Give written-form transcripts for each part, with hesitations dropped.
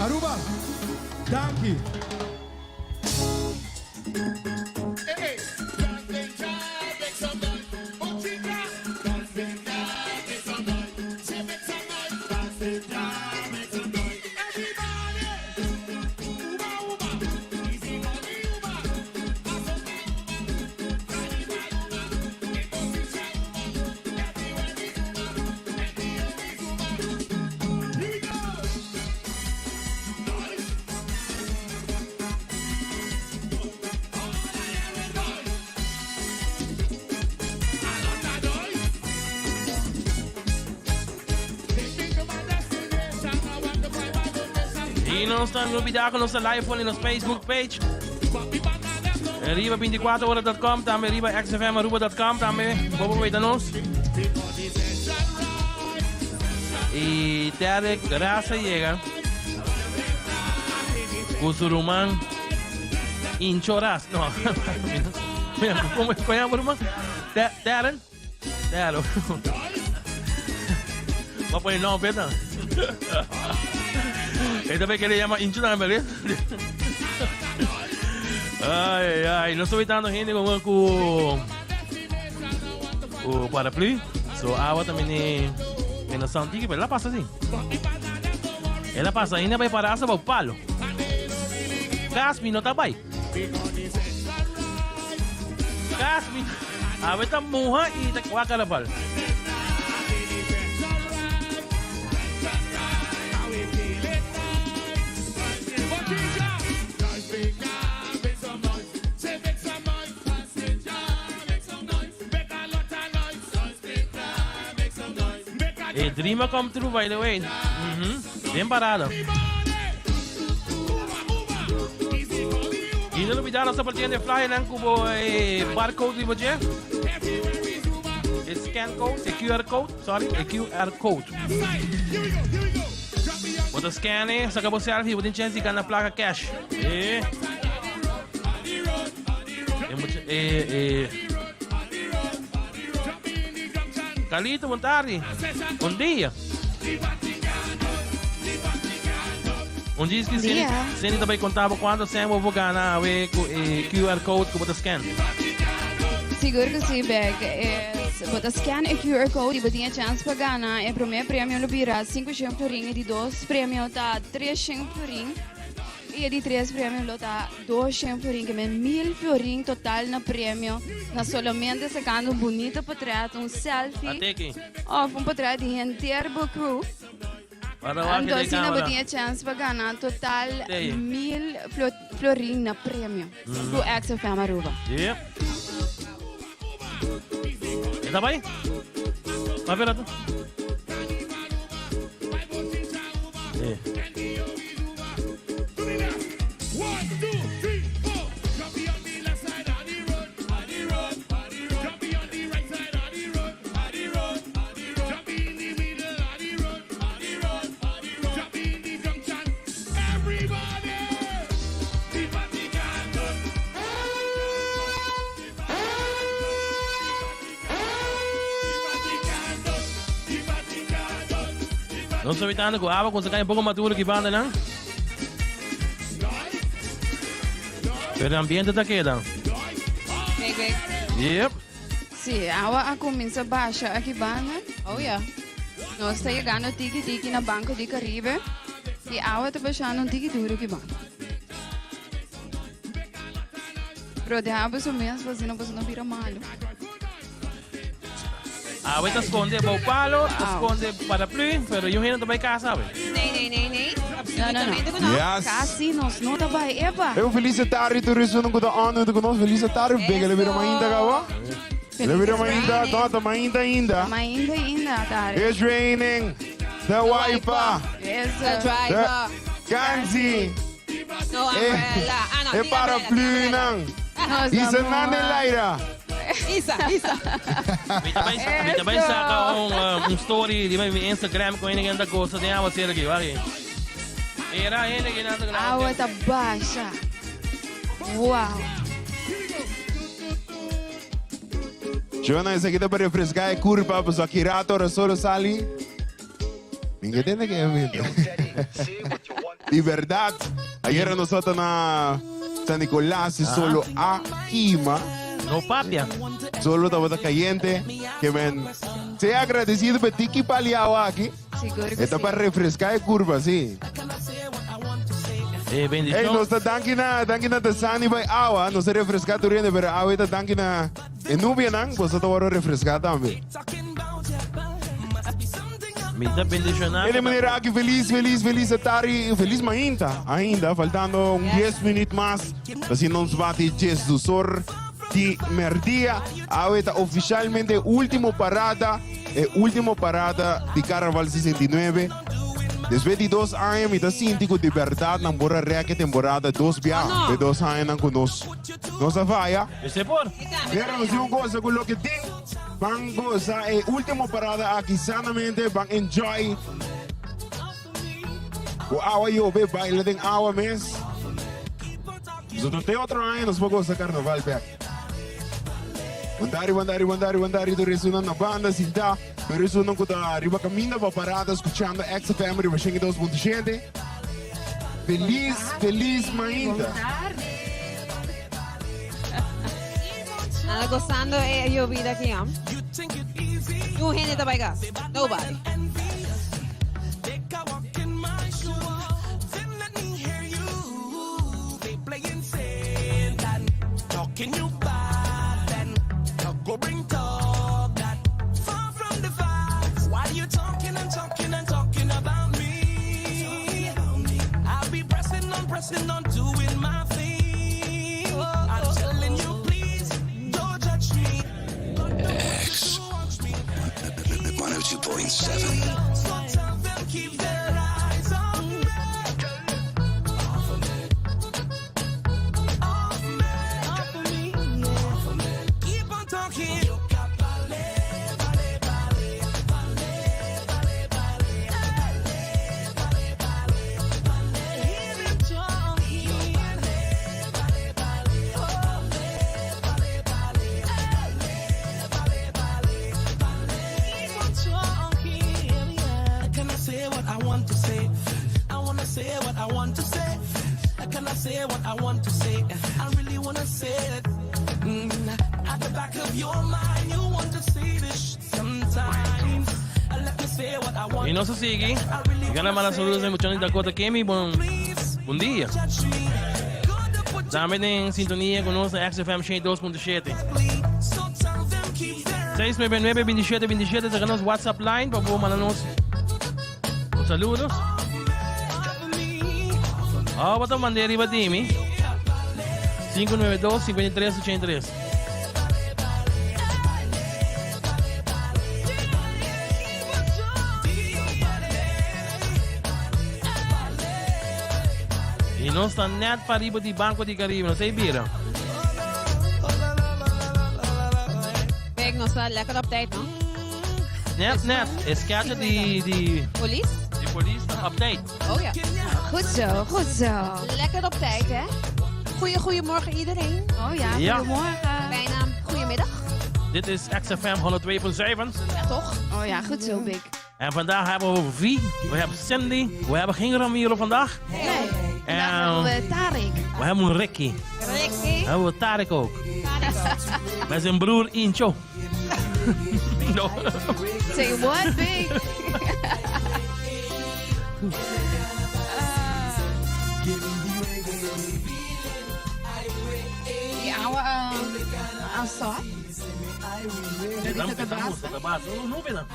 Aruba, danki. Y nos ta olvida cu nos ta live for nos Facebook page. Riba 24hora.com, tambe riba xfmaruba.com, tambe bobo weta nos. Y Derek Raza llega con su ruman Inchoras. No, mira, ¿cómo se llama ruman? Darren? Darren. Voy a poner nombre, ¿no? Esta vez que le llama Incho también, Ay, ay, no estoy dando gente con con con paraplu. So awa también eh en la sound pero la pasa así. Ela pasa ainda vai parar sa palo. Casmi no tá bai. Casmi awe ta muha y ta kwa carnaval. E dream a come true by the way. Den parada. Y no olvida nos partiendo de flyer nan cubo eh, barcode riba dje. E scan code, e QR code, sorry, e QR code. Bota scan eh, saca bo selfie, bo tin chance di gana placa cash. Eh. E mucha, eh, eh. Carlito, bon tardi. Bon dia. Un dia que Cindy, Cindy também contava quanto cem eu vou ganhar awe com eh, QR code que bota scan. Sigur cu si, Bek. Bo ta scan e QR code y bo tin e chance pa gana. E prome premio lo bira 500 florin, e di dos premio ta 300 florin y e di tres premio lo ta 200 florin, ke men 1000 florin total na premio na solamente sacando un bunito potret, un selfie Ateki. of un potret di henter bo crew. Para wak Anto de asina bo cámara. tin e chance pa gana total Sí. 1000 flo- florin na premio ku XFM Aruba. Yep. Está bai? Vai ver tu. Eh. Nos ta evitando cu awa cu sa cay un poco maduro ki banda nan. Pero ambiente ta keda. Big, big. Yep. Sí, awa a cuminsa basha aki banda. Oh ja. Nos ta yegando tiki tiki na Banco di Caribe. Y awa ta bashando un tiki duro aki banda. Proteha boso mes pa asina boso no bira malo. Awe ta sconde bou palo, ta Wow. sconde paraplu, pero yu hende ta bay casa awe. Nee, nee, nee, nee. No, no, no. Absolutamente ku no. Yes. Casi nos no ta bay, epa. Eu feliz tarde, turismo no kuta on no kunos feliz tarde, bega le bira mainta gaba. Le bira mainta, no, ta mainta ainda. Mainta ainda, tarde. It's raining. The wiper. Eso. The driver. The Kanzi. No umbrella. Ah, no, E tin paraplu umbrella, tin nan. Nos Isa amor. nan den laira. Isa, Isa. Mi ta bay, mi ta bay saca un, um, un story riba mi Instagram con hende ta goza den aguacero aquí, wak. Era hende que nanda Awa ta basha. Wow. Jonah, esaki ta pa refresca e curpa, pasobra aki rato ora solo sali. Ninge tende ke e mito. Di berdad. Ayera nos tabata na San Nicolas y solo a kima. No papia. Solo tabata cayente. Ke men sea agradecido pe tiki pali awa aki. Sigur ku E ta si. pa refresca e curva, si. E Hey, bendicion. nos ta danki na, danki na Dasani bai awa. Nos a refresca tur hende, pero awe ta danki na e nubianan, boso ta worde refresca tambe. Mi ta bendiciona. E de manera aki feliz, feliz, feliz atari, feliz mainta ainda, faltando un 10 minuut mas, asina nos bati djesdusor di merdia. Awe ta oficialmente e ultimo parada, e ultimo parada di Carnaval 69. Despues di dos aña mi ta sinti cu di berdad nan por a rek e temporada dos bia, Oh, no. e dos añanan cu nos nos a faya. Esei por. Pero nos tin un goza cu loke tin. Ban goza e ultimo parada aki sanamente, ban enjoy. Cu awa yobe, baila den awa mes. Nos te otro aña nos por goza carnaval bek. Bandari, bandari, bandari, bandari, tur esunnan na banda sintá, tur esunnan ku ta riba kaminda pa parada skuchando XFM riba 102.7. Felis, felis mainta. Anda gozando e yobida aki, hom. Niun hende ta bai gas. Nobody. X 102.7. Y nos a sigui. Mi gana manda saludos na muchanan di Dakota Kemi. Bon, bon dia. Tambe den sintonia ku nos na XFM 102.7. 699 27 27 ta nos WhatsApp line pa bo manda nos un saludos. Oh, wat mandé riba di mi. 592 53 83. Y nos ta net pa riba di Banco di Caribe, nos ei bira. Kijk, nos ta lekker op tijd, no? Net, net. E schedule di, di, Polis? di polis ta op tijd. Oh ja. Goed zo, goed zo. Lekker op tijd, hè? Goeie, goeiemorgen iedereen. Oh ja, Ja. goedemorgen. Bijna goedemiddag. Dit is XFM 102.7. Ja, toch? Oh ja, goed zo, Big. En vandaag hebben we Vi, we hebben Cindy, we hebben geen Ramiro vandaag. Nee, vandaag hebben we Tarek. We hebben Ricky. Ricky. We hebben Tarek ook. Met zijn broer Incho. No. Say what, Big? Die oude stop. Estamos, estamos, estamos. No, no, no,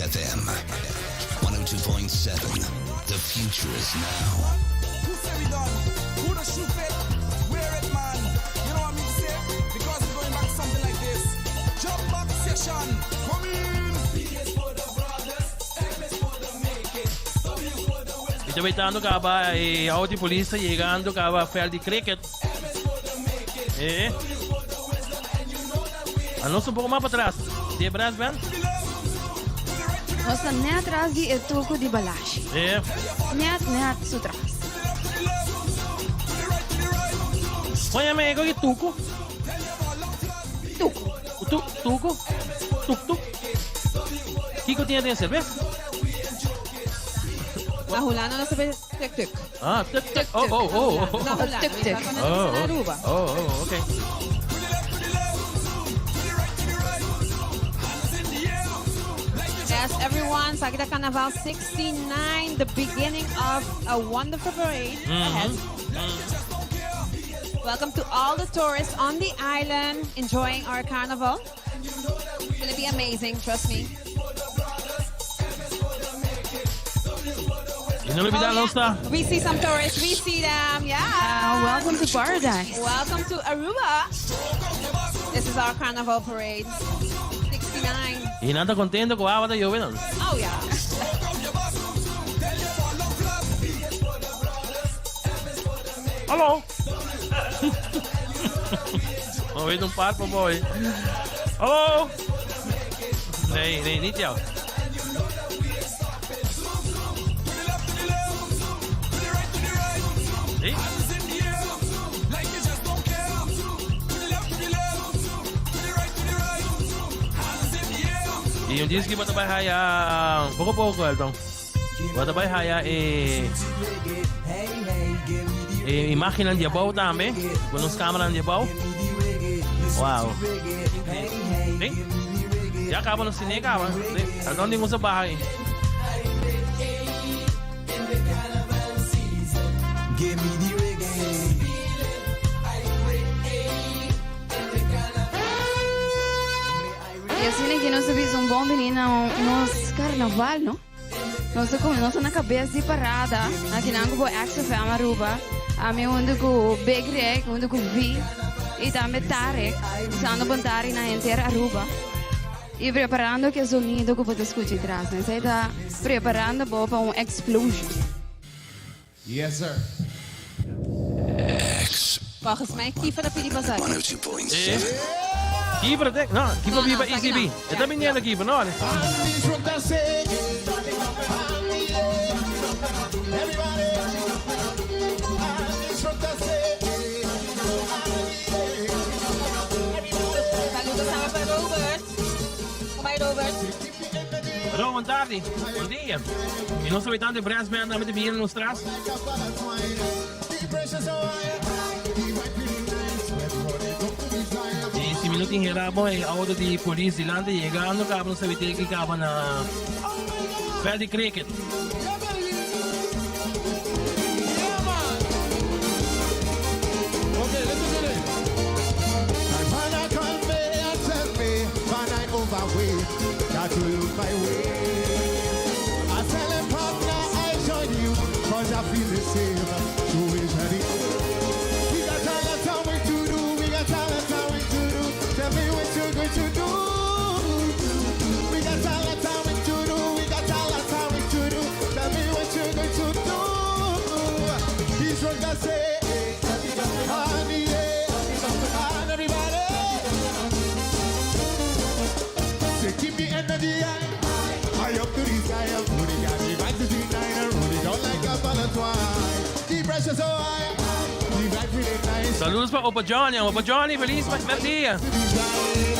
XFM 102.7. The future is now. Who say we done? Who the shoe fit? Wear it, man. You know what I mean to say? Because we're going back to something like this. Jump back session. Come in. Mi ta wetando caba e auto di polis ta yegando caba veld di cricket. Eh. Anos un poco mas patras. Di e brass band? Nos ta net tras di e tuco di Balashi. Eh. Net, net su tras. Oye, me ki tuco? Tuco. Tu, tuco? Tuk tuk? Kiko tin den cerveza? Na Hulanda nos ta bisa tuk tuk. Ah, tuk tuk. Oh, oh, oh. oh. Na Hulanda. Tuk tuk. Oh, Na Aruba. oh, oh, okay. Yes, everyone, Esaki ta Carnaval 69, the beginning of a wonderful parade ahead. Welcome to all the tourists on the island enjoying our carnival. It's gonna be amazing, trust me. Y no lubida, Oh, nos ta. We see some tourists, we see them, yeah. Welcome to paradise. Welcome to Aruba. This is our carnival parade. 69. Y nan ta contento cu awa ta yobe nan. Oh, yeah. Hallo. Oh, weet een paar boy. Hallo. Nee, nee, niet jou. Nee? Y un dia cu bo ta bay haya poco poco, Elton. Bo ta bay haya e e imagennan di abou tambe, cu nos cameranan di abou. Wow. Sí? Ya caba nos cine caba. Sí. Elton tin un baha ahí. Y asina aki nos ta bisa un bon bini na nos carnaval, no? Nos ta come, nos ta na cabes di parada, aki nan cu bo XFM Aruba. Ami hunto cu Big Rick, hunto cu Vi y tambe Tarek, usando bon tari na henter Aruba. Y preparando cu e sonido cu bo ta scucha tras. Esey ta preparando bo pa un explosion. Yes, sir. X Volgens mij Kiefer a pidi pa esaki. 102.7. Kiefer, te, no, Kiefer No, biba no, ECB. no. E ta biniendo Kiefer, no? Saludos tambe pa Robert. Kom bij Robert. Ro, bon tardi. Bon dia. Y nos habitante Brass Band tambe ta biniendo nos tras. Y si mi no tin hera bon, e auto di polis dilante yegando caba nos habite ki caba na veld di cricket. Okay, listen to this. My father called me and tell me when I overweight, got to lose my weight. I tell him, partner, I join you, cause I feel the same. So is ready. We got all the time we to do, we got all the time we to do. Tell me what you're going to do. We got all the time we to do, we got all the time we to do. Tell me what you're going to do. He's what I say. Honey, yeah. And everybody. Say, keep the energy high. High up to the sky. Put it got the vibes between nine and roll it down like a ball of twine. The pressure so high. The vibe feeling nice. Saludos pa Opa Johnny. Opa Johnny, feliz dia. To be shining.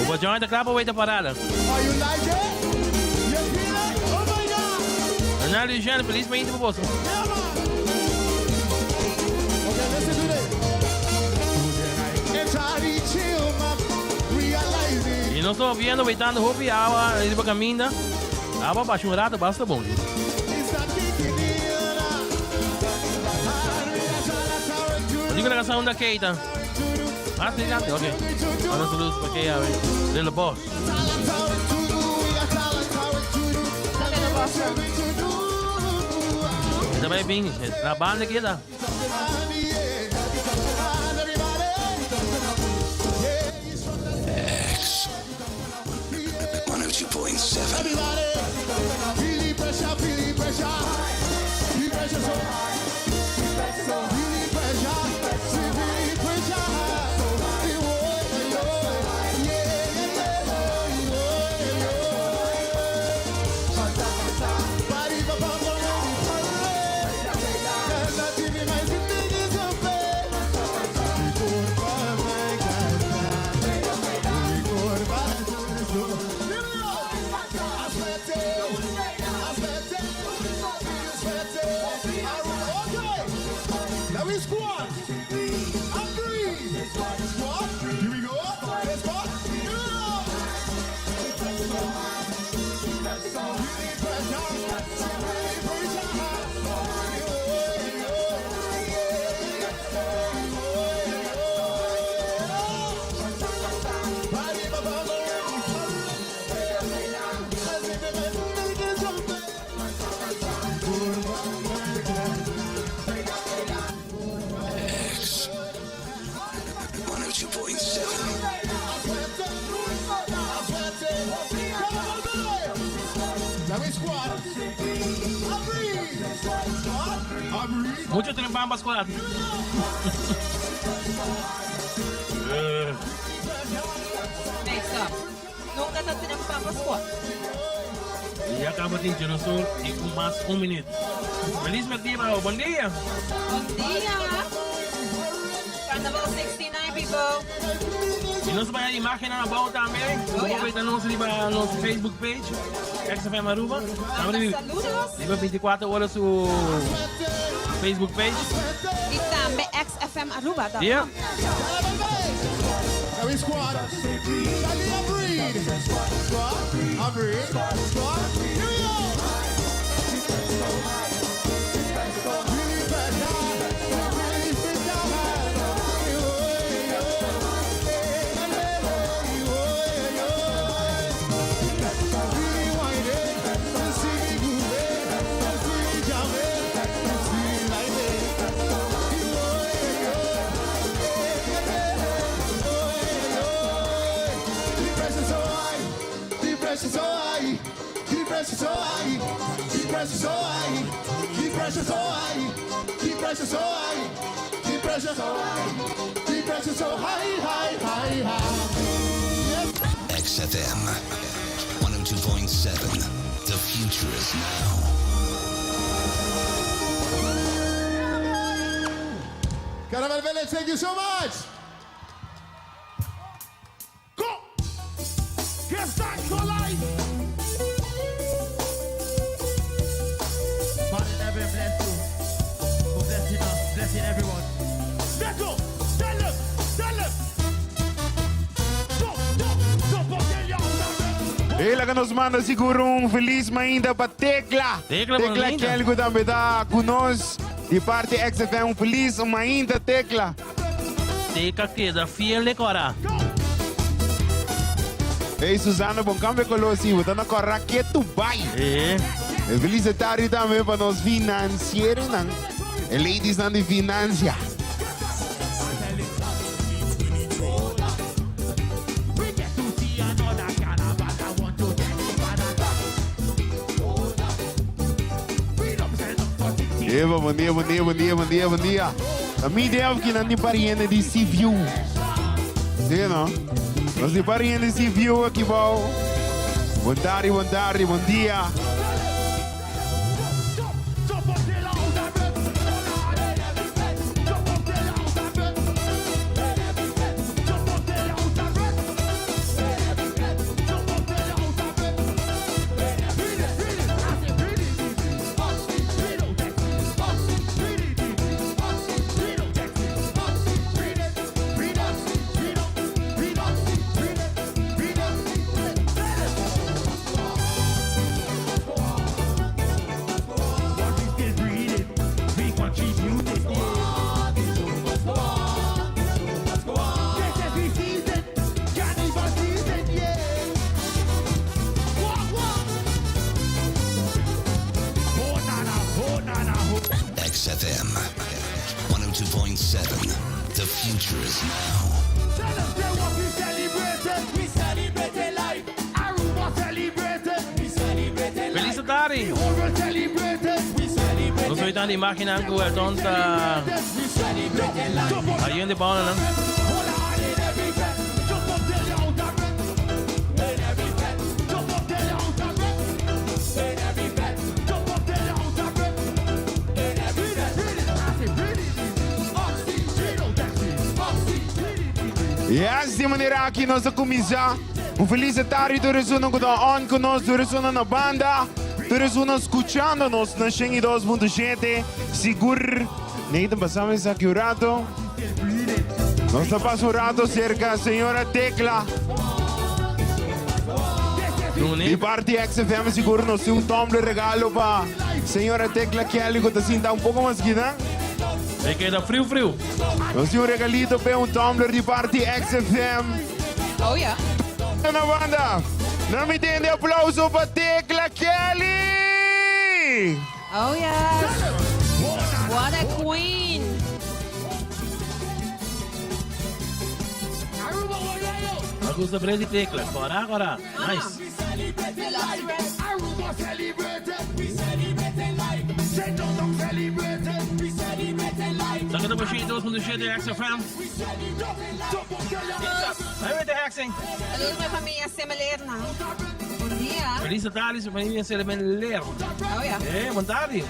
Opa Johnny ta cla pa wak e parada. Oh, you like it? You feel it? Oh my God! Ronaldo Eugênio, feliz dia pa bo. Yeah, man. Okay, listen to this. Enter the chill, man. Realize it. Y nos ta viendo, waitando, hopi awa, ey pa caminda. Awa basha un rato, basta bon. It's not kicking in. Digo na canción da Keita. Ah, sí, ok. Manda saludos pa Keita, a ver. Little Boss. awesome. E ta bai bin, na banda keda. X 102.7. Now we squat and breathe. Squat. Here we go. Let's squat. Here we go. X 102.7. Now we squat and breathe. Squat and breathe. Mucho trempan pa squat. Nee, stop. Nunca ta trempan pa squat. Ya caba tin Jerosul y un mas un minuut. Feliz merdia, bravo. Bon dia. Bon dia. Carnival 69, people. Y nos bay imagen abou tambe. Oh, Bo ja. por nos riba nos Facebook page. XFM Aruba. Manda saludos. Riba 24 ora su Facebook page. Y tambe XFM Aruba. Tá? Yeah. Now we squat. Charlie and breathe. Squat and breathe. Squat. Here we go. Really pressure. Really pressure. Really wine it. See me move it. See me jam it. See me like it. The pressure so high, the pressure so high, the pressure so high, the pressure so high, the pressure so high, the pressure so high, the pressure so high, the pressure so high, high, high, high. XFM 102.7. The future is now. Carnival Village, thank you so much. Go! Give thanks for life. Father in heaven, bless you for blessing us, blessing everyone. Let go. Tell them. Tell them. Go, go, go, go, go, Ela cu nos manda sigur un feliz mainta pa Tecla. Tecla, Tecla mainta. Kelgo tambe ta cu nos. Di parti XFM, un feliz mainta, Tecla. Tecla keda fiel di cora. Hey, Susana, bon cambio color, si, bo ta na cora keto bay. Eh. E feliz tardi tambe pa nos financiero, nan. E ladies nan di financia. We get to see another carnival. I want to tell you, Father. Hold up. We don't sell up for 60. Eva, bon dia, bon dia, bon dia, bon dia, bon dia. A mi idea cu nan di pariente di Seaview. Si, no? Nos di pariente di Seaview aki, bon. Bon tardi, bon tardi, bon dia. Jump, jump up the loud and red. Jump up the loud and red. Jump up the loud and red. Jump up the loud and red. Feel it, feel it. I say feel it, feel it, feel it, feel it, feel it, feel it, feel it, feel it, feel it, feel it. is now. Tell them say what we celebrated. We celebrated life. Aruba celebrated. We celebrated Feliz tardi. The whole world celebrated. We celebrated. Nos ahorita imaginan ku Elton ta We celebrated life. ahí en de bouw nan. Hold on in every bed. Jump up till you're out of breath. In every bed. Jump up till you're out of breath. In every bed. Jump up till you're out of breath. In every bed. I say breathe it easy. Oxy, taxi. Oxy, breathe it easy. Yes, di manera aki nos a kuminsá. Un felis tardi tur esunnan ku ta on ku nos, tur esunnan na banda, tur esunnan skuchando nos na 102.7. Sigur Nathan pasame esaki un rato. Nos ta pasa un rato serka señora Tecla. Di parti XFM sigur nos tin un tumbler regalo pa señora Tecla Kelly ku ta sinta un poko mas kinan. E keda friu friu. Nos tin un regalito p'e un tumbler di parti XFM. Oh yeah. Na banda, na mi tende aplauso pa Tecla Kelly! Oh yes. What a queen. A gusta Brady Tecla. Cora, cora. Nice. Aruba celebrated. We celebrated life. Say no, don't celebrated. We celebrated life. Sa kita po siya 2.7 XFM. Ahí vete Hexing. Saludos mi famia Semelerna. Bon dia. Feliz tardi, su familia Semeler. Oh yeah. Bon tardi.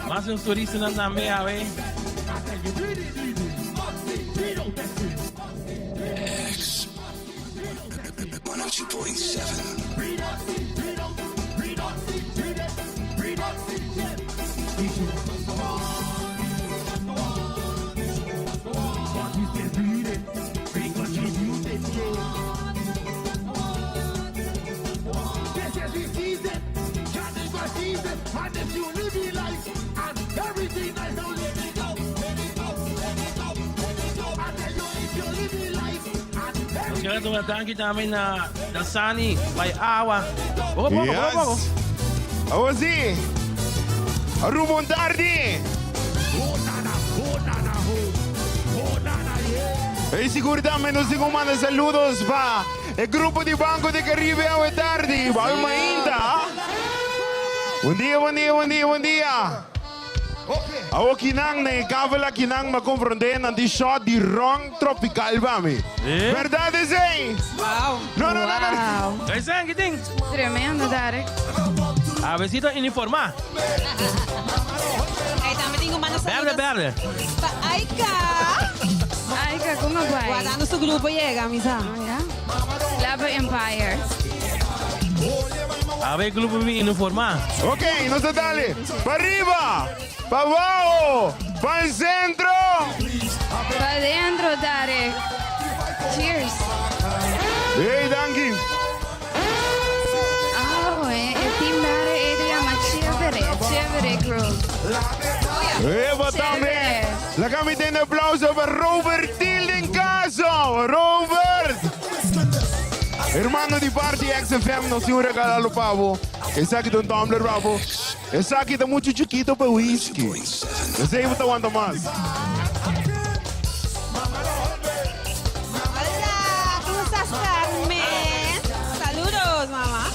Mas un turista nan tambe, awe. X 102.7. This is the season, carnival season, and if you live your life and everything nice, now let it go, let it go, let it go, let it go. I tell you, if you live your life and Nos kier duna danki tambe na Dasani by Awa. Poco poco, poco poco. Yes. Awo si. Aruba bon tardi. Hey, sigur tambe nos tin ku manda saludos pa e grupo di Banco de Caribe awe tardi. Awe mainta. Bon dia, bon dia, bon dia, bon dia. Awo kinan na e kavel akinan m'a konfronté nan tin shot di ron tropical pa mi. Eh? Berdad esei? Wow. No, no, no, no. Wow. Kay san, kiting? Tremendo, Tarek. Avesito uniformá. Hey, tambe tin ku manda Berde, saludos berde. pa Aika. Aika, kon a bai? Guardando su grupo yega, misa. Oh, ya. Lava Empire. Awe grupo bin uniformá. Ok, nos ta dale. Pa riba, pa abao, pa el centro. Pa dentro, Tarek. Cheers. Hey, danki. Oh, e team daar e ta yama Chévere, Chévere Group. Eva tambe. Chévere. Laga mi tende aplauso pa Robert Tilden Caso. Robert! Hermano di parti XFM, nos tin un regalo pa bo. Esaki ta un tumbler pa bo. Esaki ta mucho chikito pa whisky. No sé bo ta wanta mas. Hola, ¿cómo estás, Carmen? Saludos, mamá.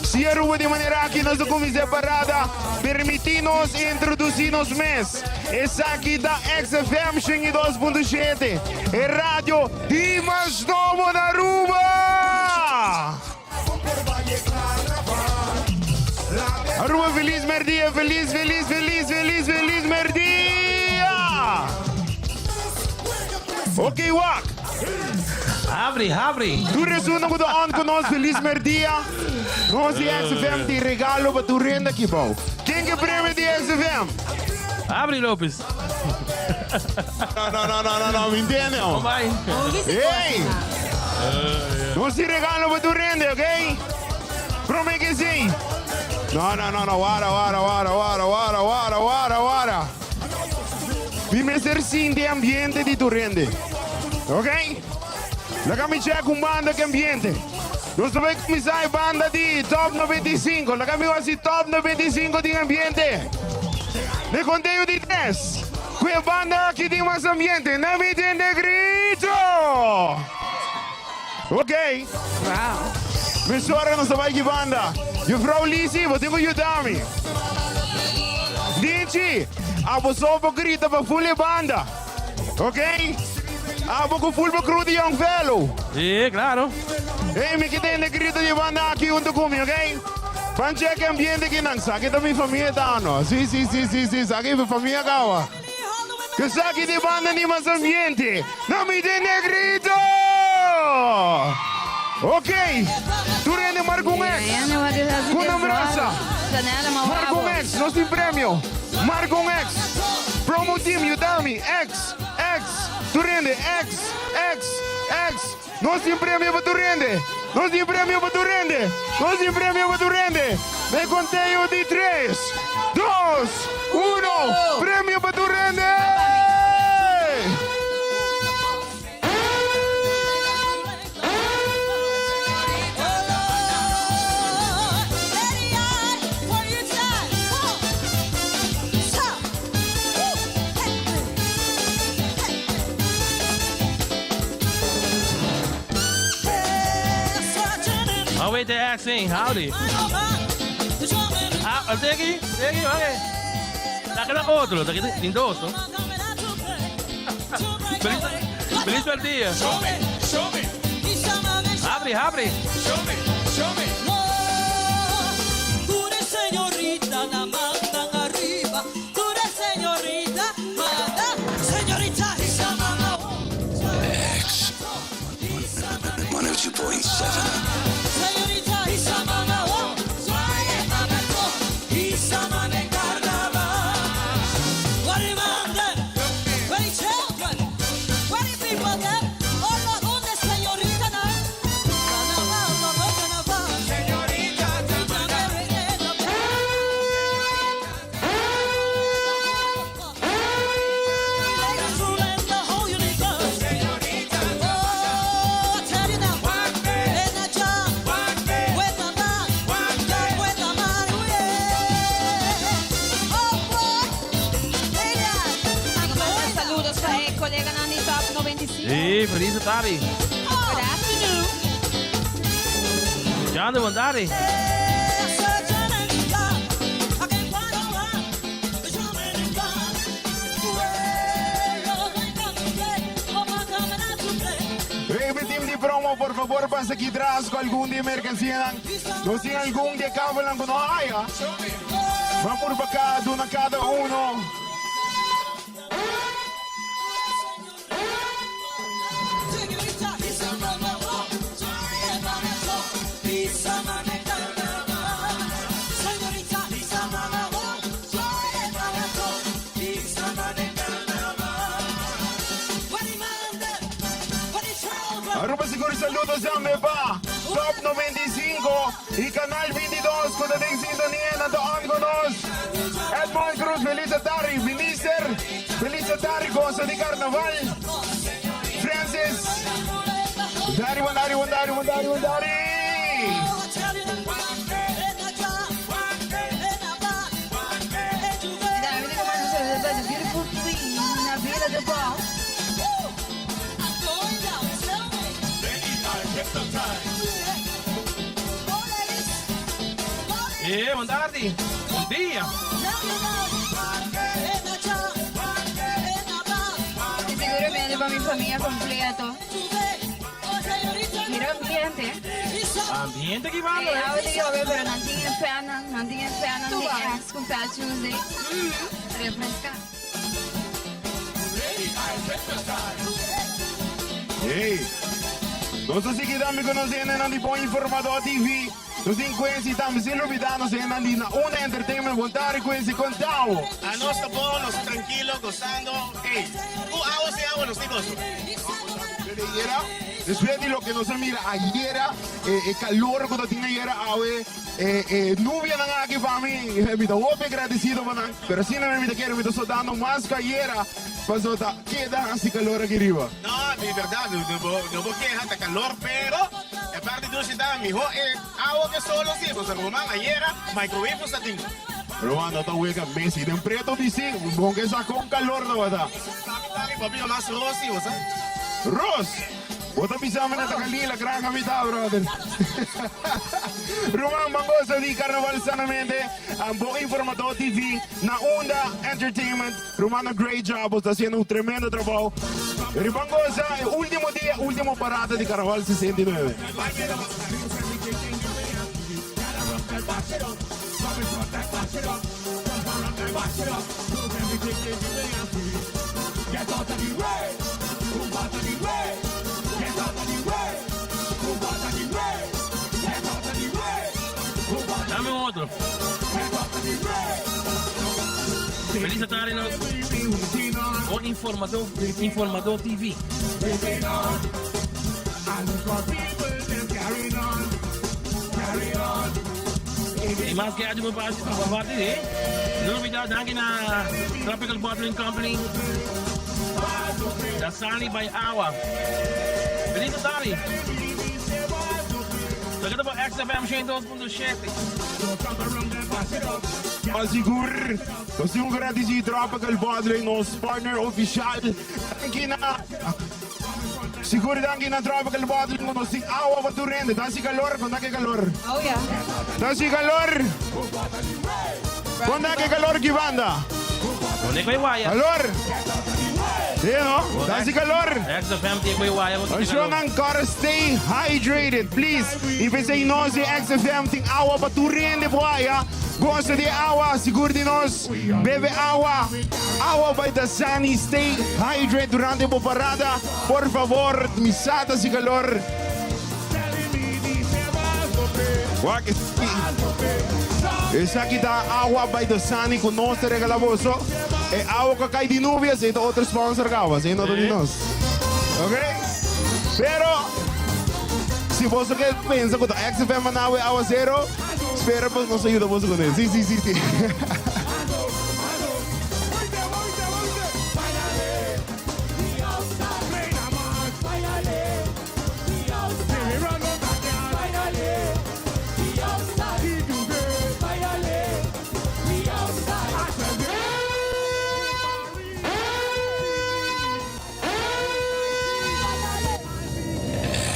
Si Aruba di manera aki nos ta kuminsá e parada, permití nos introdusí nos mes. Esaki ta XFM 102.7, e radio di mas nobo na Aruba! Aruba felis merdia, felis, felis, felis, felis, felis merdia! Ok, wak. Habri, habri. Tur esunnan ku ta on ku nos felis merdia. Nos di XFM tin regalo pa tur hende aki bou. Ken ke premio di XFM? Habri Lopez. No, no, no, no, no, no, mi entiende. Kom bai. Hey! Nos tin regalo pa tur hende, ok? Prome ke si. No, no, no, no, wara, wara, wara, wara, wara, wara, wara, wara. Mi mester sinti e ambiente di tur hende. Ok? Laga mi check un banda ke ambiente. Nos ta bai kuminsá e banda di Top 95. Laga mi wak si Top 95 tin ambiente. Den konteo di tres, ku e banda aki tin mas ambiente, na mi tende grito! Ok. Wow. Mesora nos ta bai ki banda. Juffrouw Lisi, bo tin ku yuda mi. Dinchi, abo so por grita pa full e banda. Ok? Abo ku full bo crew di Young Fellow. Sí, claro. Hey, mi ke tende grito di banda aki hunto ku mi, ok? Ban check e ambiente kinan. Sa ki ta mi famia ta ano. Sí, sí, sí, sí, sí. Sa ki mi famia kawa. Ku sa ki di banda ni mas ambiente. Na mi tende grito! Ok. Tur hende marca un ex. Ku nan brasa. Marca un ex. Nos tin premio. Marca un ex. Promo team yuda mi. Ex, ex. Tur hende ex, ex, ex. Nos tin premio pa tur hende. Nos tin premio pa tur hende. Nos tin premio pa tur hende. Na e conteo di tres, dos, uno. Premio pa tur hende! Oh, wait, the accent, howdy. Ah, teki, teki, ok. Daki na otro, daki tin dos, no? Feliz, feliz bel dia. Show me, show me. Habri, habri. Show me, show me. X 102.7. Saludos pa e coleganan di Top 95. Sí, feliz tarde. Good afternoon. Jande, bon tarde. Baby team di promo, por favor pasa aki tras cu algun di e mercancianan. Nos tin algun di e kabelnan cu no a haya. Ban purba ca duna cada uno. Aruba sigur saludos tambe pa Top 95 y Canal 22 cu ta den sintonia nan ta on cu nos. Edmond Cruz feliz atardi Minister feliz atardi goza di carnaval Francis Dari bon dari bon dari bon dari bon dari. Tambe ta manda un saludo pa The Beautiful Queen na Villa de Bom. Eh, bon tardi. Bon dia. Y seguramente pa mi famia completo. Mira ambiente. Ambiente ki bando, Eh, eh. awe ta yobe, pero nan tin e fannan, nan tin e fannan di X ku Fat Tuesday. Refresca. Hey, nos ta sigui tambe ku nos hendenan di Bon Informador TV. Nos tin Quincy tambe, sin lubida nos hendenan di Na Una Entertainment. Bon tardi Quincy, kon ta bo? Anos ta bon, nos ta trankilo, gosando. Ey, ku awa sin awa nos tin goso. Ayera, despues di loke nos a mira ayera, e calor cu ta tin ayera awe, e e nubianan aki pa mi, mi ta hopi agradecido pa nan, pero asina mi ta kere mi ta sodando mas cu ayera, pasobra ta keda haci calor aki riba. No, di berdad, no bo no bo keha, ta calor, pero. parti dushi ta miho e awa ke solo si, pasobra ruman ayera microwave nos ta tin. Ruman no ta wega Messi den preto di si, bon ke sa kon kalor tabata. Sabi tambe bo bira mas ros si, bo sa. Ros! Bo ta bisa mi na ta Kalila, granja mi ta, brother. Ruman, ban gosa di Carnaval sanamente. Bo Informador TV na unda Entertainment. Ruman, a great job. Bo ta haciendo un tremendo trabou. Riba gosa e ultimo dia, ultimo parada di Carnaval 69. Dame un otro. Feliz tarde nos. O Informador, Informador TV. Y mas que por parte, por parte de, no olvidar danki na Tropical Bottling Company. Dasani by Awa. Feliz tarde. Toca por XFM 102.7. Mas sigur, nos tin un gradisi Tropical Bottling, nos partner oficial. Danki na Sigur danki na Tropical Bottling, nos tin awa pa tur hende. Ta hasi calor, kon ta ke calor? Oh yeah. Ta hasi calor. Kon ta ke calor ki banda? Pone koe waya. Calor. Sí, no? Ta hasi calor. XFM tin koe waya. Ansionan gotta stay hydrated, please. Y pensei nos di XFM tin awa pa tur hende por haya. Goza di awa, sigur di nos. Bebe awa. Awa by Dasani. Stay hydrated durante bo parada. Por favor, mi sa ta hasi calor. Wak esaki ta awa by Dasani cu nos ta regala boso. E awa cu a cay di nubia, esey ta otro sponsor caba, esey no ta di nos. Ok? Pero si boso ke pensa cu ta XFM manda e awacero, spera pa nos a yuda boso cu ne. Si, si, si, si.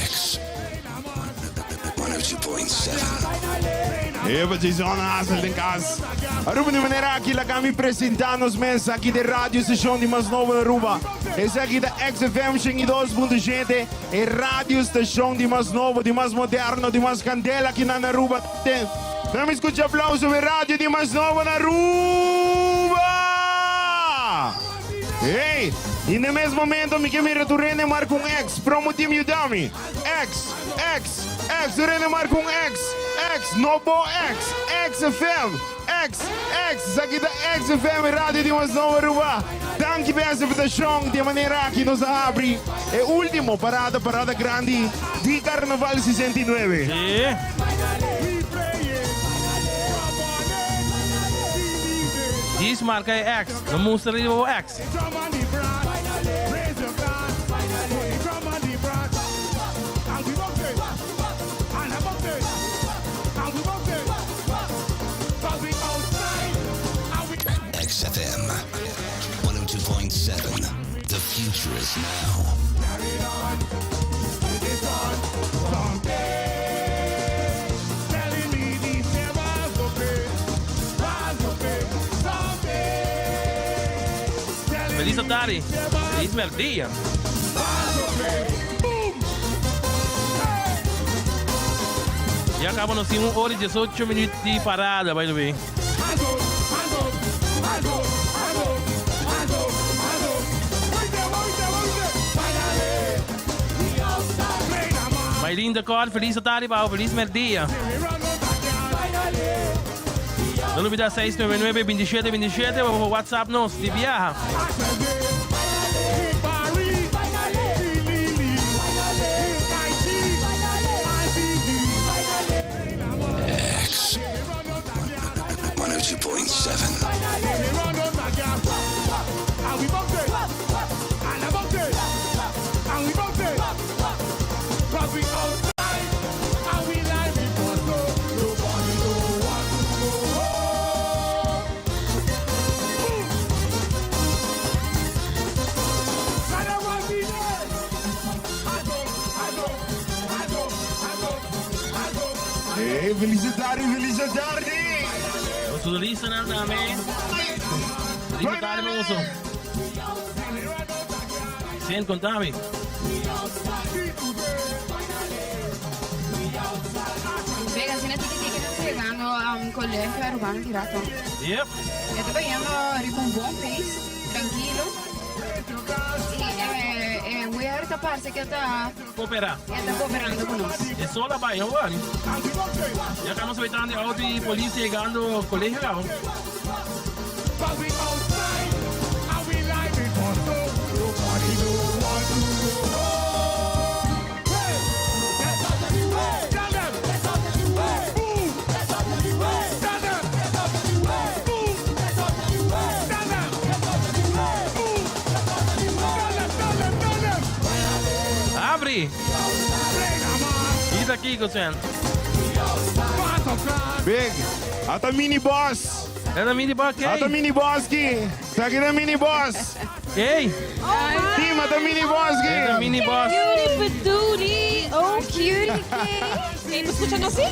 X 102.7. Eva Jason Hazel den cas. Aruba di manera aki laga mi presenta nos mes aki den radio station di mas nobo na Aruba. Esaki ta XFM 102.7, e radio station di mas nobo, di mas moderno, di mas candela aki na Aruba. Nan mi scucha aplauso p'e radio di mas nobo na Aruba! Hey! Y n'e mes momento mi ke mira tur hende marca un X. Promo team yuda mi. X, X, X. Tur hende marca un X, X. No bo X, XFM, X, X. Esaki ta XFM, e radio di mas nobo Aruba. Danki p'e aceptacion. Di e manera aki nos a habri e ultimo parada, parada grandi di Carnaval 69. Sí. Djis marca e X. No mustra riba bo X. XFM 102.7. The future is now. Feliz tardi. Feliz merdia. Ya caba nos tin 1 ora y 18 minuut di parada, by the way. Maylin de Kort, feliz tardi pa bo, feliz merdia. No olvida 699 27 27 pa bo WhatsApp nos di biaha. X 102.7. Hey, feliz tardi, feliz tardi. Nos turistanan tambe. Feliz tardi, mozo. Sien, contame. Venga, asina tiki tiki ta llegando a un colegio Arubano ki rato. Yep. E ta bayendo riba un bon pace, tranquilo. Y e, e weer ta parce que ta Cooperá. E ta cooperando cu nos. E sol a bai, no wari. Ya ca nos wetando di auto y polis llegando colegio gao. Abri! Kita kiko, Sven. Big, ata mini boss. Ata mini boss, key. Ata mini boss ki. Sa ki mini boss. Hey. Team, ata mini boss ki. Ata mini boss. Cutie patootie. Oh, cutie cake. Hey, me escucha no sí?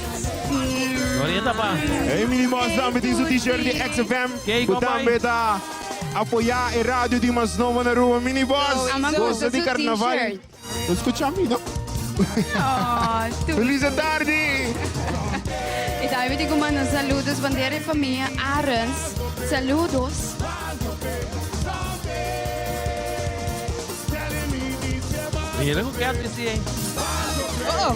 Glorieta pa. Hey, mini boss tambe tin su t-shirt di XFM. Key, Ku kom tambe bai. ta apoyá e radio di mas nobo na Aruba. Mini boss, Ama goza gusta di su carnaval. t-shirt. No escucha mi, no? Oh, tu. Feliz tardi. Y tambe digo manda saludos bandera y familia Arends. Saludos. Mira ku cat bisti ei. Oh, oh.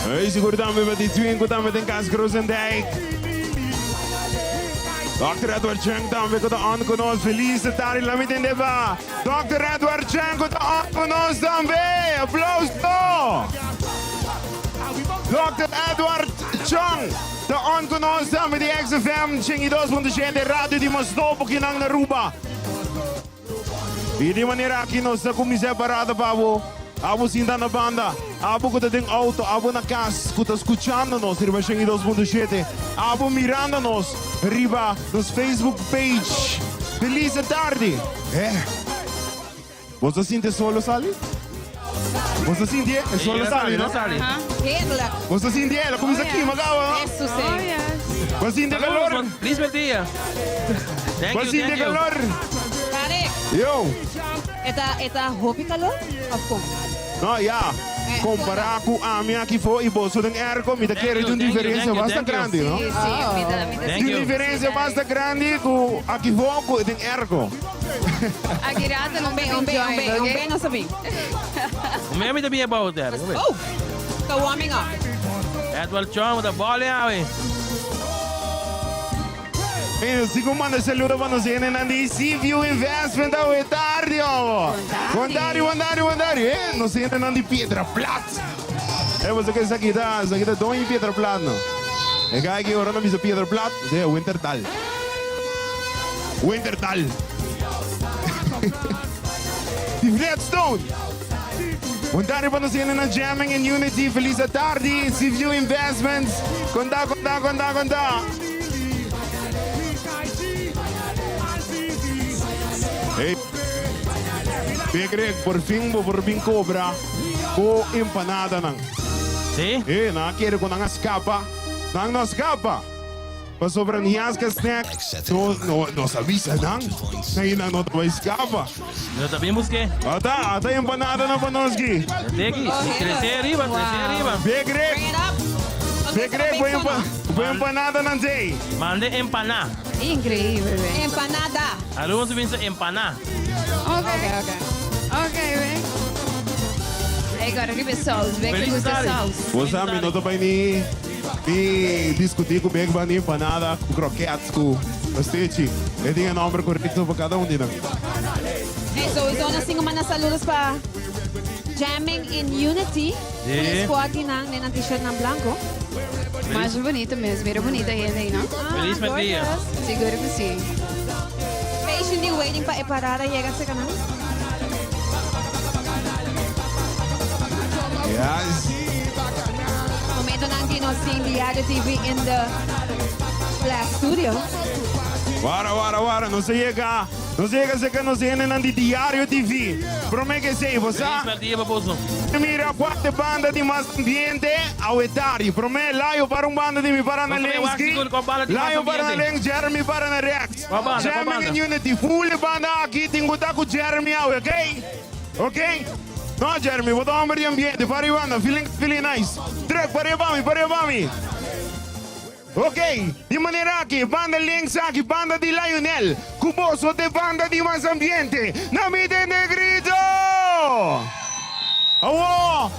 Hey, sigur tambe met die twinko tambe den Cas Grosendijk. Dr. Edward Chang tambe ku ta on ku nos. Feliz tardi, laat me tende ba. Dr. Edward Chang ku ta on ku nos tambe. Aplauso! Dr. Edward Chang ta on ku nos tambe di XFM 102.7 radio di mas nobo kinan na Aruba. I di manera aki nos ta kuminsá e parada pa abo. Abo sinta na banda, abo ku ta den outo, abo na kas ku ta skuchando nos riba 102.7, abo mirando nos riba nos Facebook page. Feliz tardi! Eh, bo ta sinti e solo sali? Bo ta sinti e? E solo sali, no? sali. Heerlijk. Bo ta sinti e? El a kuminsá kima kaba, no? Eso sí. Oh, yes. Bo a sinti e kalor? Feliz dia. Thank Bo a you, sinti e thank you. kalor? Tarek, Yo! e ta, e ta hopi calor? Of con? No, ya. Kompará ku ami aki fo i boso den airco, mi ta kere di un diferensia basta grandi, no? Sí, sí, mi ta, mi ta Thank Di un you. diferensia basta grandi ku aki fo ku den airco. Aki rato nos Un be, ta un be, un be, enjoy, un okay? be nos a bin. Un meme ta bin about there. Oh, ta warming up. Edward Chong, ta bole awe. Hey, sigo manda saludo pa nos hendenan di Seaview Investment awe tardi, omo. Bon tardi, bon tardi, bon tardi. Eh, nos hendenan di Piedra Plat. Eh, boso ke esaki ta, esaki ta doño di Piedra Plat, no? E guy ki ora no bisa Piedra Plat, de Wintertal. Wintertal. Di Flatstone. Bon tardi pa nos hendenan Jamming in Unity. Feliz tardi, Seaview Investments. Konta, konta, konta, konta. Hey, Big Rick, por fin bo por bin cobra bo empanada nan. Sí? Eh, nan a kere cu nan a scapa. Nan no a scapa. Pasobra Niasca Snack no, no, nos a bisa nan. Nan nan no ta bay scapa. No ta bin busque. Ata, ata empanada nan pa nos ki. Teki, crece arriba, crece arriba. Big Rick, Bring it up. Big Rick, bo, empa, bo empanada nan zey. Mande empaná. Increíble, ve. Empanada. Aruba se binsa empaná. Ok. Ok, ok. ve. Hey, agora riba saus. Ve que Feliz gusta tarde. saus. Bo sa, mi no ta bay ni, ni discuti cu Big Ban empanada, cu croquettes, cu pastechi. E tin e nomber correcto pa cada un di nan. Hey, sowieso nos tin manda saludos pa Jamming in Unity. Sí. Sí. Squad nan, den nan t-shirt nan blanco. Mas bonito mesmo. Mira bonita ainda aí, não? Feliz dia. Seguro que sim. Shindy waiting pa e parada yega cerca nan. Yes. Momentonan di nos tin Diario TV in the Flash Studio. Wara, wara, wara, nos a yega. Nos a yega cerca nos hendenan di Diario TV. Prome ke esei, bo sa? Feliz merdia pa boso. Mira cuate banda di mas ambiente awe tardi. Prome, Layo para un banda di mi para na Nos ta links wak ki. sigur con banda di mas Layo para na ambiente. links, Jeremy para na rechts. Cua banda, cua Jamming banda? in unity. Full e banda aki tin cu ta cu Jeremy awe, ok? Ok? No, Jeremy, bo ta homber di ambiente. Para e banda, feeling, feeling nice. Druk, para e bami, para e bami. Ok, di manera aki, banda links aki, banda di Lionel, ku boso t'e banda di mas ambiente, na mi den e grito! Awor,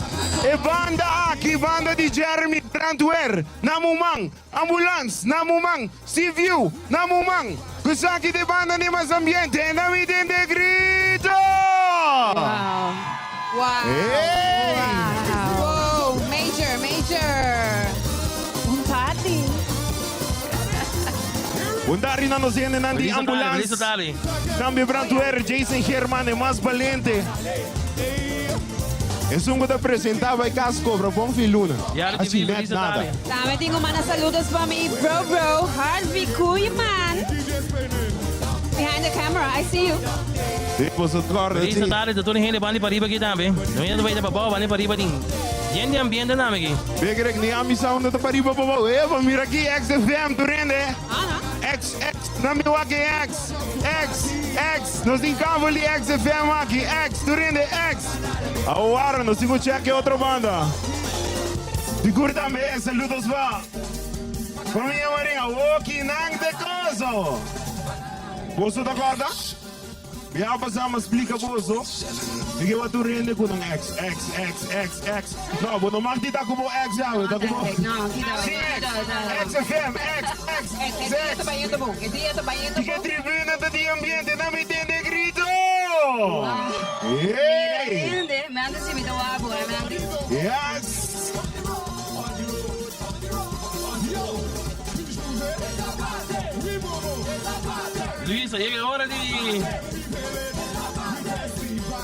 e banda aki, banda di Jeremy, brandweer, na muman, ambulans, na muman, sea view, na muman, ku esaki t'e banda di mas ambiente, na mi den e grito! Wow. Wow. Hey! Wow, major, major. Un party. Un dari na nos hendenan di Feliz tarde, ambulans. feliz tarde. Tambe brandweer Jason German e mas balente. Esun ku ta presentá bai kas kobra bon fin luna. Diario Así TV, net feliz nada. tarde. Tambe tin un manda saludos pa mi bro bro Harvey Koeiman. Behind the camera, I see you. Sí, boso corda, Feliz sí. tarde, ta tur hende bani pariba aki tambe. No hende ta pa bou, bani pariba tin yen di ambiente tambe aki. Bekrek ni ami sa unda ta pariba pa bou. Eva, mira aki XFM tur hende. X, X, na mi wak e X. X, X, nos tin kabel di XFM aki. X, tur hende, X. Awara, nos tin ku check e otro banda. Sigur tambe, saludos pa Familia Maria. Awoki nan te koso. Boso ta korda? Biaha pasá mi a splika boso di ke wak tur hende ku nan ex, ex, ex, ex, ex. No, bo no mag di ta ku bo ex ya, ta ku bo. Sí, ex, ex FM, ex, ex, ex. Di ke tribuna ta di ambiente, nan mi tende grito. Hey! Yes! Luis, a yega e ora di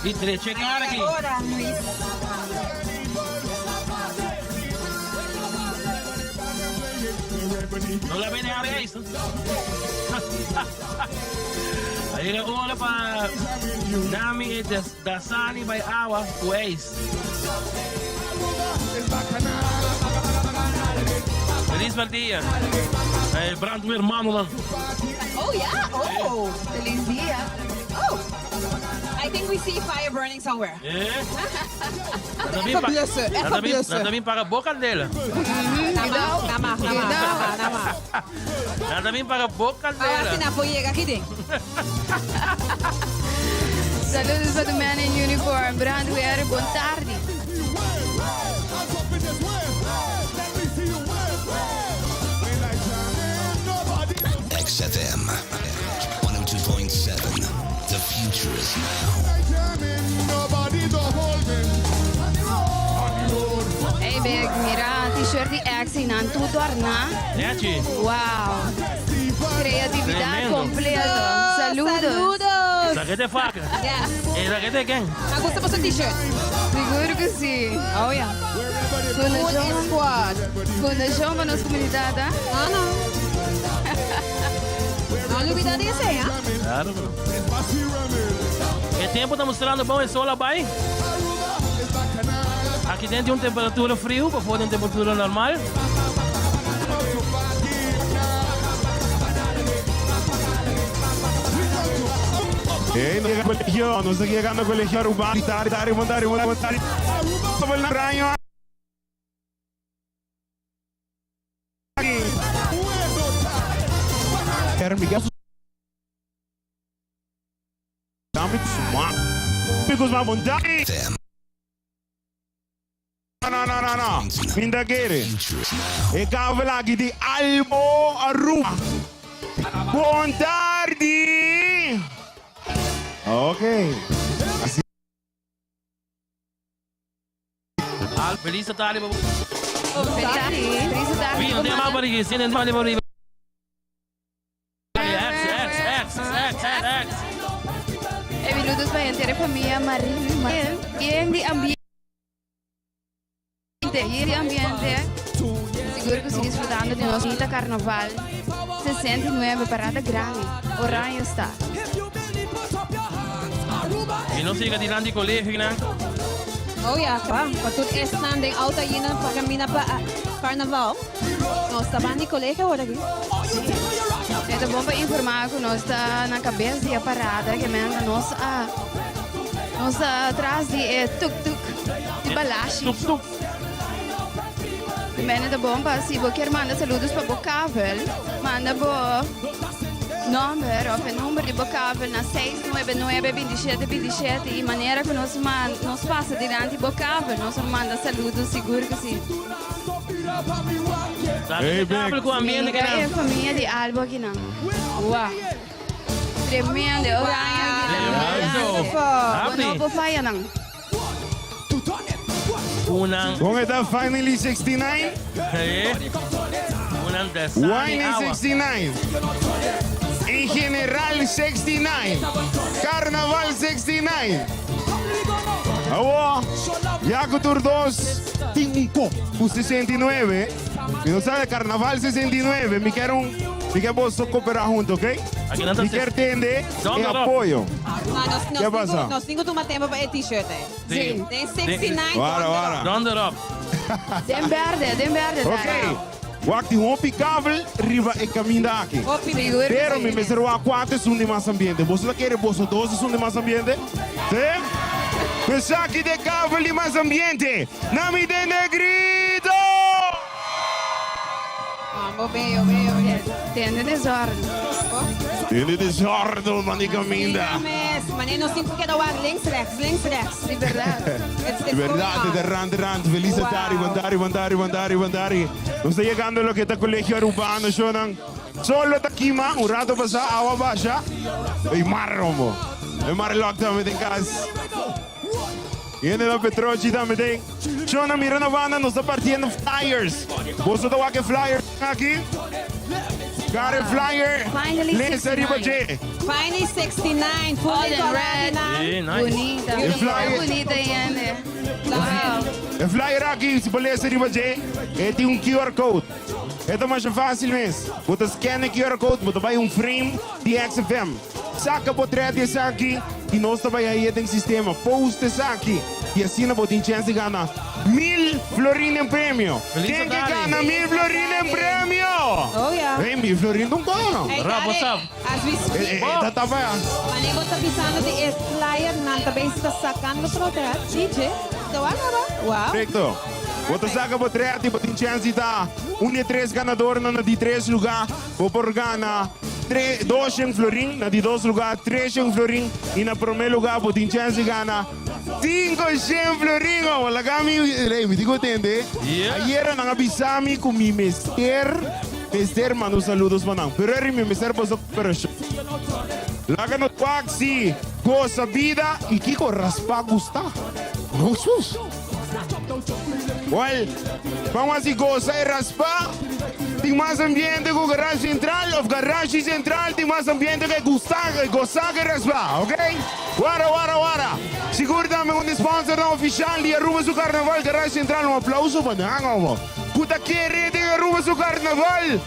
di drecha e kara aki. Ora, Luis. No la bene abre ijs. A yega e ora pa Nami e Dasani bai awa ku ijs. Feliz dia. Eh, brandweer manonan. Oh yeah, oh. Feliz dia. Oh. I think we see fire burning somewhere. Eh. Even blussen, even blussen. Nan ta bin paga bo candela. Nama, nama, nama, nama. Nan ta bin paga bo candela. Ahora si nan por yega aki den. Saludos pa the man in uniform. Brandweer, bon tardi. XFM 102.7. The future is now. Hey Big, mira t-shirt di X y nan tur dorna. Nechi. Wow. Creatividad Tremendo. completo. Saludos. Saludos. Saquete faca. Yes. E saquete ken? Me gusta pa su t-shirt. Seguro que sí. Oh yeah. Fundación, Food Squad. Fundación pa nos comunidad, ah? No, no. No olvida di esey, ah? Claro. E tempo ta mostrando bon e sol a bai. Aki den tin un temperatura friu, pafó den temperatura normal. Hey, nos llega colegio, nos ta llegando colegio Aruba. Tari, tari, bon tari, bon tari. Año aki. No, no, no, no. Mi ta kere. E kabel aki di Albo Aruba. Bon tardi. Ok. Al, feliz tardi pa bo. Feliz tardi. Feliz tardi. Vino, te ama pa riba, sinen pa riba. X, X, X, X, X. Maria, yen di ambiente, yen di ambiente. Sigur ku si disfrutando di nos bonita carnaval 69 parada grandi, Oranjestad. Y nos yega dilanti colegionan. Oh ya, pa, pa tur esnan den auto ayina pa camina pa carnaval. Nos ta ban di colegio awor aki. E ta bon pa informa cu nos ta na cabes di e parada ke men nos a nos ta tras di e tuk tuk di Balashi. Tuk tuk. Men e ta bon pa si bo kier manda saludos pa bo kavel manda bo nomber of e number di bo kavel na 699 27 27 y manera cu nos man nos pasa dilanti bo kavel nos por manda saludos sigur cu si. Hey, Big. Ku ambiente Mira e famia di Albo aki nan. Wow. Tremendo, oranje aki nan. Bo no por faya nan. Unan. Con eta finally 69? Unan de sani Wine awa. 69. En general 69. Carnaval 69. Awo, ya cu tur dos tin un cop cu 69. Mi no sabe Carnaval 69. Mi kier un, mi kier boso coopera hunto, ok? Aki nan ta Mi kier tende e Donder op. apoyo. Ma nos, nos Ke tin pasa? ku, nos tin ku tuma tempo pa e t-shirt ei. Sí. Den 69 Wara, donder wara. op. Donder op. Den berde, den berde Ok. daar. Wak tin hopi kabel riba e kaminda aki. Hopi mes. Sigur Pero ku mi sí. mester wak kuantu esun di mas ambiente. Boso ta kere boso dos esun di mas ambiente? Sí? Pues aki ta e kabel di mas ambiente. Na mi den e grito! Mambo bello, bello, bello. Tende desorden. Tende desorden man di kaminda. Sí mes. Mane nos tin ku keda wak links rechts, links rechts. Di berdad. It's, Di it's berdad, going de on. rand, rand. Feliz Wow. Atari, bandari, bandari, bandari, bandari. Nos ta yegando loke ta Colegio Arubano, shonan. Solo ta kima, un rato pasa, awa basha. Ey mar rombo. E mar lock tambe den cas. Hende na Petrochi tambe den. Shonan, mira na banda, nos ta partiendo flyers. Boso ta wak e flyers aki? Gare flyer. Finally Lesa riba 69. dje. Finally 69, All fully in red. corona. Sí, nice. Bunita. E flyer. Bunita hende. Wow. E flyer aki, si bo lesa riba dje, e tin un QR code. E ta masha fácil mes. Bo ta scan e QR code, bo ta bai un frame di XFM. Saka potret di esaki i nos ta bai haye den sistema. Post esaki i asina bo tin chèns di gana mil florin den premio. Feliz Ken ke Atari. gana mil florin den premio? Oh ja. Hey, mil florin ta un kono no? Hey, Rob, what's up? As we E, speak, e, e ta tapa ya. Wanneer bo ta bisando di e flyer nan ta bezig ta sacando potret. DJ, ta wak aba? Wow. Perfecto. Bo ta saka potret i bo tin chèns di ta un di e tres ganadornan na di tres lugá. Bo por gana tre, doshen florin, na di dos lugá treshen florin i na promé lugá bo tin chèns di gana sinkoshen florin. Owo laga mi, rei, mi tin ku tende. Yeah. Ayera nan a bisa mi ku mi mester, mester manda un saludos pa nan. Pero eri mi mester boso koperashon. Laga nos wak si gosa bida i kiko raspa gusta. Jesús. Well, ban wak si gosa i raspa tin mas ambiente ku Garage Central of Garage Central tin mas ambiente ku gusta, gosa ku raspa, ok? Wara, wara, wara. Sigur tambe un di sponsornan official di Aruba su Carnaval, Garage Central. Un aplauso pa nan, omo. Ku ta kere den Aruba su Carnaval.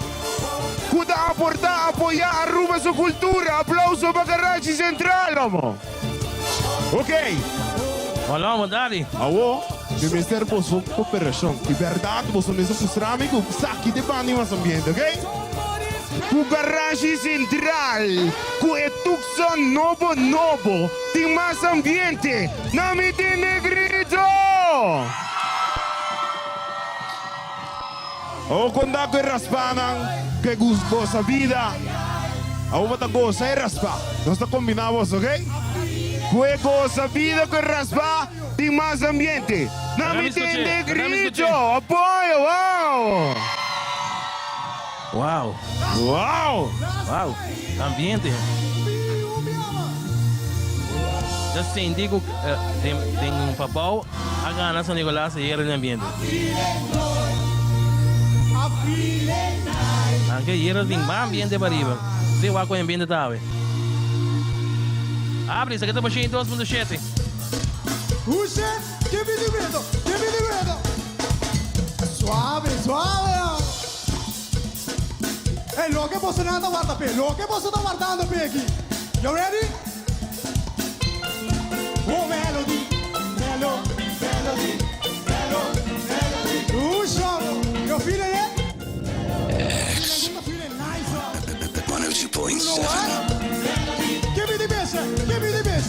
Ku ta aporta, apoya Aruba su cultura. Aplauso pa Garage Central, omo. Ok. Hola, omo, dali. Awo, mi mester boso cooperacion. Di berdad, boso mester mustra mi cu saki te banda di mas ambiente, ok? Ku Garage Central, ku e Tucson nobo nobo, tin mas ambiente na mi tin Negrito! Awo konta ku e raspanan ku e gosa bida. Awo bo ta gosa e raspa. Nos ta kombiná boso, ok? Ku e gosa bida ku e raspa tin mas ambiente. Na mi tin Negrito! Apoyo! Wow! Wow! Wow! Wow! Ambiente! Ta sinti ku den den pabou a gana San Nicolas ayer den ambiente. Anke ayer a tin mas ambiente pa riba. Si wak ku e ambiente ta awe. Abri, esaki ta Bashing 2.7. Who said? Give me the rhythm, give me the rhythm. Suave, suave. Hey, loke boso nan ta warda pe, loke boso ta wardando pe aki. You ready? Oh, melody, melo, melody, melo, melody. Usha, you feeling it? X. You feeling nice, huh? 102.7. You know what? Give me the bass, give me the bass.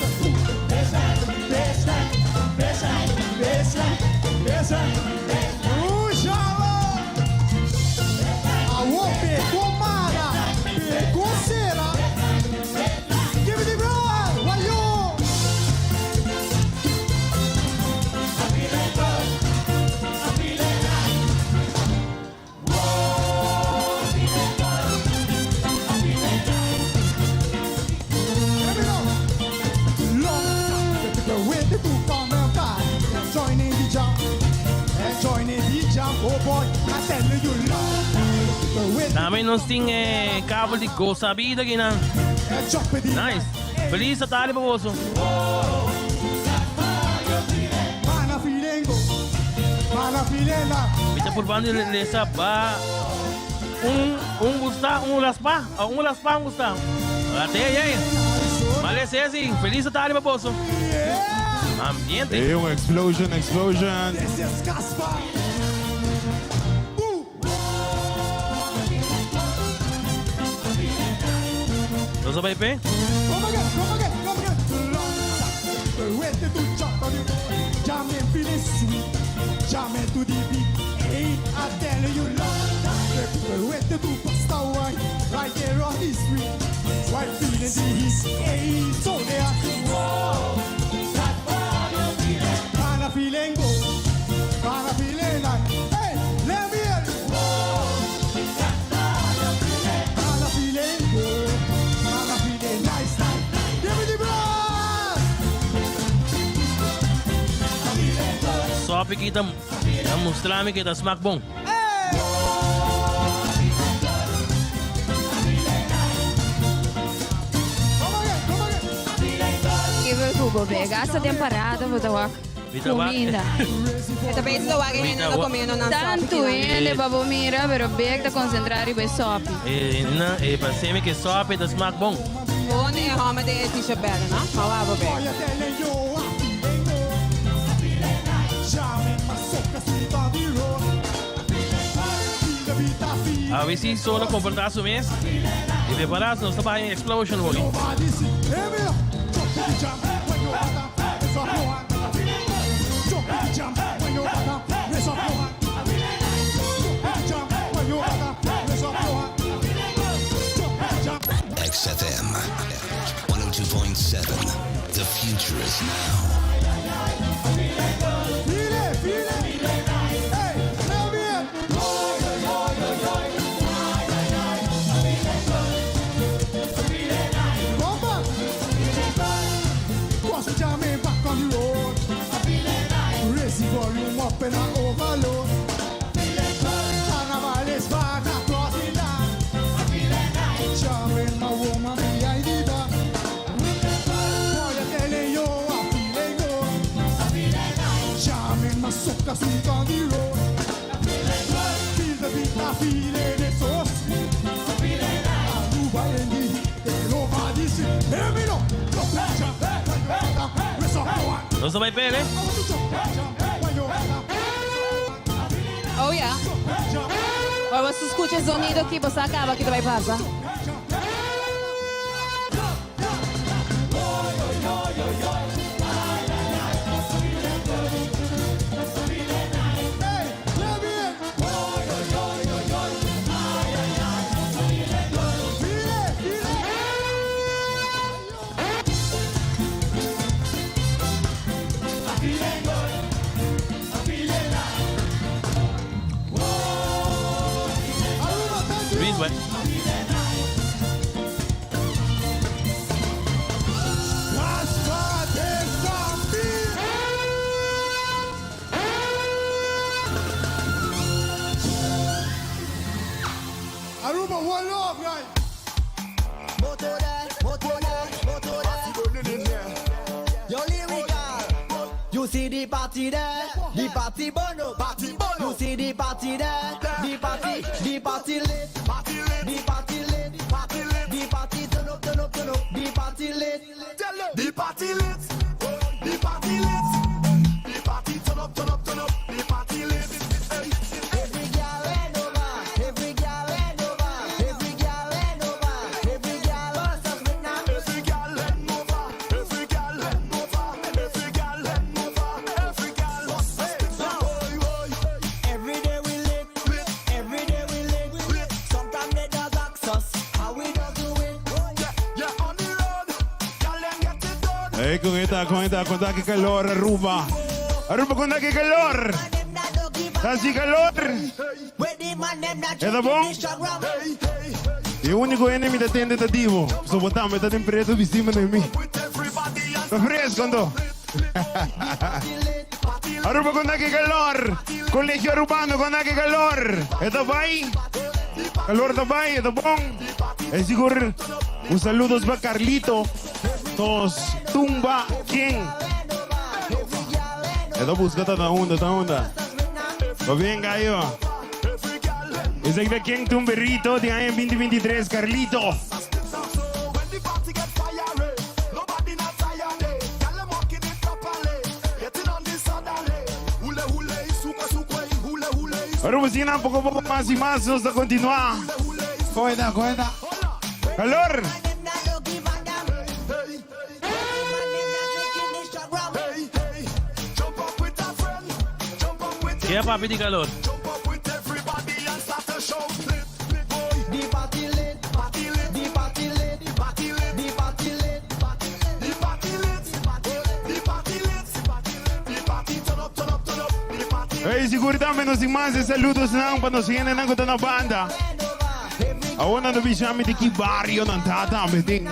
Bassline, bassline, bassline, bassline, bassline. Usha, Awo pegou mara, pegou cera. Give me the brass, wayo. Long time, the way to come and back, joining the jam, and joining the jam. Oh boy, I tell you, long time, the way Tambe nos tin eh, kabel di Goza Bida akinan. Nice. Felis atardi pa boso. Mana filengo, mana filena. Mi ta purbando lesa ba un un gusta, un raspa, ah, un raspa, un gusta. Ate, ay, ay. Vale, Ceci, felis atardi pa boso. Ambiente. Hey, un explosion, explosion. This is Casper. Nos a bai p'e? Come again, come again, come again. Long time, the way to jump on the road. Jamming, feeling sweet. Jamming to the beat. Hey, I tell you, long time. The way to do pasta wine. Right there on the street. Right feeling the heat. Hey, so they are. Whoa. Man, I feeling good. Man, I feeling like. Hey, let me hear you. Man, I feeling good. Man, I feeling nice, nice. Give me the brass. Sopi aki ta mustra mi ku ta smaak bon. Come again, come again. Kico ku bo bega. Hasta den parada bo ta wak Mi ta wak. kuminda. E ta bezig wak e hende ta comiendo nan sopi. Tantu hende pa bo mira, pero beg ta concentra riba e sopi. E na e parse mi ku sopi ta smaak bon. Bon e hòmber den e t-shirt bèrdè, no? Ma wak bo beg. Boy, I telling you, I feeling good. Jamming my soca sweet on the road. Feel the beat, I feel Awe si solo komportá su mes i prepará nos ta bai explosion hoy. Nobody see. Hear me now. Jump to the jam when you wanna raise up your hand. Jump to the jam when you wanna raise up your hand. Jump to the jam when you wanna raise up your hand. Jump to the jam. XFM 102.7. The future is now. Feel it, feel it. Hey, let me hear. Come back. Cause we jamming back on the road. Raise the volume up and I overload. Carnival is back across the land. Jamming my woman behind the back. Boy, I'm telling you, I'm feeling good. Jamming my soca sweet on the road. Feel the beat, I feel it, it's so sweet. Aruba in the heat, they over the street. Hear me now. Jump, jump, when you wanna raise up your hand. Nos a bai p'e, I want to jump, jump, when you wanna Oh, yeah. jump, Ora bo scucha e zonido aki, bo caba kico ta bay pasa. jump. Hey, let me in. Feel it, feel it. Aruba, thank you. Luis, bai. Raspa de Zambi. Aruba, one love, guys. Motor, motor, motor. Yo, lyrical. You see the party there, the party burn up. Party burn You up. see the party there, the party, the party lit, Party lit. the party lit, Party lit. the party turn up, turn up, turn up, the party lit. Tell 'em. The party lit. The party lit. The party turn up, turn up, turn up. The party lit. Hey. Every girl hand over, every girl hand over, every girl hand over, every girl bust up with now. Every girl hand over. Every girl hand over. Every girl hand over. Every girl. Hey. Oi, oi. Every day we lit, Lit. every day we lit. Lit. Sometimes they does ask us how we does do it. Yeah, yeah, on the road. Girl, them get it done. Hey, con esta, con esta, con esta, que calor, Aruba. Aruba, con esta, que calor. Them not do give a Así calor. Where the man them not Eta drinking bom? the strong rum. Hey, hey. E único enemy da tenda tá divo. So botar, me tá tem preto em cima de mim. With everybody and Tá fresco, ando. Aruba con que calor. Colegio Arubano con que calor. Eta vai. Calor tá vai, eta bom. É seguro. Un saludos para Carlito. Tos tumba quem? Eta busca tá na onda, tá onda. Va bien, gallo. Ese de quien tumberrito de año 2023, Carlito. When the party get fiery, nobody not tired. eh. Gyal them walking it properly, getting on the suddenly. Hule hule, suka suka, hule hule, Aruba, si poco a poco más y más, nos a continuar. Coeda, coeda. Calor. Them not do give a damn. hey, Man them not drinking the strong rum. hey, hey. Jump up with a friend, jump up with Kaya papi di calor. jump up with everybody and start to shout. Lit, lit, boy, The party lit, party lit, the party lit, party lit, the party lit. the party lit, the party lit, the party turn up, turn up, turn up, the party. Hey, seguro menos y más de saludos nan pa nos vienen nan na banda. Ahora no bijami de ki barrio nan tata me ting.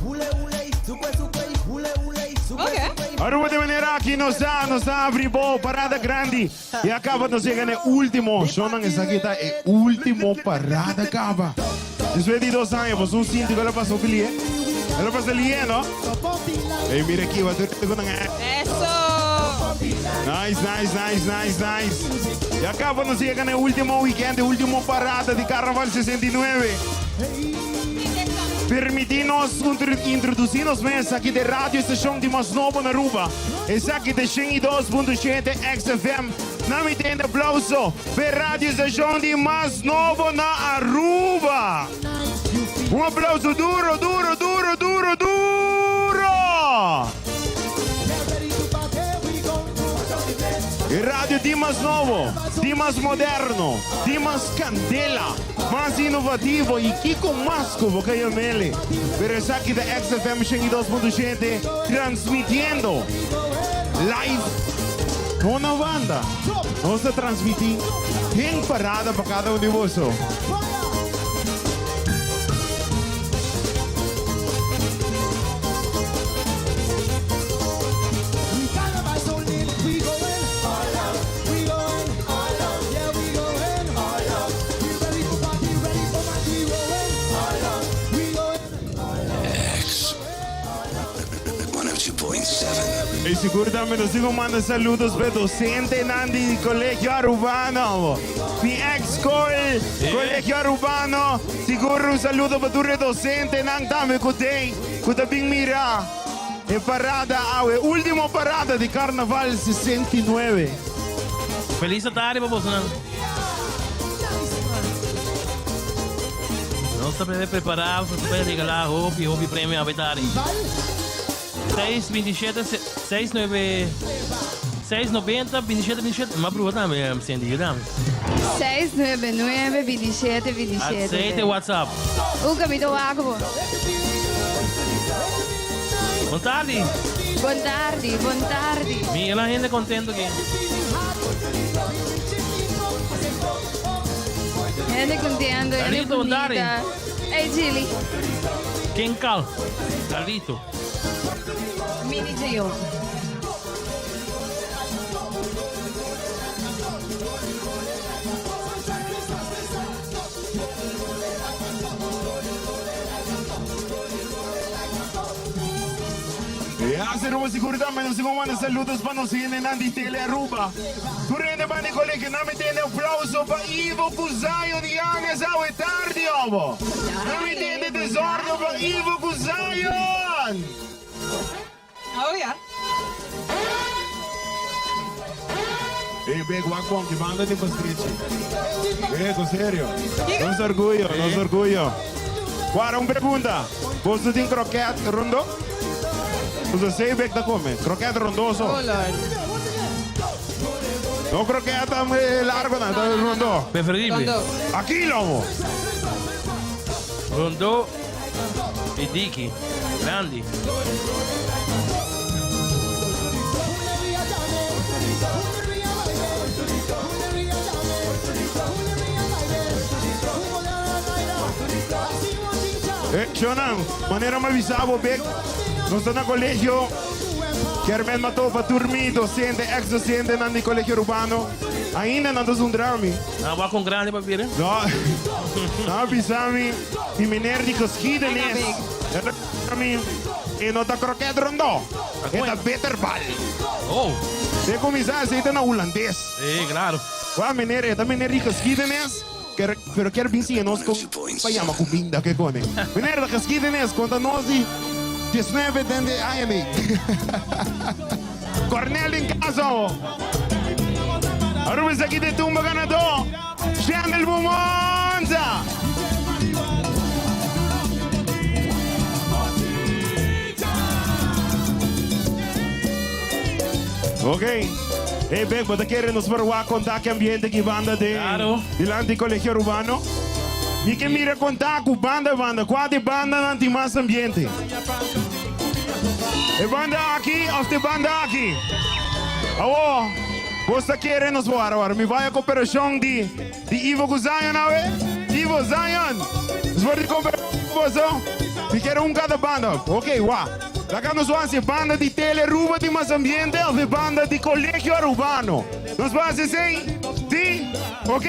Hule hule, supe supe, hule hule, supe Ok. Aruba de manera aquí nos da, nos da abribo, parada grande. Y acaba nos llega en el último. Shonan esa aquí está el último parada acaba. Después de 2 años, pues un cinto que le pasó pili, eh. Le pasó lié, ¿no? Hey, mira aquí, va a tener con Eso! Nice, nice, nice, nice, nice. Y acaba nos llega en el último weekend, el último parada de Carnaval 69. Permitirnos introducirnos mes aqui de Radio Estação de mais novo na Aruba. Esse aqui de 102.7 XFM. Não me tem aplauso para Radio Estação de mais novo na Aruba. Um aplauso duro, duro, duro, duro, duro. E radio di mais novo, di mais moderno, di mais candela, mais inovativo e Kiko Masco, porque eu mele. Pero es aquí de XFM 102.7 transmitiendo live con una banda. Vamos a transmitir en parada para cada uno de vosotros. We carnival so lit, we going all out. We going all out. Yeah, we going all out. We ready for party, ready for match. We going all out. We going. X 102.7. Y seguro también nos sigo mandando saludos para docente Nandi Colegio Arubano. Mi ex col, Colegio Arubano. Seguro un saludo para tu docente Nan también que que también mira. En parada, awe, último parada de Carnaval 69. Feliz tarde pa boso. Nos ta prepara pa regala hopi, hopi premio awe tardi. 6, 27, 6, 9, 6, 90, 27, 27. M'a proba tambe, Cindy, tambe. 699 27 27. Aceite WhatsApp. Un caminho água. Bon tardi. Bon tardi, bon tardi. Mira hende contento aki. Hende contento, hende Carlito, bon tardi. bunita. Hey, Gilly. Ken cal? Carlito. Mini Gio. Ja, Cas Aruba sigur tambe nos tin ku manda saludos pa nos hendenan di Tele Aruba. Tur hende ban di colegio nan mi tende aplauso pa Ivo ku Zion Yanez awe tardi obo. Nan mi tende desordo pa Ivo ku Zion. Oh ya. Ey big wak bon ki banda tin pa strichi. Ey serio. Nos orguyo, nos orguyo. Guarda un pregunta. Boso tin kroket rondo? Boso sei big ta come. Kroket rondo so. Oh Lord. No kroket largo nan, ta rondo. Preferible. Rondo. Aki lomo. Rondo y diki. Grandi. Eh, Shonan, manera mi a bisa bo bek, nos ta na colegio Kermen Matopa, tur mi docente, ex docentenan di Colegio Urbano, ainda nan ta zundra mi. Nan wak con grandi pa bira? No, nan a bisa mi di meneer di geschiedenis, e ta bisa mi, e no ta kroket rondó, e ta bitterbal. Oh. E cuminsa esey ta na Hulandes. Sí, claro. Wak meneer, e ta meneer di geschiedenis, pero kier bin siña nos con pa yama cuminda ke cone. Meneer, ta geschiedenis, conta nos di diesnuebe den de aña nei. Cornel den casa ho. Aruba esaki de tumba ganador. Chandel Bumonza. Ok. Hey Bek, bo ta kere nos por wak konta ki ambiente ki banda den Claro. dilanti Colegio Urbano? Mi ke mira konta ku banda banda, kua di bandanan tin mas ambiente? E banda aki of te banda aki? Awo, bos ta kere nos por wara. Mi bai a koperashon di di Ivo ku Zion awe. Ivo, Zion, nos por di koperashon ku boso? Mi kere un kada banda. Ok, wak. Laga nos wak si e banda di Tele Aruba tin mas ambiente of e banda di Colegio Arubano. Nos por hasi esei? Si? Ok.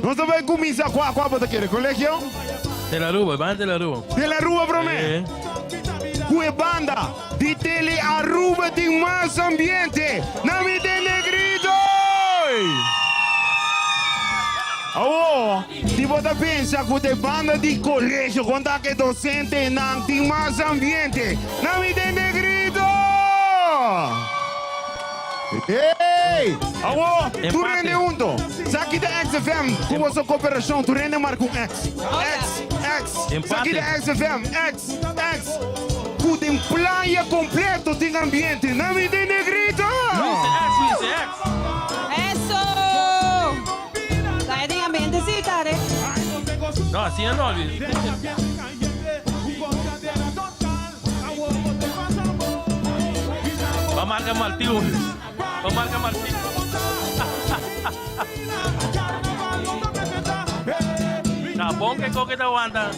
Nos ta bai kuminsá. Kua, kua bo ta kere? Colegio? Tele Aruba, e banda Tele Aruba. Tele Aruba promé. Sí. Ku e banda di Tele Aruba tin mas ambiente. Na mi tende grito! Awor, si bo ta pensa ku ta e banda di colegio konta ku e dosentenan tin mas ambiente, na mi tende grito! Ey! Awor, tur hende hunto. Sa ki ta XFM ku boso koperashon, tur hende marka un X. X, X. Sa ki ta XFM, X, X. Ku den playa kompleto tin ambiente. Na mi den negrito! Luis X, Luis X. Eso! Playa den ambiente si, Tarek. No, asina no, Luis. Ba marca Martiu. Ba marca Martiu. Ta bon ke koke ta wanta.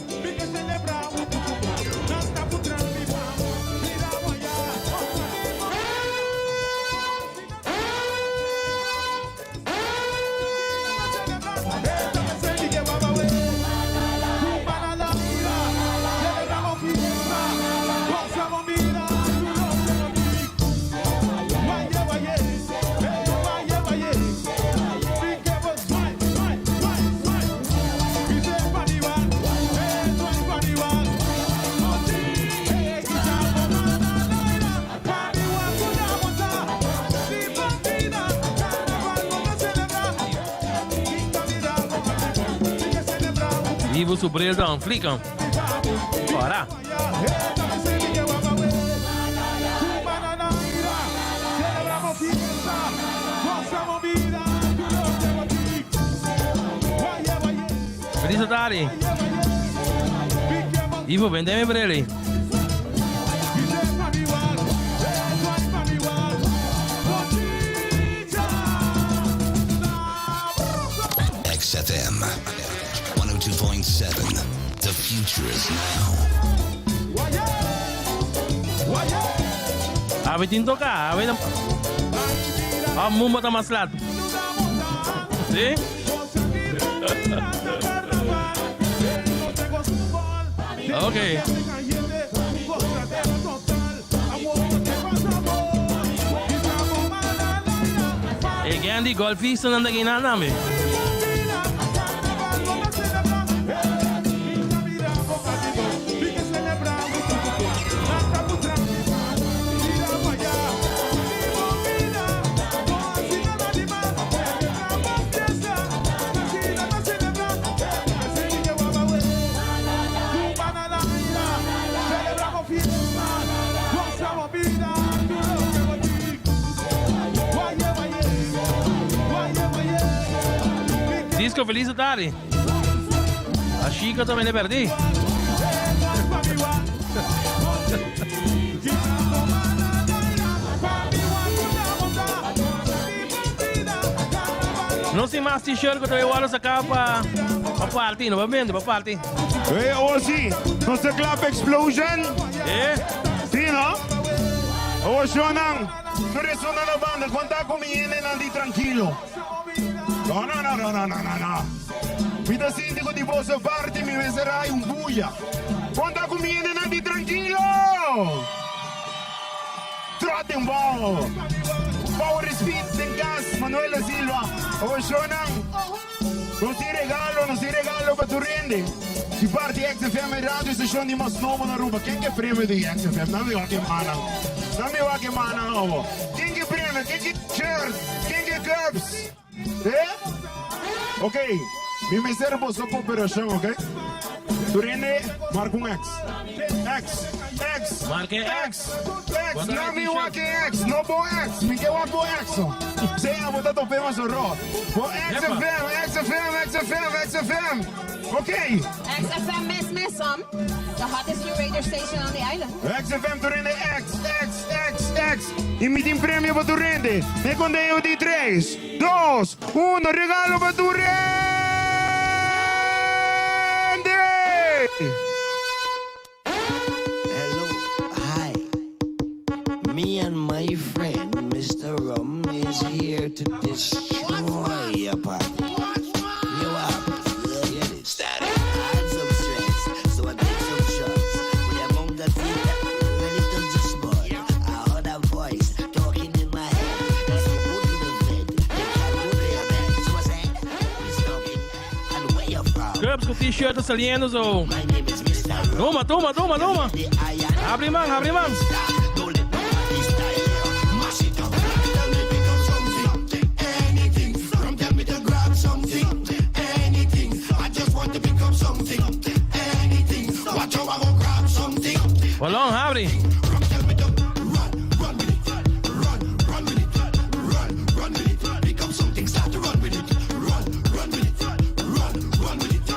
Ivo su bril ta on fliek. Ora. Feliz tarde. Ivo, vende mi bril ahí. XFM 102.7. The future is now. Awe tin toca, awe na... Ah, mumba ta mas laat. Sí? Ok. Candy, golfistanan ta gina tambe. Disco feliz tarde. A Chico también le perdí. No sin mas t-shirt ku ta igual saca pa pa party, no pa vende, pa party. Hey, Ozzy, nos ta kla pa Explosion? Eh? Sí, no? Awo shownan, tur esunnan na banda, konta ku mi hendenan di trankilo. No, no, no, no, no, no, no, no. Mi ta sinti ku di boso parti mi mester hay un buya. Konta ku mi hendenan di trankilo! Trot den bou! Power Speed den kas, Manuel da Silva. Awo shownan. Nos tin regalo, nos tin regalo pa tur hende. Di parti XFM e radio station di mas nobo na Aruba. Ken ke premio di XFM? Nan mi wak e manan. Nan mi wak e manan awo. Ken ke premio? Ken ke shirt? Ken ke cups? Eh? Ok, mi mester boso cooperacion, ok? Tur hende marca un X. X, X, Marca e X, X. Nan mi wak e X, no bo X. Mi ke wak bo X. Sea bo ta tope mas oro. Bo XFM, XFM, XFM, XFM. Ok. XFM mes mes om. The hottest new radio station on the island. XFM tur hende X, X, X, X. Y mi tin premio pa tur hende. Me conteo di tres, dos, uno. Regalo pa tur hende! Hello, hi. Me and my friend Mr. Rum is here to destroy your party. You up? Get it. Steady. I had some stress, so I take some shots. With a among the teeth, ready to just bud. I heard a voice talking in my head. He said, go to the vet. They can't go to your bed. So I said, who's talking and where you from? Cups ku t-shirt ta saliendo so. My name is Mr. Rum. Tuma, tuma, tuma, tuma. The iron. Habri man, habri man. Don't let nobody style you. Mash it up. Tell me pick up something. Anything. From tell me to grab something. Anything. I just want to pick up something. Anything. Watch how I go grab something. Balon, habri. From tell me to run, run with it. Run, run with it. Run, run with it. Pick up something, start to run with it. Run, run with it. Run, run with it.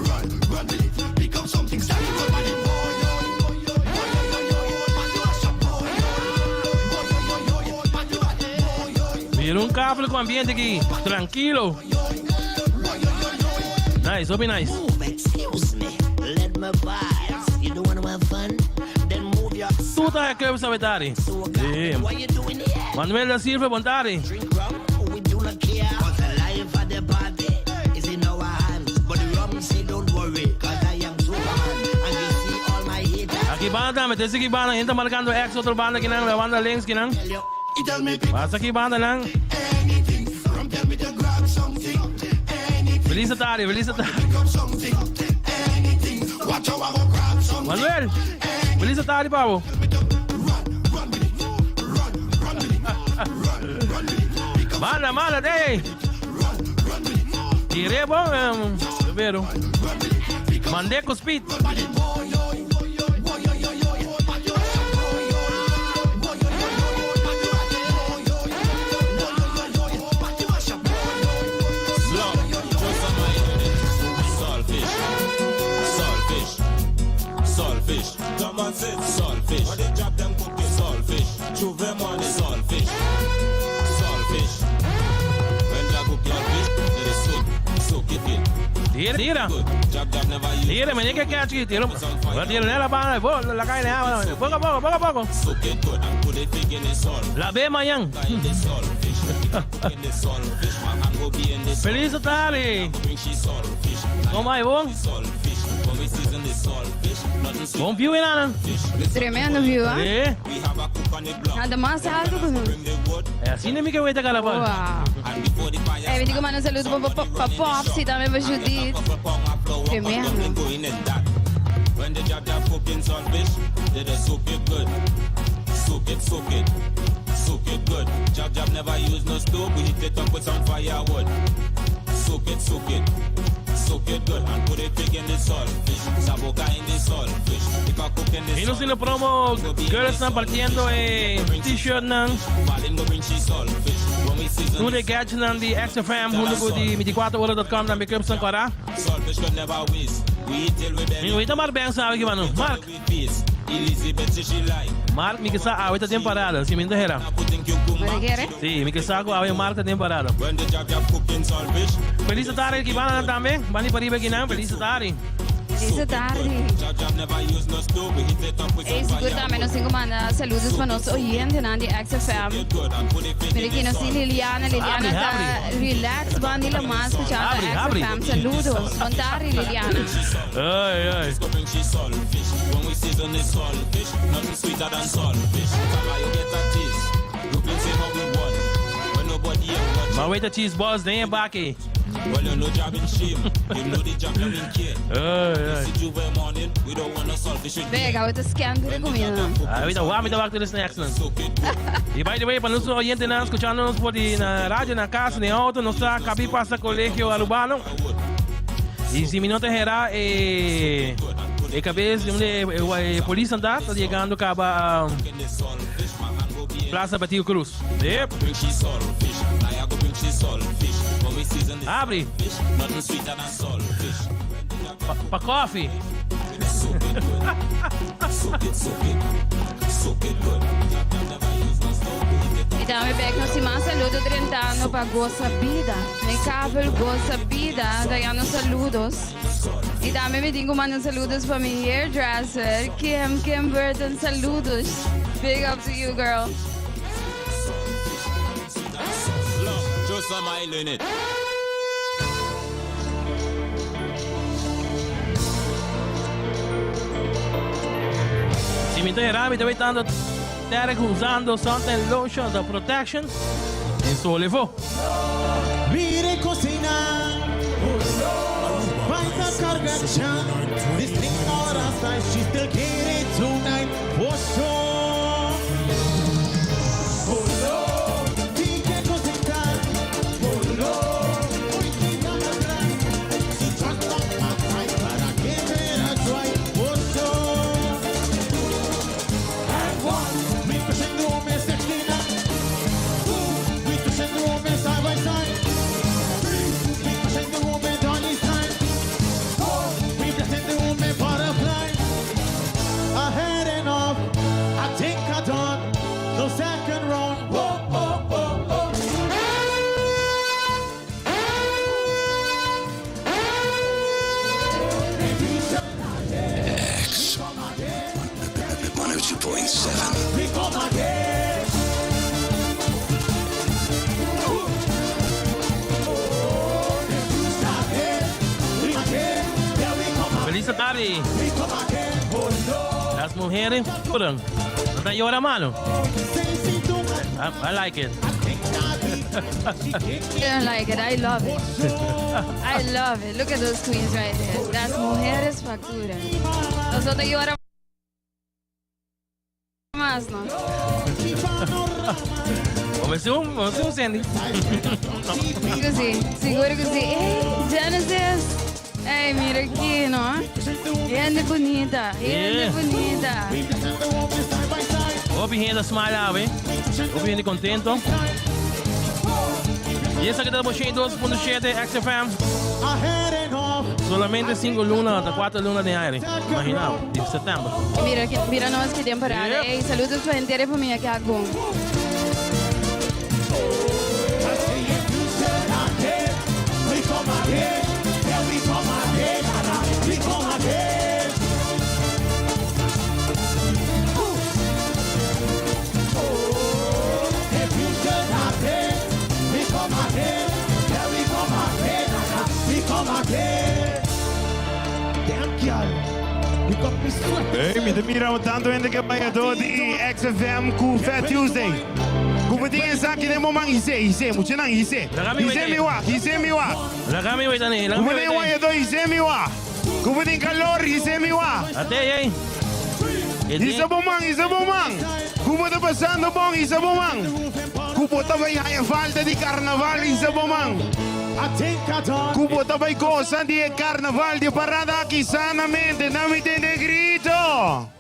Run, run with it. Pick up something, start to run with it. Boy, boy, boy, Mira un kafel ku ambiente aki. Trankilo. Nice, hopi nice. Move, excuse me. Let me pass. You don't wanna have fun? Then move your Tur ta cups a betari. Sí. What you doing here? Manuel da Silva, bon tardi. Drink rum, we do not care. Cause the life of the party is in our hands. But the rum say don't worry, cause I am Superman. And you see all my haters. Aki banda tambe, te aki banda, hende markando X, otro banda kinan, la banda links kinan. Tell you, he tell me pick Pasa aki banda nan. anything. Rum tell me to grab something. Anything. Feliz tardi, feliz tardi. Pick up something. Anything. Watch how I go grab something. Manuel, feliz tardi, Pabo. Run, run with it. Run, run with it. Run, run with it. Pick up Manda, manda, hey. run, run with it. Tir'é bon, pero. Mand'é ku speed. Saltfish, saltfish, saltfish. Come on, sit, saltfish. When they drop them cookies, saltfish. J'ouvert money, saltfish, saltfish. When they cook your fish, they soak, soak it in. Tira, tira. Good. Jab jab never use. Tira, meneer que catch it. Tira. Va tira la banda, la cae Poco a poco, poco a poco. Soak it good and put it big in the salt. La ve mañana. In the saltfish, in the saltfish. My hand go be in the Feliz tardi. Bring she saltfish. Kon bai, bon? Saltfish. When we Bon view enanan. Tremendo view, ah. Eh. Nada mas alto ku nos. Eh, asina mi ke weta Carnaval. Wow. Eh, mi digo manda un saludo pa, pa, pa Popsy tambe pa Judith. Tremendo. Y nos tin promo girls nan partiendo e t-shirt nan. Tur e gadgets nan di XFM hunto cu di 24ora.com tambe cups nan cora. Mi wita Mark Ben sabe ki mano. Mark. Mark mi ke sa awe ta den parada, si mi no ta hera. Si, mi ke sa ku awe Mark ta den parada. Feliz tarde ki banda nan tambe. Banda di pariba ki nan, feliz tarde. Feliz tarde. Ey, sigur tambe nos tin ku manda saludos pa nos oyentenan di XFM. Mira ki nos tin Liliana, Liliana ta relax banda di laman skuchando XFM. Saludos. Bon tarde Liliana. Ay, ay. Ma weta cheese balls den e baki. Ay, ay. Bega, we ta scan tur e comida nan. Ay, weta wak mi ta wak tur e snacks nan. Y by the way, pa nos oyentenan escuchando nos por di na radio, na casa, den auto, nos ta cabi pasa Colegio Arubano. Y si mi no ta hera, e, e cabez de e, e, polis anda, ta llegando caba um, Plaza Batico Cruz. Yep. Abri. Pa, pa coffee. Y tambe bek nos tin mas saludo drentando pa Goza Bida. Mi kabel Goza Bida ta yando saludos. Y tambe mi tin ku manda saludos pa mi hairdresser Kim, Kim Burton saludos. Big up to you girl. Si mi ta hera, mi ta wetando Derek usando suntan lotion the protection en solefo. Mire cocina, Baita carga chan. This thing all outside, she still get it tonight for sure. Oh no, tiene cosita. Oh no, hoy te gana atrás. She just not my type, but I give it a try for sure. And one, we pushing the woman 69. Two, we pushing the woman side by side. Three, we pushing the woman dolly style. Four, we blessing the woman butterfly. I had enough. I think I done. No second round. Whoa, oh, oh, oh. X 102.7. We come again. Feliz tarde. Las mujeres lloran. No te llora, mano. I like it. You don't like it. I love it. I love it. Look at those queens right there. Las mujeres facturan. Nos no llora mas, no? Vamos a un, vamos a un Sandy. Sigur ku si, sigur ku si. Hey, Genesis. Hey, mira aki, no? Hende bunita, hende bunita. Hopi hende smile awe. Hopi hende contento. Y esaki ta 102.7 XFM. Solamente 5 luna, ta 4 luna den aire. Imagina, di september. Mira, mira nos ki temporada. Yep. Hey, saludos pa henter e familia ki a bon. Ey, mi ta mira tanto hende ke bayadó di XFM ku Fat Tuesday. Ku bo tin esaki den bo man, his'é, his'é, muchanan, his'é. His'é mi wak, his'é mi wak. Laga mi weta ni, Ku bo tin wayadó, his'é mi wak. Ku bo tin kalor, his'é mi wak. Ate, ey. Hisa bo man, hisa bo man. Ku bo ta pasando bon, hisa bo man. Ku bo ta bai haña falta di karnaval, hisa bo man. Ku bo ta bai gosa di e karnaval di e parada aki sanamente, na mi tende grito.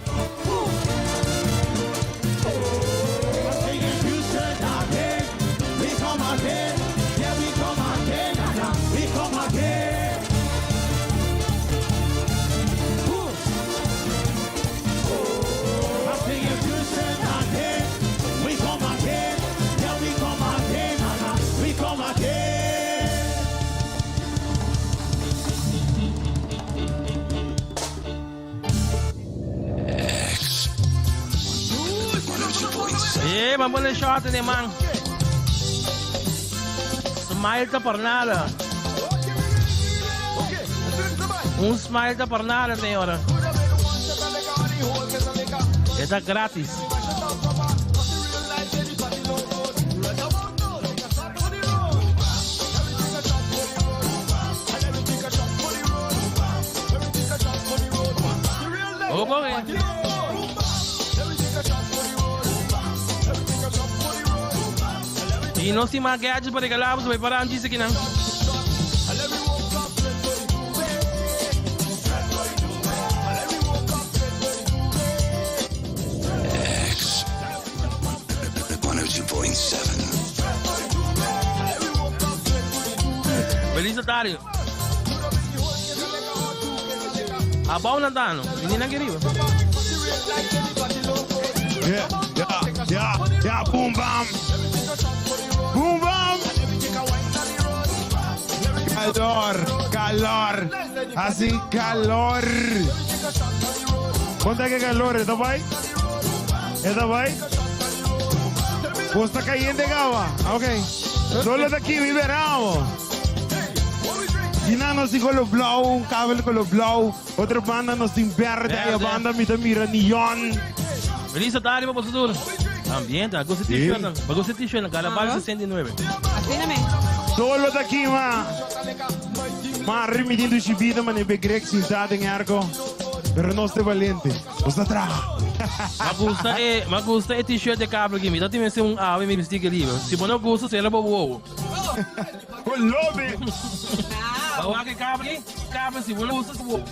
Eh, man pone short ne man. Smile ta por nada. Un smile ta por nada, señora. Está gratis. Opo, eh. Y no sin más gadgets para regalar, pues voy para antes aquí, ¿no? X 102.7. Feliz tarde. Abao na tano. Menina querido. Yeah, yeah, yeah, yeah, boom, bam. Boom, bam. Calor, calor. Así, calor. Conta que calor, ¿está bai? ¿Está bai? Vos está caliente, Gaba. Ok. Solo de aquí viveramos. Dina nos tin color blauw, un kabel color blauw. Otro banda nos tin berde, Berde. e banda mi ta mira neon. Feliz tarde, pa futuro. Ambiente, agosto t-shirt, agosto t-shirt, Carnaval 69. Asina mes. Solo ta aki, ma. Ma remitiendo su vida, ma ne begrek sinta den ergo. Pero nos te valiente. Nos ta traha. Ma gusta e, ma gusta e t-shirt de kabel aki. Mi ta tin un ave mi bisti riba. Si bo no gusta, sera bo wowo. Colobi. Ba wak e kabel aki? Kabel si bo no gusta, wowo.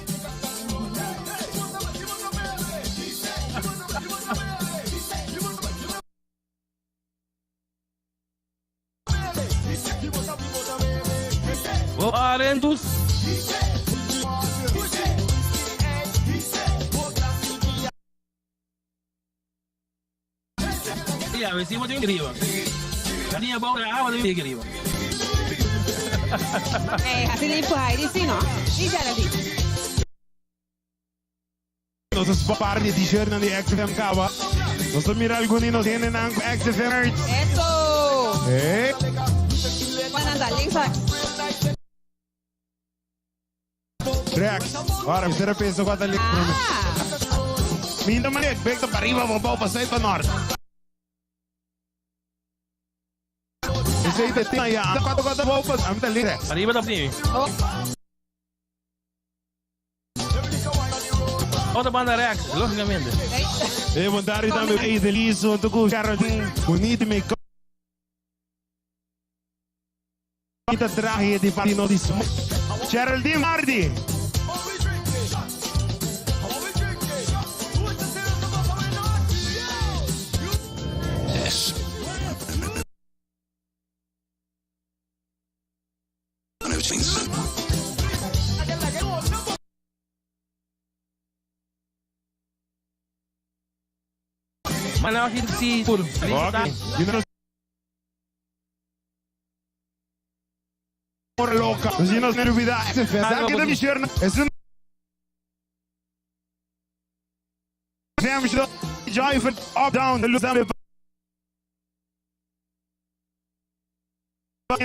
Bo arentus. Ya, we zien wat in riba. Ni abou na awa de riba. Eh, asina di por di sí, no? Di Geraldine. Nos a par di t-shirt nan di XFM caba. Nos a mira algun di nos hendenan cu XFM shirts. Eso! Hey. Juan anda, links rechts. Rechts. Ora, mi a pensa cu ta links. Ah! Minta mané, bek ta pa riba, pa bou, pa zuid, pa nort. Esey ta tema ya. Cuanto cuanto bou pa, ami ta links rechts. Arriba ta primi. Oh. Otro banda rechts, lógicamente. E bon tardi tambe Edelis hunto cu Geraldine. Bonito me ta traje di parti no di Geraldine Mardi. S. 102.7. Maar nou hier zie je. Ok. You know, por loca. Si no se olvida, ese que de mi es un Joy for up down the luz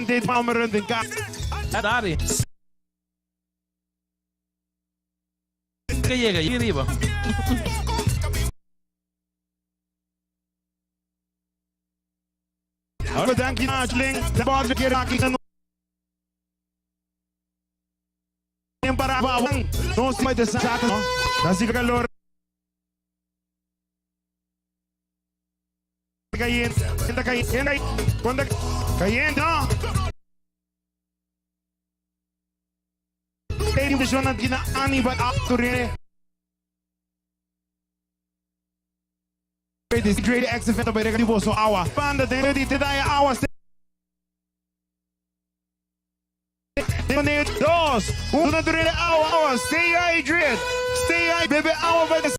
dit palmerend in ka. Daar is. Nunca yega ahí riba. Ahora danki na Ashley, de borde keer aki na para nos de sata, nasi calor. Caliente, caliente, cuando caliente, no. Televisión aqui na Aniba Ature. This great X event bij de Boso Awa. Banda de die te daya awa. Dos, uno, tres, awa, awa. Stay hydrated. Stay hydrated. Bebe awa bij de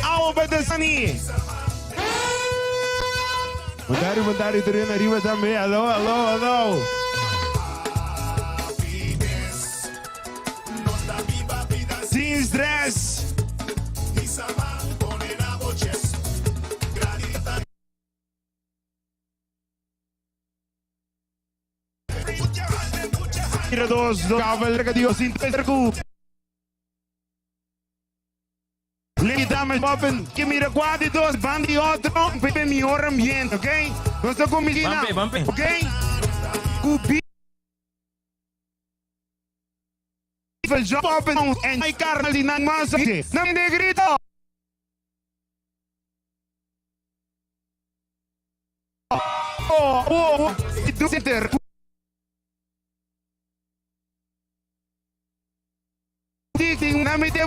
Awa bij de sunny. Mandari, mandari, terug arriba también. Hallo, hallo, hallo. Sin stress. Mira dos, dos, kabel, Dios, sin Lady dames, open, que mira cuatro y dos, van de otro, pepe mejor ambiente, ok? No está con mi Bampe, bampe. ok? Cubi. Open, en hay carne, y nada más, no negrito. Oh, oh, oh, do center. Ding, na me deu.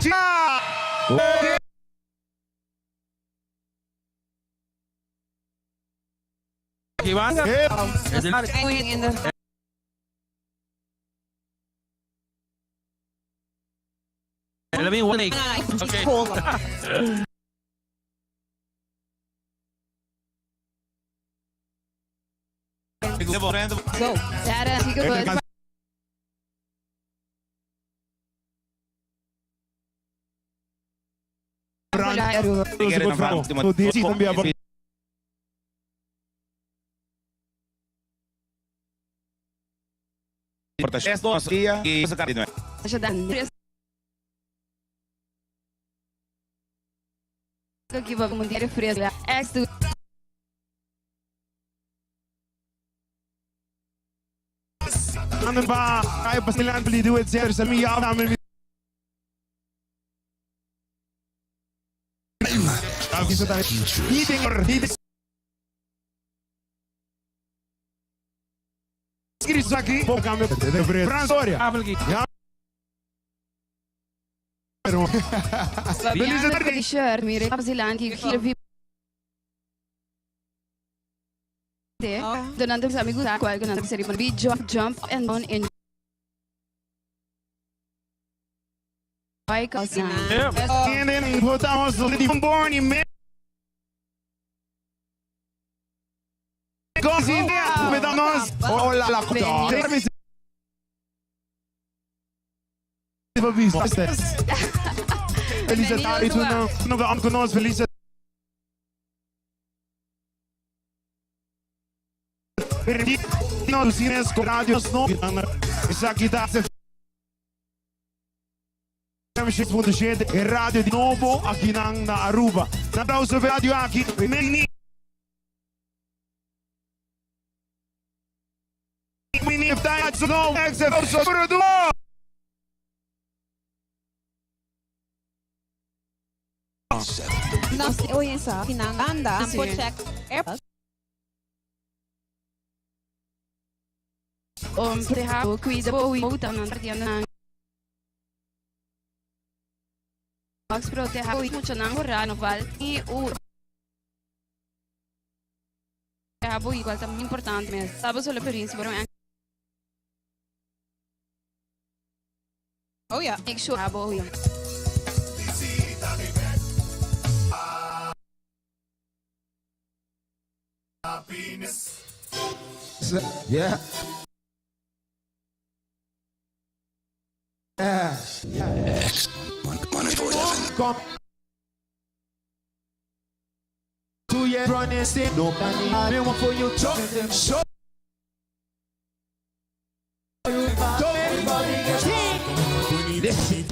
Aquí van. Es el- El amigo One Okay. Go. Sarah, sigo Aqui vai mundial fresca. Ex Ba, ay pasilan pili duet ser sa mi ya mi. Ja. Feliz shirt, mire, Zealand, hier vi. Donando sa amigos cual con serie video jump and on in. Tienen votamos de born y me. Hola, la Feliz tarde, no, no, no, feliz. No, cines con radios no. Esa quita Radio di Novo aqui na Aruba. Aplauso per Radio aqui. Mini Mini no ex Nos oyen sa kinanganda ang po check air Om te ha cuida o uta nan partiendo Max pro te ha mucho nan gorra no val y u ha igual también importante me sabo solo per insi pero Oh ja. Ik sure habo ja. Yeah. Yeah. Come. 2 years running, say no money. I want for you to show. Listen.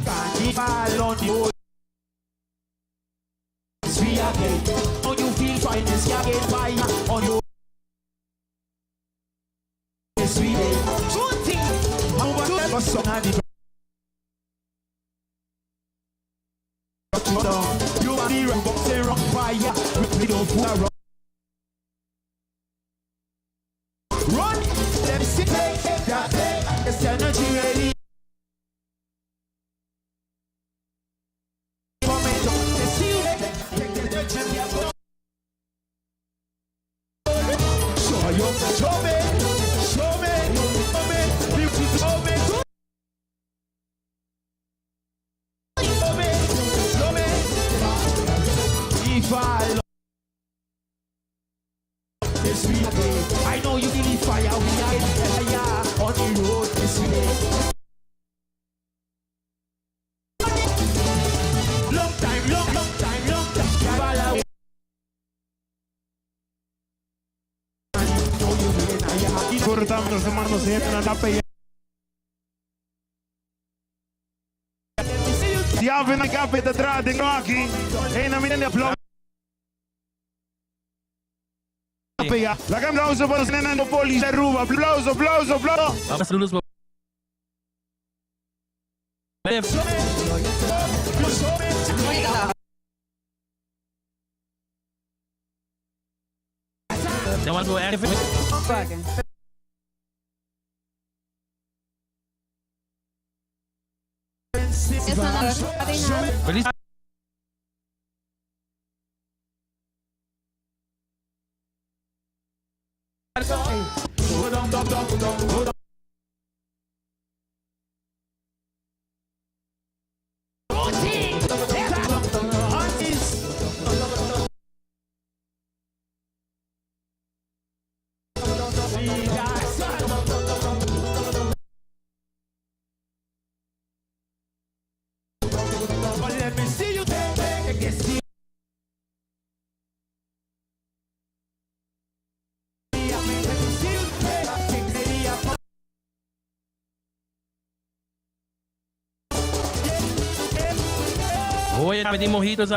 Cortamos nos manos entran a pegar. Diave na café de atrás de aqui. Ei, na minha aplauso. La aplauso para Nando Polis Aruba. Aplauso, aplauso, aplauso. Vamos saludos. Feliz. Voy a pedir mojitos.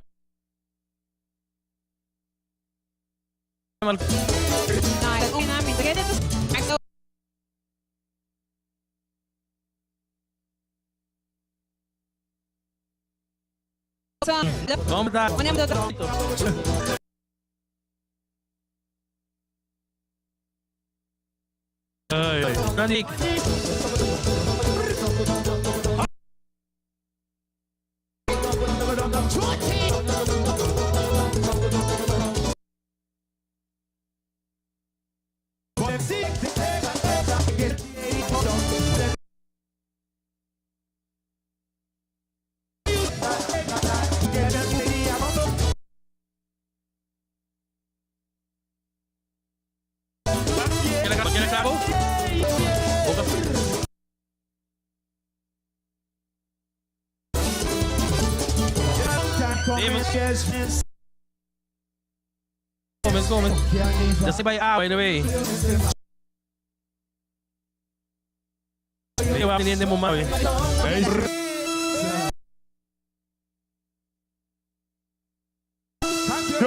Vamos dar. Ay, ay. Nani. ¿Quieres clavo? Let's go, man. Just by ah, by the way.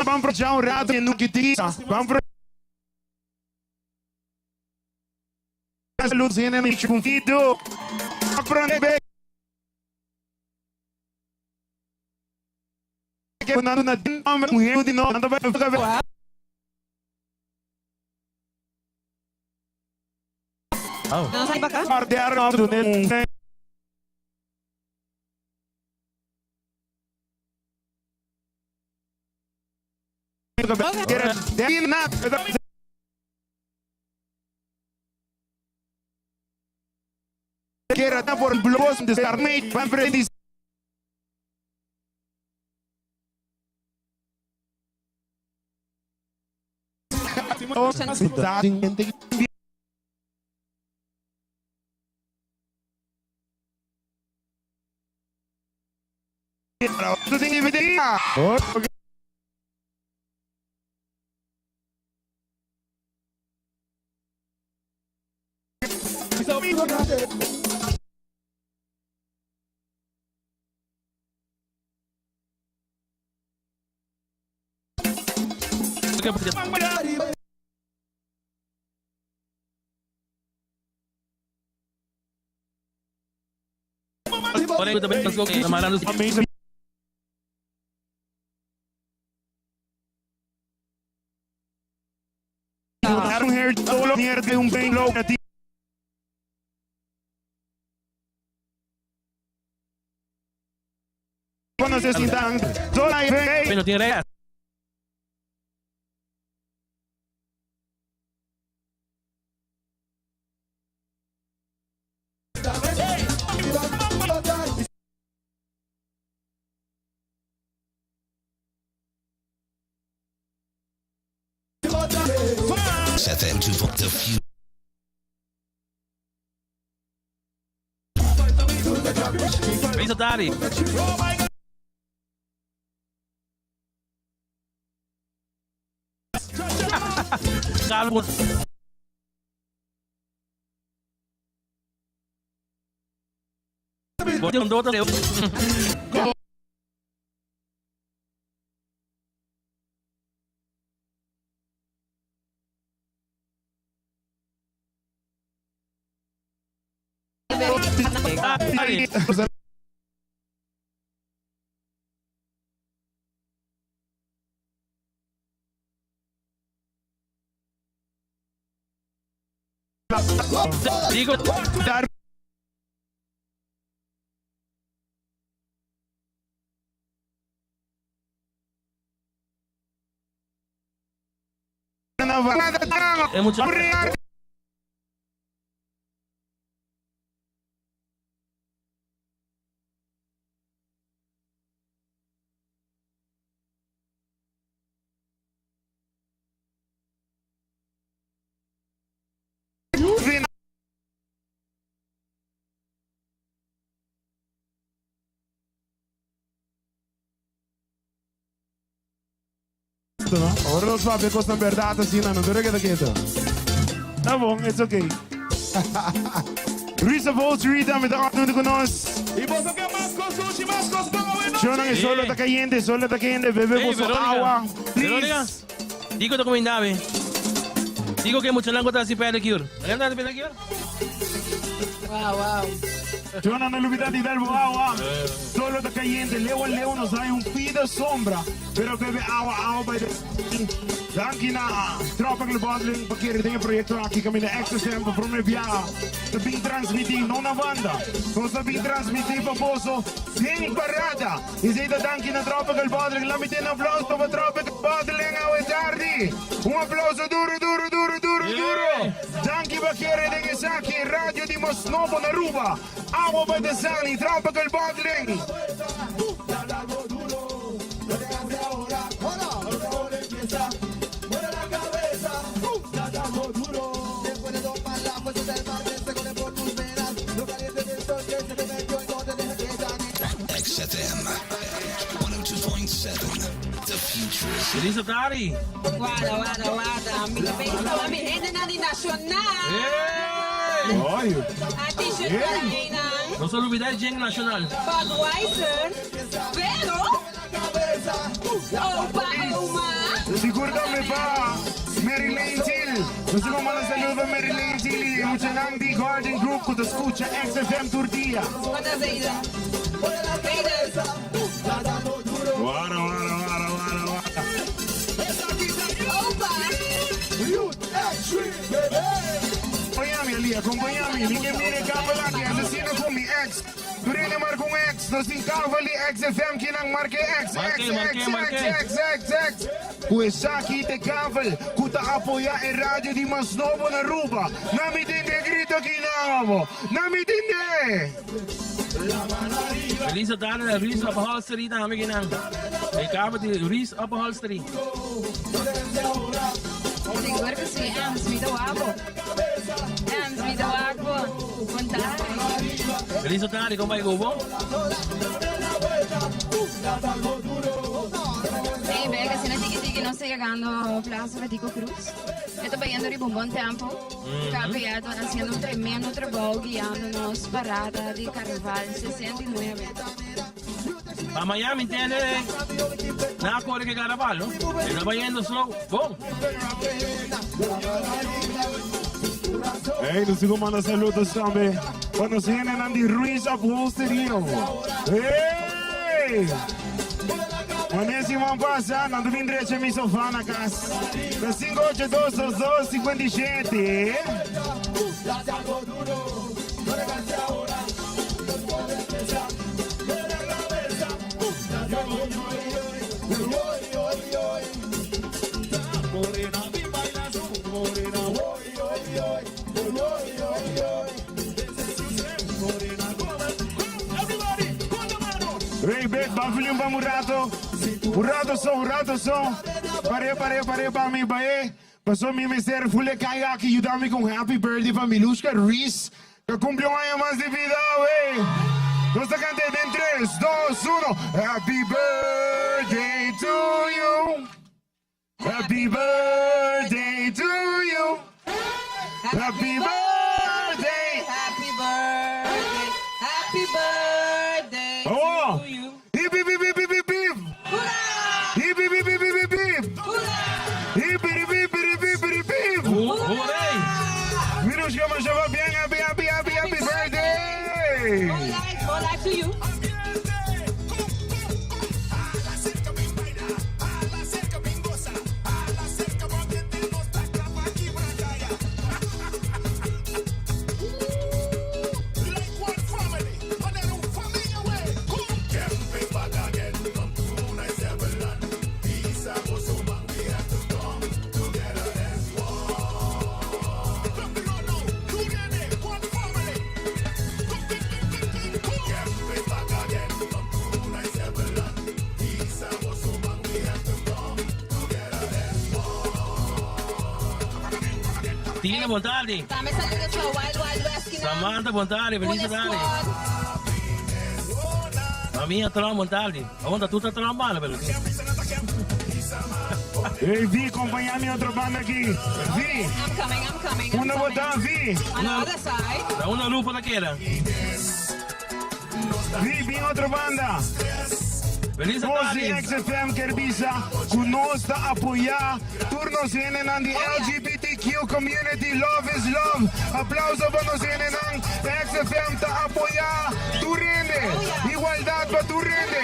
Vamos para un rato en un Vamos Luciana me convido. Aprende que na na mulher de novo, não vai ficar. Não sai pra cá. Quiera por blog de Sarney, van Freddy. Ora ku ta bin marando. No tin res. FM to the few. Bisa Dari. Carlos. Digo, dar É mucho. Ora nos papia cosnan berdad asina, no dura keda keto. Ta bon, it's okay. Risa Bolt Rita mi ta hunto cu nos. Y boso ke mas cos sushi, mas cos bon awe nochi. Shonan, e solo ta cayente, e solo ta cayente, bebe Hey, boso Veronica. awa. Veronica, Please. Digo ta cuminda be. Digo ke muchanan cu ta haci pedicure. Nan ta haci pedicure? Wow, wow. Shonan, no lubida di dal bo awa. Solo ta cayente, leu a leu nos hay un pida sombra. Pero bebe awa, awa by the Danki na Tropical Bottling pa kere den e proyecto aki caminda XFM pa prome biaha ta bin transmiti no na banda. Nos ta bin transmiti pa boso den parada. Esey ta danki na Tropical Bottling. Laat mi tene un aplauso pa Tropical Bottling awe tardi. Un aplauso duro, duro, duro, duro, duro. Danki pa kere den esaki radio di mas nobo na Aruba. Awa by the Sunny, Tropical Bottling. XFM 102.7. The future is Feliz tardi. Guarda, guarda, guarda. Mi ta pensa mi hendenan di Nacional. Ay. A t-shirt para einan. No se olvida el Gen Nacional. Budweiser. Pero. Opa, oma. Sigur tambe pa Mary Lane Till. Nos ta manda saludo pa Mary Lane Till y muchanan di Garden Group cu ta scucha XFM tur dia. Wat is Aiden? Aiden. Wara, wara, wara, wara, wara. Opa. Acompaña mi, Ali, acompaña mi. Mi ke mira kabel aki, asesino cu mi ex. Durene marca un ex, nos tin kabel di XFM kinan marca X, X, Marke, X, marke, X, marke. X, X, X. Cu esaki ta kabel cu ta apoya e radio di mas nobo na Aruba. Na mi tende grito aki nobo. Na mi tende. Feliz tardi na Ruiz Upholstery tambe kinan. E kabel di Ruiz Upholstery. Sigur cu si, Ems, mi ta wapo. Ems, mi ta wapo. Contari. Feliz tardi, con bai Gobo? Hey, Bega, asina tiki tiki nos ta yegando Plaza Betico Croes. E ta bayendo riba un bon tempo. KPA ta haciendo un tremendo trabou guiando nos parada di Carnaval 69. Pa Miami entiende na corre que carnaval, no? Está bayendo slow. Bom. Hey, nos sigo manda saludos tambe pa nos hendenan di Ruiz Upholstery. Hey! Wanneer siman pasa, nan ta bin drecha mi sofá na kas. Na 58222 57. Hey, Big, ban film pa un rato. Un rato so, un rato so. Pare, pare, pare pa mi, bae. Paso mi mester fule kai aki yuda mi con happy birthday pa Milushka Ruiz. Que cumple un año mas di vida, wey. Nos ta canta den 3, 2, 1. Happy birthday to you. Happy birthday to you. Happy birthday. Happy birthday. Happy birthday Oh. to you. Hip, hip, hip, hip, hip, hip, hip. Hip, hip, hip, hip, hip, hip, hip. Hip, hip, hip, hip, hip, hip, hip. Hooray! Mirushka masha bien, happy, happy, happy, happy birthday. More life, more life to you. Tina, bon tardi. Tambe saludos pa Wild Wild West kinan. Samantha, bon tardi. Feliz Pune tardi. Squad. Mamia Trump, bon tardi. Aonde tu ta Trump, mano, pero. Hey, Vi, acompañame otro banda aquí. Vi, I'm coming, I'm coming. I'm una coming. botada, Vi. On the other side. Da una lupa da queda. Vi, bin otro banda. Feliz Nos tardi. di XFM kier bisa cu nos ta apoya tur nos hendenan di LGBTQ community. Love is love. Aplauso pa nos hendenan. XFM ta apoya tur hende. Igualdad pa tur hende.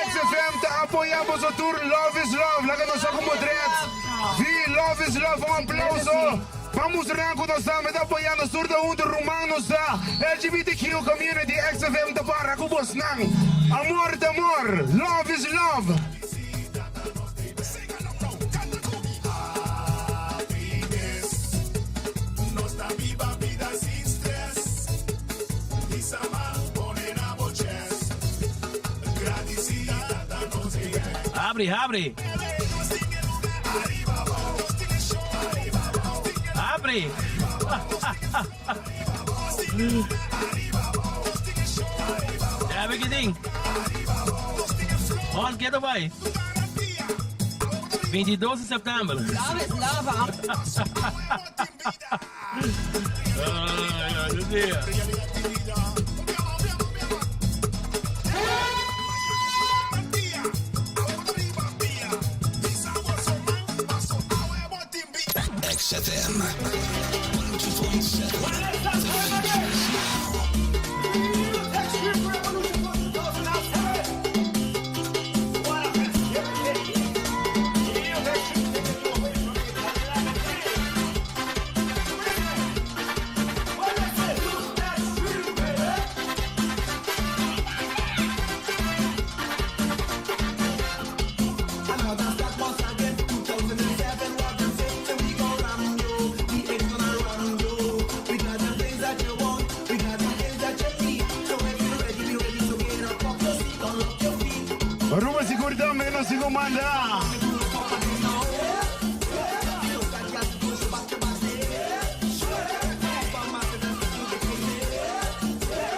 XFM ta apoya boso tur. Love is love. Laga nos sa como dread. Vi, love is love. Un aplauso. Vamos rango nos ta ta apoyando tur de hunto ruman nos ta LGBTQ community. XFM ta para cu bosnan. Amor ta amor. Love is love. Nos ta biba bida sin stress. Isaman pone na bo chest. Gradicida nos Habri, habri. Habri. Ja, weet je ding. On, get away. 22 di september. Love is love, huh? Ay, ay, Dios mío. XFM 102.7. Aruba sigur tambe nos sigur manda.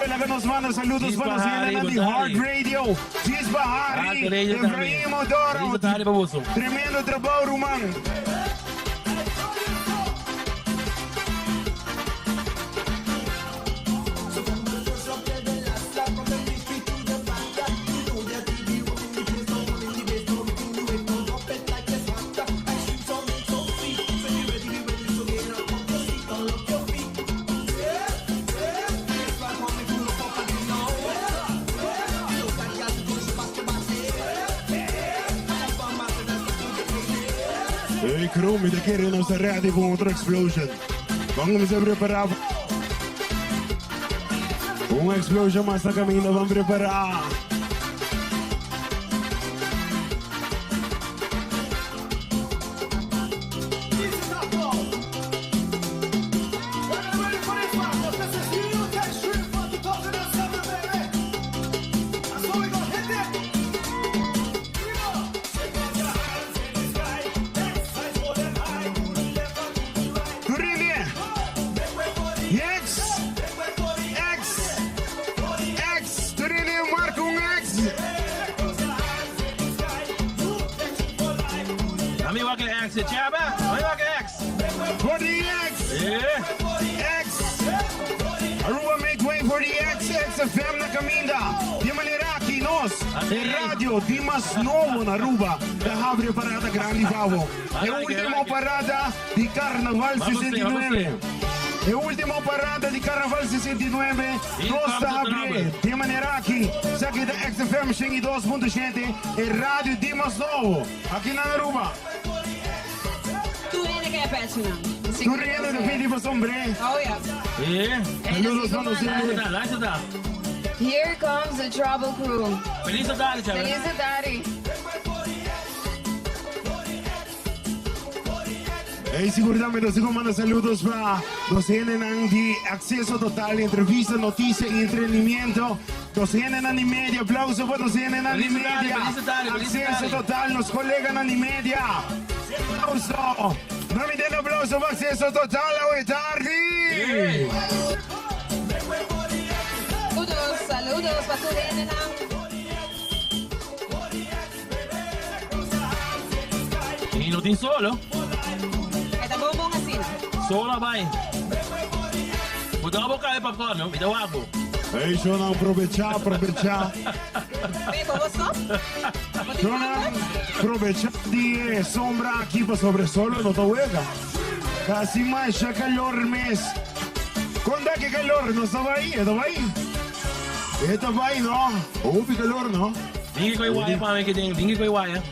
Laga nos manda saludos pa nos Bahari, hendenan di bon Hard tardi. Radio. Gis Bahari, Hard Radio tambe. Efraim Odoro. Feliz tardi pa boso. Tremendo trabou, ruman. Hey crew, mi ta kere nos ta ready pa un otro explosion. Ban kuminsá prepará. Un explosion mas ta kaminda, ban prepará. Durini! X! X! X! Durini, marca un X! Ami wak e X, e chaba. Ami wak e X. For the X! Yeah. X! Aruba make way for the X, XFM na caminda. Di manera aki nos, e radio di mas nobo na Aruba, ta habri e parada grandi pa bo. E ultimo parada di Carnaval 69. E ultimo parada di Carnaval 69 nos ta habri di manera aki. Esaki ta XFM 102.7, e radio di mas nobo aki na Aruba. Tur hende ke pèchinan. Tur hende ta pidi pa sombré. Oh ja. Saludos pa nos hende. Here comes the trouble crew. Feliz Atari, chaval. Feliz Atari. Hey, seguramente nos sigo manda saludos pa nos hendenan di Acceso Total, entrevista, noticia y entretenimiento. Nos hendenan di media, aplauso pa nos hendenan di Feliz tarde, media. feliz tarde, feliz Acceso tarde. Total, nos coleganan di media. Aplauso. No mi den aplauso pa Acceso Total awe tardi. Saludos, saludos pa tur hendenan. Y no tin solo. E ta bon bon asina. Solo a bai. Bo ta boca de popcorn, no? Mi ta wak bo. Hey, Shona, aprovecha, aprovecha. Bebo, bo stop? Bo tin Shona, hamber? aprovecha di e sombra aki pasobra e solo no ta wega. Casi masha calor mes. Con ta ki calor? Nos ta bai, e ta bai. E ta bai, no. Hopi calor, no. Dingi koi waya pa mi ki den, dingi koi waya.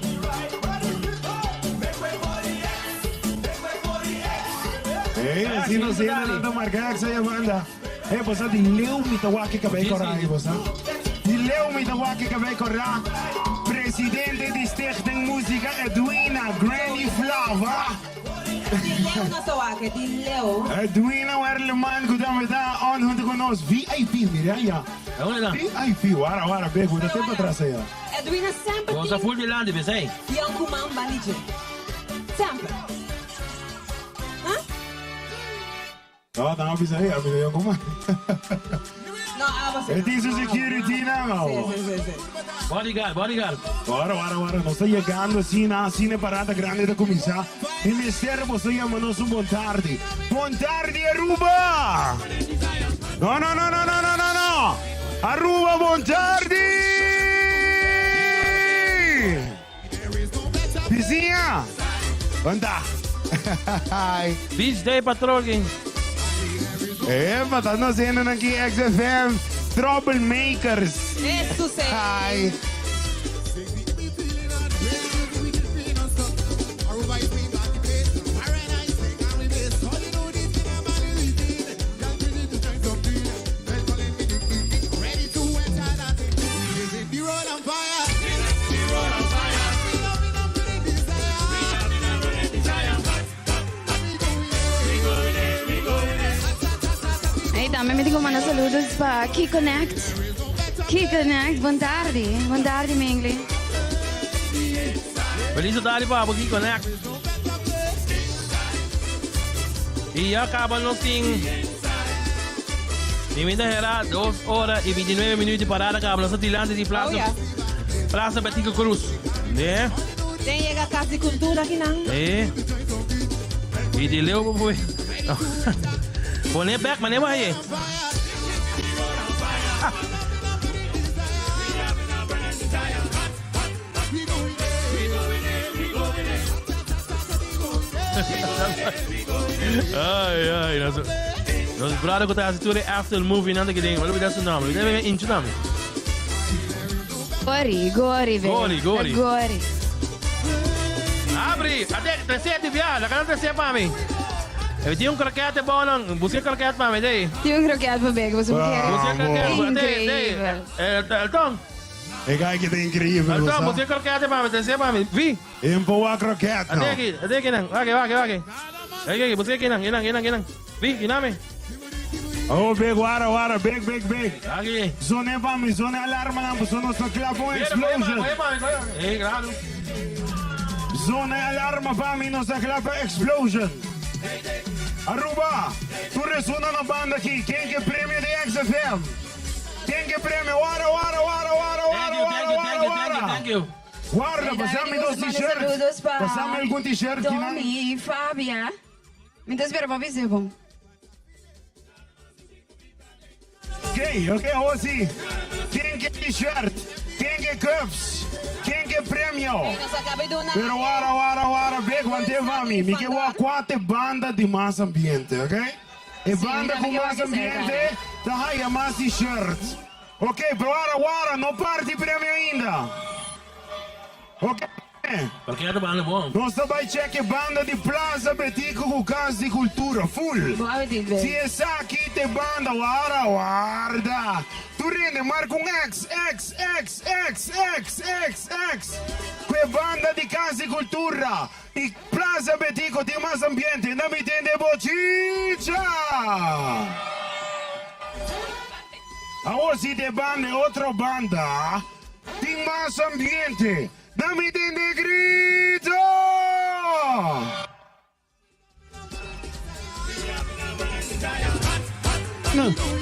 Hey, así no se llama ta marca exa ya banda. Hey, bosa di leu mi ta wak e cabey cora ahí, bosa. Di leu mi ta wak e cabey cora. Presidente di Stichting Musica Edwina Granny Flava. Di leu nos ta wak e, di leu. Edwina Werleman cu tambe ta on hunto cu nos. VIP, mira ya. VIP, wara wara big, bo ta tempo atras aya. Edwina semper Bo ta tin full dilanti, pesey. yoncuman bandi dje. Semper. Huh? No, nan a bisa hey, a bisa yoncuman. No, abo si. E tin su security nan abo. Si, si, si, si. Bodyguard, bodyguard. Wara, wara, wara, nos ta yegando asina, asina e parada grandi ta cuminsa. Mi mester boso yama nos un bon tardi. Bon tardi Aruba! No, no, no, no, no, no, no, no! Aruba bon tardi! Bisiña! Unda? Beach Day Patrol ki. Epa, ta nos hendenan aki XFM Troublemakers. Eso sí. Hi. Hey, tambe mi tin ku manda saludos pa Key Connect. Key Connect, bon tardi. Bon tardi, Mingli. Feliz tardi pa bo, Key Connect. Y ya caba nos tin Mi mi ta hera 2 ora y 29 minuut di parada caba. Nos ta dilanti di Plaza, Oh, ja. Plaza Betico Cruz. Nee. Den yega Cas di Cultura kinan. Nee. Y di leu bo boy. Pone bek, mane ba ye? Ai, ai, nos, nos brother ku ta hasi tur e after movie nan ta kiden, wala bida su nombre, bida bida inchu tambe. Gori, gori, ve. Gori, gori. Gori. Abri, ate, trese di bia, laga nan trese pa mi. E tin un kroket bou nan, buska e kroket pa mi, dey. Tin un kroket pa bek, boso kere. Buska e kroket, dey, dey. Increíbel. Elton. E guy ki ta increíbel, Elton, buska e kroket pa mi, trese pa mi. Vi. Empowa kroket no. Ate aki, ate aki nan, wak, wak, wak. Aki, aki, buska aki nan, nan, nan, nan. Vi, gina mi. Oh, big, wara, wara, big, big, big. Aki. Zone pa mi, zone alarma nan, pasobra nos ta kla pa un explosion. Eh, claro. Zone alarma pa mi, nos ta kla pa explosion. Aruba, tur resuna na banda aki, ken ke premio di XFM? Ken ke premio? Wara, wara, wara, wara, wara, wara, wara, wara. Thank you. Guarda, pasami dos t-shirt. Pasami algun t-shirt kinan. Tommy, Fabia. Mi ta spera pa bisa bon. Ok, ok, awor si. Ken ke t-shirt? Ken ke cups? Ken ke premio? Pero wara, wara, wara, big, wante pa mi. Mi ke wak kuate banda di mas ambiente, ok? E banda ku mas ambiente ta haya mas t-shirt. Ok, pero wara, wara, no parti premio ainda. Ok. Cualkier otro banda bon. Nos ta bai check e banda di Plaza Betico cu Cas di Cultura full. Si esaki ta e banda, wara, warda. Tur hende marca un X, X, X, X, X, X, X cu e banda di Cas di Cultura y Plaza Betico tin mas ambiente. Na mi tende bochincha! Awor si ta e banda e otro banda tin mas ambiente. Na mi tende grito!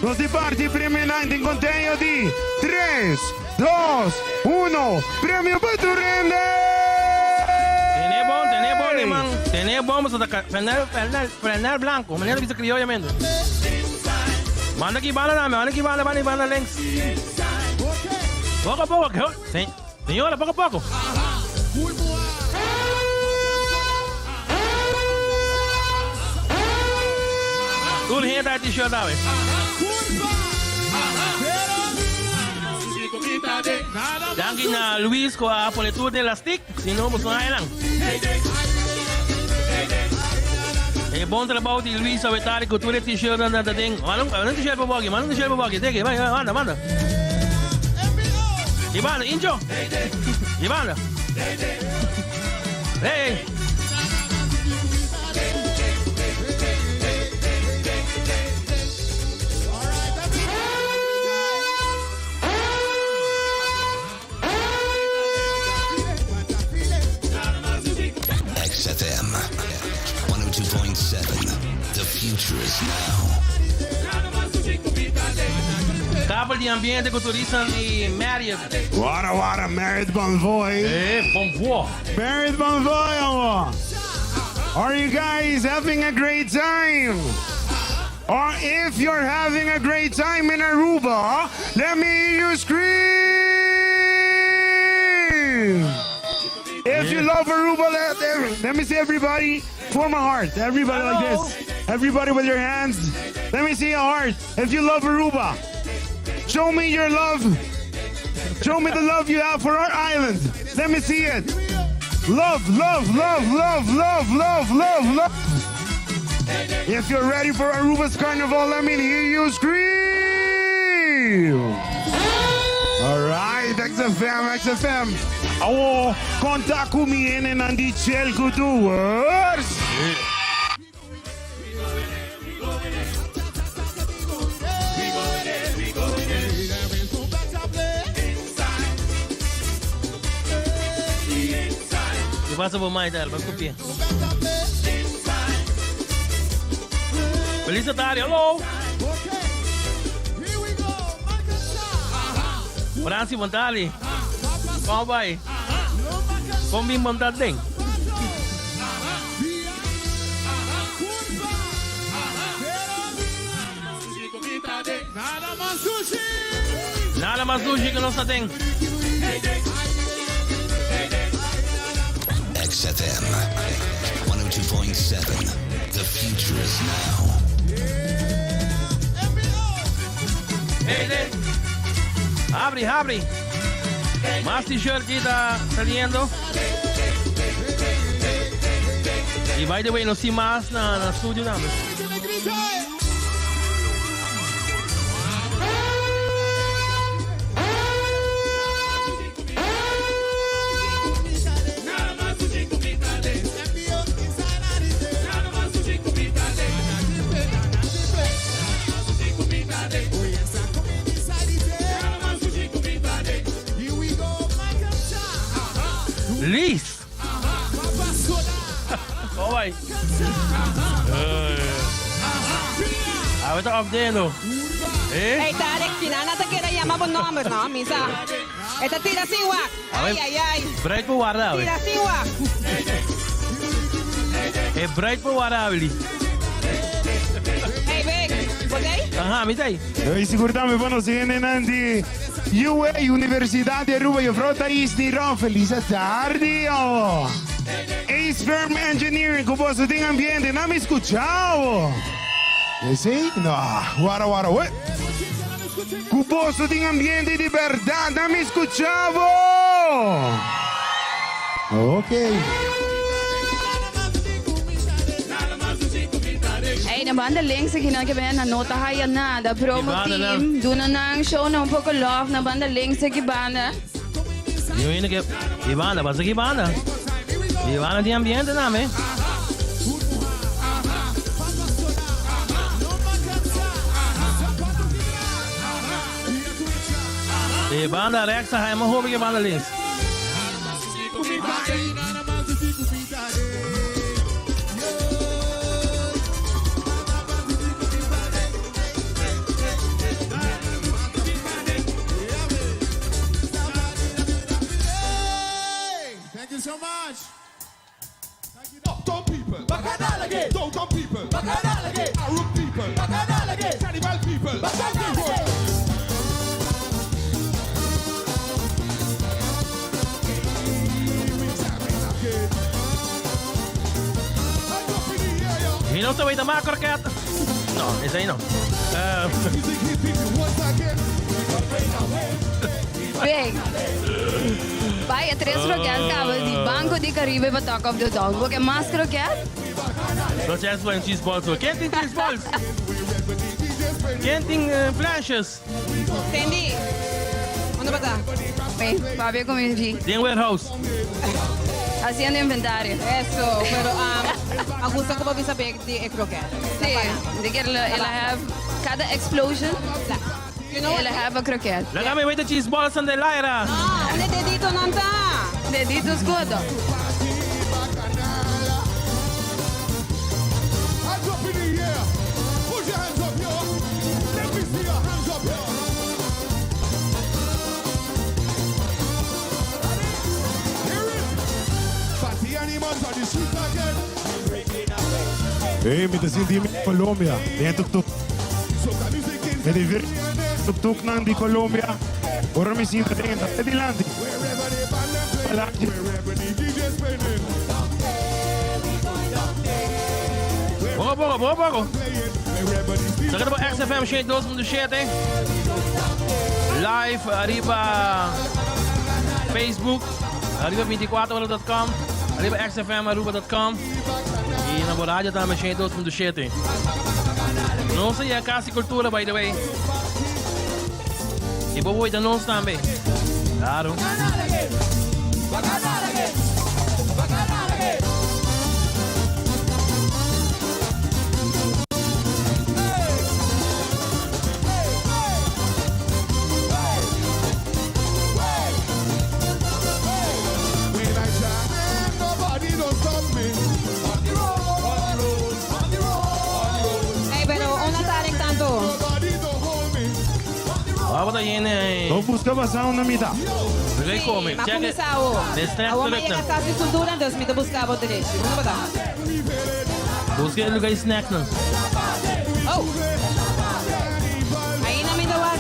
Nos di parti premio nan tin conteo di tres, dos, uno, premio pa tur hende! Tene bon, tene bon, herman. Tene bon, pasobra ta flanel, flanel, flanel blanco. Manera bisa criollamente. Manda ki banda dame, manda ki banda, banda, banda links. Poco a poco, se. Señora, poco a poco. Tur hende ta t-shirt awe. Danki na Luis ku a pone tur den lastik, si no boso no haya nan. E bon trabou di Luis awe tardi ku tur e t-shirtnan ta den. Manda un t-shirt pa bo aki, manda un t-shirt pa bo aki. Teke, bai, manda, manda. Di banda, Incho. Di banda. Hey. XFM 102.7 The future is now. Tafel di ambiente cu turistan di Marriott. Wara wara Marriott Bonvoy. Eh, Bonvoy. Marriott Bonvoy, amo. Are you guys having a great time? Or if you're having a great time in Aruba, let me hear you scream! If you love Aruba, let, let me see everybody form a heart. Everybody like this. Everybody with your hands. Let me see a heart. If you love Aruba, show me your love. Show me the love you have for our island. Let me see it. Love, love, love, love, love, love, love, love. If you're ready for Aruba's Carnival, let me hear you scream. All right, XFM, XFM. Awo, konta ku mi hendenan di Chelco Tours. Ki pasa bo mai tal? Bo kupia. Feliz tarde, hallo. Franci Montali. Como vai? Kom bin monta den. Nada mas dushi ku nos ta den. XFM 102.7 The future is now. Hey, Habri, habri. Mas t-shirt ki ta saliendo. Y by the way, nos tin mas na na studio tambe. Liz! Oh bai. Awe ta op deno. Eh? Hey Tarek, Kinana ta keda yama bo nomber, no? Misa. E ta tira sin wak. Ai, ai, ai. Bruid por warda awe. Tira sin wak. E bruid por warda awe, Li. Hey, Big. Bo t'ey? Aha, mi t'ey. Ey, sigur tambe pa nos hendenan di UA, Universidad di Aruba, Juffrouw Thais Niron, feliz tardi, awo. Ace Firm Engineering, cu boso tin ambiente, na mi scucha, awo. Esey? No, wara, wara, we. Cu boso tin ambiente di berdad, na mi scucha, awo. Ok. Ey, na banda links aki nan ke benen nan no ta haya nada. Promo team, duna nan show nan un poco love na banda links aki banda. Yo hende ke e banda, pasa ki banda. E banda tin ambiente tambe. E banda rechts a haya mas hopi ke banda links. Thank you so much. Uptown people, Bacchanal Downtown people, Bacchanal Arup people, Bacchanal Carnival people, Bacchanal Mi no ta weta mas kroket. No, esei no. Big. Bai e tres kroket kaba di Banco di Caribe pa Talk of the Town. Bo ke mas kroket? No chance pa un cheese balls. Ken tin cheese balls? Ken tin flashes? Cindy, unda bo ta? Mi, papia cu mi ji. Den warehouse. Haciendo inventario. Eso, pero um, a gusta cu bo bisa bek di e kroket. Sí, di kier lo el a have cada explosion, You know el a what? have a kroket. Laga mi weta cheese balls an den laira. Ah, unda e deditonan ta? Dedito scudo. Hands up in the air. Put your hands up, yo. Let me see your hands up, yo. Hear it. Party animals on the street again. Hey, mi ta sinti mi Colombia. Den tuk tuk. Soca music in Mi di tuk tuk nan di Colombia. Ora mi sinta den ta dilanti. Wherever the band them play, Palaki. wherever the DJ spinning, Poco poco, poco poco. playing, wherever the Sa pa XFM 102.7. Live ariba Facebook, ariba 24ora.com, ariba xfmaruba.com y na radio tambe 102.7. Nos ya Cas di Cultura, by the way. Y bo ta nos tambe. Claro. When I jam, nobody don't stop me. On the road, on the road, on the road. Hey, pero unda Tarek tanto. Nobody don't hold me. Vamos a llenar. No busca pasa una mitad. Rei come. Ma Check it. cuminsa awo. De snacks Awo ma terug yega na. Cas di Cultura, dus mi ta busca bo derecho. Unda bo ta? Busca e lugar di snacks nan. Oh. Ainda mi ta wak.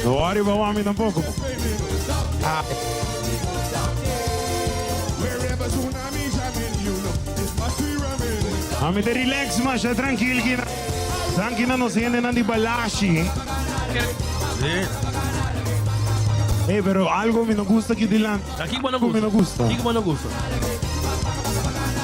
No worry about mi tampoco. Ah, Wherever tsunami jamming, you know, this must be ramming. Ami ta relax, masha trankil kina. Tranquila nos hendenan di Balashi. Si. Hey, pero algo mi no gusta aki dilanti. Aki bo no Mi no gusta. Aki bo no gusta.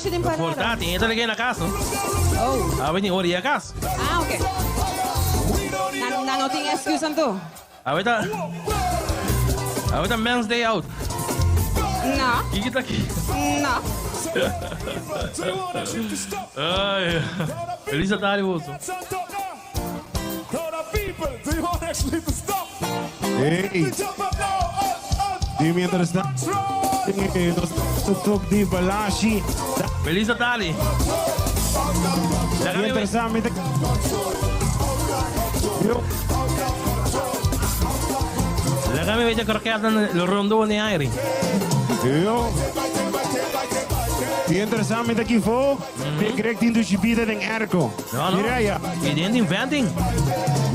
balashi den Por parada. ta, tin gente na cas, no? Oh. Awe tin ora cas. Ah, ok. Nan, nan no tin excuse anto. Awe ta Awe ta men's day out. No. Kiki ta aki. No. Ay. Feliz tarde, boso. Hey. Y mientras tanto, nos tuk di Balashi. Feliz tarde. Mientras tanto, yo. Laga mi weet kroket lo rondo ni aire. Yo. Mientras tanto, aki fo, te krek tin dushi bida den airco. No, no. Mireia. Y den inventing.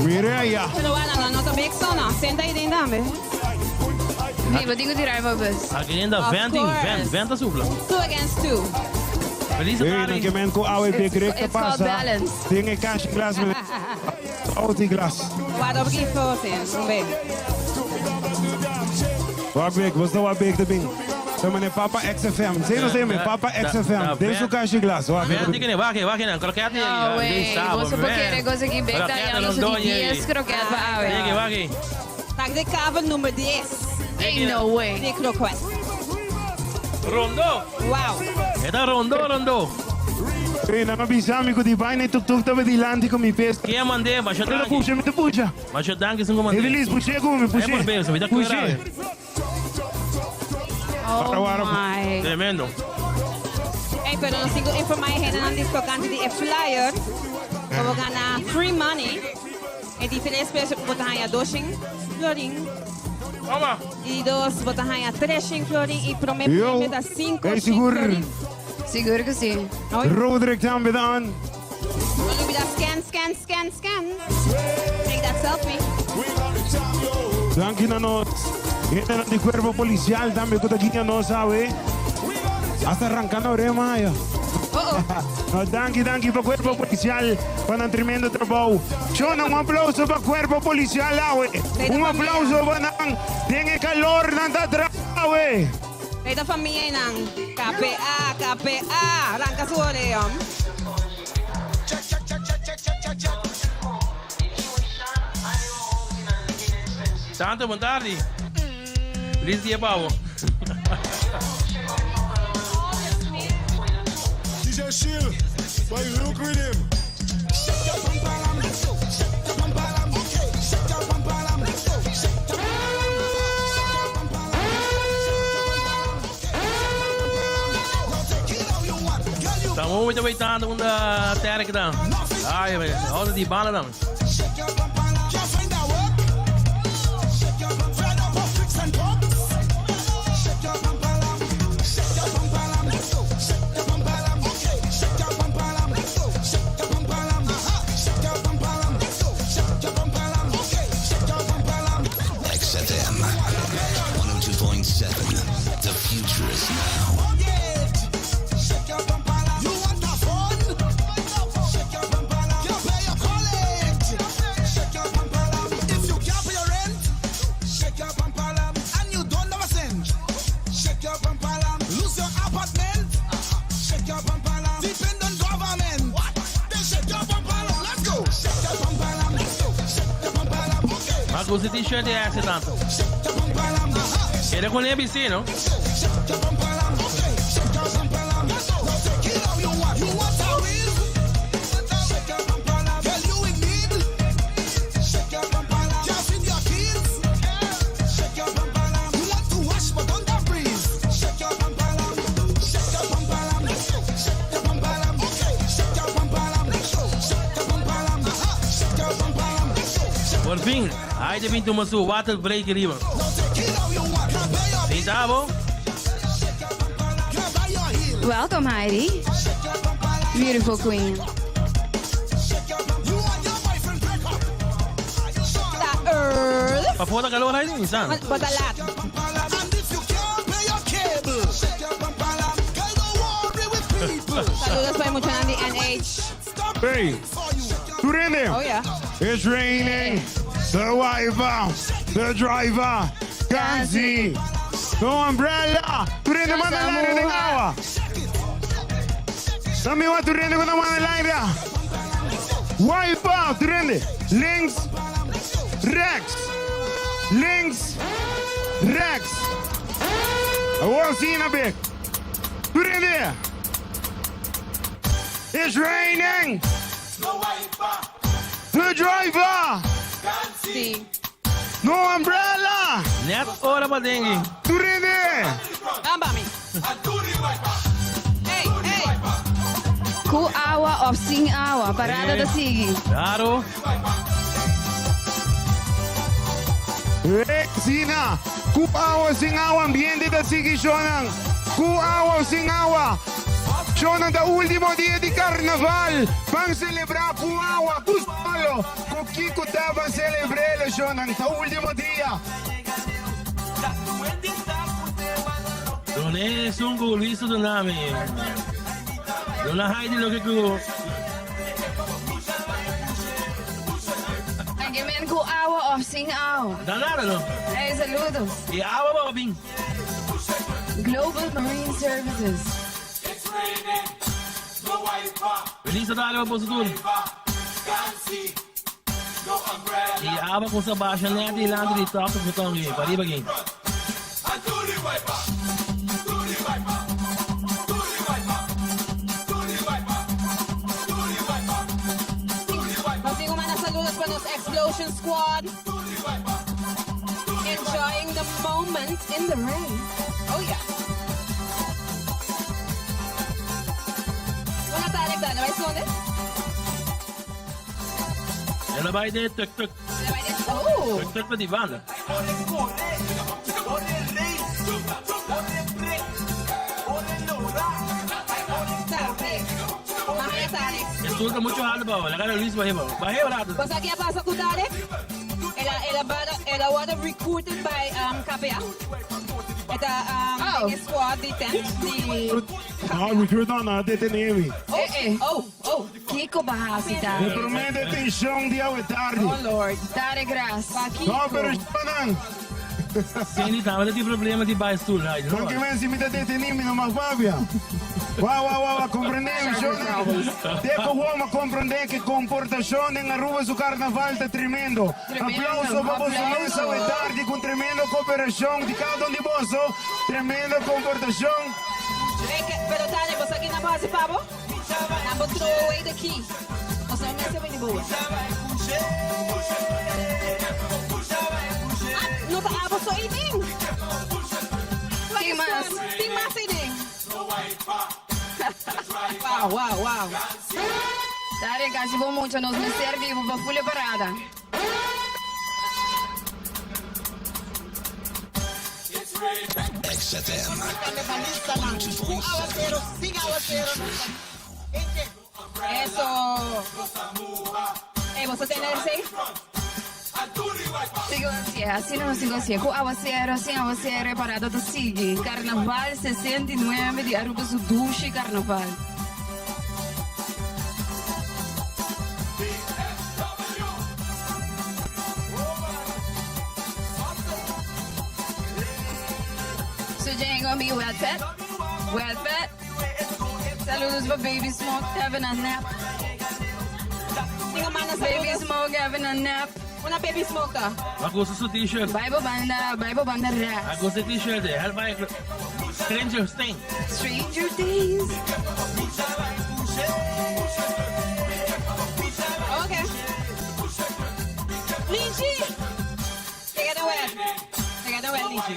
Mireia. Pero bueno, no, no ta big so no. Senta ahí den dame. Nee, wat ding die bus. Aki den da Of venting, course. vent, vent supla. Two against two. Feliz Hey, tarde. dan ke men ko awe be krek It's called pasa. balance. Tin e cash glass met Audi glass. Waar op ik voor zijn. Un be. Wak bek, was dat wat bek te bing. Zo meneer Papa XFM. Zeg nog even, Papa XFM. Dit is ook cash glass. Wak Vent ik ne, wacht, wacht, dan kroket ni. No way. Você por querer coisa aqui bem tá já não sou de 10 croquete pa Wacht, awe. wacht. Tak de kabel nummer 10. Ain't no way. De kroket. Rondo. Wow. Eta rondo, rondo. Hey, dan heb je amigo di vaina tuk tuk tabe di lanti con mi pesca. Quem mandei, mas eu Pero danke. puxa, me te puxa. Mas eu danke são comandei. Evelis, puxa com me, puxa. É por bem, me dá Puxa. Oh my. Tremendo. Hey, pero nos sigo informar gente nan tocante di e flyer. We gaan free money. En die tres pesos bota haya dosing florin. Mama. Y dos bota haya tresing florin y prome Yo. premio da cinco Hey, shing sigur. florin. Seguro que sim. Roderick tambe dan. No olvida scan, scan, scan, scan. Take that selfie. Dank je nos. Gente di cuerpo policial tambe que aquí no sabe. Hasta arrancando rema ya. Oh, No, danki, danki pa cuerpo policial pa un tremendo trabajo. Chona, un aplauso pa cuerpo policial, awe. Un aplauso pa nan. Tiene calor, nan ta atrás, awe. Esta familia nan KPA, KPA. Arranca su oreo. Tanto, boa tarde. Feliz dia, Pavo. DJ Shield, why you look with him? Estamos muito aguentando uma terra que dá. Ai, velho, olha de bala não. XFM 102.7. The future is now. Mas você t-shirt é essa, tanto. Ele é com ABC, não? Por fim, aí de vim uma sua water break riba. Sim, tá bom? Welcome, Heidi. Beautiful queen. Ta Earl. Pa fora calor aí, insan. Bota lat. Saludos para mucho Nandi NH. Hey, Turene. Oh yeah. It's raining. The wiper, the driver, can't see. No umbrella. Turene, manda el aire de agua. Tambe wak tur hende ku ta manda laira. Wipe tur hende. Links, rechts. Links, rechts. Awor asina bek. Tur hende. It's raining. The driver. Si. No umbrella. Net ora pa dengue. Tur hende. Bam bami. Hey, hey. Ku awa òf sin awa, parada ta sigui. Claro. Hey, Sina. Ku awa sin awa, ambiente ta sigui shonan. Ku awa sin awa. Shonan ta último dia di carnaval. Ban selebrá ku awa, ku solo. Ku kiko ta ban selebr'é shonan. Ta último dia. Done esun ku Luis ta duna mi. Duna Heidi loke ku. Anke men ku awa of sin awa. Da nada no. Hey, saludos. E awa baba bin. Global Marine Services. Feliz Natal pa boso tur. E awa ku sa basha net dilanti di top di botón aki, pariba aki. Nos tin cu manda saludos pa nos Explosion Squad. Enjoying the moment in the rain. Oh yeah. Buena tarde, Dale, vai sonde? El a bai de tuk tuk. Oh. Tuk tuk pa di banda. Mamaya Tarek. E ta mucho alto pa bo. Laga Luis bahe pa bo. Bahe rato. Bo sa ki a pasa ku Tarek? El a el a bada el a wòrdu recruited by um KPA. E ta um den e squad di tent di No, recruit no, nan a detené mi. Eh, eh. Oh, oh. Kiko bo a hasi E Tarek? promé detenshon di awe tardi. Oh Lord. Tarek Ras. Pakiko? No, pero shonnan. Cindy tambe ta tin problema di bai stoel Heidi, no? Con ki men si mi ta deteni mi no mag papia. Wa wa wa wa comprende mi shonnan. Deco wou comprende cu comportacion den Aruba su carnaval ta tremendo. Tremendo. Aplauso pa boso mes awe Aplauso. tardi cu tremendo cooperacion di cada un di boso. Tremendo comportacion. Hey, ke, pero Tarek, bo sa ki nan bo hasi pa bo? Nan bo throw away the key. Bo sa mester bini boa. Ah, no ta abo so ei den. Tin mas. Tin mas ei den. Wow. Tarek, kasi bo mucha nos mester di bo pa ful e parada. XFM. Eso. Hey, bo sa tende esei? Sigo así, asina nos sigo así. Ku awasero, sin awasero, e parada ta sigui. Carnaval 69 di Aruba su dushi carnaval. So Jane gonna be wet pet, wet pet. Saludos pa Baby Smoke having a nap. Tengo manda Baby saludos. Smoke having a nap. Una baby smoker. A gusta su t-shirt. Bible banda, Bible banda A ras. gusta e t-shirt. Hellfire. Stranger Things. Stranger Things. Okay. Linchi! Take it away. Take it away, Linchi.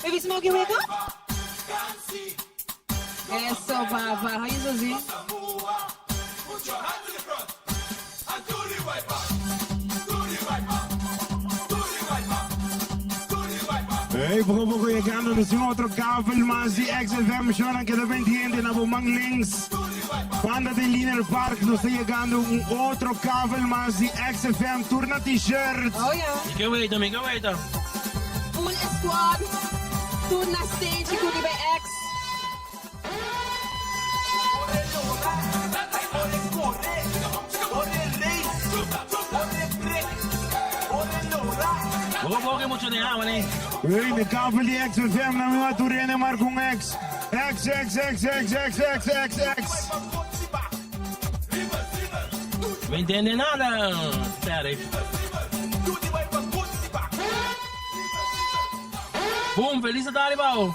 Baby Smoke, you wake up? Eso, papa. How you Susie? Hey, poko poko yegando nos tin otro kavel mas di XFM Shonan keda pendiente na bo man links. Banda di Linear Park nos ta yegando un otro kavel mas di XFM Tur na t-shirt. Oh, yeah. Mi ke weita, mi ke weita. Full squad. Tur na stage, ku riba X. Poko poko mucho de awa, ne? Hey, de kavel di XFM na mi wa tur hende marka un X. X, X, X, X, X, X, X, X. No entende nada, Sheriff. Boom, feliz tarde, Pau.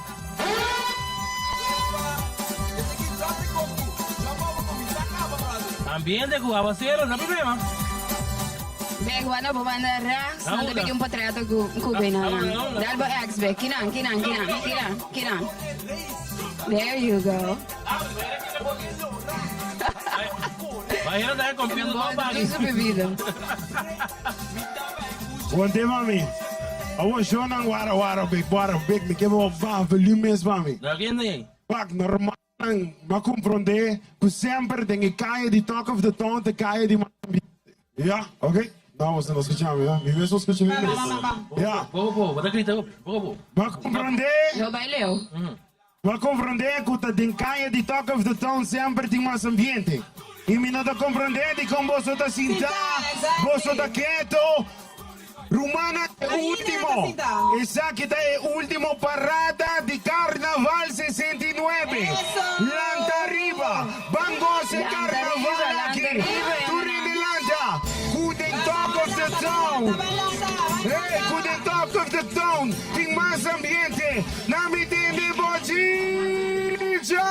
Ambiente cu aguacero, no problema. Bek, wanda bo banda rechts, Ah, nan ta hola. beki un portreto cu cu bina Ah, hola, nan. hola. Dal bo ex bek, kinan, kinan, kinan, kinan, kinan. There you go. Imagina ta compiendo todo bagi. Su bebida. Wante mami. Awo shonan wara wara big wara big mi kebe ba volumes mami. Da kende? Pak normal ma comprende ku semper den e calle di Talk of the Town te calle di Ja, ok. Vamos, nos escuchamos, ya. Mi beso escucha mi Ja. Poco poco, bota grita, poco poco. Ma comprende? No baileo. Ma comprende ku ta den calle di Talk of the Town semper tin mas ambiente. Y mi no ta comprende di con boso ta sinta, boso ta quieto. Rumana e ultimo. Esaki ta e ultimo parada di Carnaval 69. Lanta riba. Ban goza Lanta carnaval riba, aki. lanta riba, Tur hende lanta. Ku den Talk of the Town. Hey, ku den Talk of the Town. Tin mas ambiente. Na mi tende bochincha.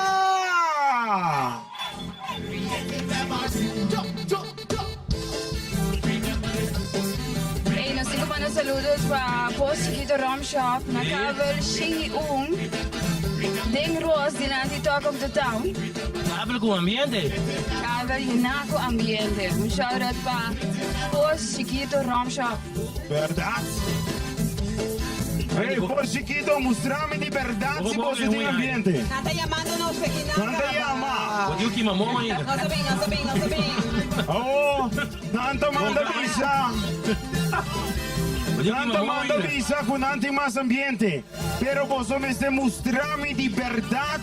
Hey, nos tin cu manda saludos pa Pos Chiquito Rum Shop na Kabel 101 den Roos dilanti Talk of the Town. Kabel cu ambiente. Kabel yena cu ambiente. Un shout out pa Pos Chiquito Rum Shop. Berdad. Hey, Pos Chiquito, mustrami di berdad si boso tin ambiente. Nan ta yamando nos p'e nan Nan ta yama. Bo tin kima momo ainda. Nos a bin, nos a bin, nos a bin. Oh, nan ta manda bisa. Nan ta manda bisa ku nan tin mas ambiente. Pero boso mester mustrami di berdad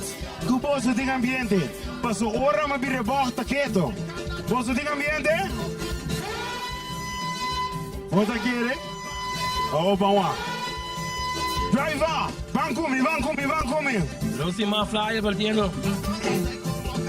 ku boso tin ambiente. Paso ora mi bira bòg ta keto. Boso tin ambiente? Bo ta kere? Oh, ban wak. Driver, ban ku mi, ban ku mi, ban ku mi. Lo sin mas flyer partiendo.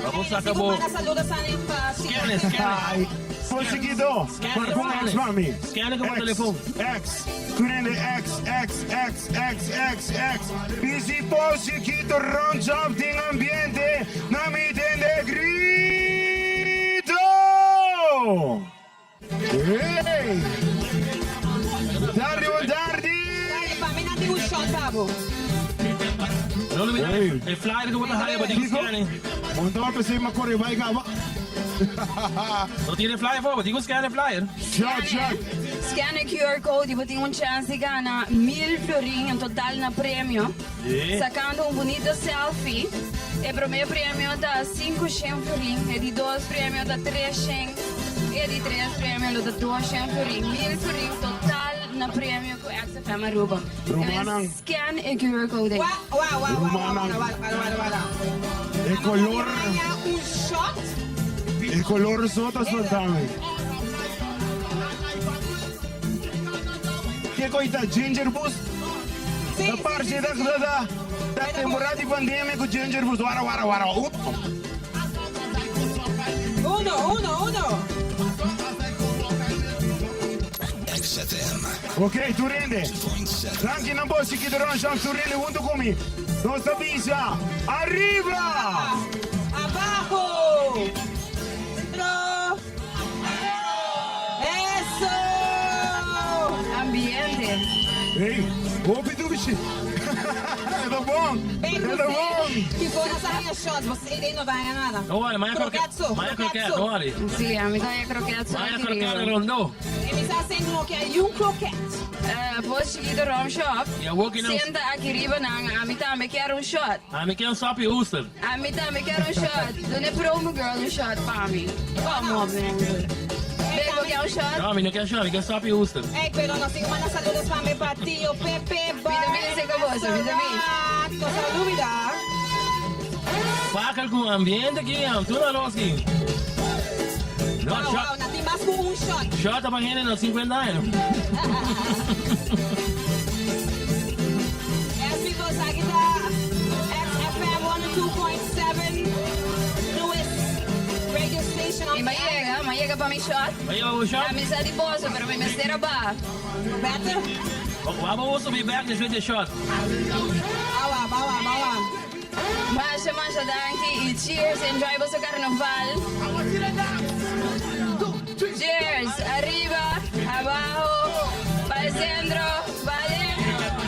Abo saca bo. Scan it, scan it. Pon chiquito, Scan it, pon scan X it. pa mi. Scan it como X, telefon. X, Curende X, X, X, X, X, X. Bisi pon chiquito, round job tin ambiente. Na mi tende grito. Hey! Tardi, bon tardi! Pa mi nan tin un shot pa bo. No olvida e flyer ku bo ta haya pa tin scanning. Bon ta pensei ma kore bai kaba. No tin e flyer for, bo tin ku scan e flyer. Shot, shot. Scan e QR code y bo tin un chance di gana 1000 florin en total na premio. Sacando un bunita selfie. E prome premio ta 500 florin, e di dos premio ta 300, e di tres premio lo ta 200 florin. 1000 florin total na premio cu XFM Aruba. Rumannan. Scan e QR code ey. Rumannan. E color. E color so ta spantami. Kiko ita ginger boost? Ta parce da da da da temporada di pandemia cu ginger boost. Wara wara wara. Uno, uno, uno. XFM. Ok, tur hende. Danki nan bo chiquito Ron Shop, tur hende hunto cu mi. Nos ta bisa, Arriba! Abajo! Centro! Eso! Ambiente. Hey, hopi dushi. E ta bon. E ta bon. Ki for nos a haña shot, bo ei no ta haña nada. No worry, maya Kroket so, maya kroket kroket, so. no worry. Sí, ami ta haña kroket so Maya aki kroket riba. rondo. E mi sa senti no ke hay un kroket. Bos chiquito rum shop. Y awor ki nan. Senta aki riba nan, ami tambe kier un shot. Ami kier un sopi oester. Ami tambe kier un shot. Duna e promo girl un shot pa mi. Come op man. Beb, bo kier un shot? No, mi no kier shot, mi kier sopi oester. Ey, pero nos tin cu manda saludos tambe pa Tio Pepe, Mi ta bini seca boso, mi ta bini. Bart, Nos a lubida. Fakkel cu ambiente aki, am tur aros aki. No, Wow, shot. wow, nan tin mas cu un shot. Shot ta pa hende na 50 aña. Yes, people, esaki ta XFM 102. yega pa mi shot. Bo yega pa bo shot? Mi sa di boso, pero mi mester a baha. Better. Wak bo subi bek despues di e shot. Bawa, bawa, bawa. Masha, masha danki y cheers. Enjoy boso carnaval. Cheers. Ariba, abaho, pa e centro, pa adentro.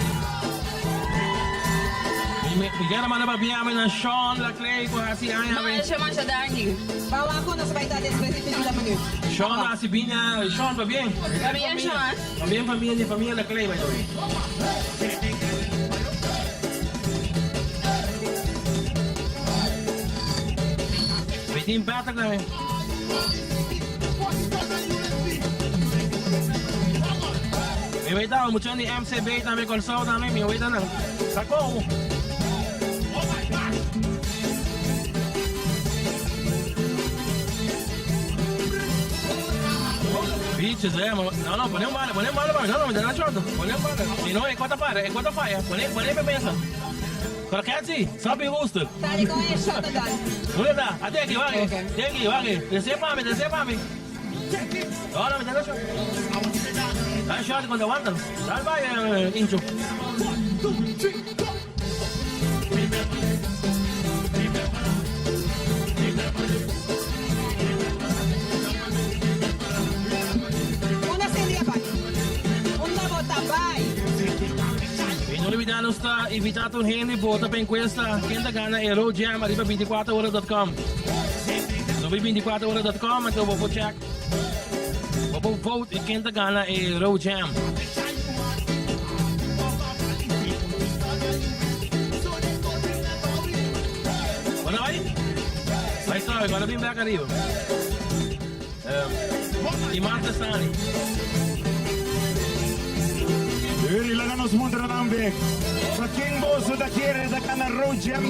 Mi kier a manda papia mi na Sean Laclay cu haci aña awe. Masha, masha danki. Bawa cu nos bai ta despues di 30 minuut. Sean a haci biña, Sean pabien. Pabien Sean. Pabien famia di famia Laclay by the way. Mi tin Patrick tambe. Mi weta un mucha di MCB tambe Kòrsou tambe mi weta nan. Sa kon? Bichos eh, no no pone un bala, pone un bala pa mi, no no mi ta na short, pone un bala, si no e kota para, e kota faya, pone pone pa mesa. Pero Ketsi, stop e rooster. Sali con e shot dan. Hoe ta? A teki, wak e. Teki, wak e. Trese pa mi, trese pa mi. No, no, mi ta na shot. Da shot cuando aguantan. Dal bai, Incho. Unda Cindy a bai? Unda bo ta bai? Y no olbida nos ta invita tur hende vota pa encuesta ken ta gana e Road Jam ariba binticuater ora dot com. Subi binticuater ora dot com anto bo por check, bo por vote ken ta gana e Road Jam. Bo ta bai? Bai sorry, bo ta bin bek ariba. Um, y Marta Sani. Yuri, laga nos muntra nan bek. Pa ken boso ta kere ta gana Road Jam?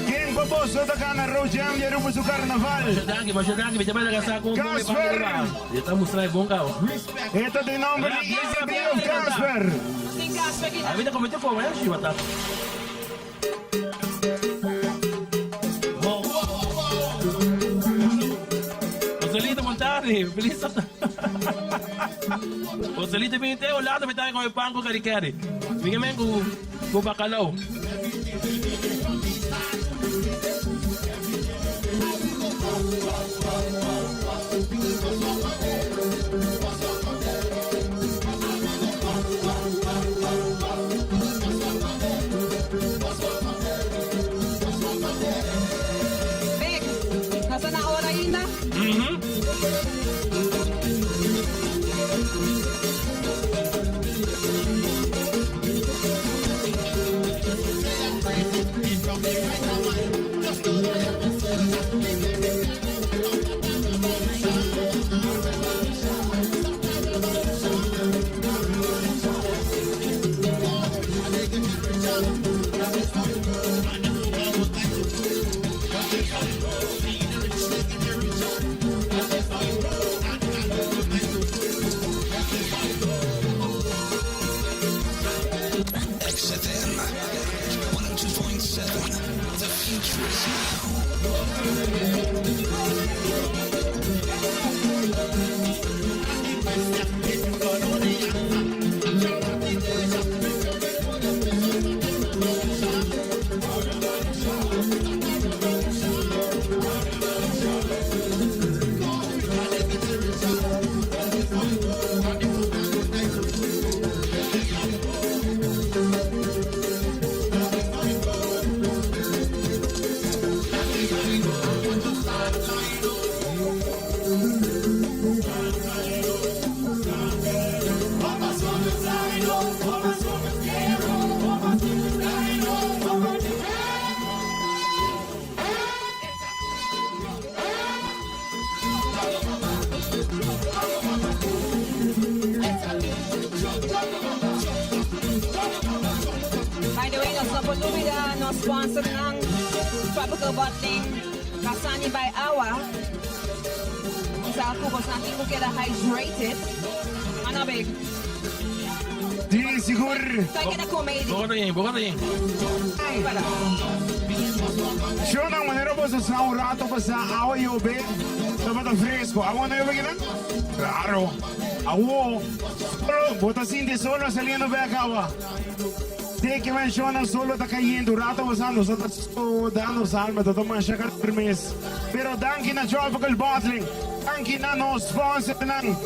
Ken pa boso ta gana Road Jam di Aruba su carnaval? Masha danki, masha danki. Mi ta bai laga sa con con e Casper! pa E ta mustra e bon cabo. E ta den nomber di Easy B of Casper. Sin Casper ki A mi ta comete fome, eh, Shiva ta. Joselito Montari, feliz Joselito bini te o lado mi ta come pan cu caricari. Mi ke men cu cu bacalao. Bek, nos ta na ora ainda? XFM 102.7. The future is now. By the way, nos no por lubida nos sponsornan Tropical Bottling, Dasani by Awa. Sa cu bosnan tin cu keda hydrated. Ano big? Di sigur. Sa keda come di. Boca ta yen, boca ta yen. Ay, para. Shownan manera bo. boso sa un rato pasá awa yobe tabata fresco. Awa no yobe kinan? Claro. Awo, solo bo ta sinti solo saliendo bek awa. Te ke menciona solo ta cayendo. Un rato pasá nos ta soda nos alma ta ta masha calor mes. Pero danki na Tropical Bottling. Danki na nos sponsornan.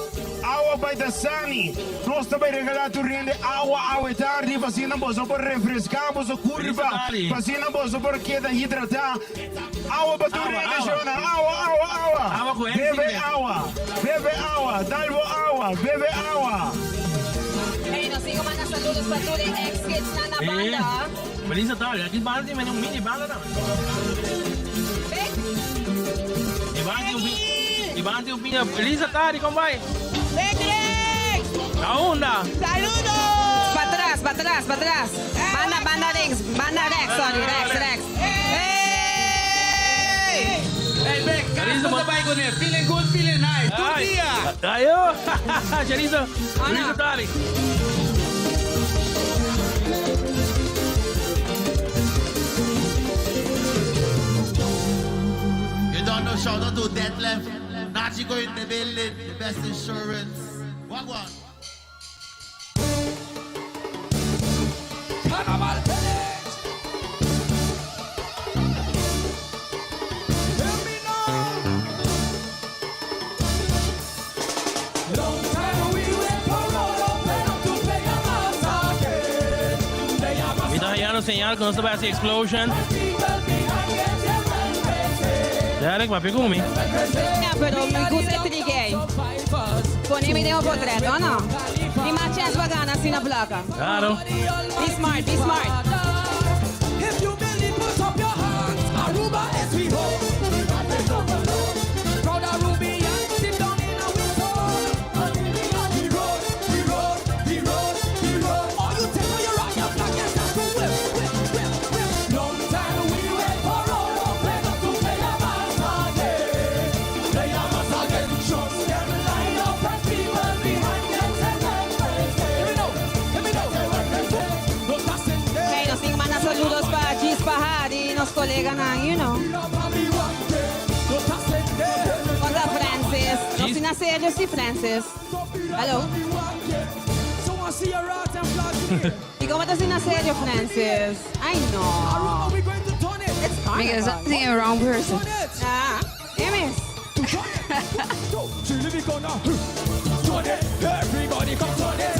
Awa bai ta sani. Nos ta bai regalá tur hende awa awe tardi pa asina boso por refreská boso kurpa, pa asina boso por keda hidratá. Awa pa tur hende, shona. Awa, awa, awa. Bebe awa, bebe awa, dal bo awa, bebe awa. Hey, nos tin ku manda saludos pa tur e ex-kids nan na banda. Feliz Natal. Aki banda tin mene un mini banda tambe. I banda tin un mini. Feliz Natal, kon bai? Na unda? Saludos! Patras, patras, patras. Banda, banda links, banda rechts, sorry, rechts, rechts. Hey! Hey, Bek, Castro ta bai kuné. Feeling good, feeling high. Tur dia! Ayo! Sharisa, feliz Natal. You don't know, shout out to Detlef. Nachi go in the building, the best insurance. Wagwan. Carnaval Long time we wait for road open up to play a massacre. Play a Mi ta hayando señal ku nos ta bai hasi explosion. Derek, papia ku mi. Ja, pero mi gusta e trigay. Pone mi den un potret, o no? Tin mas chens pa gana asina plaka. Claro. Be smart, be smart. If you believe, put up your hands. Aruba is we home. Proud Arubian, deep down in our soul. The road, the road, the road, the road. All you take for your rock, your flag, yes, that's to whip, whip, whip, whip. Long time we wait for road open up to play a mass again. Play a mass again. Just them line up and people behind them say well present. Here we go, here we go. Well present. No trascender. Hey, nos tin manda saludos pa Gis Pahari, nos coleganan, you know. Hola Francis. Nos tin na serio si Francis. Hello. Y como ta asina serio Francis? Ay no. It's Because carnival. I'm thinking wrong person. Ah, e mes. Everybody come turn it.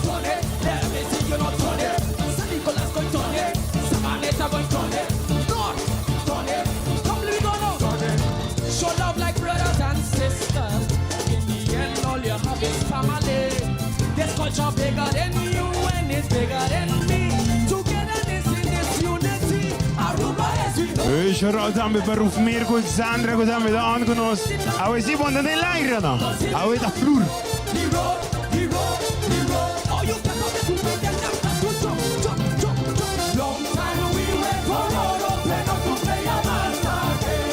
Turn it. Let me see you not turn it. San Nicolas going turn it. Sabaneta going turn it. North, turn it. Come let me go now. Turn it. Show love like brothers and sisters. In the end, all you have is family. This culture bigger than you and it's bigger than me. Togetherness in this unity. Aruba is we Hey, shout-out tambe pa Ruf Mirko y Sandra ku tambe ta on ku nos. Awe si bon ta den laire no. Awe ta flur. The road, the road, the road. Oh, you can come to me, then them start to jump, jump, jump, jump. Long time we wait for road open up to play a mass again.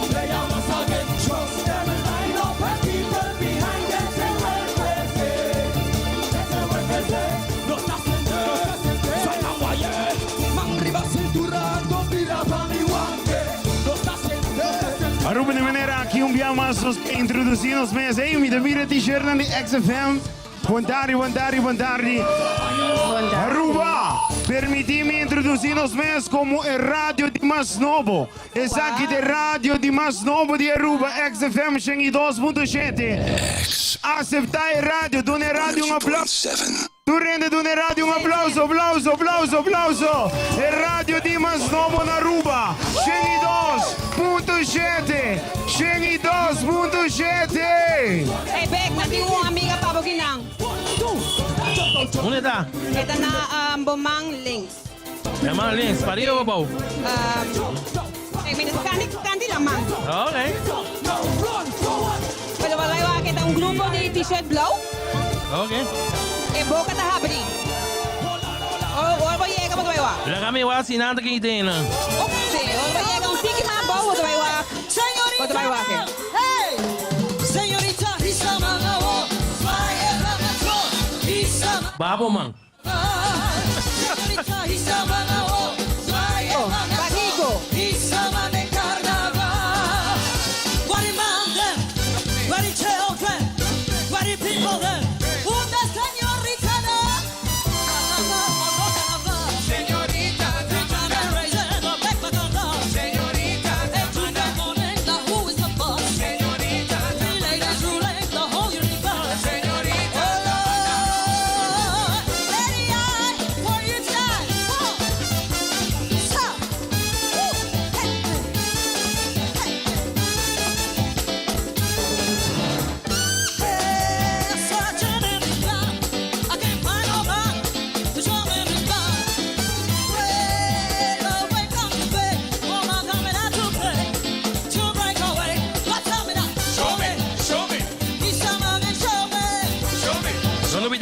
Play a mass again. Trust them line up and people behind them say well present. They say well present. No trascender. Suena guaye. Man riba cintura, no mira pa mi guante. No trascender. Aruba di manera aki un bia mas nos ta introduci nos mes. Hey, mi ta mira t-shirt nan di XFM. Bon tardi, bon tardi, bon tardi. Aruba, permiti mi introduci nos mes como e radio di mas nobo. Esaki ta e radio di mas nobo di Aruba, XFM 102.7. Acepta e radio, duna e radio un aplauso. Tur hende duna e radio un aplauso, aplauso, aplauso, aplauso. E radio di mas nobo na Aruba, 102.7, 102.7. Hey, Bek, nan tin un amiga pa bo kinan. Unda ta? E ta na bo man links. E man links, pa riba o pa bou? Hey, mi kandi, kandi la man. Ok. Pero balai wak e ta un grupo di t-shirt blauw. Ok. E boca ta habri. Ora bo yega bo ta bai wak. Laga mi wak si nan ta kin tin nan. Si, ora bo yega un tiki mas abou bo ta bai wak. Bo ta bai wak e. Hey! Señorita, hisa man awo, zwaai e vlag trots. Hisa man. Babo man. Señorita, hisa man awo, zwaai e Oh, vlag Pakico? trots. Hisa man.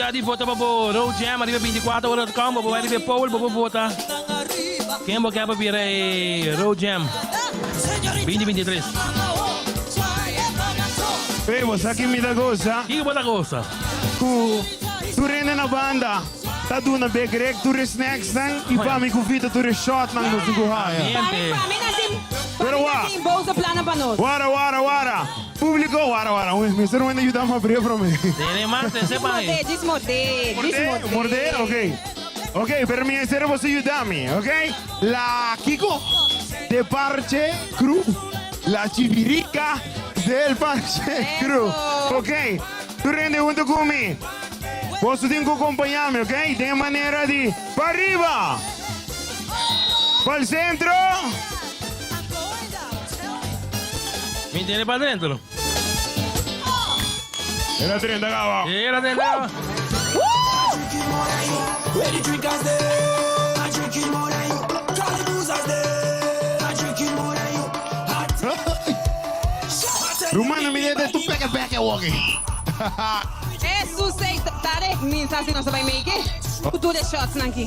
lubida di vota pa bo Road Jam ariba 24 ora com. Bo por bai riba e poll, bo por vota. Ken bo ke pa bira e Road Jam 2023? Ey, bo sa ki mi ta gosa? Kiko bo ta gosa? Ku tur hende na banda ta duna Big Rick tur e snacks nan i pa mi ku Vito tur e shot nan nos tin ku haya. Ambiente. Pa mi nan tin, pa Pero mi wa. nan tin boso plannan pa nos. Wara, wara, wara. Publico, wara, wara. Un mester un hende yuda mi abri prome. Tene mas, ten sepa Djis ahí. mordé, djis mordé, djis Mordé, mordé. mordé, ok. Ok, pero mi mester boso yuda mi, ok? La kiko? De Parche Crew. La Chivirica del Parche Crew. Ok, tur hende hunto cu mi. Boso tin cu acompaña mi, ok? Den manera di pa riba, pa'l centro. Mi tene pa dentro. Era 30 caba. Era 30 caba. Rumana mi dede tu peke peke woki. Jesus sei tare mi sa si nos ta bai make it. Ku tur e shots nan ki.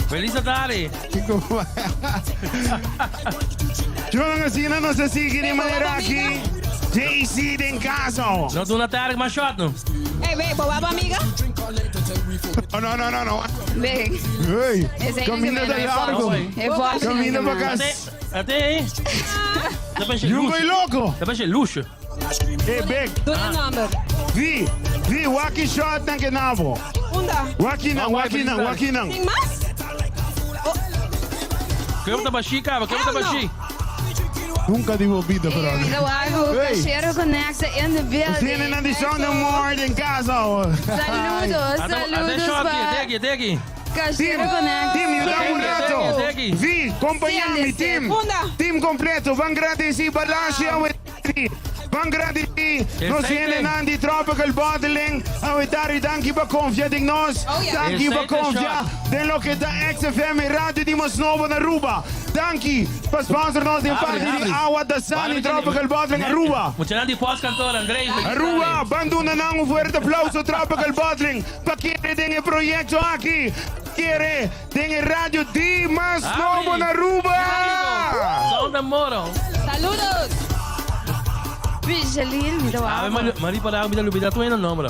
Feliz Atari. Yo asina nos a sigui di manera aki. JC den casa. No duna Tarek mas shot no. Hey, be, bo baba amiga? Oh, no, no, no, no. Big. Hey, Ese aí camino não ta largo. É forte. Camino pa cas. Ate aí. Jungo y loco. Ta parece luxo. Hey, Big. Duna number. Vi, vi, waki shot nan ke nabo. Unda? Waki nan, waki nan, waki nan. Tin mas? Keu ta bashi, caba, keu ta bashi. Nunca di bobida, pero. Mira algo, Hey. Cachero Connecta in the building. Tienen na di Sound More den casa. Saludos, Ate saludos shot pa aqui, até aqui, até aqui. Cachero Connecta. Team, ayuda un rato. Vi, compañami, team. Team completo. Van grandeci, Balashi, Van grandeci. Nos viene Nandi Tropical Bottling. Awetari, danki pa confia den nos. Oh, yeah. Danki pa Excelente confia den loke ta XFM Radio di mas nobo na Aruba. Danki pa sponsor nos den Abri, parti di abri. Awa Dasani Tropical Bottling Aruba. Muchanan di Post Kantoor, André. feliz Aruba, tarde. ban duna nan un fuerte aplauso Tropical Bottling pa kere den e proyecto aki. Kere den e radio di mas Abri. nobo na Aruba. Sound and Moro. Saludos. Michelin, mira Ah, algo. Mari para mi ta lubida tu e nomber.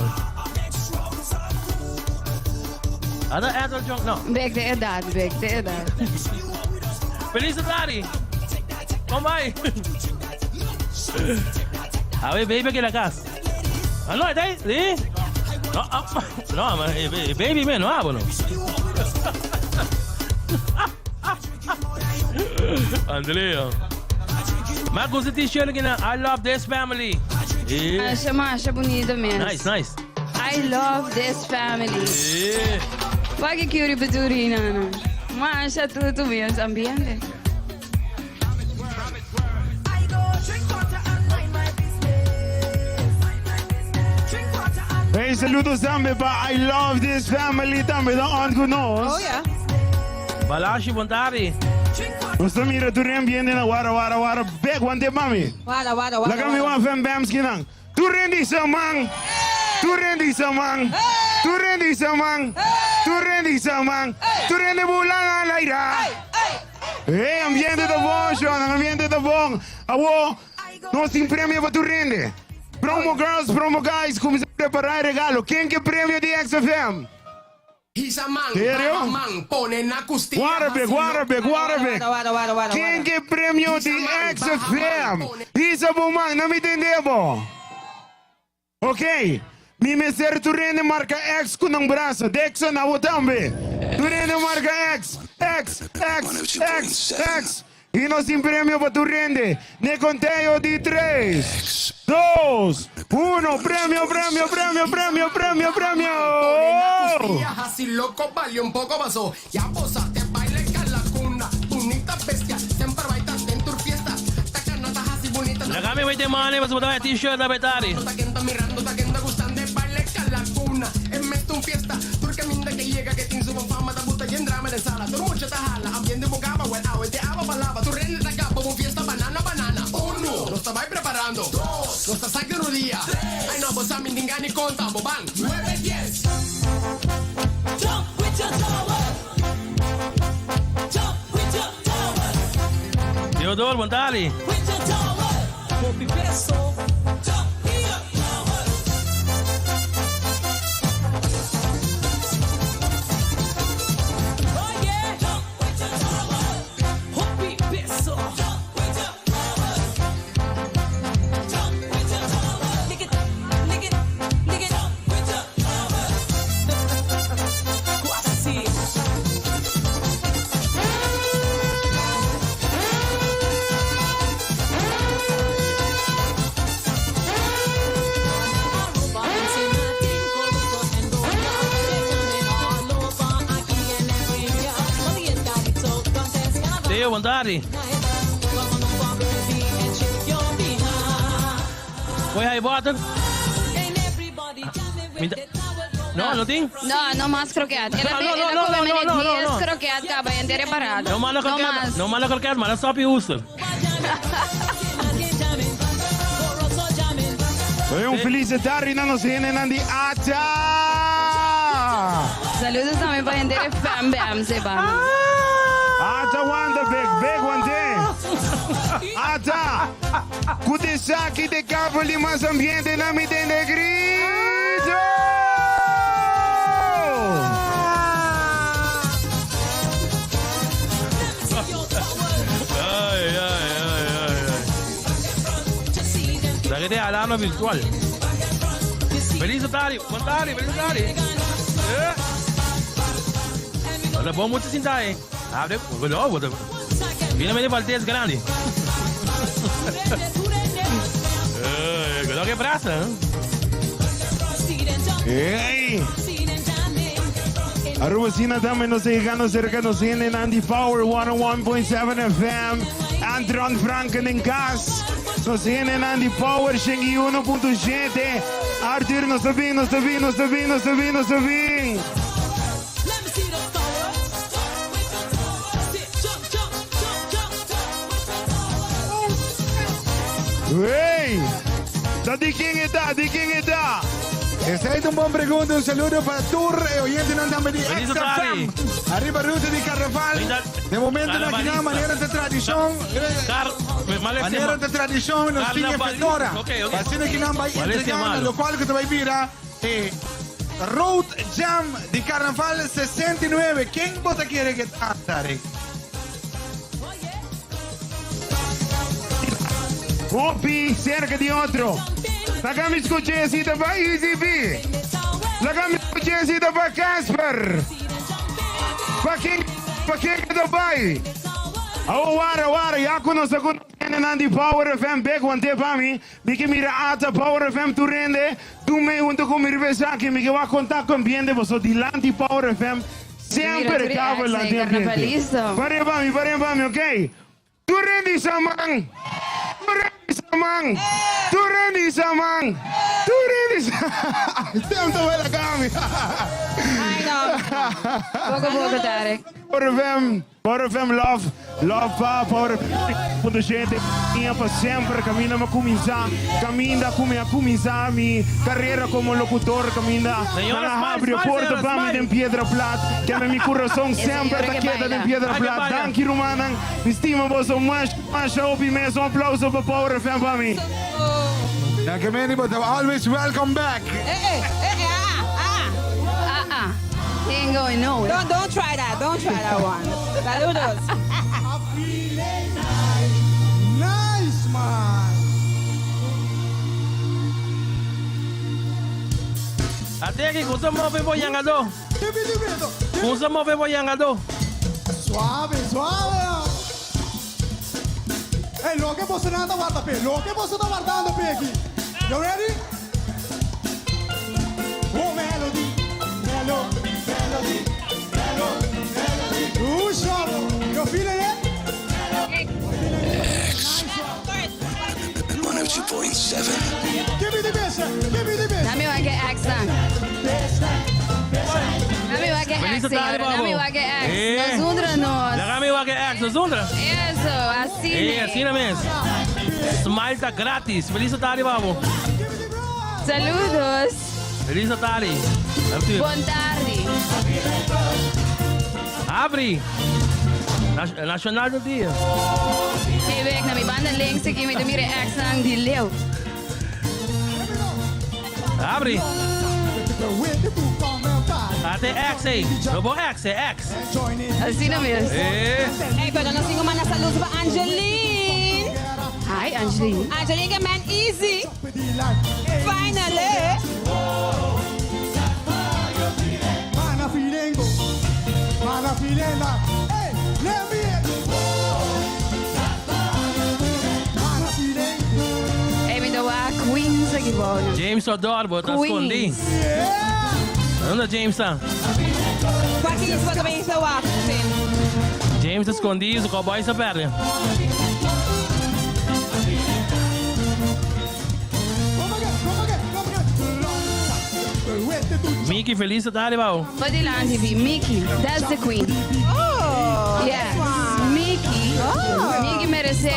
Ada Edward Jong, no. Bek de edad, bek de edad. Feliz tarde. Kom bij. A ver, baby aqui na casa. Ah, no, está ahí. Sí. No, ah, no, ma- baby me no hablo. no. Andrea. Marcos, t-shirt aqui na I love this family. Yeah. Masha, masha bonito mesmo. Nice, nice. I love this family. Yeah. Wak e riba Turina, no. Masha tudo mesmo, ambiente. Hey, saludos tambe pa I love this family tambe ta on cu nos. Oh yeah. Balashi, bon tardi. Nos ta mira tur ambiente na wara wara wara bek wante mami. Wara wara wara. Laga mi wan fan bams kinan. Tur hende hisa man. Tur hende hisa man. Tur hende hisa man. Tur hende hisa man. Tur hende bula na laira. Hey, ambiente ta bon, Shona. Ambiente ta bon. Awo, nos tin premio pa tur hende. Promo girls, promo guys, cuminsa prepara e regalo. Ken ke premio di XFM? Hisa man, Serio? baha man, pone na costilla. Guarda, guarda, guarda. Wara wara wara. Ken ke premio di XFM? Hisa bo man, no mi tende bo. Ok. Mi mester tur hende marca X cu nan brasa. Dexon, abo tambe. Tur hende marca X, X, X, X, X. Y nos tin premio pa tur hende. Ne conteo di tres, dos, uno. Premio, premio, premio, premio, premio, premio. Así loco valió un poco pasó. Ya posa, te baile calacuna. Bonita bestia, siempre baila en tu fiesta. Tacanata así bonita. Laga mi wete mane, mas botar t-shirt da betari. Taquenda mirando, taquenda gustando, baile calacuna. En meto un fiesta, turca minda que llega, que tiene su fama, da buta y en drama de sala. Tur mucha tajala, ambiente bocaba, well, awe, pensa, mi tin gana di konta, bo ban. Nuebe, dies. Jump with your towel. Jump with your towel. Theodor, bon tardi. With your towel. Hopi beso. Jump with your towel. Oh yeah. Jump with your towel. Hopi beso. Jump with your towel. Jump with your towel. Lick it, lick it, lick it. Jump with your towel. Quasi. Theo, bon tardi. Voy high water. No, no tin? No, no mas kroket. Era No, no, no, no, no, no, no, no. kroket kaba entere parada. No manda kroket, mas. no manda kroket, manda sopi oester. Oye, un feliz tarde na nos hendenan di Acha! Saludos tambe pa hende de Fam Bam, sepa. Acha wanta big, big one day. Acha! Kutesaki de Cabo Limas ambiente na mi tende grito! Ay, ay, ay, ay, ay. La que te alarma virtual. Feliz tarde, bon tarde, feliz tarde. Eh. Ora, bom muito sinta, eh. Abre, no, bota. Viene medio Valdez grande. Eh, cuidado que braça, hein? Hey! Aruba Sina tambe nos ta yegando cerca nos hendenan di Power 101.7 FM. Antron Franken den cas. Nos hendenan di Power 101.7. Arthur, nos ta bin, nos ta bin, nos ta bin, nos ta bin, nos ta bin. Hey! Ta di ken e ta? Di ken e ta? Esei ta un bon pregunta. Un saludo pa tur e oyentenan tambe di Feliz Extra tarde. FM. Arriba ruta di Carnaval. De momento na kinan manera ta tradicion. Car Manera ta tradicion nos tin e Carnavalista. fetora. Ok, ok. Asina kinan bai Valencia entrega na malo. locual cu ta bai bira e Road Jam di Carnaval 69. Ken bo ta kere ke ta, Tarek? Hopi cerca di otro. Laga mi scucha esita pa Easy B. Laga mi scucha esita pa Casper. Pa ken, pa ken ke ta bai? Awo wara wara, ya cu nos ta cu hendenan di Power FM bek wante pa mi. Mi ke mira ata Power FM tur hende. Tur mei hunto cu mi riba esaki. Mi ke wak contact cu ambiente boso dilanti Power FM. Mira Semper tur e cabo ex lanti ei, ambiente. carnavalista. Pare pa mi, pare pa mi, ok? Tur hende sa man! Tur hende sa man! Tur hende sa man! Tur hende sa Stem ta wela kami! Ay no. Poco poco, Tarek. Power FM, Power FM love, love pa Power FM punto shete Ia pa semper kaminda mi a kuminsá, kaminda ku mi a kuminsá mi karera komo lokutor, kaminda Señora, nan a smile, habri smile, porta señora, pa mi smile. den Piedra Plat, kende mi kurason E semper señora ta ke keda den baila. Piedra Ay, ke Plat. baila. Danki rumannan, mi stima boso masha masha hopi mes. Un aplauso pa Power FM pa mi. Danki Manny, bo ta always welcome back. Eh, eh, eh, eh, ah, ah. Ah, ah. He ain't going nowhere. Don't, don't try that. Don't try that one. Saludos. Nice, man. Ate aki, kusa move bo yangado. Kusa move bo yangado. Suave, suave. Hey, loke boso nan ta warda pe. Loke boso ta wardando pe aki. You ready? Oh, melody, melo, melody, melo, melody. Ooh, sharp. You feeling it? 102.7. Give me the bass, give me the bass. Dami wak e ex nan. Dami wak e ex, Feliz tarde, señora. Dami babo. wak e ex. Eh. Nos undra nos. Laga mi wak e ex, nos undra. Eso, asina. Eh, asina mes. Smile ta gratis. Feliz tarde, babo. Saludos. Feliz Atari. Bon tardi. Abri. Nacional do dia. Hey, wek, na mi banda links aki mi ta mira ex nan di leu. Abri. Ate ex, eh. No bo ex, eh, ex. Asina mes. Eh. Hey, pero nos tin cu manda saludos pa Angeline. Hi, Angeline. Angeline ke man easy. Finally. Hey, mi ta wak Queens aki bou. James Odor, bo ta scondi. Unda James ta? Joaquin, bo ta bin ta wak, Tim. James ta scondi, su cowboys a perde. Mickey feliz ta ariba o. Padilanti bi Mickey, that's the queen. Oh, Yes, Mickey. Mickey merece,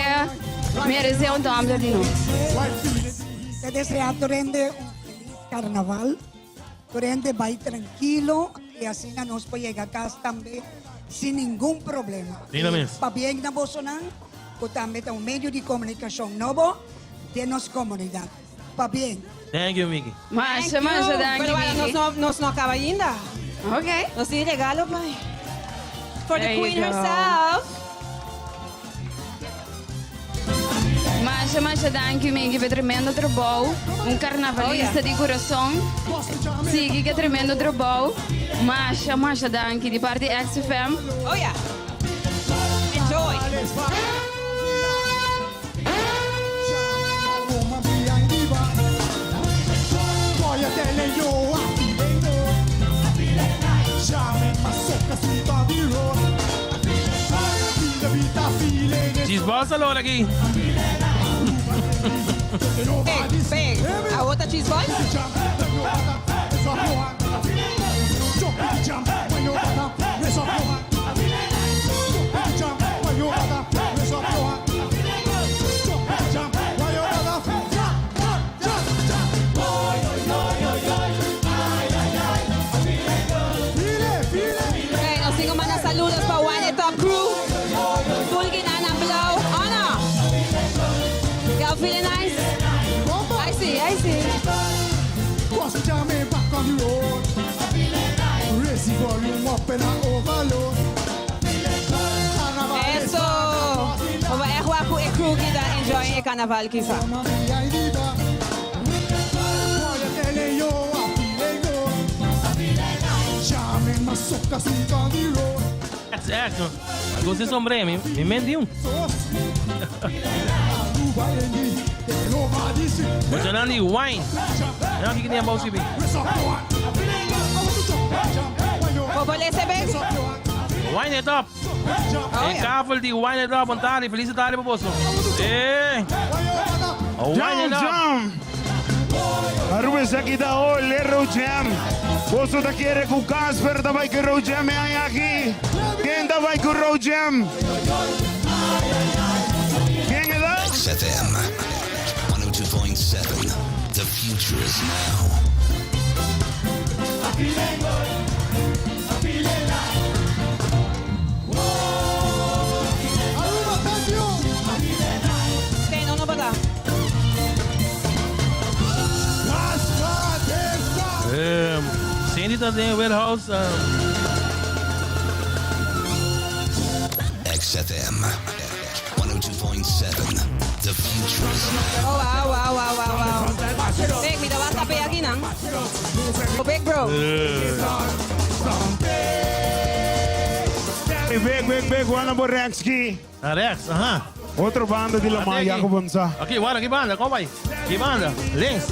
merece un tumbler di nos. Te desea tur hende un feliz carnaval. Tur hende bai trankilo y asina nos por yega cas tambe sin ningun problema. Dina mes. Pabien na bosonan cu tambe ta un medio di comunicacion nobo den nos comunidad. Pabien. Thank you, Mickey. Masha, masha danki, Pero bueno, Mickey. nos no, nos no a caba ainda. Ok. Nos tin regalo pa For the There you queen go. herself. Masha, masha danki, Mickey, pa tremendo trabou. Un carnavalista Oh, yeah. di corazon. Sigui cu tremendo trabou. Masha, masha danki di parti XFM. Oh yeah. Enjoy. Chisbol sa lora aki. Big, big. Awo ta chisbol? Okay, nos tin cu manda saludos pa Wine It Up Crew. Tulgin Ana Blauw. Ana! Y'all feeling nice? I see, I see. Eso! Bo echt wak cu e crew ki ta enjoying e carnaval kisa. Ex, ex. Algun sin sombré, mi, mi men di un. Muchanan di wine. No, kiko ni abou sibi. Bo por lesa bek? Wine it up. Oh, E ja. kafel di wine it up. Bon tardi, feliz tardi pa boso. Eh. Wine it Jam, up. jam. Aruba esaki ta ole Road Jam. Boso ta kere ku Casper ta bai ku Road Jam e aña aki? Ken ta bai ku Road Jam? Ken e ta? XFM 102.7. The future is now. Te no no bata. Cindy ta den warehouse. XFM 102.7. The future is now. Oh wow wow wow wow wow. Big mi ta wak kape aki nan. Oh big bro. Hey, big, big, big, wana bo Rex ki. Ah, Rex, aha. Otro banda di Lamar, Ate aki. Jacob sa. Aki, wara, ki banda? Kon bai? Ki banda? Links.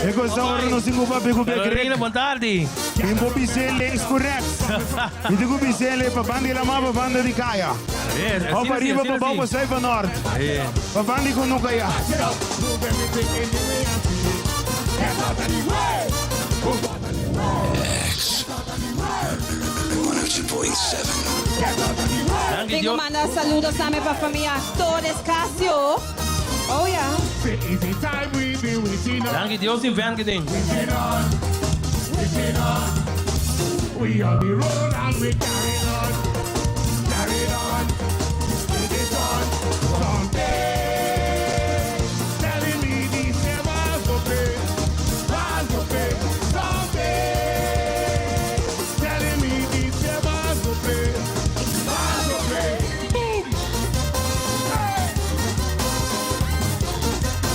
E cosa ora no singo pa big big Carolina, bon tardi. Timpo bise links ku Rex. Mi digo bise le pa banda di Lamar pa banda di Kaya. Eh, O pa asina si, riba asina pa bou si. pa zuid pa nort. Eh. Pa banda di Kunuka ya. X 102.7. Tengo manda saludos tambe pa famia Torres Casio. Oh ja. Danki Dios tin vent ki tin.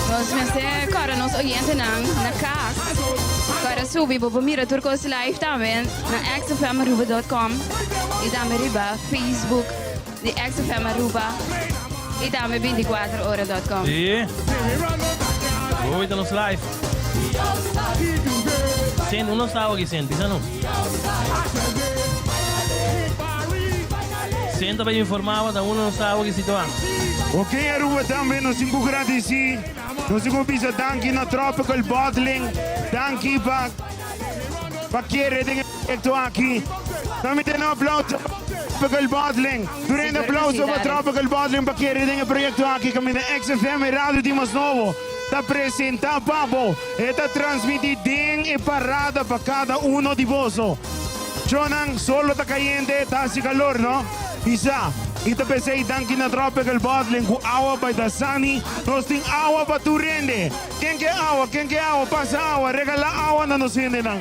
Nos mester kòrda nos oyentenan na kas. Kòrda subi bo por mira tur kos live tambe na xfmaruba.com i tambe riba Facebook di XFM Aruba i tambe 24ora.com. Sí. Hoy ta nos live. Sint, uno está aquí, Sint, bisa nos. Sint ta informaba ta uno no está aquí situá. Ok Aruba tambe nos tin cu gradici, nos tin cu bisa danki na Tropical Bottling, danki pa pa kere den e proyecto aki. Tambe den un aplauso pa Tropical Bottling. Tur hende aplauso pa Tropical Bottling pa kere den e proyecto aki caminda XFM e radio di mas nobo ta presenta pa bo. E ta transmiti den e parada pa cada uno di boso. Chonan, solo ta cayente, ta haci calor, no? Isa, y ta pesey danki na Tropical Bottling cu awa by Dasani, nos tin awa pa tur hende. Ken ke awa, ken ke awa, pasa awa, regala awa na nos hendenan.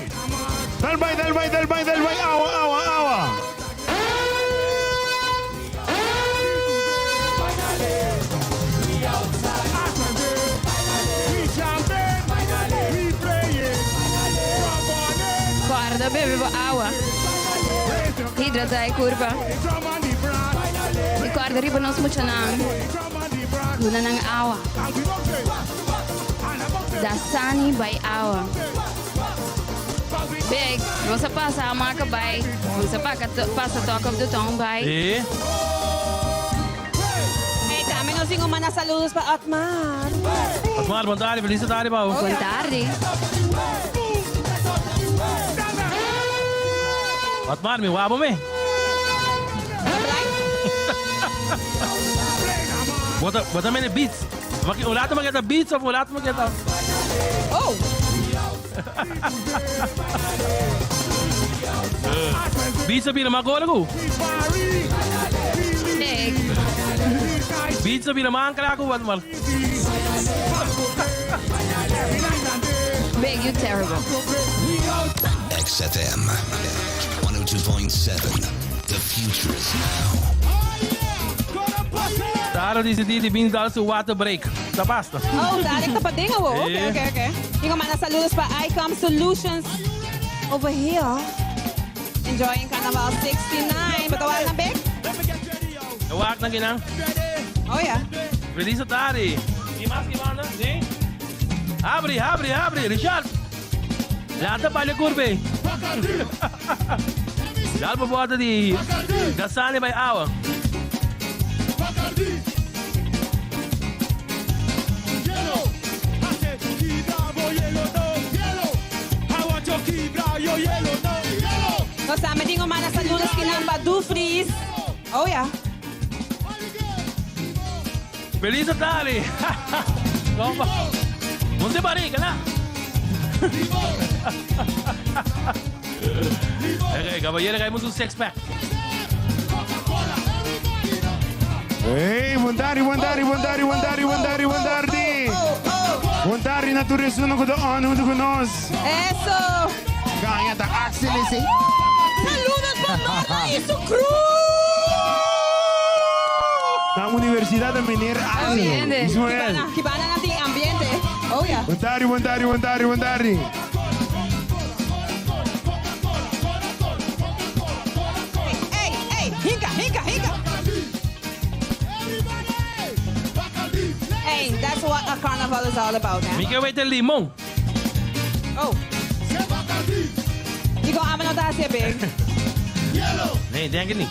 Dal bay, dal bay, dal bay, dal bay, awa, awa, awa. Kòrda bebe bo awa. Hidratá e kurpa. I kòrda riba nos muchanan. Duna nan awa. Dasani bai awa. Big, nos a pasa hamaca bai, nos a pasa Talk of the Town bai. Sí. Hey, tambe nos tin un manda saludos pa Otmar. Otmar, bon tardi, feliz tardi pa bo. Bon tardi. Otmar, mi wabo me. Bota, bota mene beats. Un rato me keta beats of un rato me keta. Oh. Beats a bira mas gora ku. Beats a bira mas ancra ku wat mal. Big, you terrible. XFM 102.7. The future is now. Tara disidí di bin dal su water break. Ta basta. Oh, dadelijk ta pa den awo. Oké, oké, oké. Ik manda saludos pa ICOM Solutions over here. Enjoying Carnaval 69. Bata wak na bek? Wak na kinan. Oh ja. Feliz tarde. Ki mas ki manda? Sí? Abri, abri, abri. Richard. Lanta pa le curve. Dal pa bota di Dasani by awa. Nos tambe tin un manda saludos kinan pa Dufries. Oh ja. Feliz tarde. Compa. No se barriga, na. Ok, caballero, caímos un six pack. Hey, bon tardi, bon tardi, bon tardi, bon tardi, bon tardi, bon tardi. Bon tardi na tur esun ku ta on huntu ku nos. Eso. Gaña ta Axel ese. Saludos pa Norma y su crew. Na Universidad de Meneer Axel. Ismael. Kibana na tin ambiente. Oh yeah. Bon tardi, bon tardi, bon tardi, bon tardi. Ey, ey, hinka, hinka, hinka. Hey, that's what a carnival is all about, eh? Mi ke weten limon. Oh. Digo, ame no ta hacia big. Nee, denk het niet.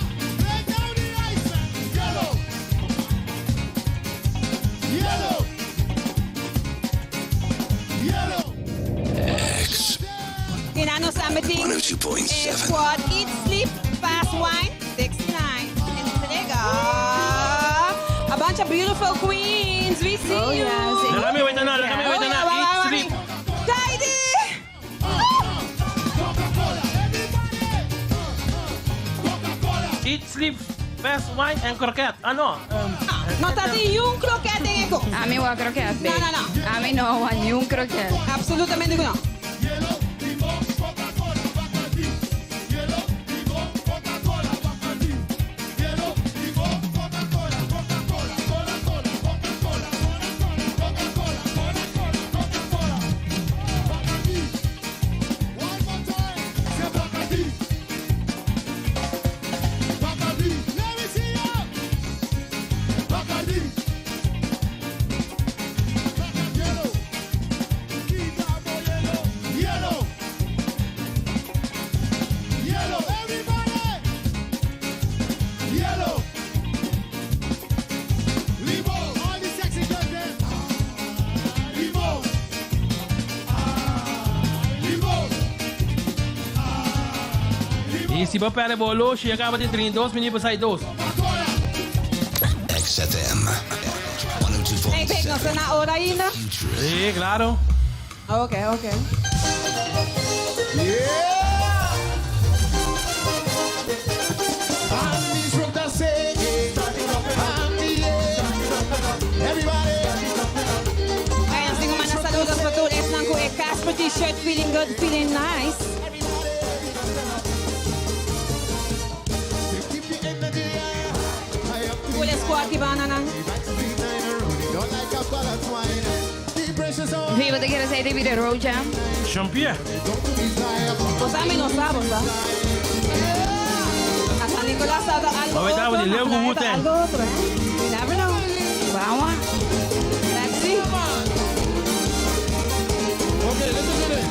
X Tina nos tambe tin 102.7. Squad Eat Sleep Fast Wine 69. Entrega. A bunch bunch of beautiful queens. We see Oh, you. yes. Laga mi weta na, laga mi weta na. Oh, yeah, Eat, wa- wa- sleep. Kaidi! Eat, sleep, fast, wine and croquette. Ah, no. No ta ni un croquette den e kos. Ami wak croquette, No, no, no. Ami no wak ni un croquette. Absolutamente ku no. Yellow, everybody! Yellow! Limo, all the sexy girls there. Limo! Limo! I si bo perde bo oloshi, a kaba di 32 minuut pa sai dos. XFM Hey, Pek, nos ta na ora ainda? Sí, claro. Ok, ok. Hey, nos tin ku manda saludos pa tur esnan ku e Casper t-shirt feeling good, feeling nice. Full squad ki banda nan. Viva te quiere ser de Road Jam. Champion. Bo sa mi no sa, bo sa. Na San Nicolas ta algo Maar we otro, damen die na leeuw playa ta moeten. algo otro, eh? You never know. Vamos. Let's see. Okay, listen to this.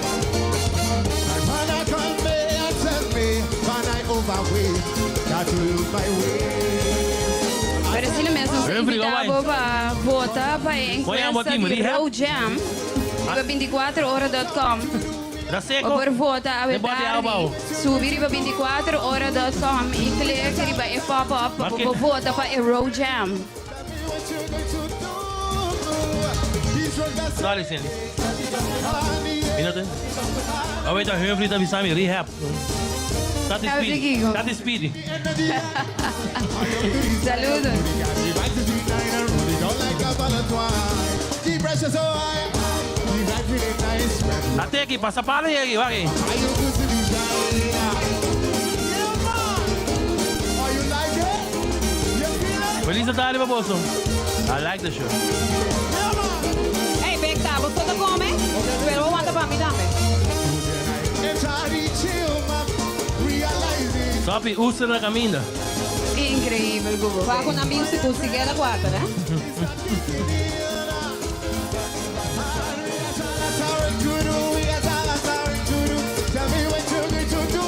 Man, I come me and tell me, man, I overweight. Got to lose my weight. Pero asina mes nos Humphrey, invita go bo pa vota pa e Gooi aan wat encuesta team, di rehab. Road Jam. Riba 24ora.com. Dat seco. Bo por vota awe De bote tardi. abao. Subi riba 24ora.com y click riba e pop-up pa Bakit? bo vota pa e Road Jam. Sorry, Cindy. Minuut. Oh, weet je, Humphrey dat is rehab. Dat is Ja, speedy. Kiko. Dat is speedy. Saludos. The pressure so high. The vibe feeling nice. Ate aki, pasa pala y aki, waki. Are you good to be down? Yeah, man. Oh, you like it? You feel it? Feliz tardi, baboso. I like the show. Hey, Big Tá, bo ta come? Pero wanta pa mi tambe. It's hard to chill, man. Realize it. Sopi, usa na caminda. Increibel, Google. Wa ku na music ku sige la cuatro, eh? Tell me what you're going to do.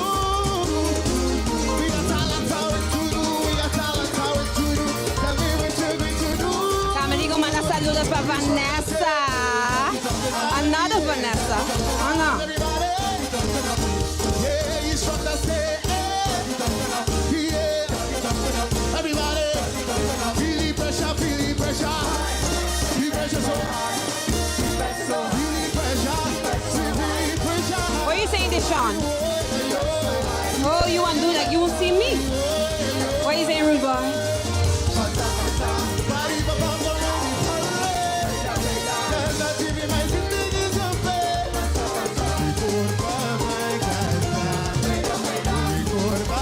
We got talent, power to do. We got talent, power to do. Tell me what you're going to do. Camerigo manda saludos pa Vanessa. Another Vanessa. Oh, no. Yeah, he's from the state. Yeah. Everybody, feel the pressure, feel the pressure. Feel pressure so high. Feel the pressure, feel the pressure. What are you saying, Deshaun? Oh, you want to do that? You won't see me. What are you saying, rude boy?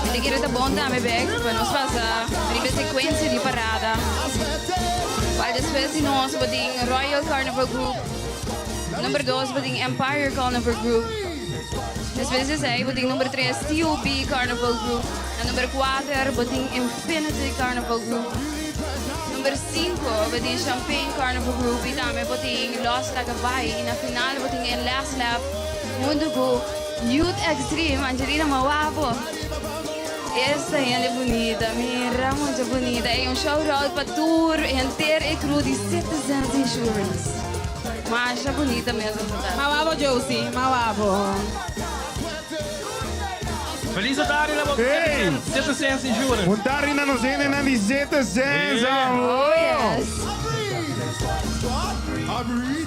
Mi ta kere ta bon tambe bek, pa nos pasa riba secuencia di parada. Pa despues di nos bo tin Royal Carnival Group. Number 2 bo tin Empire Carnival Group. Despues di esey bo tin number 3 TOB Carnival Group. Na number 4 bo tin Infinity Carnival Group. Number 5 bo tin Champagne Carnival Group y tambe bo tin Los Lagabay. Y na final bo tin e Last Lap hunto cu Youth Extreme Angelina Mawabo. Esta hende bunita, mira, mucho bunita. Y un shout out pa tur henter e crew di Citizens Insurance. Masha bunita mes. Mawabo, Josie, mawabo. Feliz tarde na boca. Hey! Citizens Insurance. Bon tarde na nos hendenan di Citizens, Yeah. amo. Oh, yes.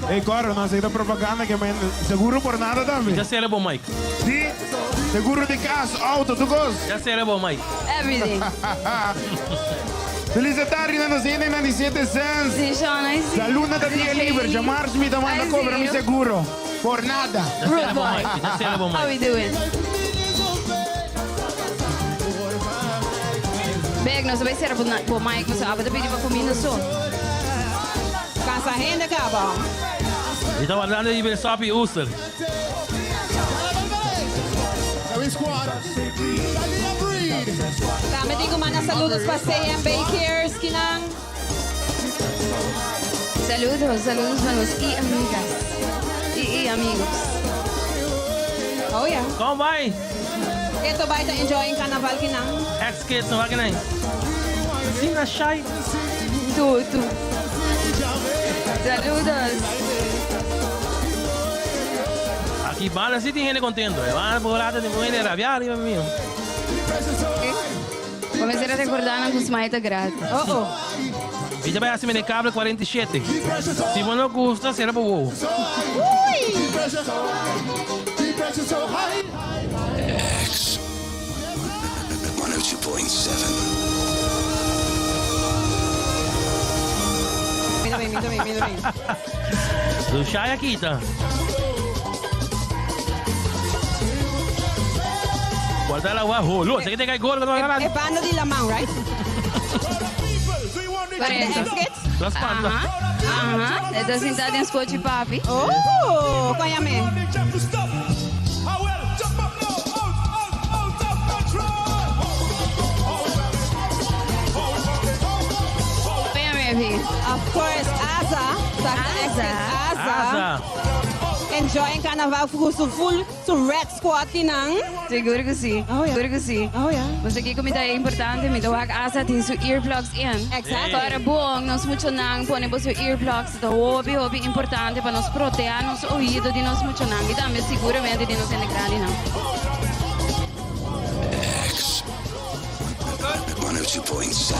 Hey, Coro, nos haciendo propaganda que men seguro por nada tambe. Ya será bom, Mike. Sí, seguro di cas, auto, tur cos. Ya será bom, Mike. Everything. Feliz tarde na nos hendenan di Citizens. Sí, Sean, I see. Saluna ta dia liber, djamars mi ta manda I cobra see mi you. seguro. Por nada. Ya será bom, Mike. Ya será bom, How Mike. we doing? Beg, nos bay cera bo mic, bo aba ta pidi pa cuminda so. Cansa hende caba. Mi ta wardando di Sopi Oester. Tambe tin cu manda saludos pa CMB Cares kinan. Saludos, saludos pa nos y amigas. Y y amigos. Oh yeah. Con bay? Keto bay ta enjoying carnaval kinan. Ex kids no wak nan. Asina shy. Tu, tu. Saludos. Aki banda si tin hende contento. E banda por rato tin hende rabia riba mi. Comenzar a recordar nan cu smile ta gratis. Oh oh. Mi ta bay haci mene cable 47. Si bo no gusta, cera bo wowo. Uy! X 102.7. Mira mi, mira mi, mira mi. Lushaya kita. Guarda la agua, jolo. Sé que te cae gol, no E banda di Laman, right? Correcto. Ex-kids? Las espanta. Aha, aha. E ta sinta den scochi papi. Oh, koyame. Koyame, vi. Of course, Aza. Aza. Aza. Aza. Enjoying carnaval cu su full su red squad kinan. Sigur cu si. Oh, yeah. Sigur cu si. Oh, yeah. Mas aki cu mi ta importante, mi ta wak Aza tin su earplugs in. Exactly. Ora bon, nos muchanan pone boso earplugs, ta hopi hopi importante pa nos protea nos oido di nos muchanan y tambe siguramente di nos hende grandinan. X 102.7.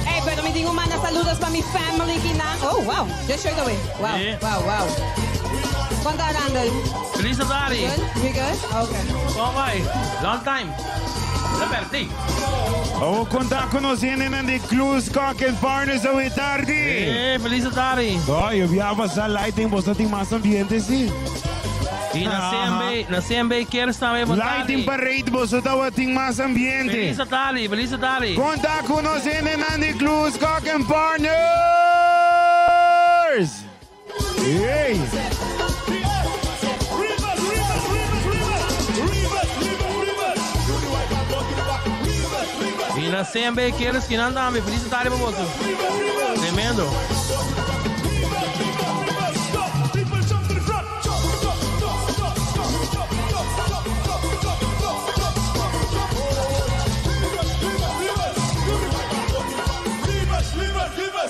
Hey, pero mi tin cu manda saludos pa mi family kinan. Oh, wow. Just straight away. Wow, Yeah. wow, wow. Con ta Randall? Feliz tarde. Good? We good? Okay. Con bay? Long time. Ta perdi. Awo conta cu nos hendenan di Clues Cock and Partners awe tardi. Eh, feliz tarde. Oh, yo bia pasa lighting, boso tin mas ambiente si. Y na CMB, na CMB Cares tambe bon tarde. Lighting parade, boso tawatin mas ambiente. Feliz tarde, feliz tarde. Conta cu nos hendenan di Clues Cock and Partners. Hey! Y na CMB Cares kinan tambe, feliz tarde pa boso. Tremendo.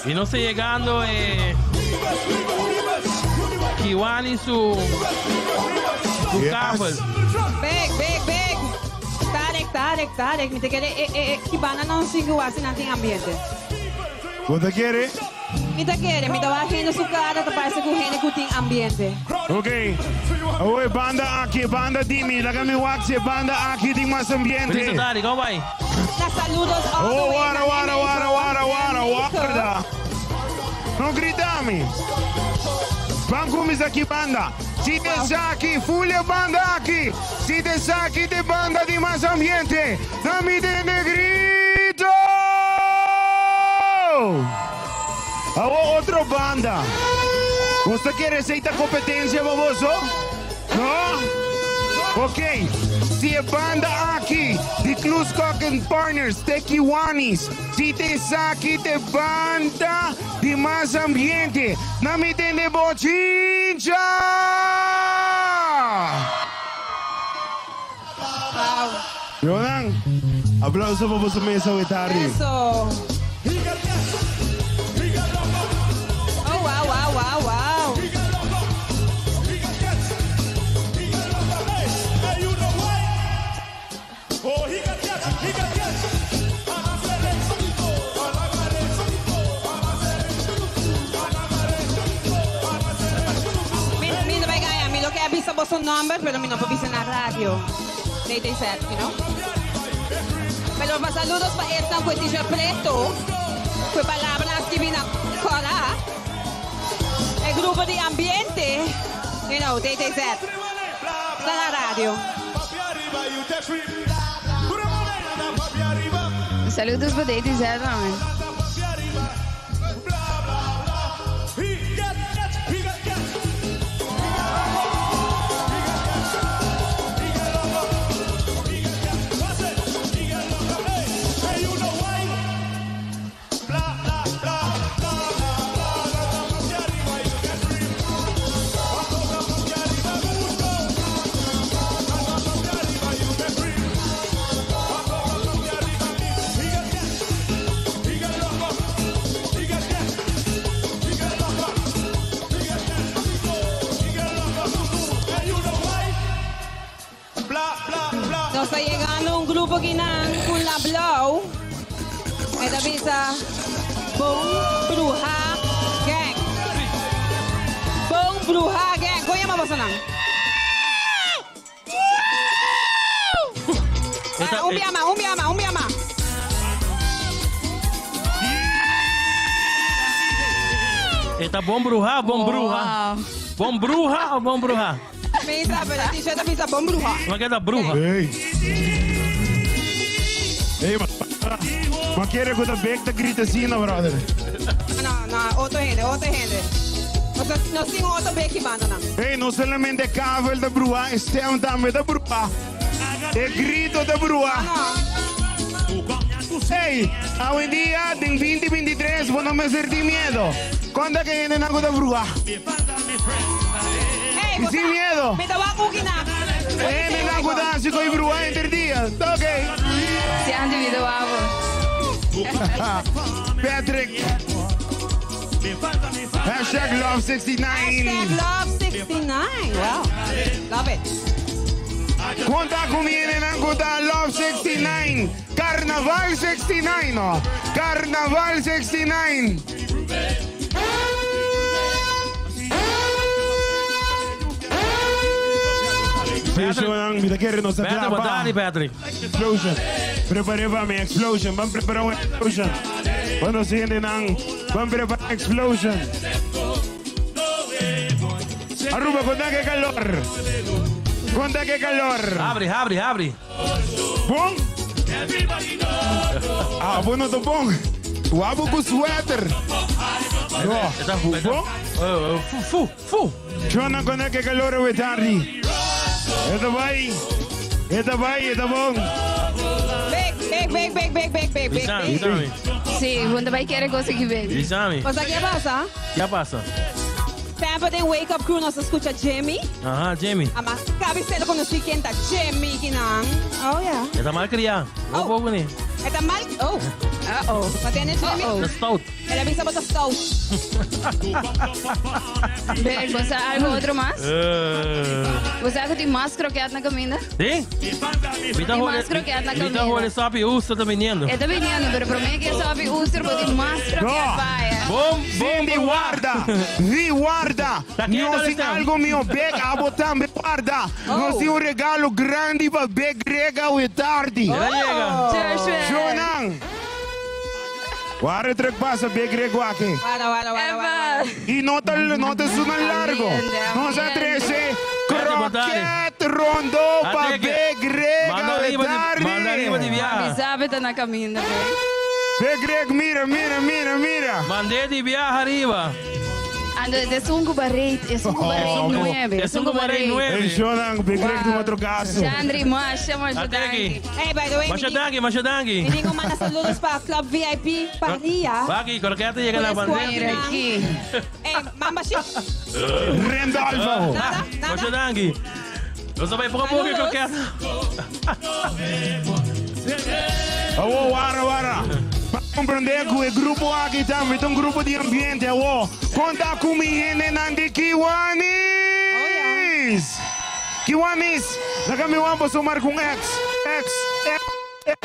Y nos ta yegando Kiwani su kabel. Big, big, big. Tarek, Tarek, Tarek. Mi ta kere e kibana nan sigu asina nan tin ambiente. Bo ta kere? Mi ta kere, mi ta wak hende su cara, ta parce cu hende cu tin ambiente. Ok. Oye, banda aki, banda di mi. Laga mi wak si banda aki tin mas ambiente. Feliz tarde, con bay? Na saludos all the Oh, way warda, na warda, warda, warda, warda, México. warda. No grita mi. Ban cuminsa aki banda. Si t'esaki, full e banda aki. Si t'esaki t'e banda di mas ambiente. Laga mi tende grito. Awo otro banda. Bo kier acepta competencia, baboso? No? Ok. Si e banda aki di Clues Cock and Partners, te Kiwanis, si t'esaki t'e banda di mas ambiente, laga mi tende bochincha! Wow. Yonan, aplauso pa boso mes awe tardi. Eso. Oh, wow, wow, wow, wow. sa boso nomber, pero mi no por bisa na radio. DTZ, you know. Pero pa saludos pa esnan cu e t-shirt preto, cu e palabranan skibi na cora. E grupo di ambiente, you know, DTZ. Sta na radio. Saludos pa DTZ tambe. Nos ta yegando un grupo kinan cu la blauw. E ta bisa Bon Bruha Gang. Bon Bruha Gang. Con yama bosonan? Ah, un biama, un biama, un biama. E ta bon bruha o bon bruha? Bon bruha o bon bruha? Mi sa, pero e t-shirt ta bisa bon bruha. Ma ke ta bruha? Hey. Hey, ma, ma kere ku ta bek ta grita asina, brother. No, no, otro hende, otro hende. Nos, nos tin otro beki banda nan. Hey, no solamente kavel ta bruha, e stem tambe ta bruha. E grito ta bruha. Hey, awendia den 2023 bo no mester tin miedo. Konta ke hendenan ku ta bruha. Hey, Y sin miedo. Mi ta wak uki nan. E hendenan ku ta hasi ko'i bruha henter dia. Ta okay. Si anti mi ta wak bo. Patrick. Hashtag love 69. Hashtag love 69. Wow. Love it. Konta ku mi hendenan ku ta love 69. Carnaval 69 no. Carnaval 69. Patrick, mi ta kere nos ta Patrick, kla pa. Dani, Patrick. Explosion. Prepare pa mi explosion. Ban prepara un explosion. Pa nos hendenan. Ban prepara explosion. Aruba, konta ke kalor. Konta ke kalor. Habri, habri, habri. Bon? Ah, bo no ta bon. Wabo ku sweater. No. Bon? Fu, fu, fu. Chona konta ke kalor awe tardi. E ta bai. E ta bai, e ta bon. Big, big, big, big, big, big, big, big. Bisami, bisami. Sí, bo ta bai kere cosa ki big. Bisami. Cosa ke pasa? Ke a pasa? Semper den Wake Up Crew nos ta scucha Jimmy. Aha, Jimmy. Ama cabi selo conoci ken ta Jimmy kinan. Oh yeah. E ta mal criá. No Oh. poco ni. E ta mal. Oh. Uh oh. Wat tene Jimmy? Ta stout. El a bisa bo ta stout. Big, bo sa algo otro mas? Bo sa cu tin mas kroket na caminda? Sí? Mi ta Tin hole, mas kroket na mi ta caminda. hole sopi uster ta biniendo. E ta biniendo, pero prome que sopi uster bo tin mas kroket pa e. Bom, bom, Cindy, bom. warda! Di warda! Ta kende Nos tin Alessandro? algo mihó. Bek, abo tambe warda! Nos tin un regalo grandi pa Bek Greg awe tardi. El a yega. Joshua. Shonan! Warda truk pasa Bek Greg wak-e. Warda, warda, warda, warda. Epa. I no ta, no ta esunnan largo. Ambiente, Nos a ambiente. trese Vete, botari. kroket rondó pa Ateke. Bek Greg Manda awe riba di, manda riba di tardi. biaha. Elizabeth ta na caminda, Bek. Bek Greg, mira, mira, mira, mira. Mand'é di biaha riba. Ando, esun cu bareit, esun cu bareit Oh, nuebe, Esun cu bareit nuebe. Ey, Shonan, Bek Greg tin otro caso. Chandri, masha, masha Ateki. danki. Hey, by the way, mi Masha tin, danki, masha danki. mi tin ku manda saludos pa Club VIP Parrilla. Baki, kroketa yega na Ku bandera. Mira squad. aki. Hey, mamba shi. Rendolfo. Nada, nada. Masha danki. Nos ta bai poco a poco Saludos. kroketa. Awo, wara, wara. Pa comprende cu e grupo aki tambe ta un grupo di ambiente, awo. Conta cu mi hendenan di Kiwanis! Kiwanis! Laga mi wan boso marca un X, X, X, X,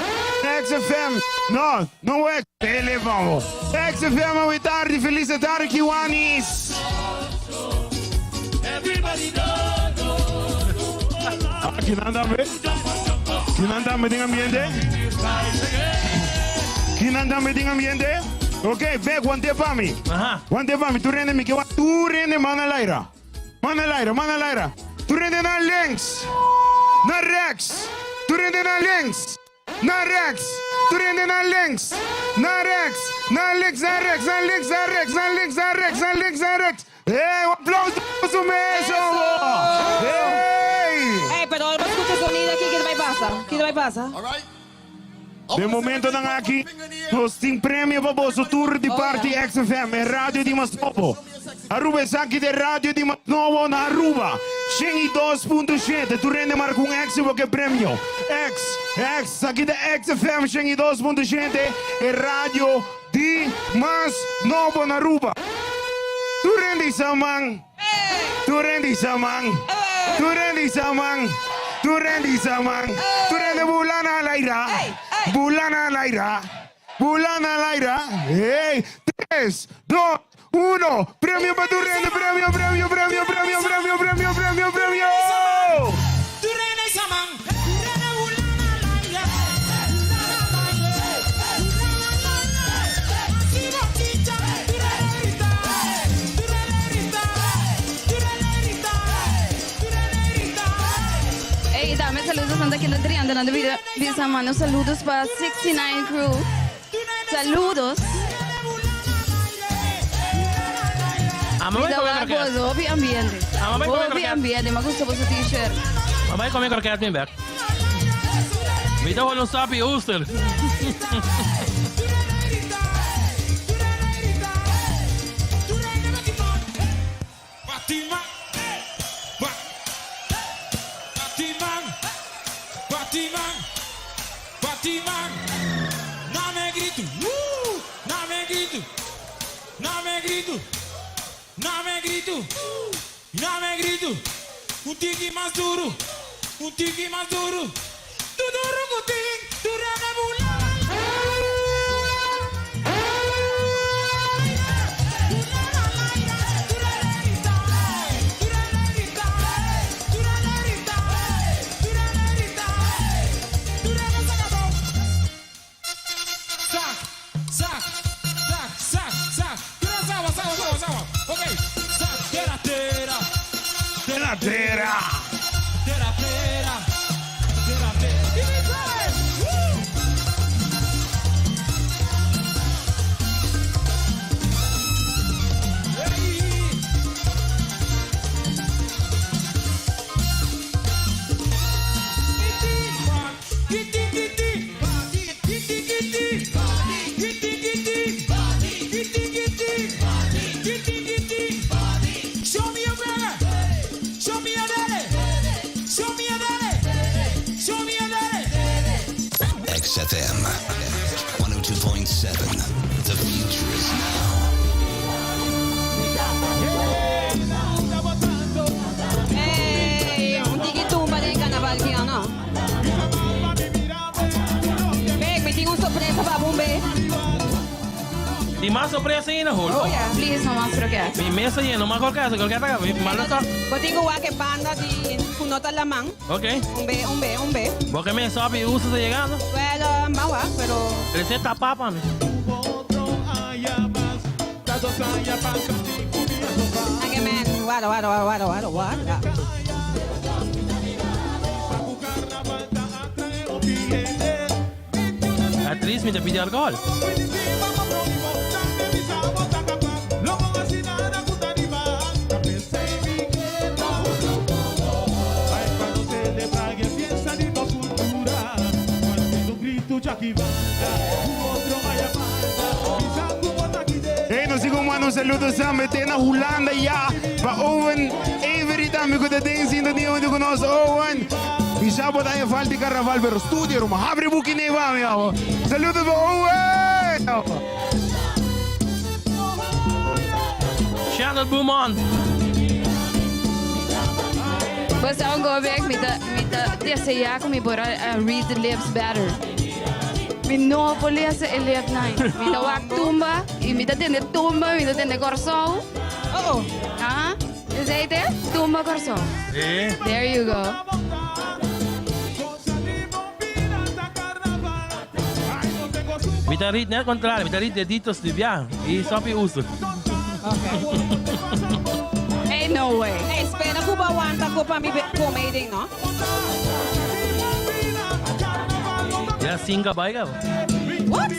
XFM. No, no X, telefon. XFM awe tardi, feliz tardi Kiwanis! Kinan tambe. Kinan tambe tin ambiente. Kinan tambe tin ambiente. Ok, bek, wante pa mi. Wante pa mi. Tur hende mi ke wak. Tur hende manda laira. Manda laira, manda laira. Tur hende na links. Na rechts. Tur hende na links. Na rechts. Tur hende na links. Na rechts. Na links, na rechts, na links, na rechts, na links, na rechts, na links, na rechts. Hey, un aplauso pa su mes, homo! Hey! Ey, pero ora bo scucha sonido aki, ki ta bay pasa? Ki ta bay pasa? Den momentonan aki, nos tin premio pa boso tur di parti XFM, e radio di mas nobo. Aruba esaki ta e radio di mas nobo na Aruba. 102.7, tur hende marca un X si bo ke premio. X, X, esaki ta XFM 102.7, e radio di mas nobo na Aruba. Tur hende isa man. Tur hende isa man. Tur hende isa man. Tur hende isa man. Tur hende bula na laira. Bula na laira. Bula na laira. Hey, tres, dos, uno. Premio pa tur hende. Premio, premio, premio, premio, premio, premio, premio, premio. Ey, dame saludos anda kenda Drianda nan vida bisa manda saludos pa 69 crew. Saludos. Ama bai Vida come wa croquet. gozo, hopi ambiente. Ama bai come Hopi croquet. ambiente, me gusta boso t-shirt. Ma bai come croquet mi bek. Mi ta hoor un sapi oester. Tera tera. Show me your brother. Show me your daddy. Show me your daddy. Show me your daddy. XFM 102.7. The future is now. Ey, un tiki tumba den carnaval ki no. Bek, mi tin un sorpresa pa bo, be. Di mas sorpresa ainda, Julio. Oh, yeah. Please, no mas croquet. Mi mesa lleno, mas croquet, croquet acá. Mi mano está. Bo tin ku wak e banda di ku no ta laman. Ok. Un be, un be, un be. Porque me sabi uso está llegando. Well, ban wak, pero... Receta papa, mi. Anke man, wara, wara, wara, wara, wara, wara. At least mi te pide alcohol. Hey, nos sigo manda un saludo samen te na Hulanda ya. Pa Owen Avery tambe ku ta den sintonia hunto ku nos. Owen, bisa bo ta haña falta di carnaval, pero studia ruma. Habri buki nei pa mi, amo. Saludos pa Owen! Chanel Beaumont. Pues aún go back, mi ta, mi ta desea ku mi por a a read the lips better. Mi no por lesa e lip nai. Mi ta wak tumba y mi ta tende tumba, mi ta tende Kòrsou. Oh oh. Aha. Esei te? Tumba Kòrsou. Eh. There you go. Mi ta rit net contrario, mi ta rit deditos di bia y sopi uso. Ain't no way. Hey, spera ku bo aguanta ku pa mi come ei den, no? Ya singa bai caba. What?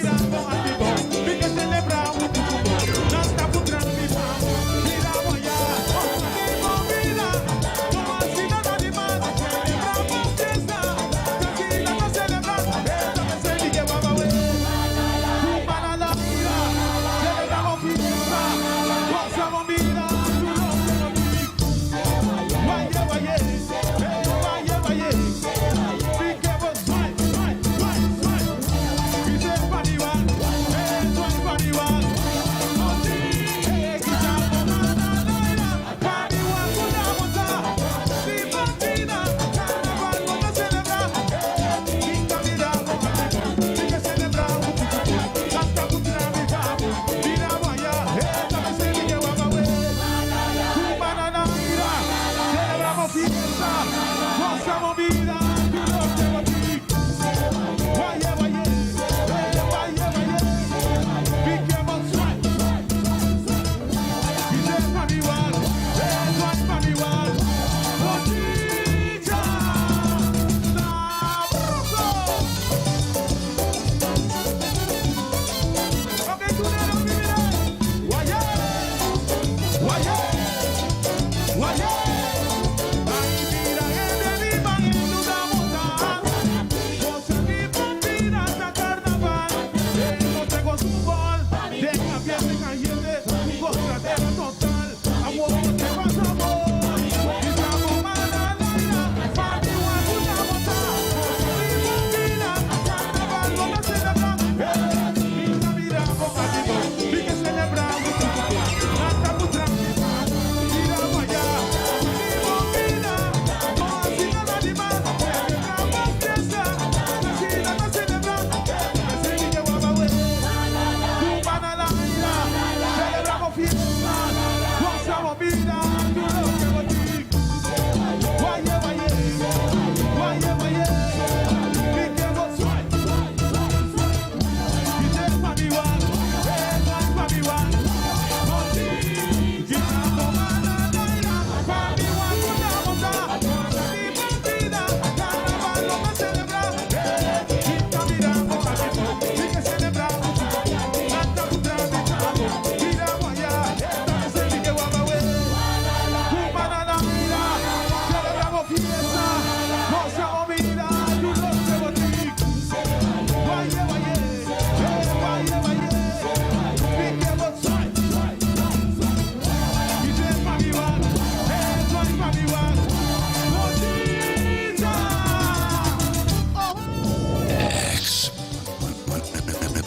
X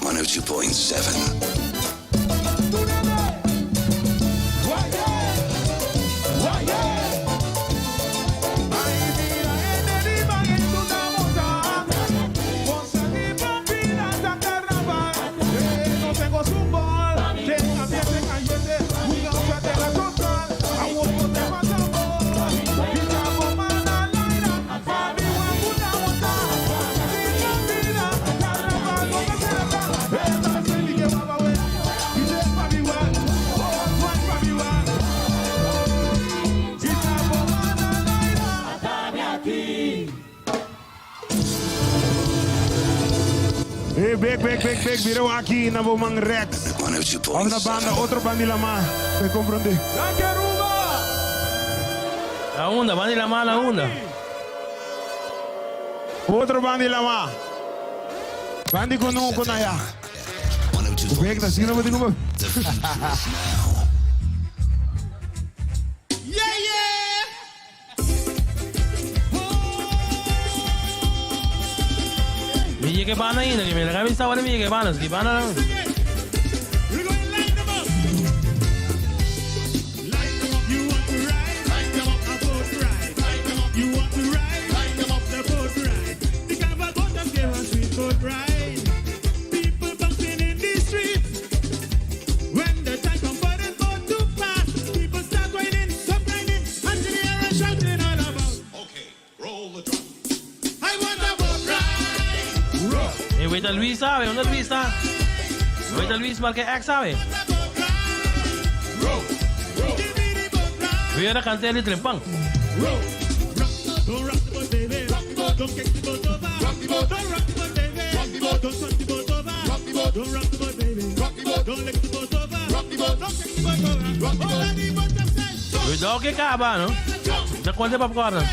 102.7. Hey, big, big, big, big, bira aki na bo man Rex. Of na banda, otro banda di lama. Pe comprende. La onda, banda di lama, la onda. Otro banda di lama. Banda di kunu kunaya. Big, na sino ba di ko ba? Yeah, yeah! Mi yega e banda ainda, que mi laga mi sa ora mi yega e banda, si banda. Mi weta Luis sabe, unda Luis ta? Noita Luis marca ex, sabe? Weer cantera di Trempan. Cuidado que caba, no? Da cuenta popcorn.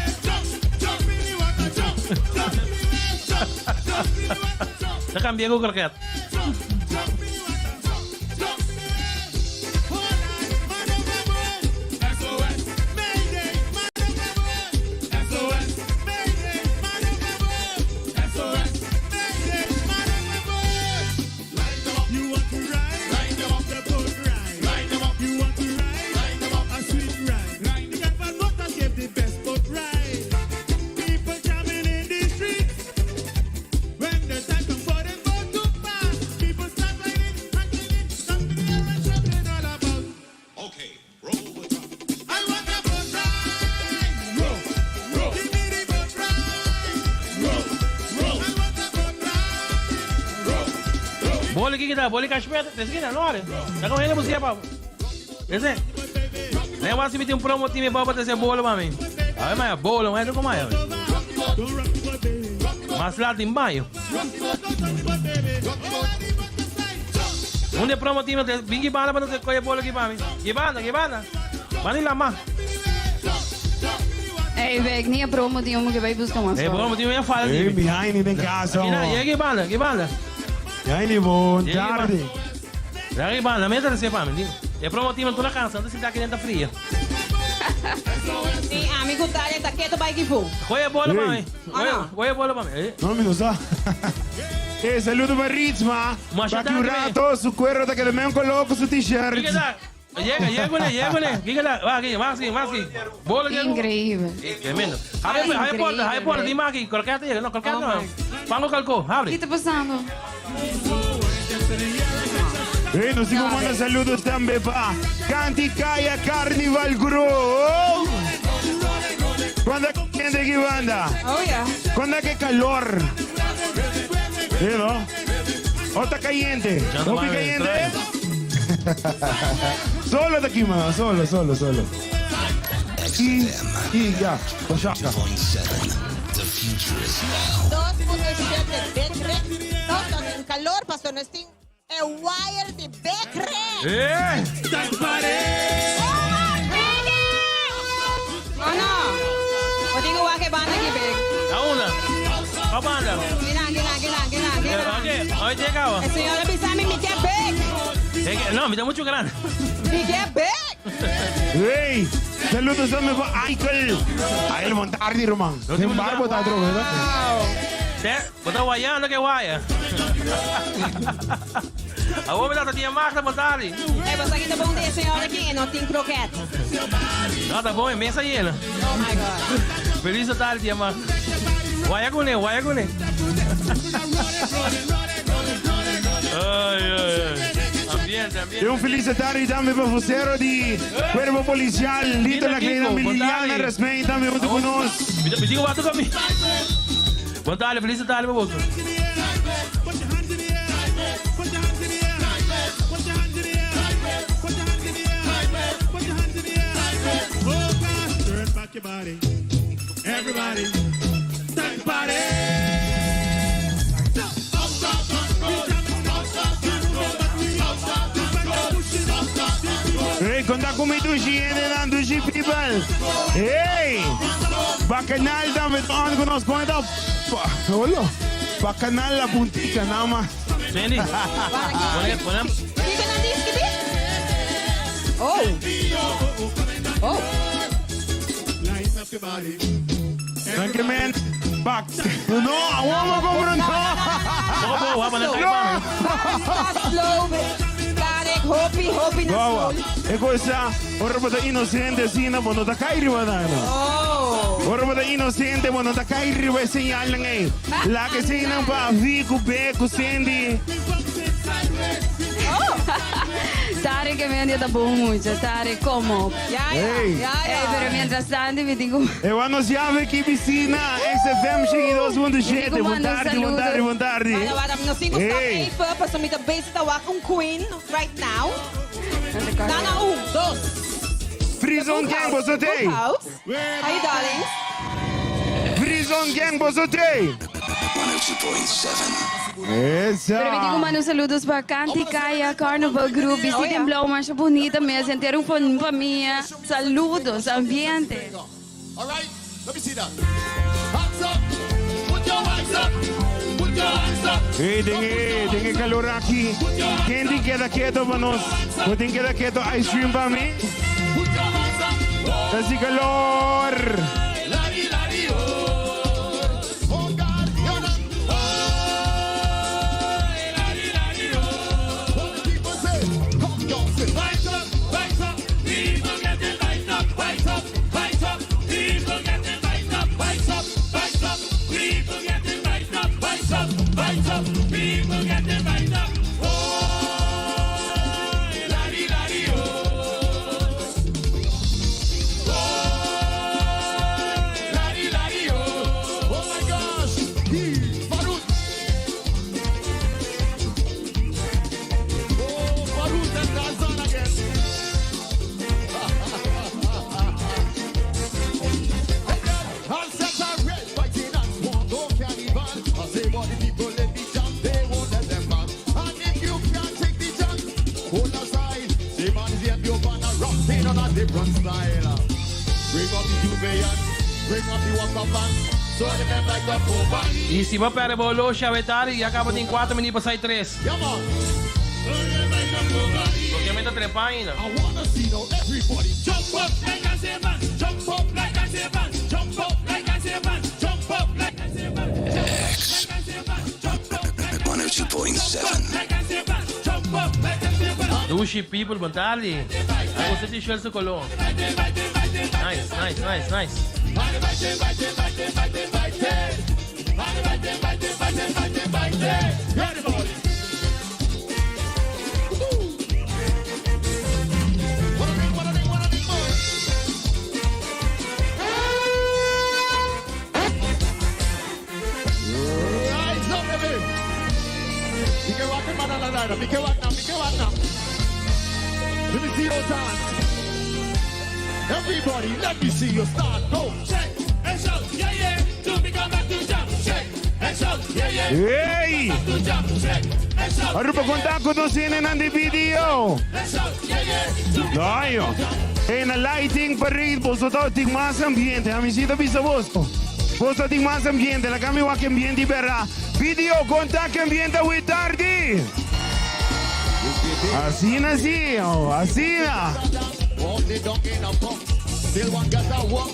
Ta cambia cu croquet. Boli ki kita, boli kashpet, des kita, no are. Ta con hele busia pa. Ese. Ne wasi mi tin promo team pa pa tese bolo mami. A ver maya bolo, maya ko maya. Mas latin baño. Un de promo team te bingi bala pa te koye bolo ki pa mi. Gibanda, gibanda. Mani lama. Hey, Bek, ni a promo team mo que vai buscar mais. Eh, promo team ya fala. Hey, behind in casa. Mira, llega banda, que banda. Behind bon tarde. Llega banda, meta se pa mi. E promo team toda casa, antes está aqui dentro fria. Sí, amigo Talia, tá quieto, vai que fu. Goeie bola pa mi. Ah, no. Goeie bola pa mi. Eh. No, mi no sa. Eh, saludo para Ritzma. Masha Pa que un tanto, eh. rato su cuero te que me coloco su t-shirt. Kika da. Llega, llega, llega, Kika da. Va aquí, va aquí, va aquí. Bola que Increíble. Tremendo. Abre, abre porta, abre porta, dime aquí, croquete llega, no, croquete no. Pango calcó, abre. ¿Qué está pasando? Eh, nos digo manda saludos también pa Canticaya Carnival Group. ¿Cuándo gente que banda? Oh, yeah. ¿Cuándo qué calor? Sí, ¿no? ¿O está caliente? Ya no ¿No va a caliente? Solo de aquí, mano. Solo, solo, solo. Y ya. Oaxaca. The future is now. 2.7 Big Red. Toto en calor, pastor no estin. E wire de Big Red. ¡Eh! Oh, no. Eu digo wa que banda aqui, Bek. A una. A banda. Gina, gina, gina, gina, gina. Ok, hoy llega. El señor avisa-me, me quer Bek. No, me da mucho grande. Me quer Bek. ¡Hey! Saludos también pa Michael. Ahí el Montardi, Román. Sin barbo está otro, ¿verdad? Te, bota guayando que guaya. A vos me la tenía más de Montardi. Ei, você aqui tá bom dia, senhora aqui, e não tem croquete. No, tá bom, é mesa llena. Oh my God. Feliz tarde, tía Magda. Guaya con él, guaya con él. Ay, ay, ay. Ambiente, E ambiente. un feliz tarde también para vocero de Cuerpo Policial, Lito La Kleina, Liliana Resmei, también junto con nos. Me digo, bato conmigo. Boa tarde, feliz tarde, meu bolso. Turn back your body. Everybody, time to party. Hey, conta com mi dushi, en dushi people. Hey! Bacanal también on con nos, conta. Hola. Bacanal la puntica, nada más. Sandy. Pone, pone. Fica na disque, Oh. Oh. Line up your body. Thank you, man. Back. No, vamos a comprar no. Slow. Tarek, hopi, hopi na Guau. slow. E cosa, ora bota inocente sina, bono ta kai riba na. Oh. Ora bota inocente, bono ta kai riba señal lang eh. La que sina pa Vico, Beco, Sandy. Oh. Tarek e medio ta bon mucha. Tarek, como? Ya, ya, Hey. ya, ya. Ey, pero mientras tanto mi tin cu. E wan nos llave ki piscina XFM 102.7. Bon tardi, bon tardi, bon tardi. Wara, wara, nos tin cu stop Hey. even, pasobra mi ta bezig ta wak un queen right now. Dana un, dos. Free Zone Gang, boso tey. Bookhouse. How you darlings? Free Zone Gang, boso tey. Esa. Pero mi tin cu manda un saludos pa Kanti Kaya Carnival Group, bisti den blauw masha bunita mes, henter un famia. Saludos, ambiente. All right, let me see that. Hands up, put your hands up, put your hands up. Hey, den e, den e calor aki. Ken tin keda keto pa nos? Bo tin keda keto ice cream pa mi? Ta si calor. Oh my gosh, he Farut. Oh, Farut and Tarzan again. Handsets are red, fighting and swan, go carnival. I say, what the people let the jump, they won't let them pass. And if you can't take the chance, hold aside. Say, man, is the banner rocking on a different style. Bring up the Juvean, bring up the Waka Band, so they them like a poor band. Y si bo perde bo oloshi awe tardi, ya caba tin 4 minuut pa sai 3. Yeah, man. Porque mi ta trepa ainda. I wanna see now everybody jump up like a seven, jump up like a seven, jump up like a seven, jump up like a seven, X 102.7. like a seven, jump up like a seven. Dushi people, bon tardi. Bo ta t-shirt su color. Nice, nice, nice, nice. Rise up, baby. You can rock it, man, man, man. You can rock now, you can rock now. Let me see your dance. Everybody, let me see you start. Go. Shake and shout, yeah, yeah. To me come back to jump. Shake and shout, yeah, yeah. Hey! Back to jump. Shake and shout. Aruba conta cu nos hendenan di video. And shout, yeah, yeah. Daño. Hey, na lighting parade, boso ta tin mas ambiente. Ami si ta bisa boso. Boso tin mas ambiente. Laga mi wak ambiente bera. Video, conta cu ambiente awe tardi. Asina asina, oh, asina. Only dog in a pump. Still one got a walk.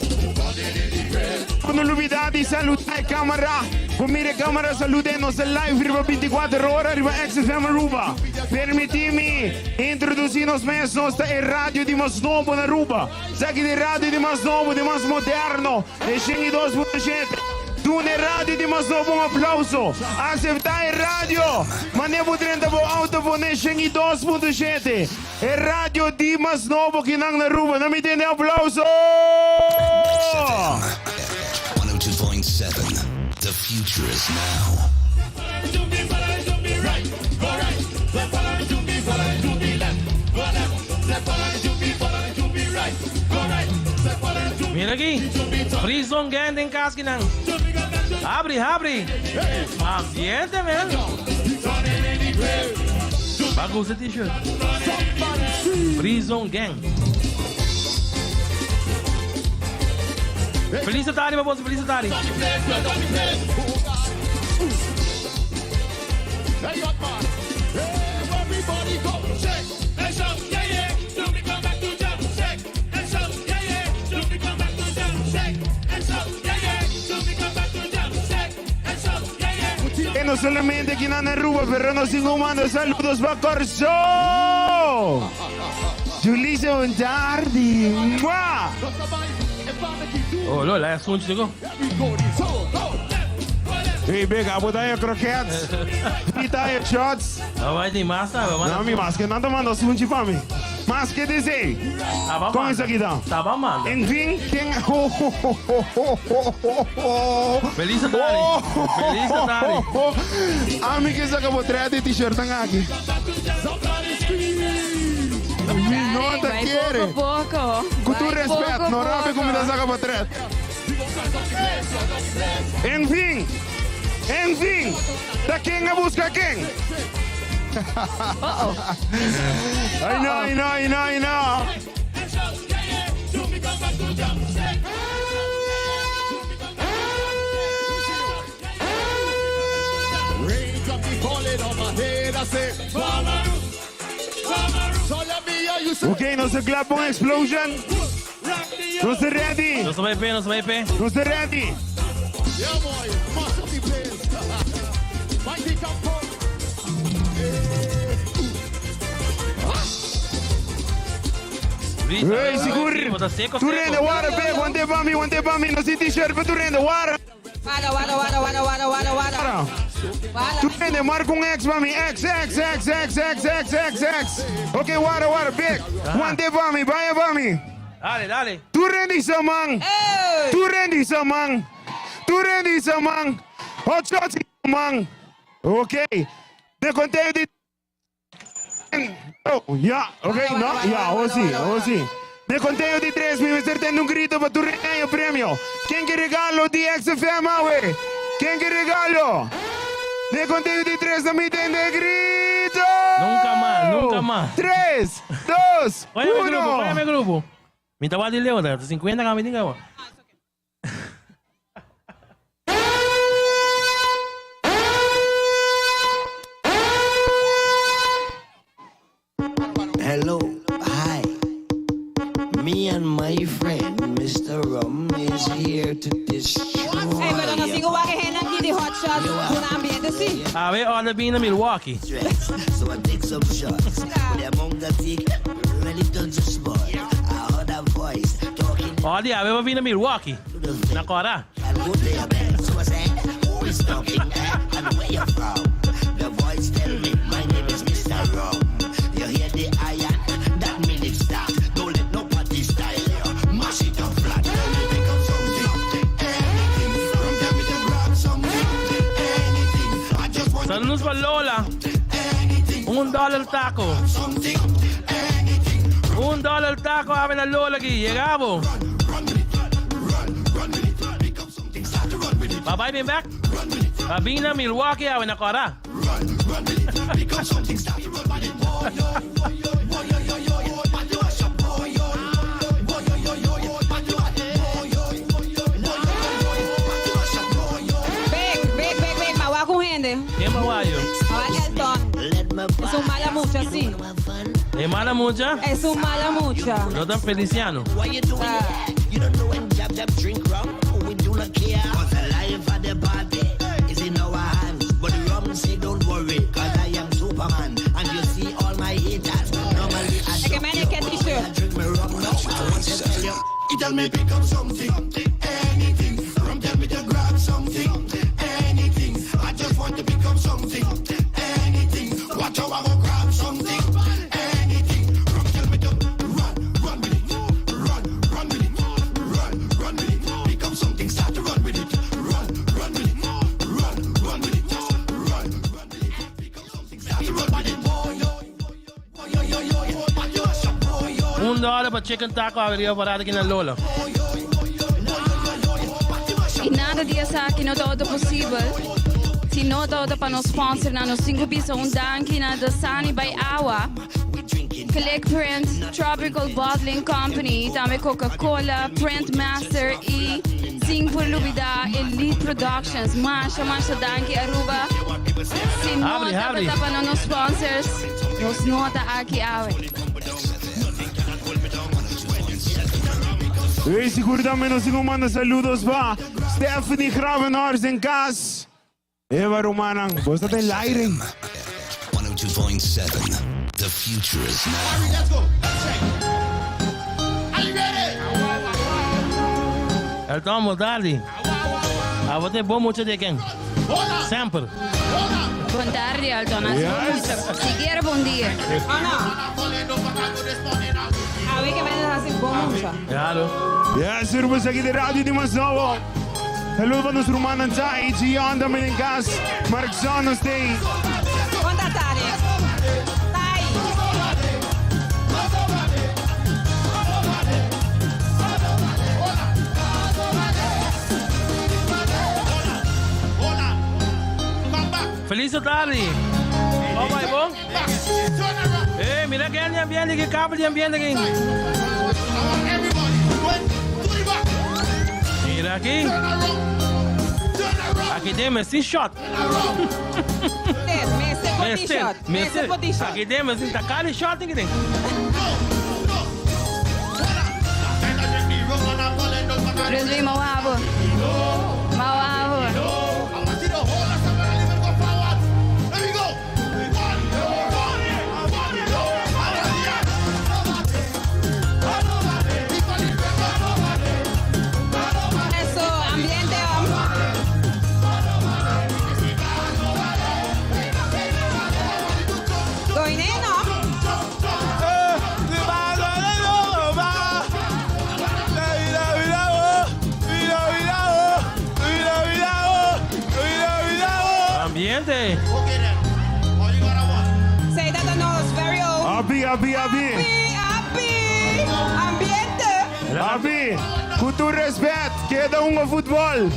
No lubida di saluda e camara. Con mira camara saluda nos live riba 24 ora riba XFM Aruba. Permiti mi introduci nos mes nos ta e radio di mas nobo na Aruba. Esaki ta e radio di mas nobo, di mas moderno. E 102.7. Duna e radio di mas nobo un aplauso. Acepta e radio. Mane bo drenta bo auto pone 102.7. E radio di mas nobo akinan na Aruba. Na mi tende aplauso. 102.7. The future is now. Right, go right, left, follow to me, follow to me, left, go left, left, follow to me, follow to me, right, go right, left, follow to me. Mira aki. Free Zone Gang den cas akinan. Habri, habri. Ambiente, man. Bo gusta t-shirt. Free Zone Gang. Feliz tardi, mi boss. Feliz tardi. Hey, hot man. Hey, everybody go. Shake and shout, yeah, yeah. Do me come back to jump. Shake and shout, yeah, yeah. Do me come back to jump. Shake and shout, yeah, yeah. Do me come back to jump. Shake and shout, yeah, yeah. Y no solamente aki na Aruba, pero nos ta manda saludos pa Corsou. Julissa, bon tardi. Mua! Oh, Lola, é assunto, chegou. Hey, Big, abo ta e croquettes. Mi ta e shots. No vai tin mas ta. No, mi mas ke nan ta manda sunchi pa mi. Mas ke desei. Kon esaki ta? Taba manda. En fin, ken ho ho ho ho ho ho ho ho. Feliz Atari. Feliz Atari. Ami ke saka bo trè di t-shirtnan aki. Mi no ta kere. Poko poko. Ku tur respet, no rabia ku mi ta saka bo trèt. En fin, en fin, ta ken a buska ken? Ay no, ay no, ay no, ay no. Ok, nos ta kla pa un explosion. Nos ta ready. Nos ta bai pe, nos ta bai pe. Nos ta ready. Hey, sigur. Tur rende, wara pe, wante pa mi, wante pa mi. Nos tin t-shirt pa tur rende, wara. Wara, wara, wara, wara, wara, wara, wara. Wara. Tur rende, marca un X pa mi. X, X, X, X, X, X, X, X. Ok, wara, wara, big. Wante pa mi, baya pa mi. Dale, dale. Tur rende hisa man. Tur rende hisa man. Tur rende hisa man. Hot shots hisa man. Ok. De conteo di Oh, ya, ok, no, ya, oh si, oh si. De conteo di tres, mi mester tende un grito pa tur rende premio. Ken ke regalo di XFM awe? Ken ke regalo? De conteo di tres na mi tende grito! Nunca mas, nunca mas. Tres, dos, Oye mi grupo, uno. oye mi grupo. Mi ta wak di leu, ta 50 ka mi tin kaba. Hello, hi. Me and my friend Mr. Rum is here to destroy. Hey, pero nos tin ku wak e hende aki di Hot Shots duna ambiente si. Awe order bini na Milwaukee. So I take some shots. But the amount I take really doesn't spoil. I heard a voice talking Order awe pa bini na Milwaukee. Na kora. and go to your bed. So I said, Who is talking eh? and where you from? The voice tell me my name is Mr. Rum. You hear the iron? That mean it start. Don't let nobody style you. Mash it up flat. Tell me pick up something, anything. From tell me to grab something, anything. I just want Saludos pa Lola. Un dollar taco. Un dollar taco awe na Lola aki. Yega bo. Babay bin back. Babina Milwaukee awe na kora. Bek, bek, bek, bek, ma wak un hende. Ken pa wayo? Ma wak Elton. Es un mala mucha, si. E mala mucha? Es un mala mucha. No ta Feliciano. What you doing here? You don't know when Jab Jab drink rum. We do not care. Cause the life of the party is in our hands. But the rum say don't worry, cause I am Superman. And you see all my haters. Normally I E ke mene ke t-shirt. drink my rum now. I want to tell you. He tell me pick up something, anything. Rum tell me to grab something, anything. I just want to pick up something, anything. Watch how I go grab something, anything. Rum tell me to run, run with it, run, run with it, run, run with it. Pick up something, start to run with it, run, run with it, run, run with it, run, run with it. Pick up something, start to run with it. Boy, yo, yo, yo, yo, yo, yo, yo. Un dollar pa chicken taco awe riba parada aki na Lola. Y nada di esaki no tabata posibel si no tabata pa nos sponsornan. Nos tin cu bisa un danki na Dasani by Awa, Click Print, Tropical Bottling Company, y tambe Coca-Cola, Print Master y sin por lubida Elite Productions. Masha, masha danki Aruba. Si no Habri, habri. tabata pa nos sponsors, nos no ta aki awe. Hey, sigur tambe nos tin ku manda saludos pa Stephanie Gravenhorst den kas. Eva rumannan, bo ta den laire. 102.7 The future is now. Let's go. Check. Are you ready? Elton, bo tardi. Abo ta e bon mucha di eken. Semper. Bon tardi, Alton. Hasi bon Yes. mucha. Sikiera bon dia. Awe ke men hasi bon mucha. Claro. Yes, Urban aki di Radio di Mas Nobo. Saludo pa nos rumannan Zai, Gion tambe den kas. Mark Zon nos tei. Konta Tari. Tai. Feliz tardi. Kon bai bo? Eh, mira ken di ambiente aki, kabel di ambiente aki. Mira aki. Aki den mester shot. Mester por di shot. Mester por di shot. Aki den mester ta kali shot aki den. Rusby, mau abo. Mau abo. Eso, ambiente om. Goine no? Ambiente. Say that nos very old. Abi, abi, abi. Abi, ambiente. Abi, ku tur respet, keda hunga futbol.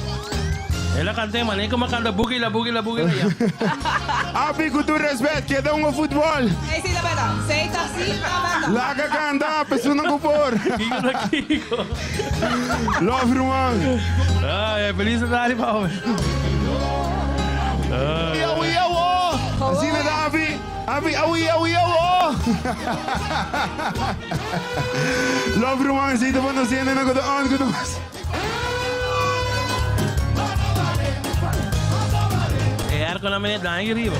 El a canta mané como canta boogie la boogie la boogie la ya. Abi, ku tur respet, keda hunga futbol. Hey, sí, la verdad. Say that, sí, la verdad. Laga canta, persona ku por. Kiko Love, ruman. Ay, feliz tardi, Pablo. Awi, awo. Asina ta, Abi. Abi, awi, awi, awo. Love, ruman. Esei ta pa nos hendenan ku ta on ku nos. E airco na meneer daña riba.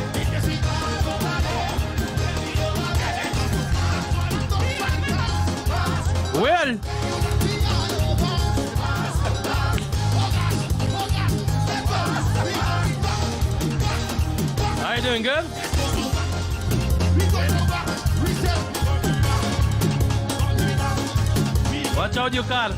Well. Are you doing good? Watch out your car.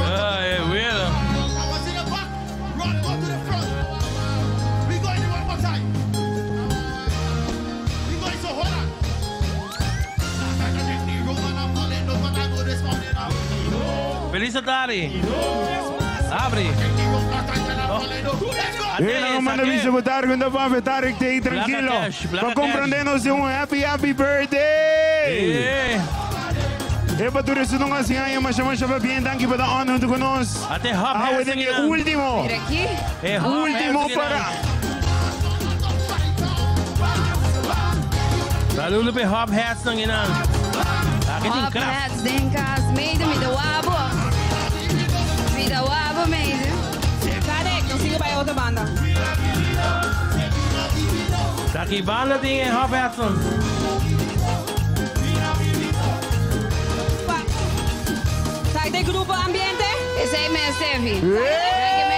Ay, well. Feliz tardi. Abri. Hey, nou, manda bisa bo tarde, quando va a tarde, te tranquilo. cash, placa Pa comprender-nos un happy, happy birthday. E pa tur esun asina, masha masha pabien, danki pa ta on hunto cu nos. Ate hop Ah, we e ultimo. Mira aki. Ultimo para. Saludo pa Hop Hats nang ina. Aki tin Hop kracht. hats den kas. Meide, mi ta wak bo. Mi ta wak bo, meide. Tarek, nos sigui pa otro banda. Taki banda tin e Hop Hats. Sai di grupo ambiente? Esey mes, Steffi. Hey!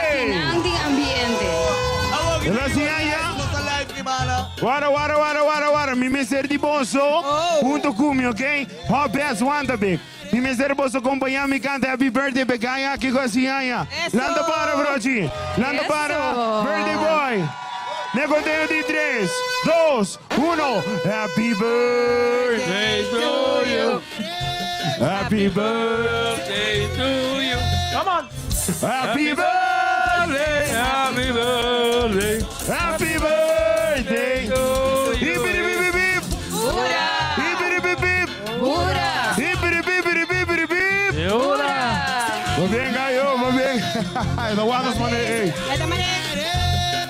Aki nan tin ambiente. Gracias, ya. Wara, wara, wara, wara, wara. Mi mester di boso. Hunto cu mi, ok? Hop Hats, wanta big. Mi mester boso acompaña mi canta Happy Birthday p'e aki cu asina. Lanta para, brochi. Lanta para. Birthday boy. Na conteo di 3, 2, 1. Happy birthday to you. Happy birthday to you. Come on. Happy birthday. Happy birthday. Happy birthday. Hip, hip, hip, hip. Hura. Hip, hip, hip, hip. Hura. Hip, hip, hip, hip, hip, hip. Hura. Va bien, gallo, va bien. No guardas, man. Ey.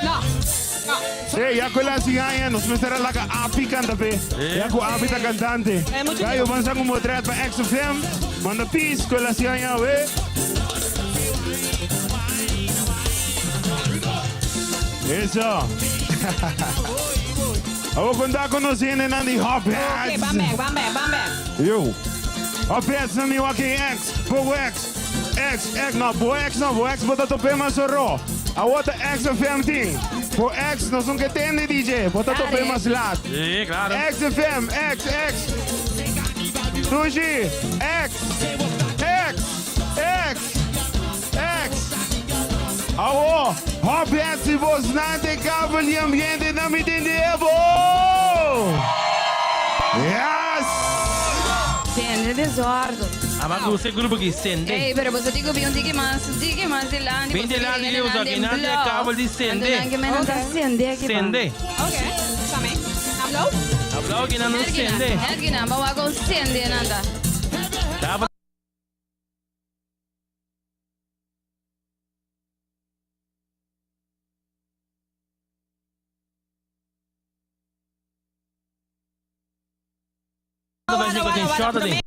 No. No. Ey, ya cu la sigaña, nos mester laga Api canta pe. Ya cu Api ta cantante. Eh, mucho Gallo, tiempo. ban sa como tret pa XFM. Manda peace con la ciaña, we. Eso. Awo conta con nos hendenan di Hop Ok, Heads. ban back, ban back, ban back. Yo. Hop Heads na Milwaukee X. Bo X. X, X, no, bo X no, bo X bota tope mas oro. Awo ta X FM ting. Bo X no son que tende DJ, bota tope mas laat. Sí, claro. XFM, X, X. Sushi, X, X, X, X. Awo, hop heads y vos nante kabel y ambiente na mi tende bo. Yes! Sende desorden. Ah, mas gusta e grupo aki, sende. Ey, pero boso tin cu bin un tiki mas, un tiki mas dilanti. Bin dilanti, Boso boso aki nan den kabel di sende. Anto nan ke men nan ta sende aki ban. Sende. Ok, same. Aplou? Aplou aki nan no sende. Net ki nan, ba wak con sende nan ta. Daba. Wara, wara, wara, prome.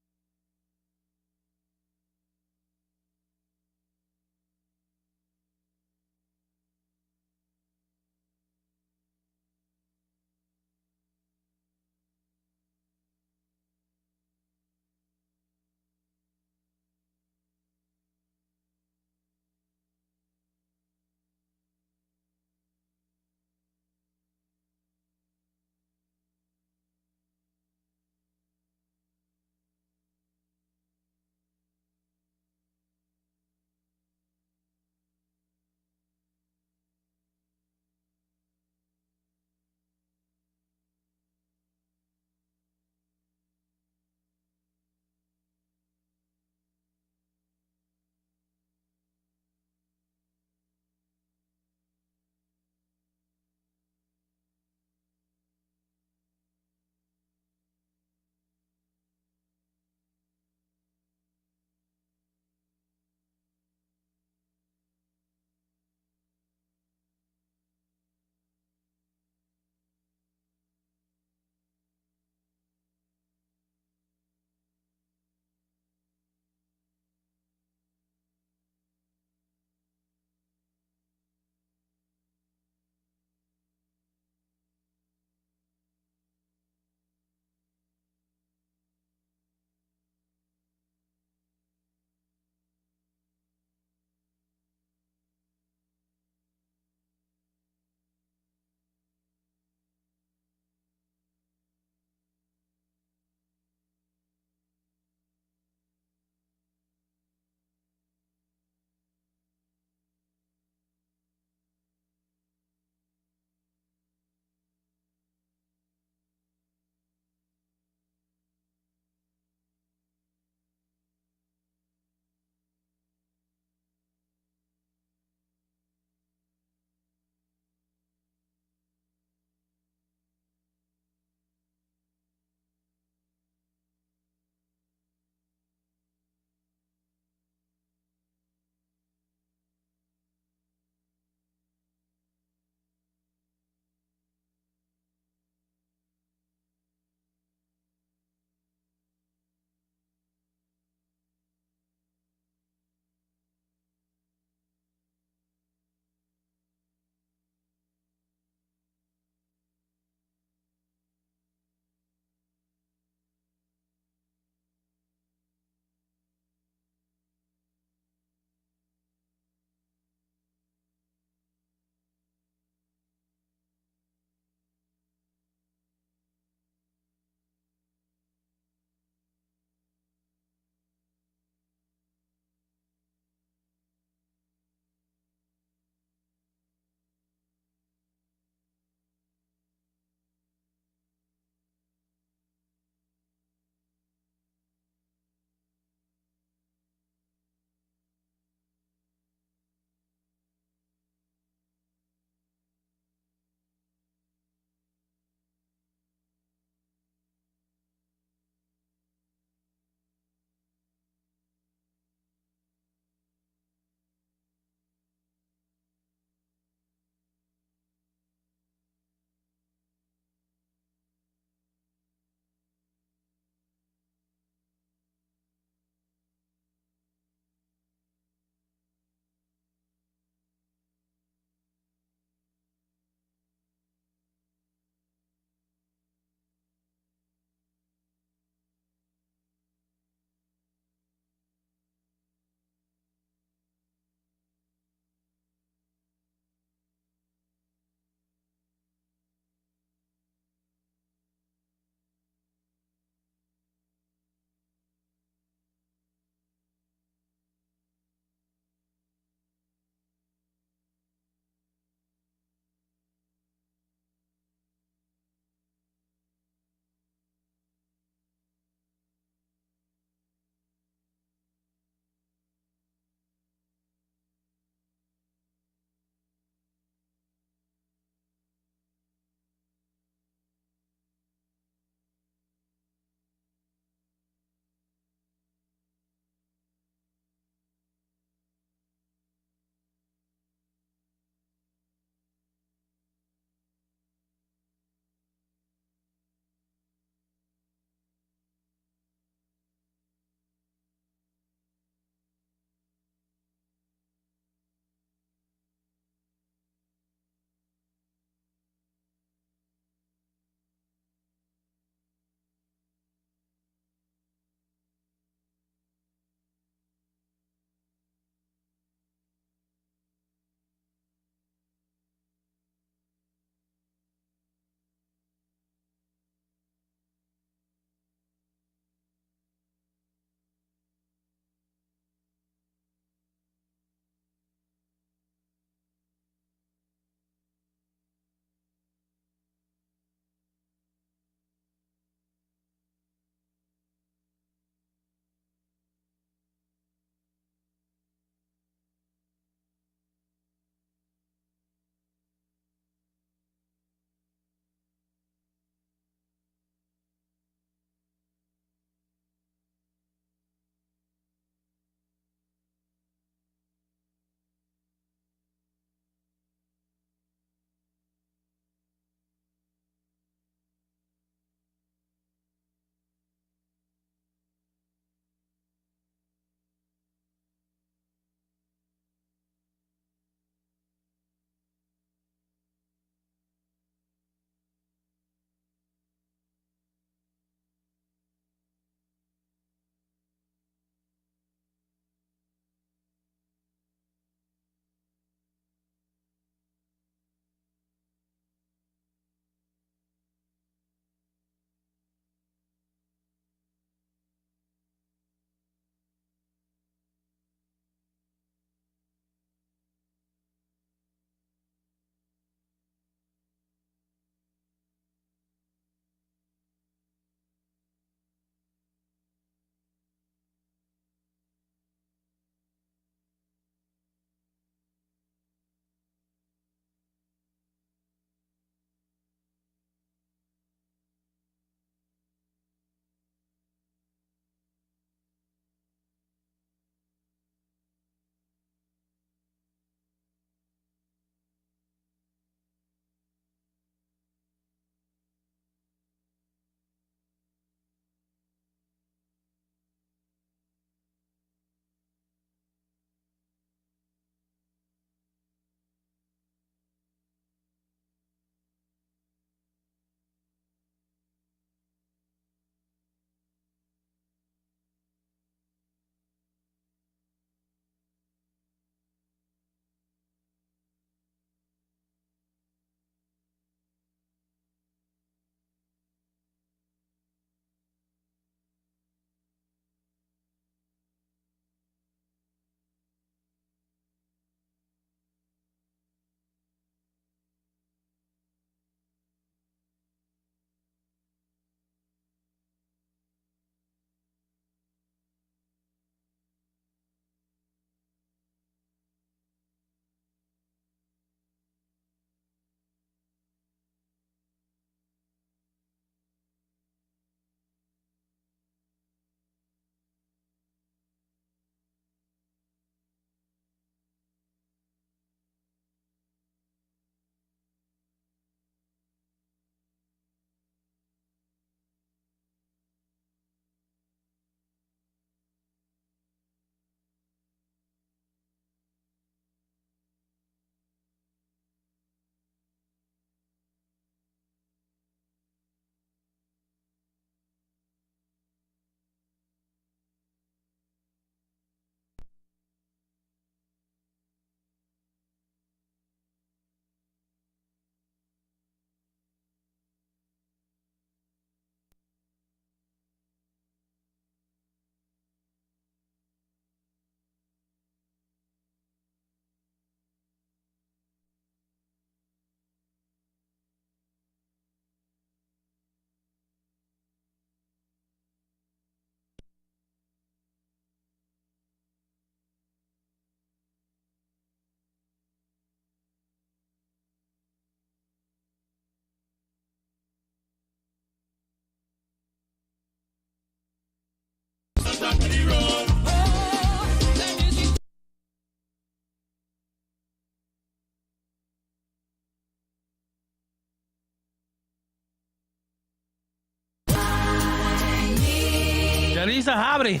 Polis a habri.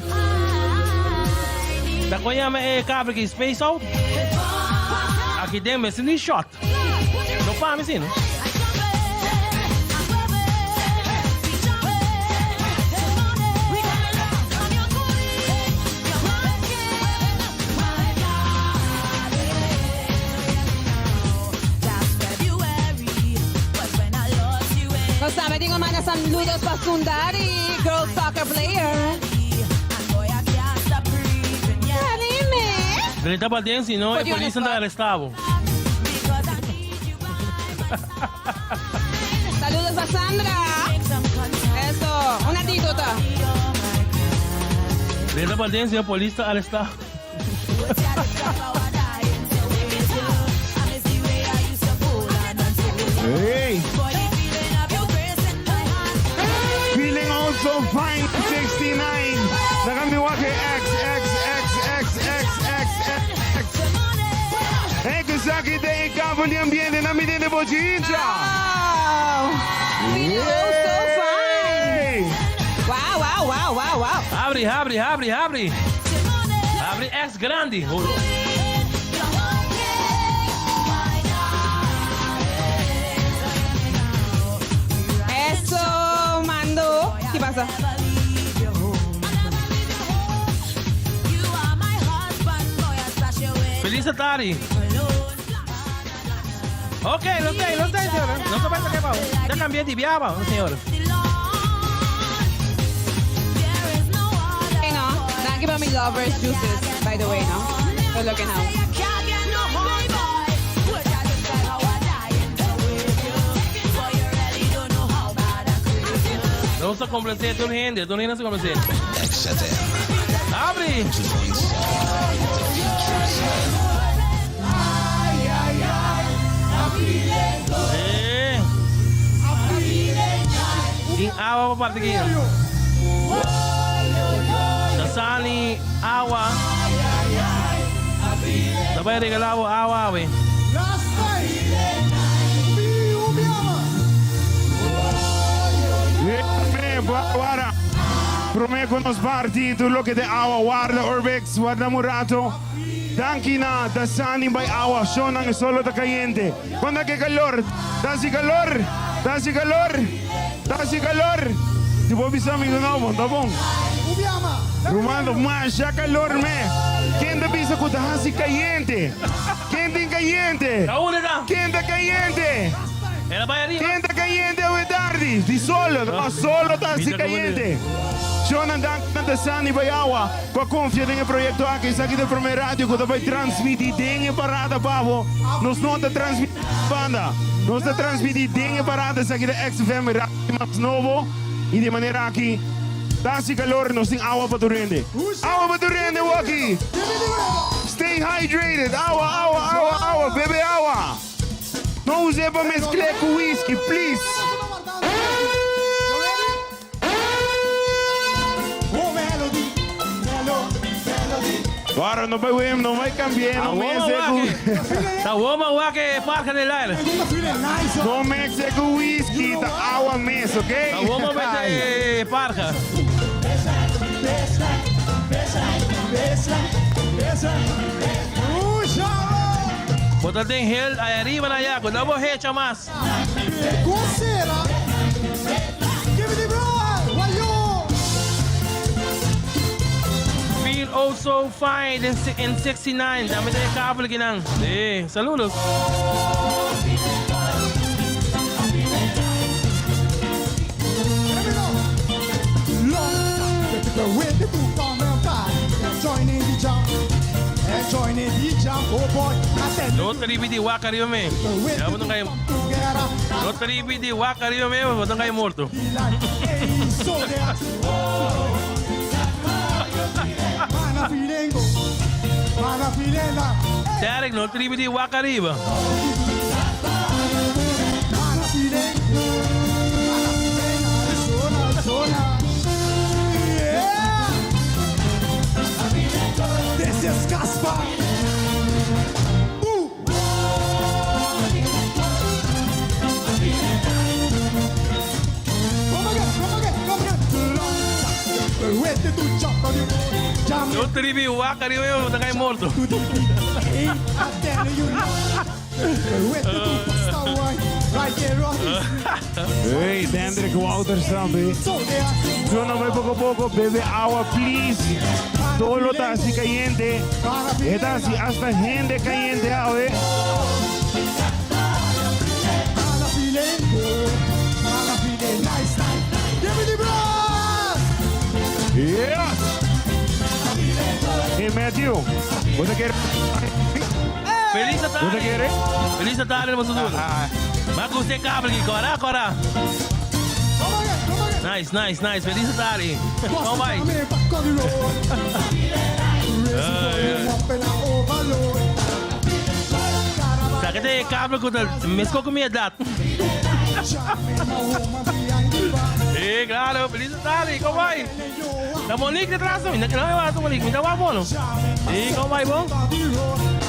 Ta kon yama e kabri ki space out? Aki den mester ni shot. No pa mi si, no? Nos tambe tin un manda saludos pa Sundari, girl soccer player. Grita pa den si no e Put you on the polis ta spot. arresta bo. Saludos pa Sandra. Eso, un anécdota. Grita pa den si no polis ta arresta. Hey! Feeling also fine 69. Laga mi wak e X, X, X, X, X, X, X, X. Hey, ku esaki den e kampo di ambiente na midin di bochincha. Feeling oh so fine. Wow, wow, wow, wow, wow. Habri, habri, habri, habri. Habri X grandi. Eso, mando. Ki pasa? Feliz Atari. Ok, no sé, no sé, señora. No se vaya a quemar. Ya cambié de viaba, señora. Hey, no. Danki pa mi lovers juices, by the way, no. Good looking out. Nos ta complacer tur hende, tur hende nos ta complacer. XFM. Abri! Eh. Tin awa pa parti aki. Ta sali awa. Ta bai regala bo awa awe. Wara. Prome cu nos parti tur loke den awa warda Urbex warda un rato. Danki na Dasani bai awa shownan e solo ta cayente. Cuando ke calor? Ta haci calor? Ta haci calor? Ta haci calor? Si bo bisa mi no bon ta bon. Rumando masha calor me. Ken ta bisa cu ta haci cayente? Ken tin cayente? Ken ta cayente? Ken ta cayente awe tardi? Di solo, no solo ta haci cayente. Shownan danki na Dasani bai awa. Cu a confia den e proyecto aki, esaki ta e prome radio cu ta bay transmiti den e parada pa bo. Nos no ta transmiti banda, nos ta transmiti den e parada, esaki ta XFM radio mas nobo y di e manera aki ta haci calor, nos tin awa pa tur hende. Awa pa tur hende waki! Stay hydrated, awa, awa, awa, awa, bebe awa! No us'e pa mezcl'e cu whisky, please! Ahora no bai wem, no bai cambié, no meze cu. Ta woma wak e parke del aire. No meze cu whisky, ta awa mes, ok? Ta woma met e parke. Bo ta den hel ay ariba na ya, cu no bo hecha mas. Feel oh so fine in, in 69. Dame de kabel kinan. Sí, saludos. No tribi di wak ariba me. Ya bo no kai. No tribi di wak ariba me, bo no kai morto. Derek, no tribi di wak ariba. This is Casper. Ooh. Come again, come again, come again. Yo tribi wak ariba yo ta kai morto. Hey, Dendrick Wouters tambe. Zona bai poco poco, bebe awa please. Todo ta así caliente. E ta así hasta gente caliente awe. Yes! Hey Matthew, bo ta kere? Feliz Bo ta tarde. kere? Feliz tarde, boso tur. Ma ku usted kabel ki kora, kora. Nice, nice, nice. Feliz tarde. Kom bai. Saca de kabel ku ta mesko ku mi edad. Sí, claro. Feliz tarde. Kom bai. Ta Monique detrás de mí. No, no, Monique. Mi ta guapo, no? Sí, kom bai, bon.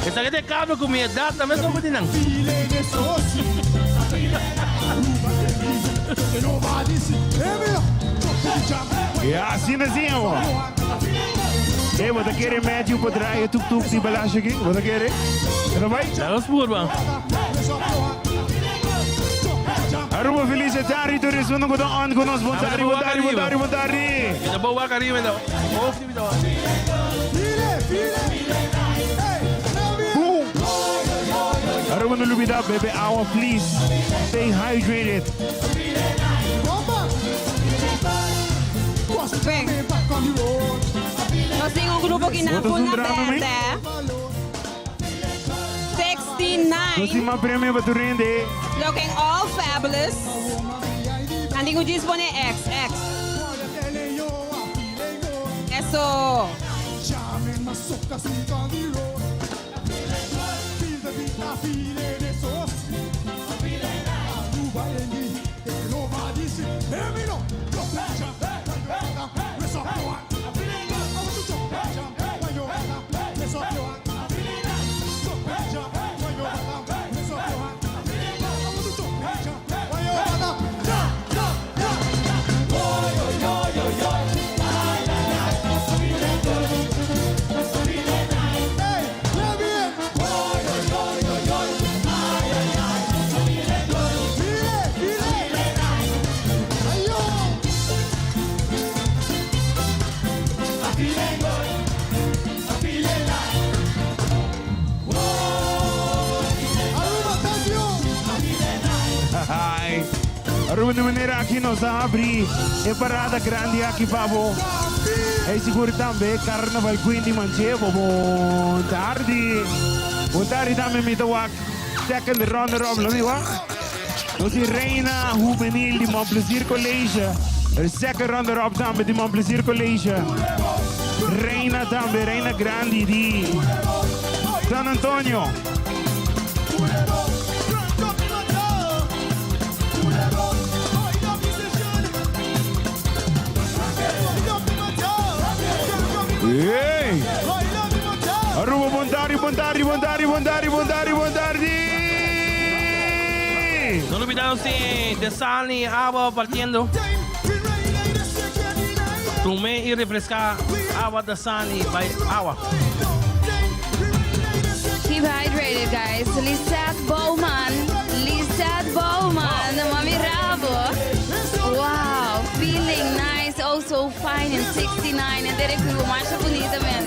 Esa que te kabel ku mi edad ta mesko ku tinan. Ja, asina asina, bo. Hey, bo ta kere Matthew pa draai e tuk tuk di balasje aki? Bo ta kere? E ta bai? Laga nos purba. Aruba feliz tardi tur esun ku ta on ku nos. Bon tardi, bon tardi, bon tardi, bon tardi. Mi ta bo wak ariba, mi ta hoofd mi ta wak. Boom! Aruba no lubida bebe awa please. Stay hydrated. Ven. Nos tin un grupo ki nan Bo ta ful na zundrando mi? berde. 69. Nos tin mas premio pa tur hende. Looking all fabulous. Nan tin ku djis pone X, X. Eso. Hi. Aruba di manera aki nos a habri e parada grandi aki pa bo. Hey sigur tambe Carnaval Queen di Manchebo. Bon tardi. Bon tardi tambe mi ta wak second runner up lo mi wak. Nos di Reina Juvenil di Mon Plaisir College. Second runner up tambe di Mon Plaisir College. Reina tambe, Reina Grandi di San Antonio. Hey! Aruba, bon tardi, bon tardi, bon tardi, bon tardi, bon tardi, bon tardi! No olvida nos tin Desani awa partiendo. Tome y refresca awa Dasani by awa. Keep hydrated, guys. Lisette Bowman. Lisette Bowman. Mami Rabo. Wow. Feeling nice. Oh, so fine in 69. En Derek Hugo. Masha bonita, man.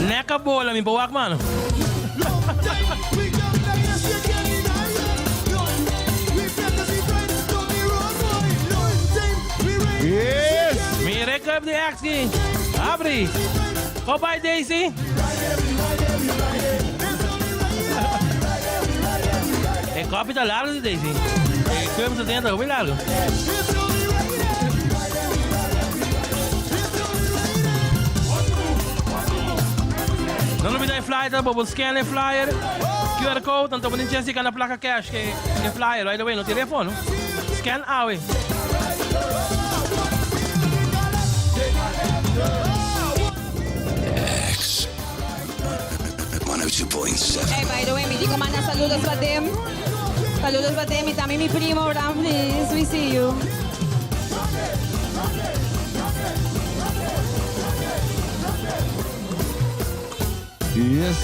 Neka bola mi por wak mano. Yes! Mira e cup di Axie. Abri. Go bye Daisy. E kopi ta largo di Daisy. E curbs aden ta hopi largo. No olvida e flyer, ta bo scan e flyer. QR code, anto bo tin chance di gana placa cash ke e flyer. By the way, no telefono. Scan awe. X 102.7. Hey, by the way, mi dico manda saludos pa dem. Saludos pa dem y también mi primo Ramflis. We see you. Yes.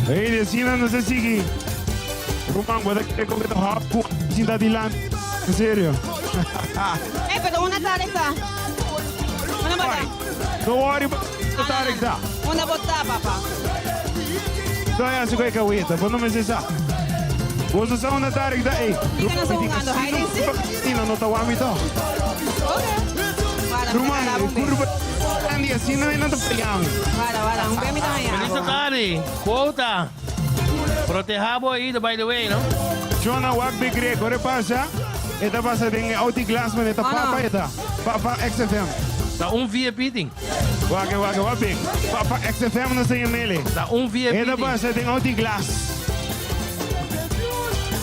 Hey, desina no se sigui. Ruman, bo ta kere con ta hap cu sinta dilanti. En serio. Hey, pero una tarde está. Una bota. No worry, una tarde está. Una bota, papá. Todavía se koi kaweta, bo no me se sa. Bo sa una tarde está, ey. Kiko na sa hungando, hide and seek? Tina no ta wami to. Para, Ruman, para, un curva Andy, asina no ta fallami. Para, para, un bemi también. Feliz tarde. Quota. Proteja bo oído, by the way, no? Jonah wak big rek, ora pasa, eta pasa den Audi Glassman, eta papa eta. Papa XFM. Ta un VIP ting. Wak, wak, wak big. Papa XFM no se mele. Ta un VIP Eta ting. pasa den Audi Glass.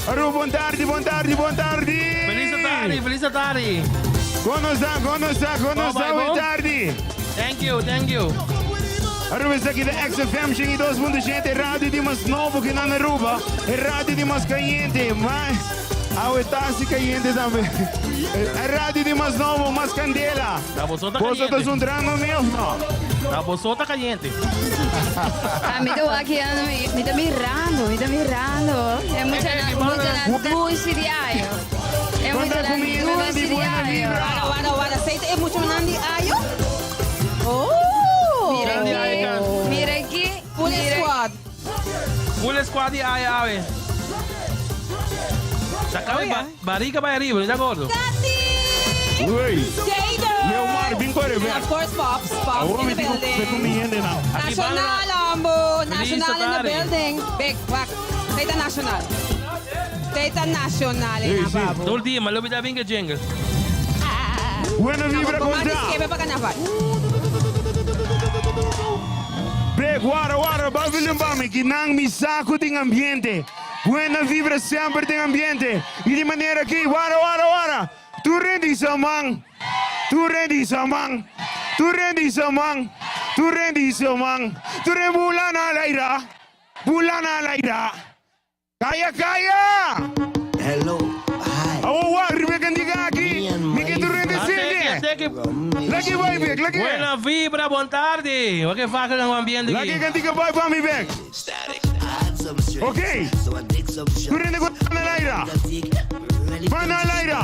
Aru, bon tarde, bon tarde, bon tarde. Feliz tarde, feliz tarde. Kono sa, kono sa, kono Oh, sa, bye, boa bom. tarde. Thank you, thank you. Aruba esaki ta XFM 102.7, radio di mas nobo ki nan Aruba, e radio di mas caliente, mas awe ta si caliente tambe. E radio di mas nobo, mas candela. Ta boso ta Boso ta caliente. zundrando mi of no? Ta boso ta caliente. Ah, mi ta wak hier, mi ta mirando, mi ta mirando. E mucha mucha dushi di ayo. E mucha dushi di ayo. Wara, wara, wara. Aceite e mucho nan di ayo? Oh! Mira aki, mira aki. Full mira- squad. Full squad di ayo awe. Saca mi ba barriga bay arriba, no ta gordo. Uy. Jaden! Leomar, bin corre, And of course, Pops. Pops Awor in mi the tin ku building. ku mi hende nan. Nacional, Ambo. Nacional in the tarde. building. Big, wak. Teta Nacional. Teta Nacional in Ababo. Todo dia, mas lo bin ke jingle. Buena vibra Con con esquema pa carnaval. Big, wara, wara, babilum bami, ki nang mi saco tin ambiente. Buena vibra sempre tin ambiente. Y di manera ki, wara, wara, wara. Tu rendi sa man. Tu rendi sa man. Tu rendi sa man. Tu rendi sa man. Tu re bulana laira. Bulana laira. Kaya, kaya! Hello. Hi. Awo wa, ribe kandiga aki. Mi ke tu rendi sende. Lagi boy, big, lagi. Buena vibra, bon tarde. Wat que vaca ng ambiente Lagi aqui. kandiga boy pa mi big. Ok. Tu rende ko na laira. Mana laira.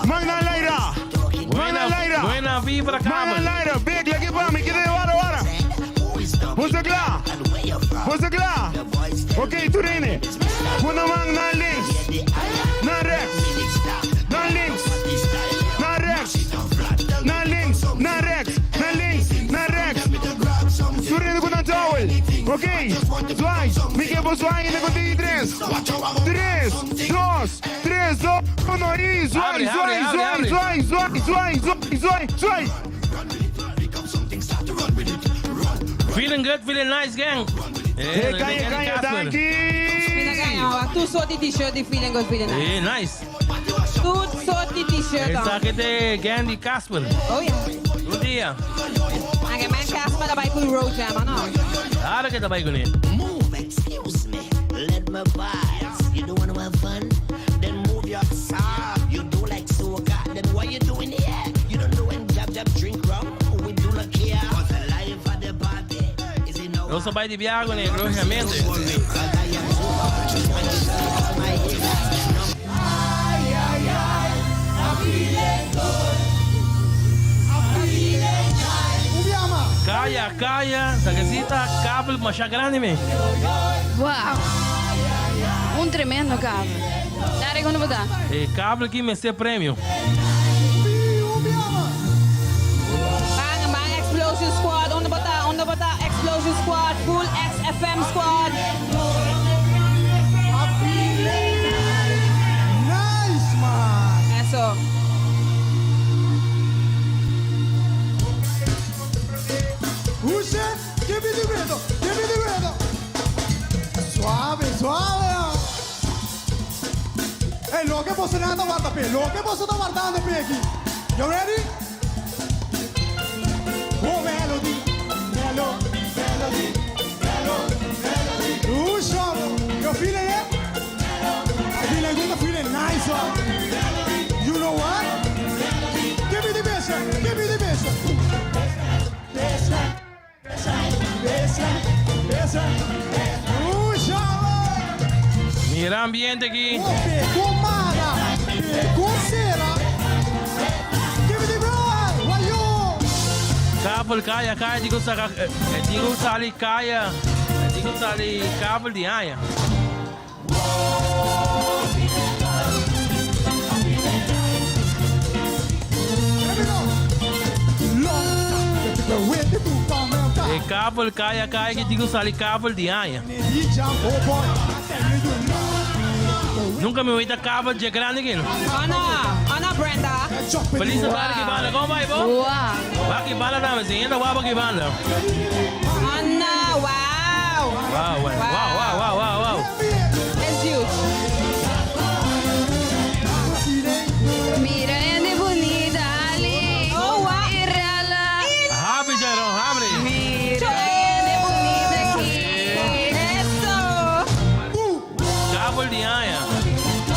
Mana laira. Mana laira. Buena vibra, Mana laira. Big, lagi pa mi kede wara wara. Você klaar? Você klaar? Ok, tu rende. Puna man naar links. Naar rechts. Naar links. Naar rechts. Naar links. Naar rechts. Naar links. Naar rechts. Tu rende com a towel. Ok. Zwaai. Miguel bo zwaai in de continue 3. 3, 2, 3, 2, 1. E zwaai, Abre, zwaai, abre, abre, zwaai, zwaai, zwaai, zwaai, zwaai, zwaai. Feeling good, feeling nice, gang. Hey, kaya, kaya, dankie. Tu soort die t-shirt die feeling good, feeling nice. Hey, nice. Tu soort die t-shirt Essa aan. aqui é gang de Casper. Oh ja. Bom dia. Anche mijn Casper daarbij voor road jam, ano. Claro que tá bem com ele. Move, excuse me. Let me pass. You don't wanna have fun? Then move your side. You do like soca, then what you doing here? You don't know when jab jab drink rum. We do not care. Cause the life of the party is in Eu sou pai de Biago, né? Logicamente. Calla, calla. Saquecita, cable, mas grande, me. Wow. Un tremendo cable. Dare quando botar. E cable que me se prêmio. Bang, bang, Explosion Squad. Onder bota, onder bota, Explosion Squad. Loke bosonan ta warda p'e. Loke boso ta wardando p'e aki. You ready? Oh melody, melo, melody, melo, melody. Lucio, you feeling it? I feeling good, I feeling nice one. You know what? Give me the bassline, give me the bassline. Bassline, bassline, bassline, bassline. Lucio! Mira ambiente aki. Kumara, kusera. Give me the bass, wayo. Kabel kaya kaya di ko saka eh, di ko sali kaya di ko sali kabel di aña. E kabel kaya kaya ki di ko sali kabel di aña. Nunca mi wita kabel dje grandi ki. Ana, Ana Brenda. Feliz tarde ki banda. Kon bai bo? Wow. Ba ki banda dame, si henda waba ki banda. Ana, wow. Wow, wow, wow, wow, wow, wow. It's huge. Mira hende bunita Ali. Oh, wow. Irala. Habri, Jairon, habri. Mira hende bunita aki. Eso. Kabel di aña.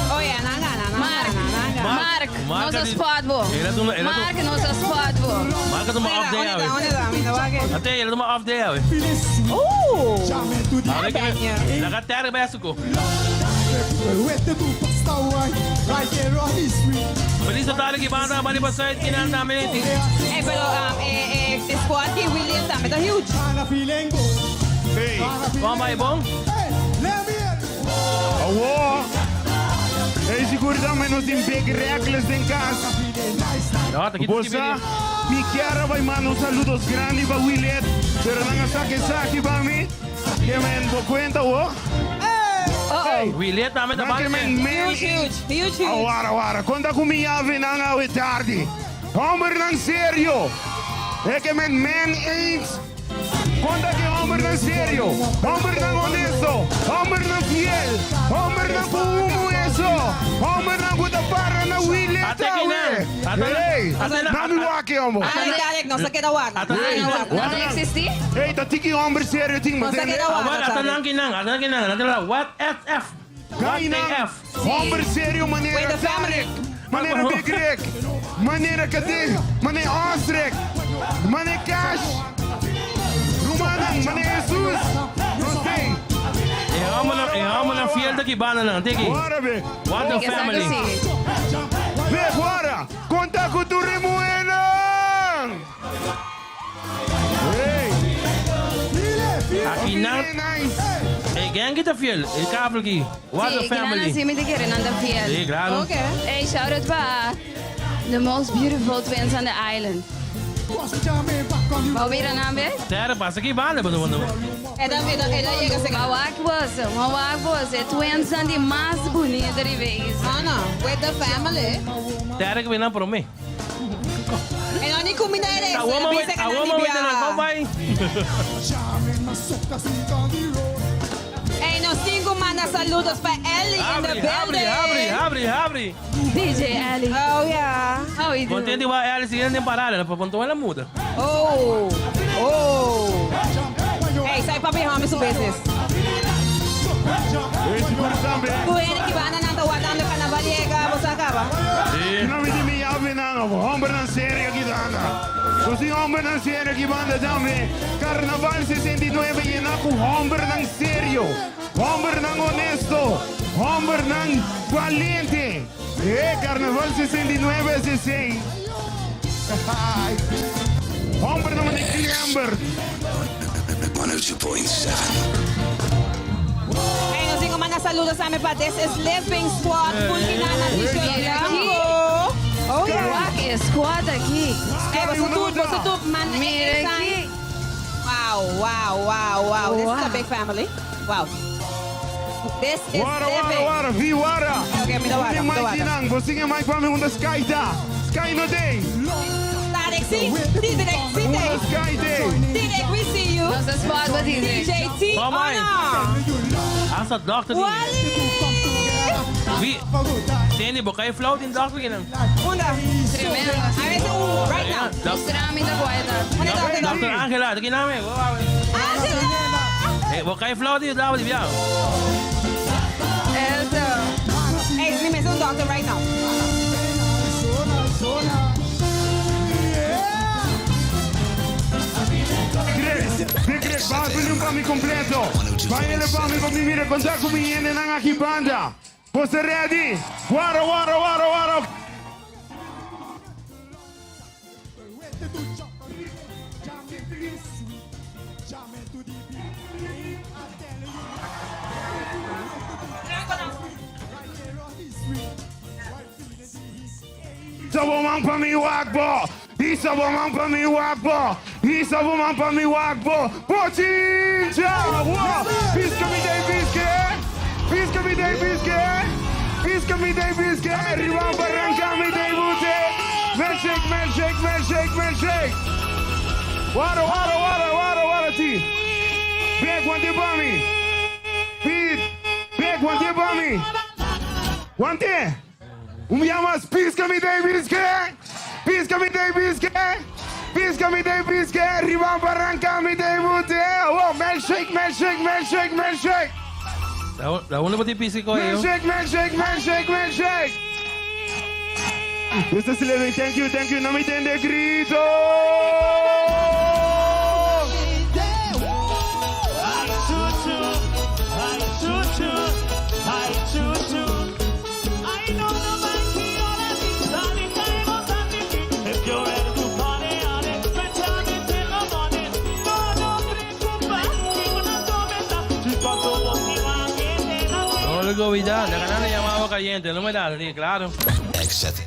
Oh yeah, nan gana, nan Mark. gana, nan gana. Mark, Mark nos a di- spot bo. El a tuma- el a tuma- Mark, nos a spot bo. Mark a tuma off day awe. Onde ta? Mi ta wak. Ate, el a tuma off day awe. Ooh. Awe ke laga terra besuko. Feliz tarde ki banda bani pasait kinan tambe. Eh, pero um, eh, eh, squad ki William tambe ta huge. Hey. Kon bai bon? Awo. Hey, sigur tambe nos tin Big Reckless den cas. No, ta ki Bosa, mi kier a bay manda un saludos grandi pa Willet, pero nan a saca esaki pa mi. Ke men bo cuenta wo? Uh-oh. Willet tambe ta Nan ke banda. men men. Huge, huge, huge, huge. Awara, awara. Conta cu mi yavenan awe tardi. Hombernan serio. E ke men men ain't. Conta ke hombernan serio. Hombernan honesto. Hombernan fiel. Hombernan cu un hueso. Hombernan cu ta para na Willet Ate ki awe. nan. Ate nan. Hey, Ate nan. dame wak, hombre. Ana Tarek, nos a keda warda. Ate nan. Ana warda. No ta existi? Hey, ta tiki homber serio tin, Nos a matende? keda Awor, warda, ata Tarek. nan ki nan, ata nan ki nan. Ata nan what SF. What Gainan, AF. homber serio manera With the family. Tarek, manera Big Rick, manera Kade, manera Ostrek, manera Cash, Rumanan, manera Jesus, nos tin. E hombernan, e hombernan fiel ta ki banda nan, tiki. Bora, be. What a Exacto, family. si. Be, bora. Conta cu tur e muhernan. Hey. Aki nan, Nice. e gang ki ta fiel, e kabel ki. What a Si, kinan family. asina mi ta kere nan ta fiel. Si, claro. Okay. Hey, shout out pa the most beautiful twins on the island. Bo mira nan be? Terra pasa ki banda, pero bueno. Eda, eda, eda yega se Bo wak boso, bo wak boso. E twins nan di mas bunita di bes. Ana, with the family. Terra ki bina prome. E no ni cuminda ere. A woman with, a woman with the bye bye. Hey, nos tin cu manda saludos pa Ellie in the Habri, habri, building. habri, habri, habri. DJ Ellie. Oh, yeah. How we do? Contente igual Ellie siguiente parada, pa ponto ela muda. Oh. Oh. Hey, sai papi home su business. Hey, sigur tambe. Cu hende ki banda nan ta wardando carnaval yega, bo caba. No mi di mi yavenan, hombernan serio ki banda. Nos tin hombernan serio ki banda tambe. Carnaval 69 yena cu hombernan serio. Hombernan honesto. Hombernan valiente. Eh, Carnaval 69 60. Hombernan manera Clamber. 102.7. Hey, nos tin cu manda saludos tambe pa This is Living Squad. Full kinana t-shirt Mira aki. blanco. Oh, yeah. Wak e squad aki. Hey, boso tur, boso tur, manda Mira aki. Wow. This is a Wow. big family. Wow. This is Wara, wara, living. wara, vi wara. Ok, mi ta wara, Você mi ta Mike wara. nang, você que Mike pa mi unda Sky ta. Sky no day. Tarek, si. Direk, si, Unda day. Sky day. Direk, we see you. Nos squad ba DJ? DJ T, Come on. Ana. Hasta doctor. Wally. Vi, Tene, bo kai flauw in dokter kinan. Unda? Tremendo. A veces un right now. Mostra mi ta guaita. Dokter Angela, de kiname. Angela! Eh, bo kai flauw di dawa di biao. Eso. Hey, mi mesa un doctor right now. Big Rick, bang pa mi completo. Vai ele pa mi pa mi mira conta ku mi hende nan aki banda. Você ready? Waro, waro, waro, waro. Isa woman pa mi wakbo. Isa woman pa mi wakbo. Isa woman pa mi wakbo. Bochincha! Wow! Pisca mi dei pische! Pisca mi dei pische! Pisca mi dei pische! Riba barranca mi dei bute! Milkshake, milkshake, milkshake, milkshake! Waro, waro, waro, waro, waro ti! Big one pa mi! Big, big one pa mi! One Um llamas pisca mi dei pische! Pisca mi dei pische! Pisca mi dei pische! Riba barranca mi dei bute! Oh, milkshake, milkshake, milkshake, milkshake! La uno poti pisi ko yo. Milkshake, milkshake, milkshake, milkshake! Mr. Slevin, thank you, thank you. No me tende grito! No lo vida, la canal llamado caliente, no me da, sí, claro. XFM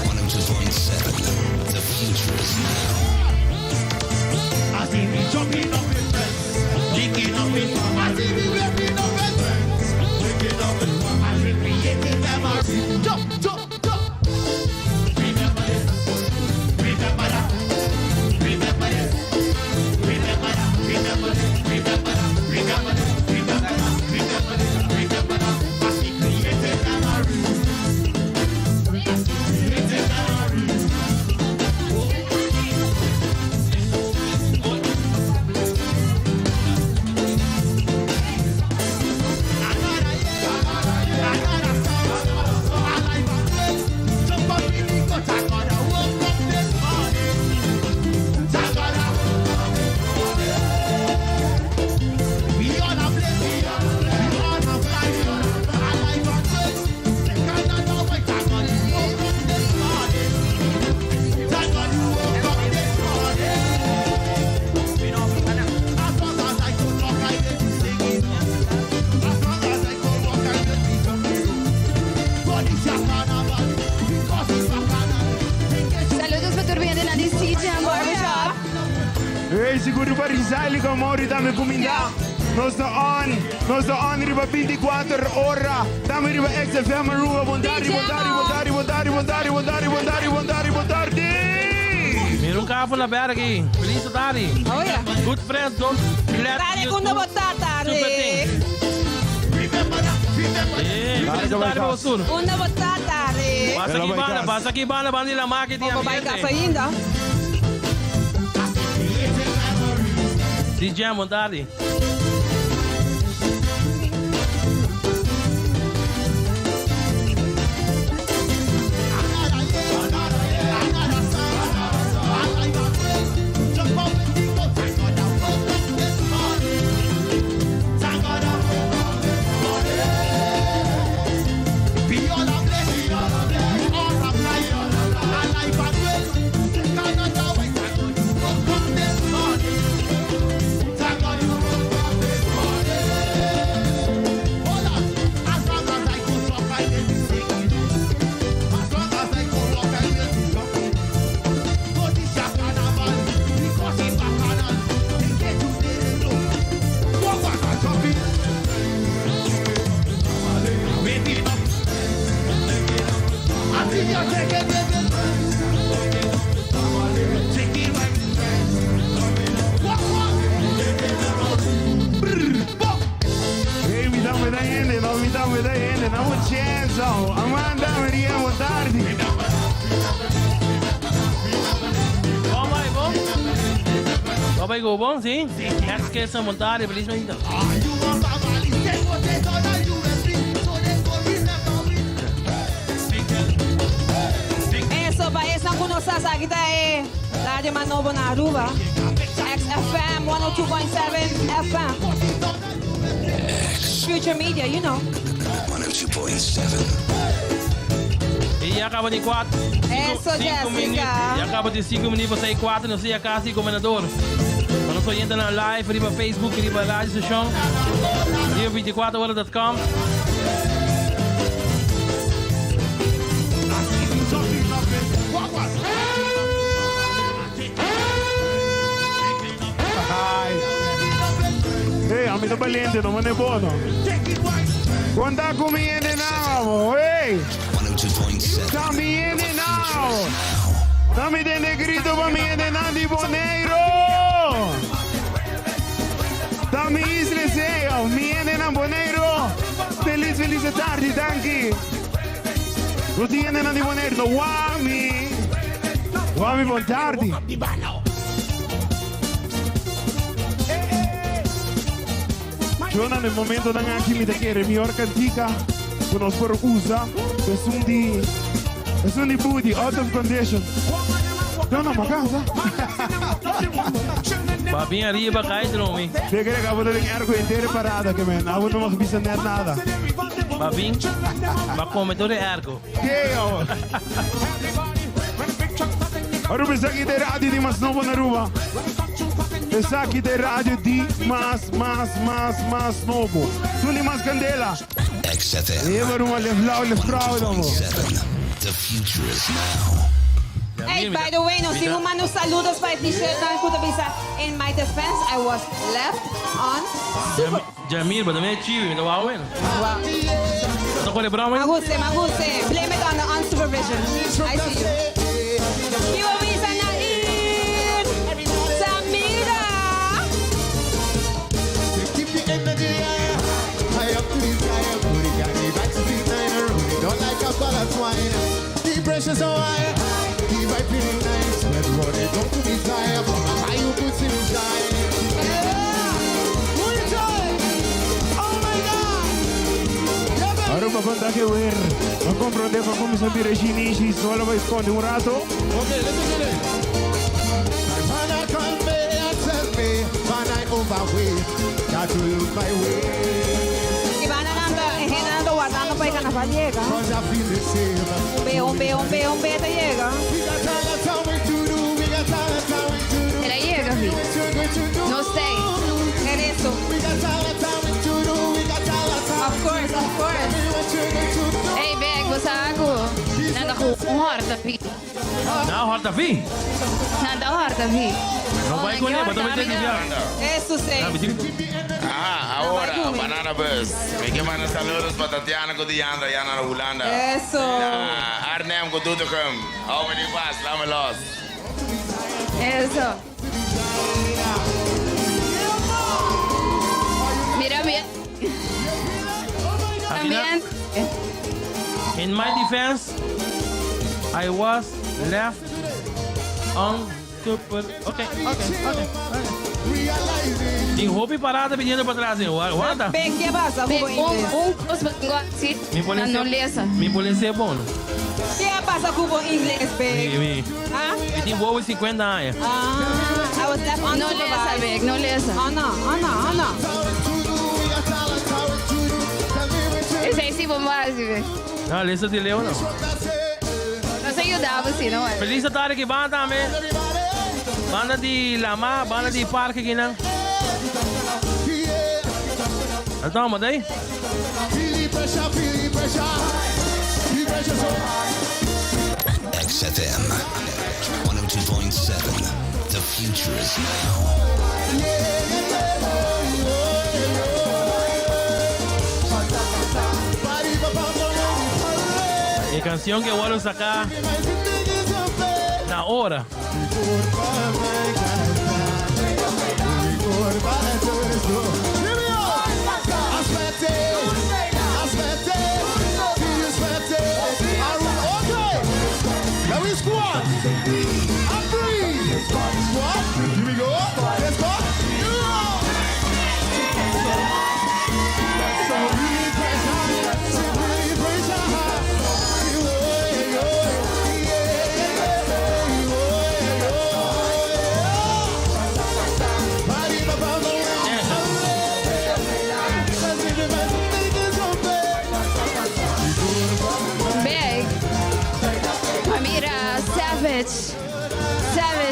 102.7. The future is now. I see me jumping up in fence, licking up in I see me whipping up in fence, licking up in I see creating memories. Jump, jump, jump. Remember this, remember that, remember this, remember that, remember this, remember that, remember this, remember that, remember this, remember that. I see creating memories. I see creating memories. Saludos pa tur hende na di CJ Barbershop. Hey, seguro pa Rizali com Mauri tambe cuminda. Nos ta on, nos ta on riba 24 ora. Tambe riba XFM Aruba. Bon tardi, bon tardi, bon tardi, bon tardi, bon tardi, bon tardi, bon tardi, bon tardi, bon tardi. Mira un café na berg aquí. Feliz tardi. Oh yeah. Good friends don't let Dale you con do batata, stupid things. Eh, feliz tardi, Bosur. Una batata, re. Pasa aquí, banda, pasa aquí, banda, banda y la marketing. Vamos vai casa ainda. DJ, bon tardi. bai go bon, si? Ex que sa montare, feliz mainta. Eso, pa esnan ku no sa, esaki ta e radio mas nobo na Aruba. XFM 102.7 FM. Future Media, you know. 102.7. E ya caba di 4. Eso, Jessica. Ya caba di 5 minuut pa 6, 4, nos ya casi gobernador. Pa nos oyentenan live riba Facebook, riba radio station, riba 24 ora.com. Hey, ami ta balente, no mane bono. Conta cu mi hende now, hey. Ta mi hende now. Ta mi tende grito pa mi hende nan di Boneiro. Ta mi isla sea, mi hende nan Boneiro. Feliz, feliz tardi, danki. Nos hende nan di Boneiro, no wami. Wami bon tardi. Yo na e momentonan aki mi ta kere mihor kantika ku nos por usa esun di esun di Budi, Out of Condition. No, no, ma kansa. Ba bin ariba kai dromi. Te kere ku abo ta den ergo henter e parada ke men. Abo no mag bisa net nada. Ba bin, ba kome tur e ergo. Ke abo. Aruba esaki ta e radio di mas nobo na Aruba. Esaki ta e radio di mas, mas, mas, mas nobo. Tur di mas candela. XFM. Eva Ruma lef blauw lef grauw dan bo. 102.7. The future is now. Hey, by the way, nos tin un manda un saludos pa e t-shirtnan cu ta bisa In my defense, I was left on super. Jamil, bo ta medio chibi, mi ta wou wena. Bo ta kore broma? Maguse, maguse. Blame it on the unsupervision. I see you. Kibo bisa na ir. Samira. Aruba conta ke weer. No comprende pa cuminsa bira shinishi solo pa esconde un rato. Y banda nan ta, e hende nan ta wardando pa e carnaval yega. Un be, un be, un be, un be ta yega. El a yega, vi. Nos tei. Ereso. Of course, of course. Ey, Bek, bo sa cu nan ta cu un horta, vi. Nan horta, vi. Nan ta horta, vi. No bai con e, bo ta mete di bia. Eso sí. Aha, ahora, Banana Bus. Mi ke manda saludos pa Tatiana ku Diandra ya na Hulanda. Eso. Na Arnhem ku Doetinchem. Hou mi di vast, laat me los. Eso. Mira bien. También. In my defense, I was left on super. Ok, ok, ok. Tin hopi parada biniendo pa tras, eh. Warda. Ben, ke pasa ku bo ingles? Un kos bo tengo asi, Mi na no lesa. Mi policía bon. Ke pasa ku bo ingles, Bek? Mi, mi. Ah? Mi tin bobo 50 aña. Ah, I was left No lesa, unsupervised. Bek, no lesa. Oh no, oh no, oh no. Esei si bo basi, Bek. No, lesa di leu no. Nos a yuda bo si, no worry. Feliz tarde ki banda tambe. Banda di lama, banda di parke kinan. Anto, matay? XFM 102.7. The future is now. E canción que wòrdu saká na ora.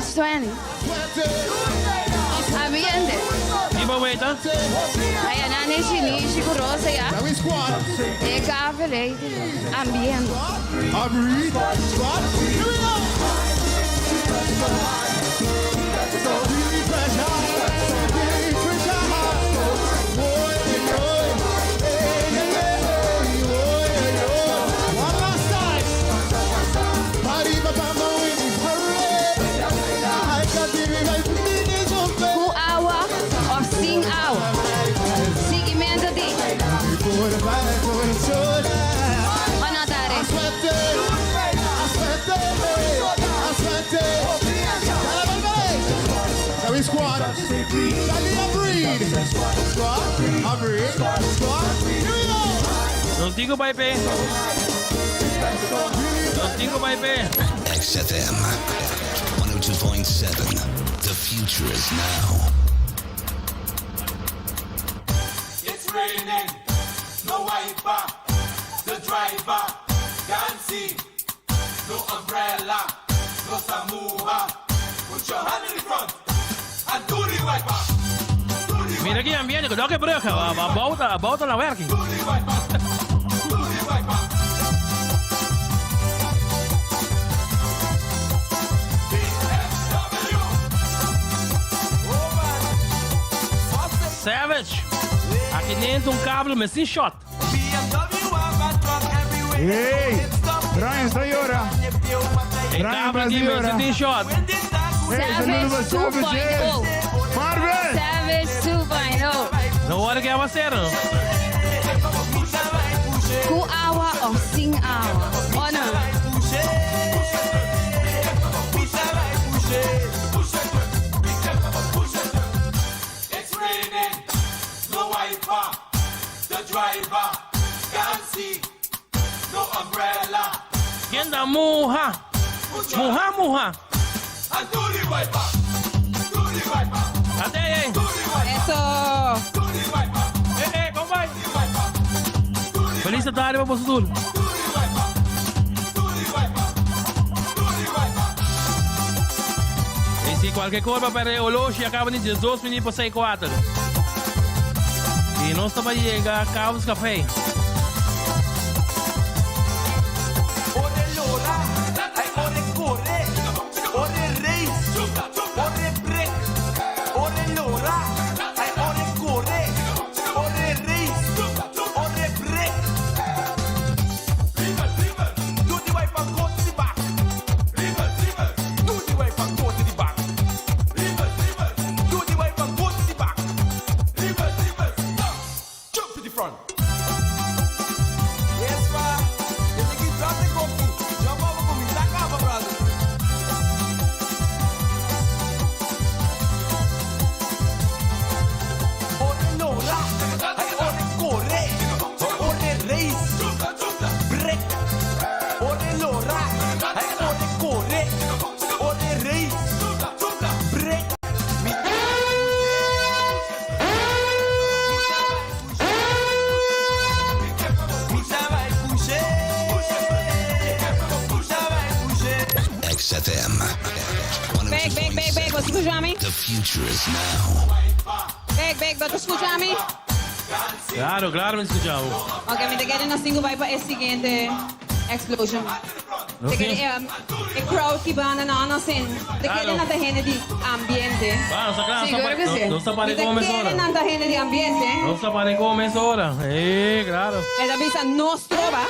Savage 20. Ambiente. Iba weta. Ay, nani shinishi ku rosa ya. E kafe lei. Ambiente. Ku awa of sin awa. Seguimento di. Anotare. Squad. Squad. Squad. Here we go. Nos digo bai pe. Nos digo bai pe. XFM 102.7. The future is now. It's raining, no wiper. The driver can't see. No umbrella, no samuha. Put your hand in the front and do the wiper. Mira ki ambiente, ku welke brug? Bouta, bouta na werking. Savage. Aki dentro un cable met sin shot. Hey, Brian está llora. E Brian cable está aki met llora. sin shot. Hey, saludos Savage para Savage. 2.0. Marvin. Savage 2.0. No hora que va a ser. Ku awa of sin awa. Oh no. It's raining, no wiper. The driver can't see. No umbrella. Ken ta muha? Muha, muha. And do the wiper. Do the wiper. Ate, eh. Eso. Eh, eh, kom bij. Feliz tarde pa boso tur. E si cualkier cosa pa e oloshi a caba di 12 minuut pa 6 cuatro. Y nos ta bay yega Cabos Café. Ore lora, ay ore corre, ore race, ore break, ore lora, ay ore corre, ore race, ore break. Doe die wipe and go to the back. Do the wipe and go to the back. Do the wipe and go to the back. Jump to the front. Yes, pa. Je tem que trazer coco. Já vamos começar a cava, brother. Ore lora, ay ore corre, ore race, break. Ore lora, ay ore corre, ore race, break. XFM Bek, bek, bek, bek, bo ta scucha mi? The future is now. Bek, bek, bo ta scucha mi? Claro, claro, mi ta scucha. Ok, mi ta kere nos tin cu bay pa e siguiente explosion. No Te kere tin. e crowd ki banda no no sin. Te kere Claro. nan ta hende di ambiente. Ah, nos ta cla, nos ta Sigur pare- cu si. nos ta pare Mi ta come kere ora. nan ta hende di ambiente. Nos ta pare come ora. Eh, claro. E ta bisa no stroba.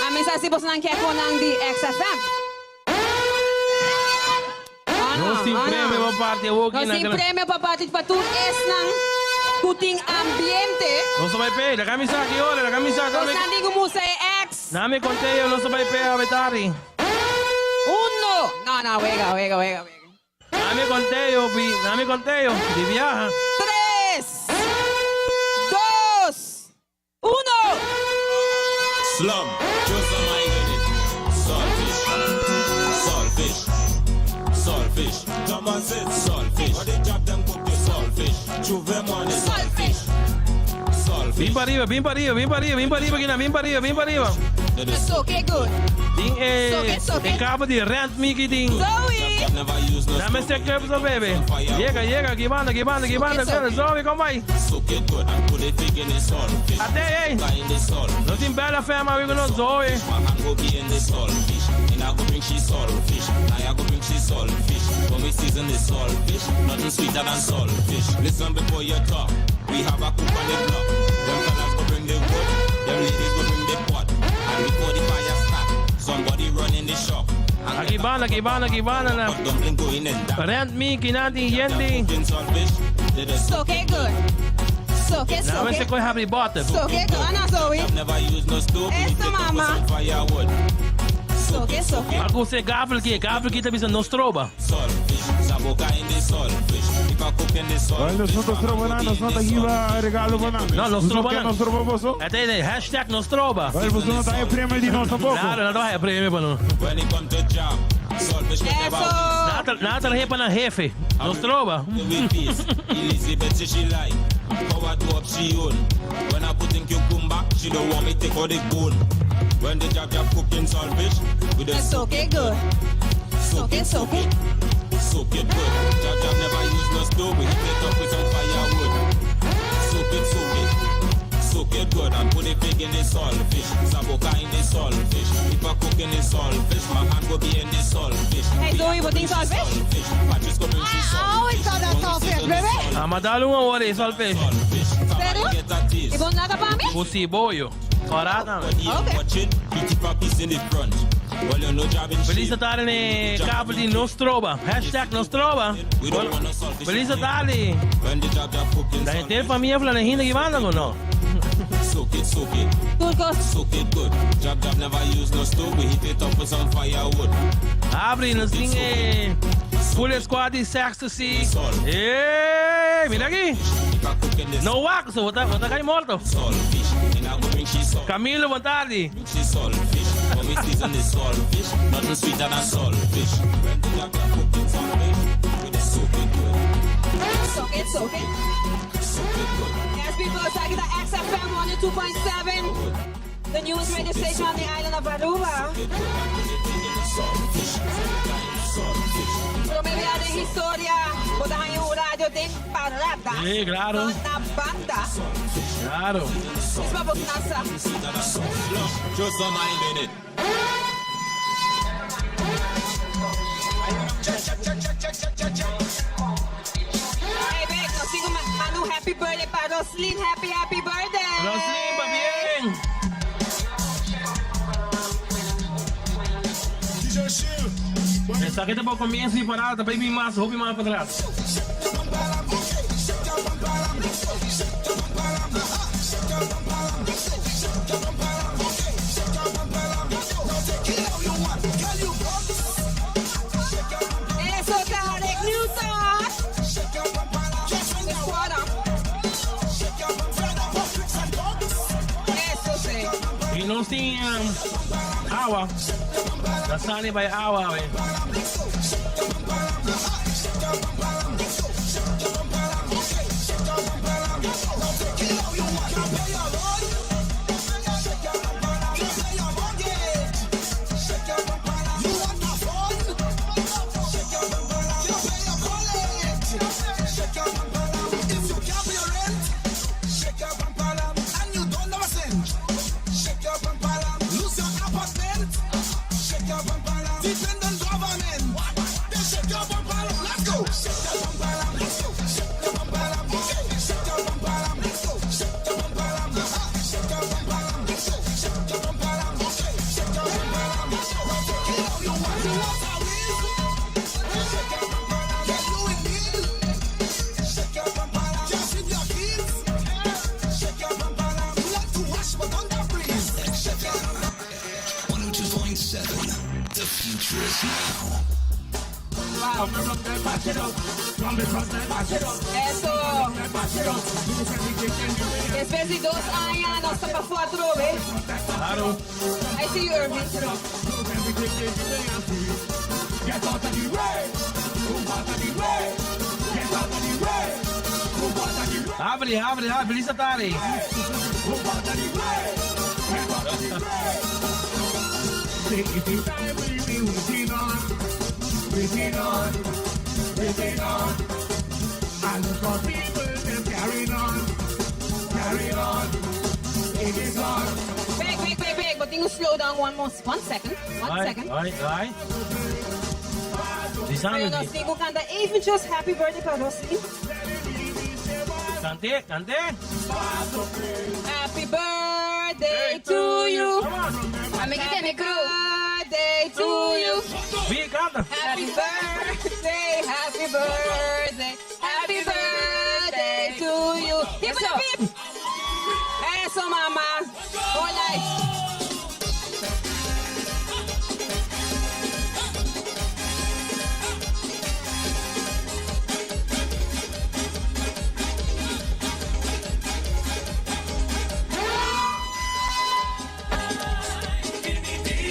Ami sa si boso nan kier con nan di XFM. Oh, no, Nos tin oh, no. premio pa parti awo Nos tin premio pa parti pa tur esnan cu tin ambiente. Nos bay pe, la camisa aki ora, la camisa. Nos nan digo musa e X. Nami conteo, nos bay pe a betari. Uno. No, no, wega, wega, wega, wega. Nami conteo, bi, nami conteo, di viaja. Tres, dos, uno. Slum, just a mind in it. Saltfish, saltfish, saltfish. Come and sit, saltfish. What they drop them cook the saltfish. Juve money, saltfish, saltfish. Bin pa riba, bin pa riba, bin pa riba, bin pa riba, Guina, bin pa riba, bin pa riba. Soak it good. Tin e, Soke, soke. e cabo di rent Mickey tin. Zoe! Dame este club so bebe. Yega, yega, ki banda, ki banda, ki banda. Soke, soke. Zoe, kom bij. Soak it good and put the pig in the saltfish. Ate, hey. In the saltfish. No tin bella fam amigo no Zoe. My hand go be in the saltfish. And I go bring she saltfish. I go bring she saltfish. When we season the saltfish, nothing sweeter than saltfish. Listen before you talk. We have a cook on the block. Them fellas go bring the wood. Them ladies go bring the pot. And before the fire start, somebody run in the shop. And Aki banda, ki banda, ki banda na. dumpling going in that. Rent Mickey nanti yendi. Cooking saltfish. They just Soak it good. Soak it, Nou, soak mensen it. kon hebben die botten. Soak it good. Ana Zoe. Never use no stove. We Eso, take up with mama. some firewood. Soak it, soak it. Maar goed, ze gavelkie, gavelkie dat is een nostroba. Saltfish, saboka in the saltfish. If I cook in the Well, saltfish, nos no stroba nada, nos no hiba regalo pa nada. No, nostroba No no. stroba boso. Het is hashtag nostroba. Well, boso no tayo premio di nos tampoco. Claro, no hay premio pa no. When it come to job, saltfish we never Eso. Natal, natal hepa na jefe. Nostroba. with peace. Elizabeth say she like. Power to up she own. When I put in cucumber, she don't want me take out the bone. When the job job cooking saltfish, we just Soak it good. Soak it, soak it. soak it good. Job job never use no stove, we heat it up with some firewood. Soak it, soak it. Soak it good and put the pig in the saltfish. Saboka in the saltfish. If I cook in the saltfish, my hand go be in the saltfish. Hey Zoe, wat is saltfish? Saltfish. Patrice go bring she I always thought that saltfish, baby. Amadalo un ora e salpe. Serio? Get a taste. E bon nada pa mi? Pusi boyo. Orata. Okay. Watching, he tip a piece in the front. Well, you know, job in Feliz shape. tarde ne kabel di nostroba. Hashtag nostroba. We don't want no saltfish. Feliz tarde. When the job job cooking La gente de familia Flanejina que banda o no? soak it, soak it, Turcos. soak it good. Job job never use no stove. We heat it up with some firewood. Abre, nos tin full squad di sextasy. Eh, mira aquí. If I cook in the No wax, bota, bota cai morto. saltfish, and I go bring she salt, Camilo, boa tarde. she saltfish. When we season the saltfish, nothing sweeter than saltfish. When the job job cooking saltfish, we just soak it good, Soak it, soak it. soak it good. Yes, people, it's the XFM 102.7. The newest radio station on the island of Aruba. Pero me vea de historia. Bota aí o rádio tem parada. Sí, claro. Na banda. Claro. Isso é pra nasa. Just some mind in it. Hey, babe, nos sigo Manu, happy birthday para Roslyn. Happy, happy birthday. Roslyn, va bien. Mensaje te comienzo y parada, baby más, hobby más para atrás. Eso, Tarek Newton. Escuadra. Eso sí. Y no sin agua. La sale by agua, ve. XFM 102.7. The future is now. Eso. Después de 2 años, nos está para cuatro, ¿ve? Claro. I see you, Irving. Abre, abre, abre. Feliz tarde. Say it is time we be waiting on, waiting on, waiting on. And look how people them carrying on, carrying on. It is on. Wait, wait, wait, wait. But you slow down one more, one second. One Ai, second. ai, ai. Di Pero sabe, nos tin ku kanta eventjes happy birthday pa Roslyn. Kant'é, kant'é. Happy birthday to you. Ami ke tene Happy birthday to you. Wie kanta? Happy birthday, happy birthday, happy birthday to you. Hip hip hip. Eso, mama. All life.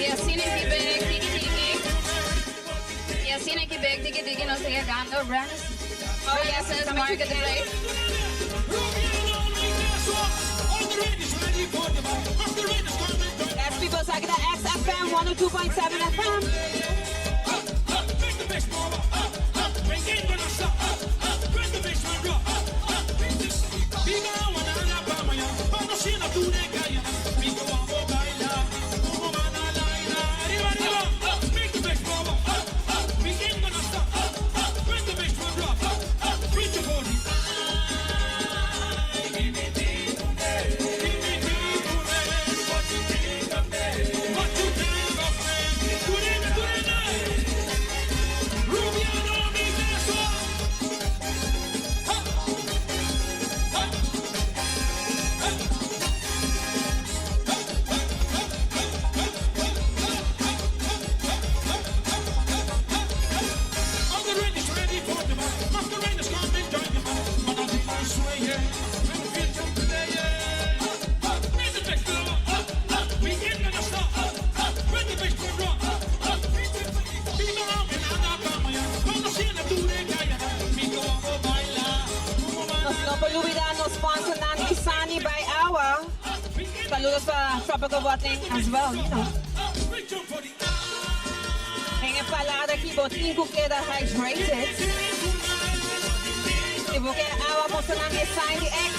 Y asina aki bek, tiki tiki. Y asina aki bek, tiki tiki, nos ta yegando. Oh, yes, Renaissance Marketplace. Yes, people, sa kita XFM 102.7 FM. Nos no por lubida nos sponsornan Isani by Awa. Saludos pa Tropical Bottling as well. En e palada aki bo tin ku keda hydrated. Si bo ke awa mustra nan e sign di X.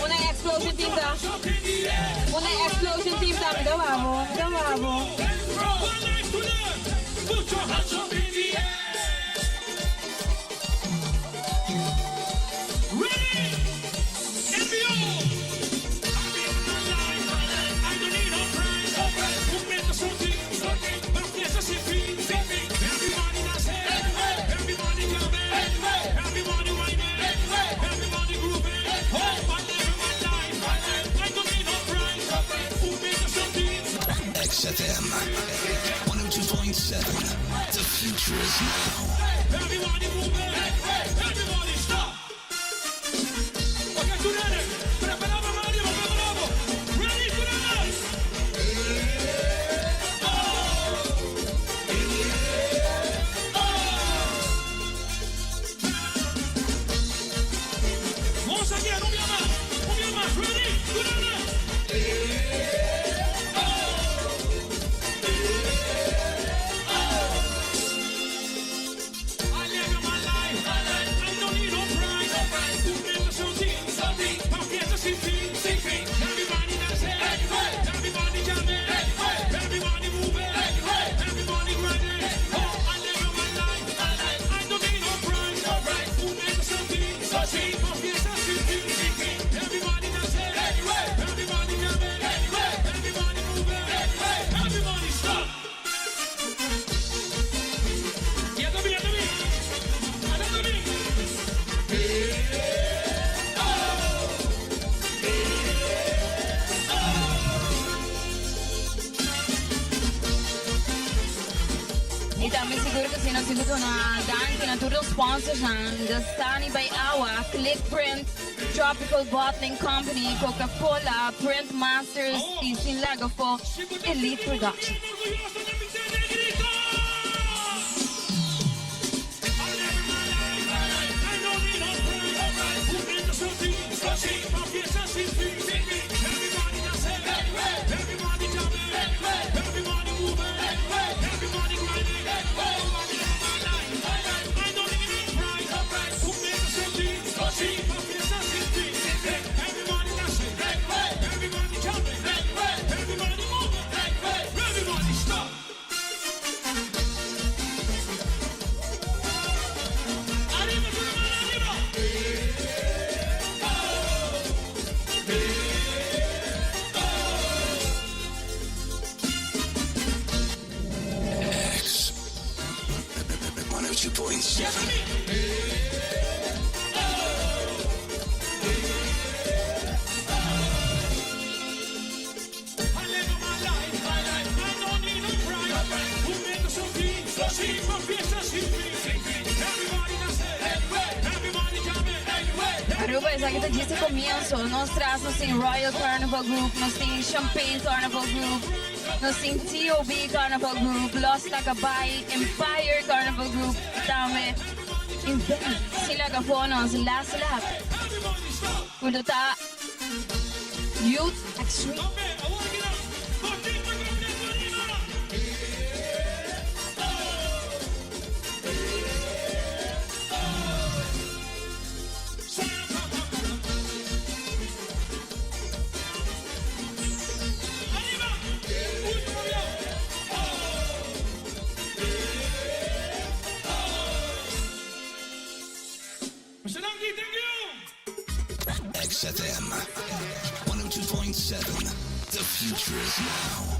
Una explosion team ta. Una explosion team ta. Mi ta wabo, mi ta wabo. XFM 102.7. The future is now. Everybody move it. Everybody stop. Okay, together. Preparado, Mario, preparado. Ready, together. Once again, un día más, un día más. Ready, together. I live my life. I don't need no prize. Who made the shooting? Pa' fiesta sin fin. Everybody dancing. Everybody jamming. Everybody moving. Everybody grinding. Oh, I live my life. I don't need no prize. Who made the shooting? Pa' fiesta sin fin. Everybody dancing. Everybody jamming. Everybody moving. Everybody stop. Yeah, me, yeah, me. Another me. Y tambe sigur cu si nos tin cu duna danki na tur nos sponsorsnan, Dasani by Awa, Click Print, Tropical Bottling Company, Coca-Cola, Print Masters y sin laga afo Elite Productions. Aruba, esaki ta djis e comienzo. Nos tras nos tin Royal Carnival Group, nos tin Champagne Carnival Group, nos tin TOB Carnival Group, Los Tacabay, Empire Carnival Group tambe. Y si laga for nos Last Lap, cu lo ta Youth Extreme. XFM 102.7. The future is now.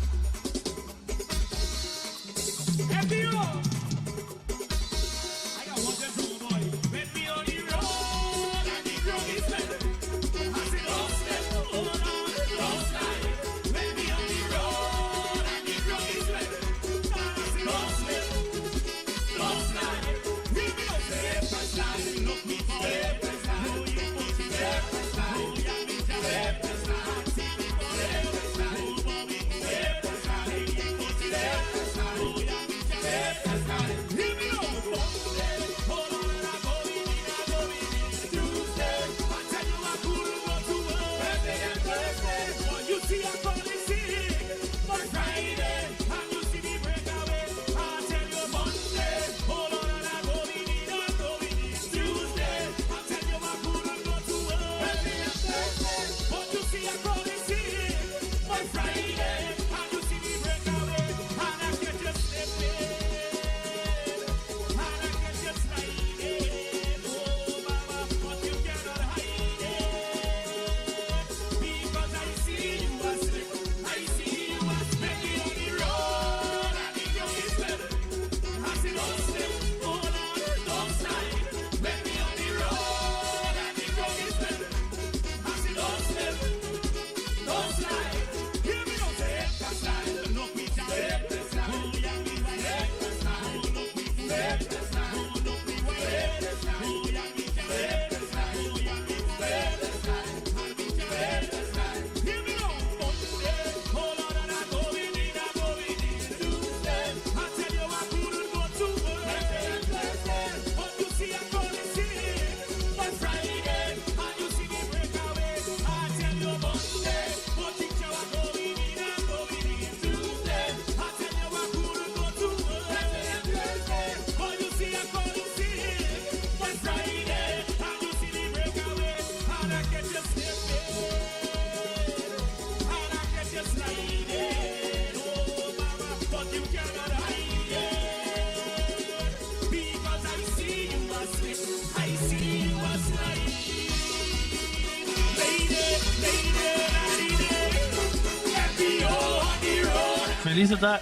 Feliz ta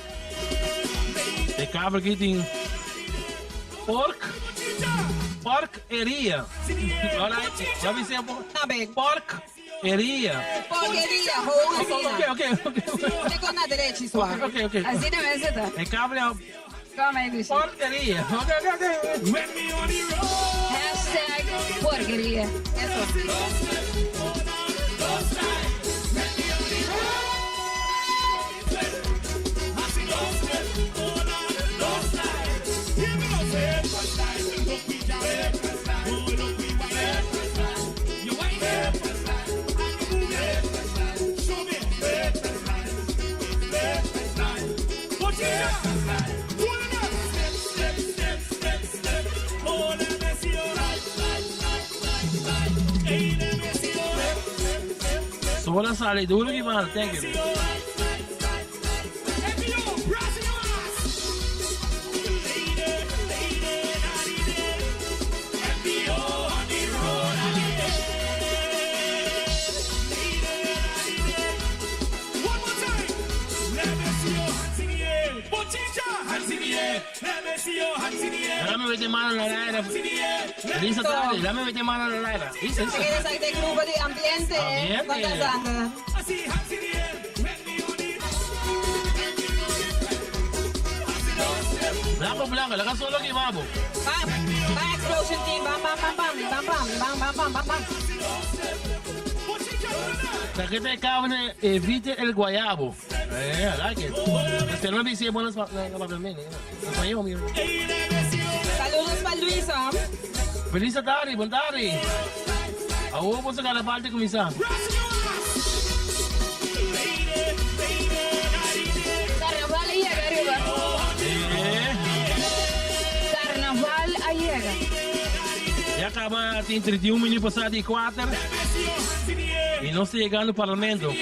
e cabra aki tin pork pork eria. Alright, ya vi sea pork eria. Porqueria, gewoon asina. Ok, ok, ok. Te con na derecha, swa. Ok, ok. Asina mester ta. E cabra Come aí, Lucy. Porqueria. Ok, ok, ok. Hashtag porqueria. Eso. Sola sali duro ki man, thank you. Dame mete mano na l'aire. Lisa tarde, dame mete mano na l'aire. Isa, isa. Quieres ahí de grupo de ambiente. Ambiente. ¿Cuántas andas? Blanco, blanco, la solo que vamos. Bam, bam, explosion team. Bam, bam, bam, bam, bam, bam, bam, bam, bam, bam, bam. Tarjeta de carne, evite el guayabo. I like it. Este no dice buenas pa la pa Español, mío. Saludos para Luisa. Feliz tarde, buena tarde. Ahora vamos a sacar la parte comienza. Carnaval llega, arriba. Carnaval llega. Ya acaba, tem 31 minutos passados e 4. E não está chegando no parlamento.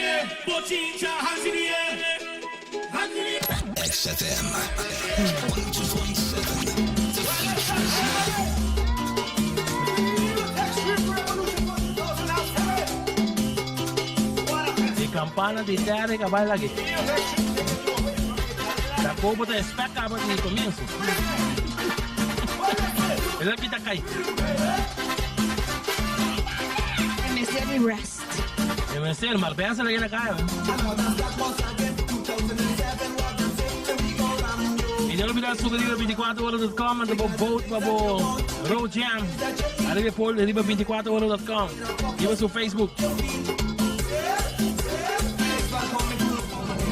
XFM 102.7. The future is now. De campana de terra que vai lá aqui. Da copa da especa de começo. Ele aqui tá caindo. MC de rest. MC, maar pensa lá na cara. E não olvidar subir 24horas.com en de boot para Road Jam. Arriba por arriba 24horas.com. Arriba su Facebook.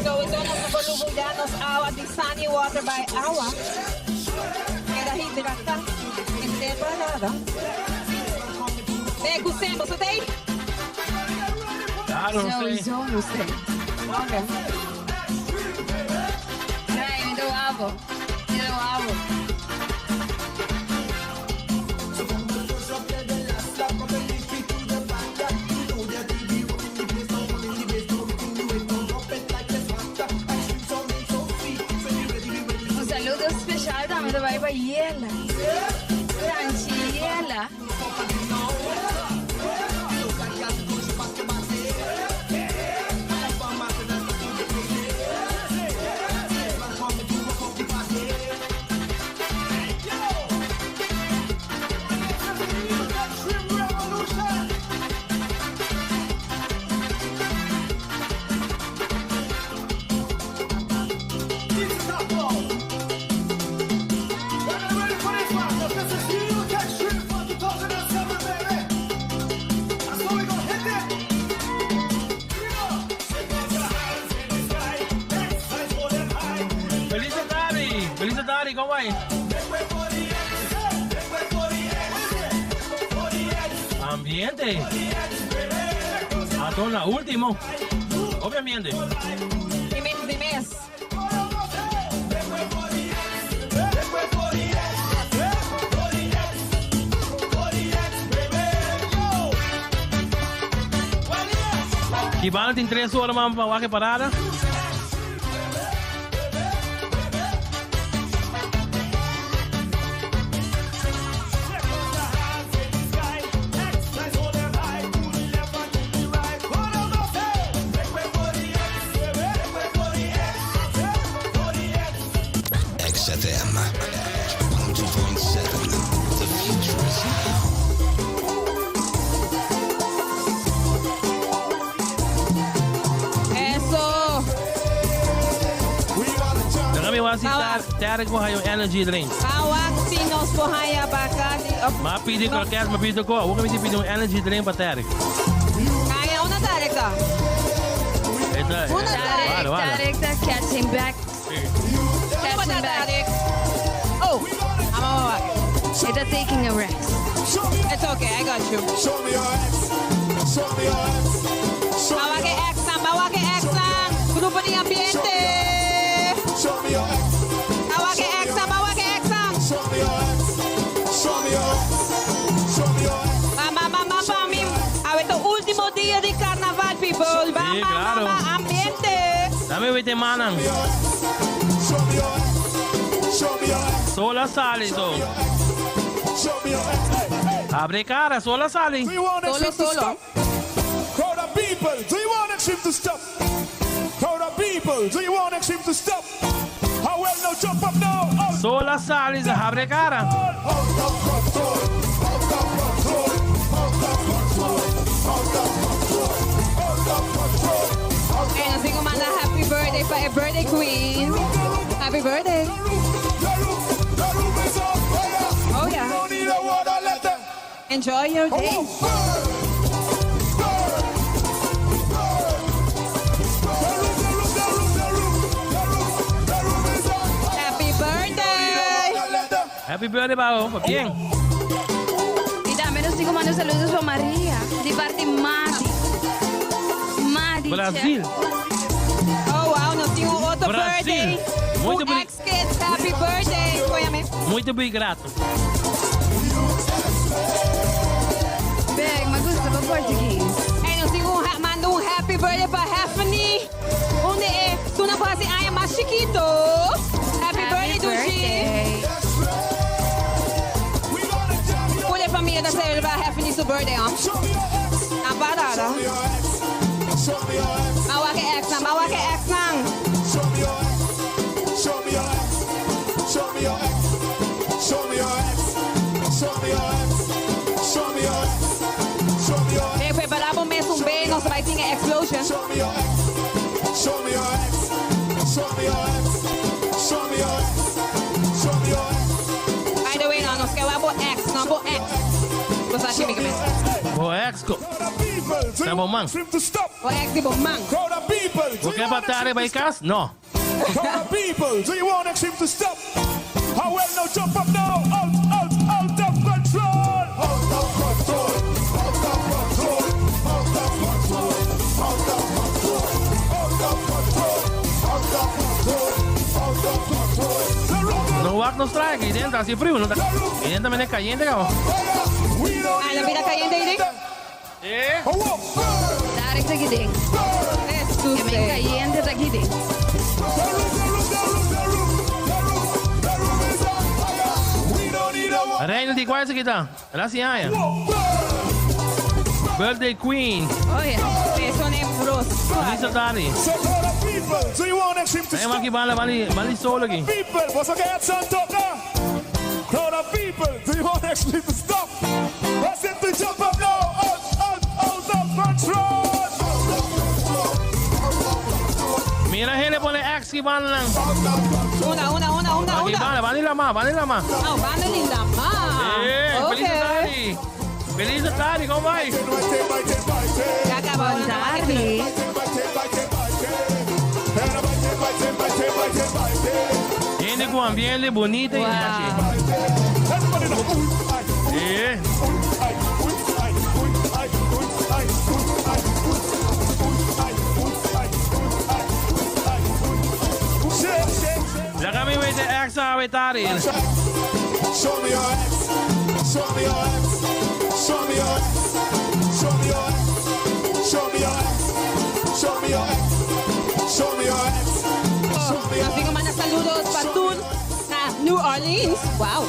Sowieso nos volubuldanos agua de Sunny Water by Agua. Queda hidrata. Inte parada. Me gustemos, ¿ok? Claro, no sé. Sowieso no sé. Ok. Ay, me do avo. Me do avo. Un saludo especial también te va a Yela. Tranchiela. Feliz tarde. Feliz tarde, ¿cómo va? Ambiente. Atona, último. Obviamente. Dime, dime. Kibana tem 3 horas mais para a parada. XFM 102.7. The future is now. Eso. Déjame voy a citar Tarek com o energy drink. Agua si nos pohaya bacali. Ma pidi qualquer, ma pidi ko. Vou me pedir um energy drink para Tarek. Kaya una tareka. Esta, Una Tarek, Vale, vale. Tarek está catching back. Catching back. Oh, I'm on Está taking a rest. It's okay, I got you. Show me your ex. Show me your ex. Show Bawa ke Exxon, bawa ke Exxon. Grupo de ambiente. Show me your ex. Bawa ke Exxon, bawa ke Exxon. Show me your ex. Show me your ex. Show me your ex. Bam, bam, bam, bam, bam. A ver, tu último día de carnaval, people. Bam, Sí, bam, claro. bam, bam, ambiente. Dame 20 manan. Show me your ex. Show me your ex. Sola sale, so. Show me your ex. Hey, hey. Abre cara, sola sale. Do you want Extreme to stop? Crowd of people, do you want Extreme to stop? Crowd of people, do you want Extreme to stop? How well now jump up now? Oh. Sola sali, sa abre cara. En nos digo manda happy birthday pa e birthday queen. Happy birthday. Oh yeah. Enjoy your day. Happy birthday. Happy birthday, Bao. Bien. Y también nos digo mando saludos para María, de parte Madi. Madi. Brasil. Oh wow, nos tin un otro Brasil. birthday. Muito Un boni- ex-kids, happy birthday. Óyeme. Muito bem grato. Bem, me gusta para português. Hey, nos tin un, manda un happy birthday pa Heffany. Unda e, tu no por aña mas chikito. Happy, birthday, Dushi. Tur e famia ta celebra Heffany su birthday, oh. Na parada. Mawa ke ex nan, mawa ke ex nan. Show me your ex. Show me your ex. Show me your ex. Show me your ex. Show me your ex. Show me your ex. Show me your ex. Eh, prepara bo mes un B, nos bay tin explosion. Show me your ex. Show me your ex. Show me your ex. Show me your ex. Show me your ex. By the way, no, nos ke bo ex, no bo ex. Bo sa chimi kami. Bo ex ko. Ta bo man. Bo ex di bo man. Crowd of people. Bo ke batare bay cas? No. Crowd of people. Do you want extreme to stop? How well now jump up now? Out, out, out of control. Out of control. Out of control. Out of control. Out of control. Out of control. Out of control. Out of control. No wak nos trae, que dentro así frío. No está, y dentro también es caliente, cabrón. Ah, la mira caliente, Irene. Eh. Tarek ta aqui dentro. Que me caliente ta aqui dentro. Reino di cuál se quita? Gracias, aña. Birthday Queen. Oh yeah. Eso ne bros. Feliz tarde. So crowd of people. Do you want extreme to Hey, stop? aqui bala, bali, bali solo aqui. People, what's okay at Sun Talker? Crowd of people, do you want extreme to stop? Let's hit the jump up now. Out, out, out of control. Mira, gente pone X que van lang. Una, una, una, una, Aqui una. bala, bali la ma, bali la ma. Oh, banda linda, ma. Eh, Ok. feliz tarde. Feliz tarde, ¿cómo va? Ya acabó. Boa tarde. Gente com ambiente bonito e Eh. Laga mi weet de ex aan tarde. Show me your ex. Show me your ex. Show me your ex. Show me your ex. Show me your ex. Show me your ex. Show me your ex. Show me your Nos digo manda saludos pa Toon na New Orleans. Wow.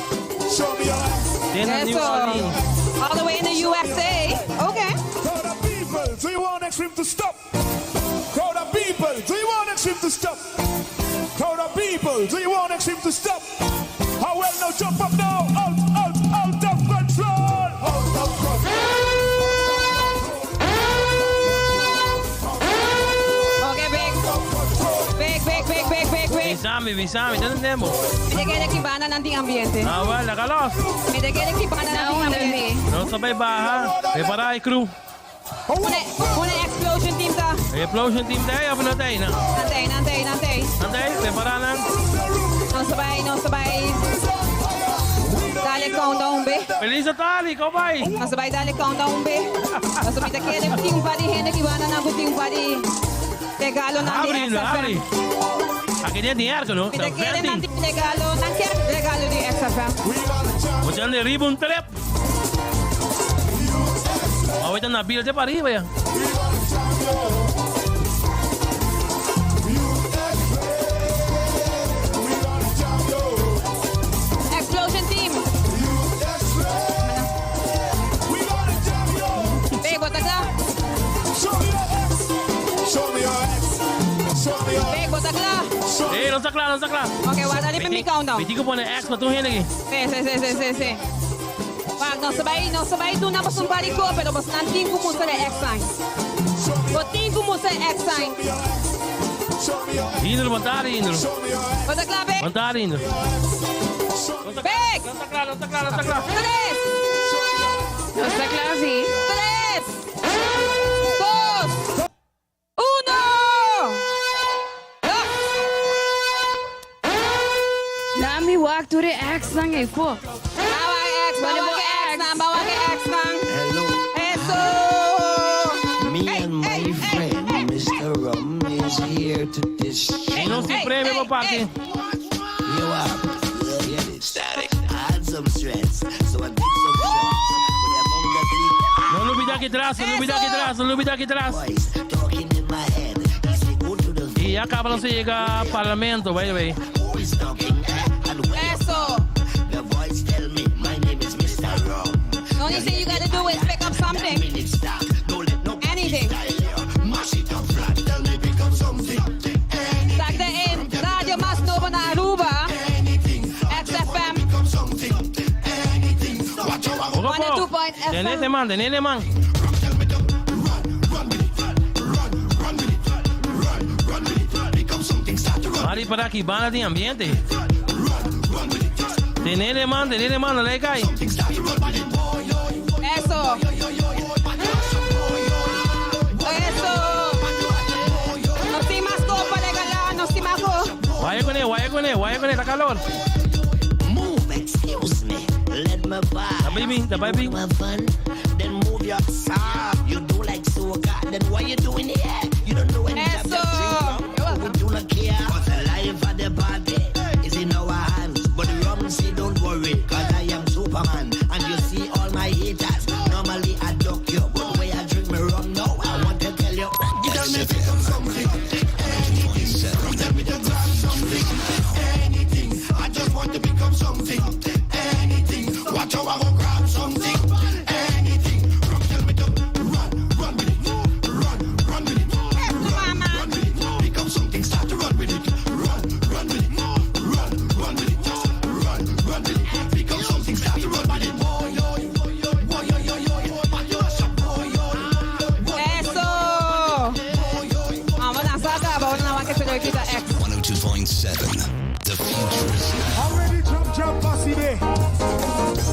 Show me your ex. Tiene New Eso. Orleans. All the way in the USA. Okay. Crowd of people, do you want extreme to stop? Crowd of people, do you want extreme to stop? Crowd of people, do you want extreme to stop? How well now jump up now? Out, out, out of control! Out of control! Okay, big. Big, big, big, big, big, big. Bisami, bisami, te entendemos. Mi te kere ki banda nan tin ambiente. Ah, bueno, la calos. Mi te kere ki banda nan tin ambiente. No se baja. Prepara el crew. Una, una explosion team ta. Explosion team de ahí, of no de ahí, no? Nan tey, nan tey, nan tey. Ande, prepara nan. Nos ta bay, nos ta bay. Dale countdown B. Feliz tarde, ¿cómo va? Nos ta bay dale countdown B. Nos mi ta kere tin un par di hende ki banda nan ku tin un par di regalo nan di Abre, XFM. abre. Aqui dentro tem arco, no? Mi ta kere nan tin regalo, nan kier regalo di XFM. Você anda arriba un trep. Ahorita na bila de para arriba ya. Explosion team. Big, bota klaar. Show me your ex. Show me your ex. Big, bo ta cla? Hey, nos ta cla, nos ta cla. Ok, warda riba mi countdown. Mi tin cu pone X pa tur hende aki. Si, si, si, si, si, si. Wak, nos ta bay, nos ta bay duna boso un par di co, pero bosonan tin cu mustra e X sign. Bo tin cu mustra e X sign. Indro, bon tardi, Indro. Bo ta cla, Big? Bon tardi, Indro. Big! Nos ta cla, nos ta cla, nos ta cla. Tres! Nos ta cla, si. Tres! Dos! Uno! Nami wak tur e ex nan ei fo. Bawa ex, bawa ke ex nan, bawa ke ex nan. Hello. Eso! Me and my friend, Mr. Rum, is here to destroy. Y nos tin premio pa parti. You up? Get it. Static. I had some stress, so I did some shots. But I'm on the beat. No lubida aki tras, no lubida aki tras, no lubida aki tras. Talking in my head. He said, go to the Y ya caba nos a yega parlamento, by the way. Who is talking? Eh? And where? Eso! The voice tell me my name is Mr. Rum. The only thing you gotta do is pick up something. Anything. Mash it up flat. Tell me pick up something. Esaki ta e radio mas nobo na Aruba. XFM. Poco a poco. 102.fm. Tenete man, tenete man. Mari para aki, banda tin ambiente. Tenete man, tenete man, no le cai. Eso. Eso. Nos tin mas copa regala, nos tin mas co. Waya con él, waya con él, waya con él, está calor. Move, excuse me. Let me by. Da baby, da baby. Have fun, then move your ah, You do like soca, then what you doing here? You don't know any job, just drink rum. We do not care. 'Cause the life of the party is in our hands. But the rum say don't worry, 'cause I am Superman. And you see all my haters. Normally I duck you, but when I drink my rum now, I want to tell you. You tell me pick up something. Anything. Tell me to grab something. Anything. I just want to become something. Anything. Watch how I go grab something. Anything. Rum tell me to run, run with it. Run, run with it. Run, run with it. Become something, start to run with it. Run, run with it. Run, run with it. Run, run with it. Become something, start to run with it. Boy, yo, boy, yo, yo, yo, yo. Eso. Vamos a saca, vamos a que se lo quita X. 102.7. The future is now. How many jump jump posse there?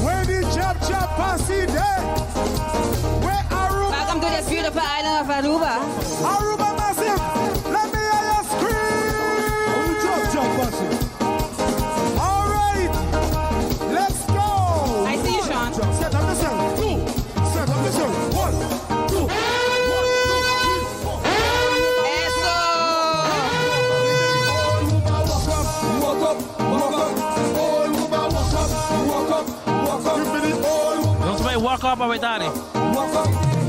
Where the jump jump posse there? Where Aruba? Welcome to this beautiful island of Aruba. Aruba massive. Let me hear you scream. Jump jump posse. All right, let's go. I see you, Sean. Set up yourself. Two. Set up yourself. One, two. One, two, three, four. Eso. Walk up, walk up, all woman walk up, walk up, walk up. Nos bay walk up awe tardi.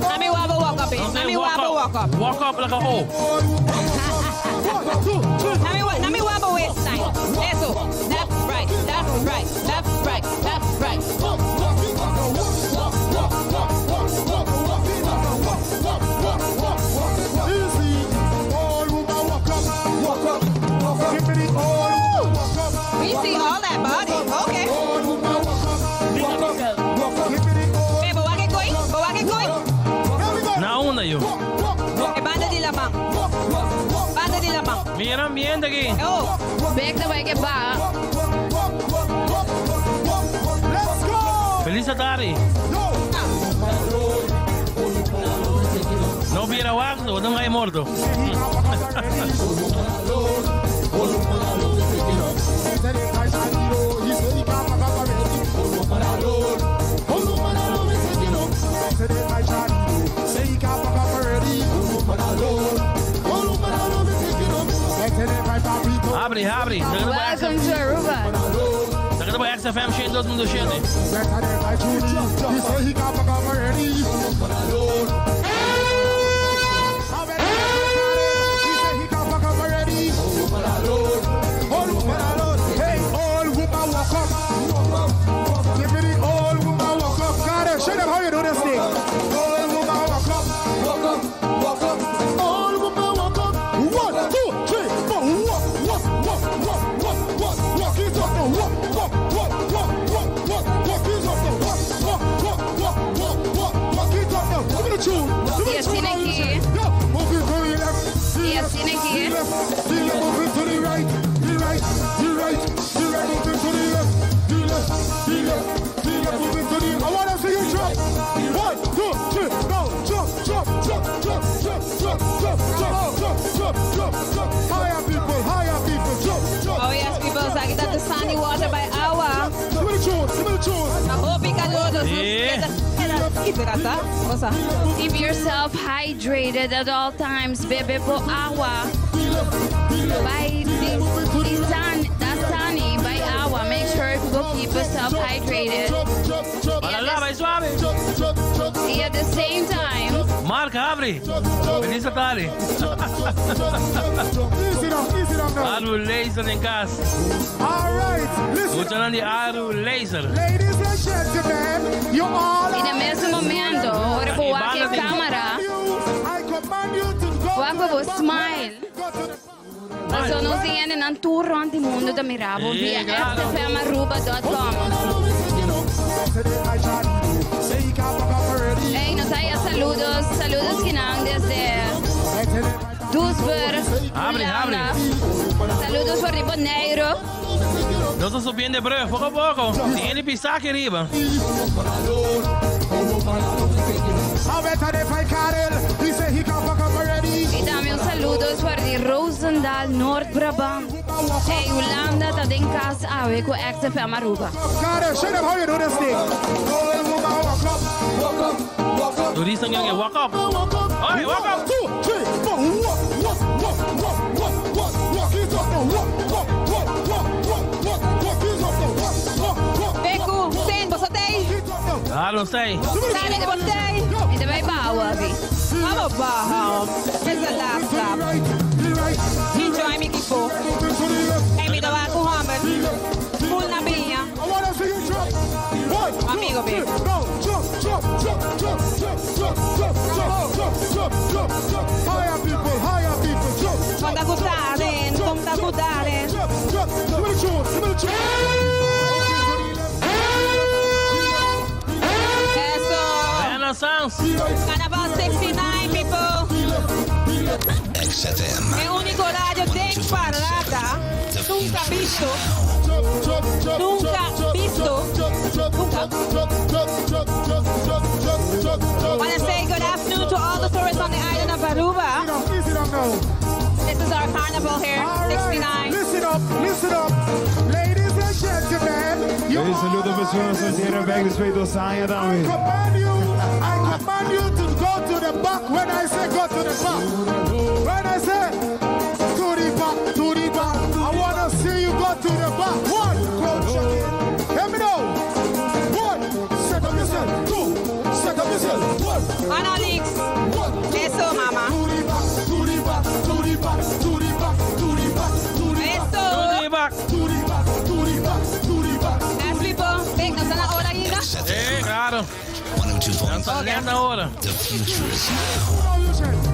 Nami wabo walk up, eh. Nos bay Nami wabo walk up. Walk up like a O. Nami wabo waistline. Eso. Left, right, left, right, left, right, left, right. Easy. All woman walk up, walk up, walk up. Give me the all woman walk up. We see all that body. Okay. All woman walk up, walk up, walk up. Give me the all. Hey, but wake koi, but wake koi. Na unda yo. E banda di lamang. Banda di lamang. Mira ambiente aki. Oh. Bek na bai ke ba. Let's go. Feliz tardi. No bira wak, no hay morto. Habri, habri. Welcome to Aruba. Esaki ta bo XFM 102.7. He say he can't pack up already. He say he can't pack up already. All woman alone. Hey, all woman walk up. Give me the all woman walk up. Got it. Show them how you do this thing. All woman walk up. Walk up. Walk up. All woman walk up. One, two, three. right, the right, moving to the left, the left, the left, the left, moving to the. I wanna see you jump. One, two, three, go, jump, jump, jump, jump, jump, jump, jump, jump, jump, jump, jump, jump. Higher people, higher people, jump, jump. Oh yes, people, esaki ta Dasani Water by Awa. Give me the tune, give me the tune. Ta hopi calor, dus Yeah. hidrata. Osa. Keep yourself hydrated at all times. Bebe bo awa. By the, the Dasani by awa. Make sure to go keep yourself hydrated. Para lá, vai suave. Y at the same time, Mark, abre. Feliz tarde. Easy now, easy now, now. Aru Laser in cas. All right, listen. Mucha di Aru Laser. Ladies and gentlemen, you all in the mesmo momento, ora bo wak e camera. I command you to go Wak bo smile. Paso nos tin nan tur rond di mundo ta mira bo via Eh, claro. xfmaruba.com. Hey, nos haya saludos, saludos kinan desde Duisburg, Abre, abre. Holanda. Saludos por di Bonaire. Nos ta subiendo e brug, poco a poco. Tin pisa aki riba. I better if I Karel. He say he can fuck up already. Y tambe un saludos for di Roosendaal, Noord-Brabant. Hey, Hulanda, ta den cas awe cu XFM Aruba. Karel, show them how you do this thing. Walk up, walk up, walk up. Turista que walk up. Walk up. Oi, walk up. Two, three, four. Walk, walk, walk, walk, walk, walk, walk it up. Walk, walk, walk, walk, walk, walk, walk it up. Walk, walk, walk. Beku, Sen, bo tey. Claro, sei. Sali di bo tey. Mi ta bay baha, Abi. Vamos baha. It's the last stop. Enjoy mi equipo. Hey, mi tabaco hammer. Full na piña. I wanna see you jump. One, two, Amigo, three, babe. go. Jump, jump, jump, jump, jump, jump, jump, jump, jump, jump, jump, jump. Higher people, higher people, jump, jump. Conta gutaren, conta gutaren. Jump, jump. Give me the tune, give me the tune. Eso. Renaissance. Carnaval 69, people. XFM. E unico radio den parada. Nunca visto. Nunca visto. Nunca. Wanna say good afternoon to all the tourists on the island of Aruba. Easy down now. This is our carnival here, 69. Listen up, listen up. Ladies and gentlemen, you Hey, saludo personas solteras, back this way, 2 aña tambe. command you, I command you to go to the back when I say go to the back. When I say to the back, to the back, I wanna see you go to the back. One, crowd check it. Hear me now. One, set up yourself. Two, set up yourself. One, Analix. one, two, Eso, mama. To the back, to the back, to the back, to the back, to the back, to the back. Eso. To the back. To the back, to the back, to the back. As people, big, nos na hora ainda. Eh, claro. 102.7. Saliendo ahora. The future is now.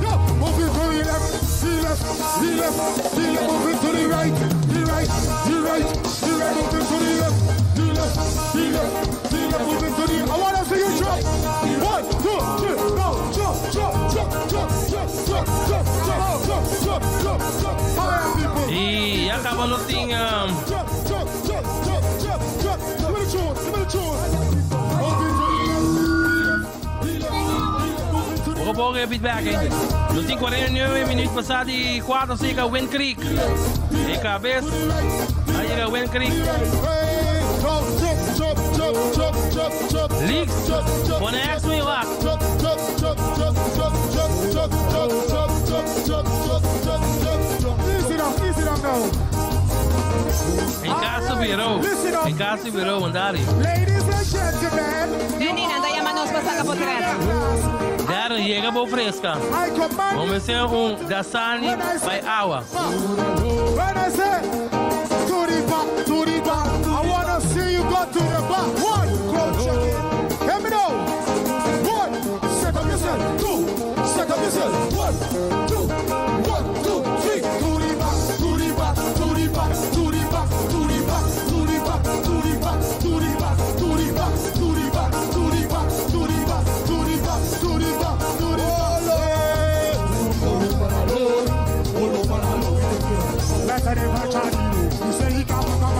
Go, move it to the left, the left, the left, the left, move it to the right, the right, the right, the right, move it to the left, the left, the left, the left, move it to the. I wanna see you jump. One, two, three, go, jump, jump, jump, jump, jump, jump, jump, jump, jump, jump, jump, jump. Higher people. Y ya caba nos tin Jump, jump, jump, jump, jump, jump. Give me the tune, give me the tune. Move it to the left, the left, the left, the left, move it to the Poco a poco e feedback, eh. Nos tin 49 minuut pasa di 4 cerca Wind Creek. E cabes. Ey yega Wind Creek. Leaks. Pone X mi wak. Easy now, easy now, now. En caso virou. En caso virou, mandari. Ladies and gentlemen, Menina, da llama nos pasa potret. Darren, yega bo fresca. I command Vamos hacer un Dasani by Awa. When I say to the back, to the back, I wanna see you go to the back. One, crowd check it. Hear me now. One, set up yourself. Two, set up yourself. One, two, one, two, three. To the back, to the back, to the back, to the back, to the back, to the back, to the back, to the back, to the back, to the back, to the back, to the back, to the back, to the back, to the back. Better than my child. You say he can't fuck up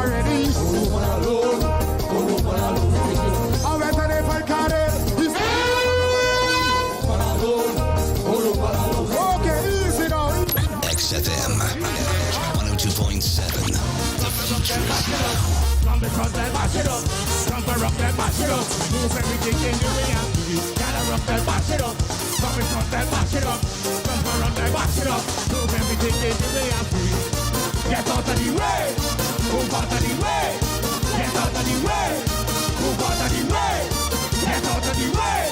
102.7. The future is now. From the front and mash it up. From the rock and mash it up. Move everything in the way and Gotta rock and mash it up. From the front and mash it up. From the front and mash it up. Move everything in the way and Get out of the way. Move out of the way. Get out of the way. Move out of the way. Get out of the way.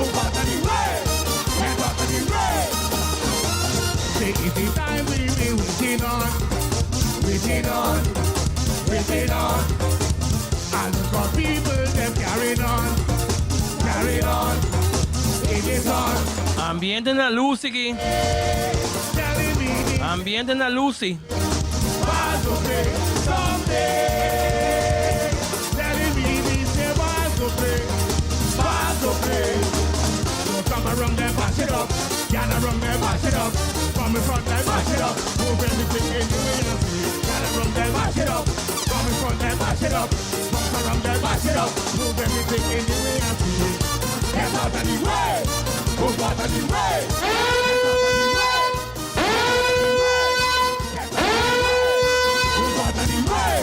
Move out of the way. Get out of the way. Say it's the time we be waiting on. Waiting on waiting on. And for people, them carrying on, carry on. It is on. Ambiente na luz aki. Ambiente na luz. Bars to play someday. Telling me this say bars to play, bars to play. So come around and mash it up, gather round and mash it up. From the front and mash it up, move everything in the way and see. Gather round and mash it up, from the front and mash it up. From around and mash it up, move everything in the way and see. Get out of the way, move out of the way. Get out of the way. Move out of the way.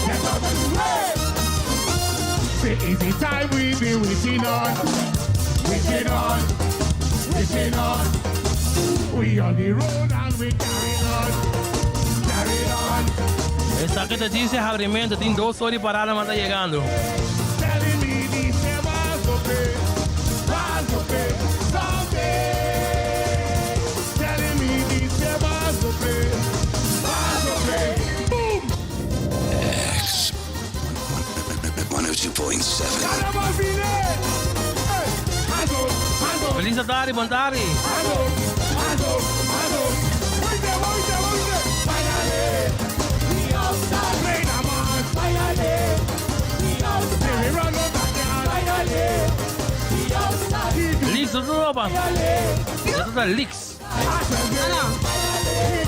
Get out of the way. Say it's the time we be waiting on, waiting on, waiting on. We on the road and we carry on, carry on. Esaki ta dice habrimento, tin 2 or di parada, mas ta yegando. Telling me this was okay, was okay, someday. Telling me this was okay, was okay. Boom! X. 102.7. Carnaval Village! Hey, hands up, hands up. Felis tardi, bon tardi. Hands up, hands up, hands up. Wait there, wait there, wait there. Finally, we outside. Play the man. Finally, we outside. We run out again. Finally, we outside. Listo, tur pa. Esaki ta leaks. Ano?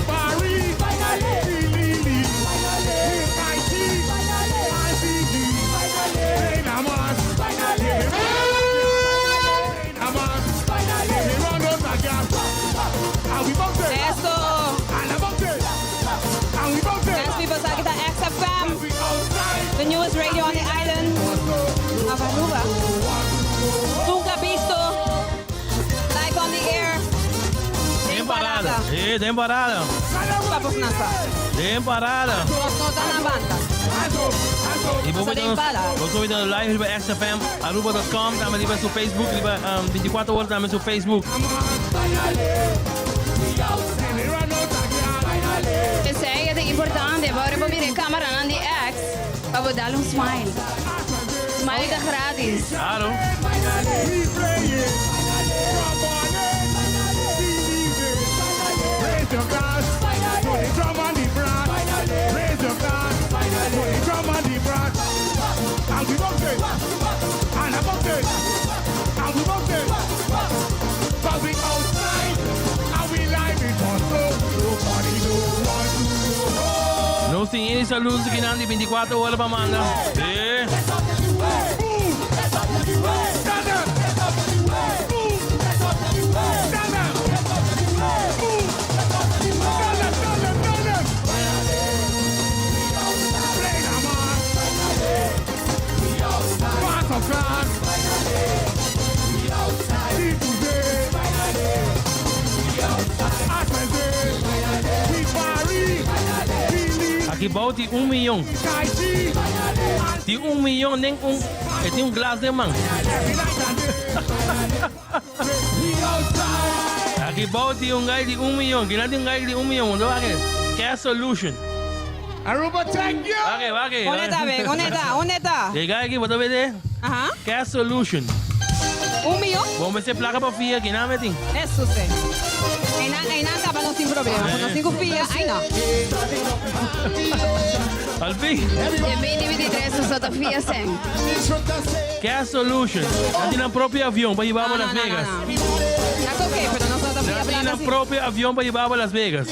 Paris. Finally. Lili. Finally. Haiti. Finally. Finally. Play the man. Finally. Play the man. Finally. We run out again. And we bounce it. Eso. And I bounce it. And we bounce it. Yes, people, esaki ta XFM. The newest radio on the island of Aruba. Nunca visto. Live on the air. Den parada. Den parada. Papos nasa. Den parada. Nos no ta na banda. Y bo Nos den parada. Nos ta live riba XFM, aruba.com, tambe riba su Facebook, riba 24 or tambe su Facebook. Esey ta importante, awor pa mira camera nan di X, pa dal un smile. Smile ta gratis. Claro. We play it. Raise your glass to the drum and the brass. Raise your glass to the drum and the brass. And we bounce it. And I bounce it. And we bounce it. 'Cause we outside and we live it on so nobody know what to do. Nos tin e saludo aki nan di 24 or pa manda. Stand up. Boom. Stand up. Boom. Stand up, stand up, stand up. Play the man. Pass of class. See today. HSA. We Paris. Aki bou tin 1 miyon. Tin 1 miyon, nen un. E tin un glas den man. Aki bou tin un guy di 1 miyon. Ken tin un guy di 1 miyon? Unda aki? Cash Solution. Aruba, thank you. Aki, aki. Unda ta, ben? Unda ta? Unda ta? E guy aki, bo ta wak? Cash Solution. 1 miyon? Ban mester placa pa fia aki, no, Metin? Eso si. Ey nan caba no tin problema. Cu nos cinco fia, ay no. Alpi. Den 2023 nos ta fia 100. Cash Solution. Nan tin nan propio avion pa hiba Las Vegas. Ta ok, pero nos ta fia Nan tin placa nan si. propio avion pa hiba Las Vegas.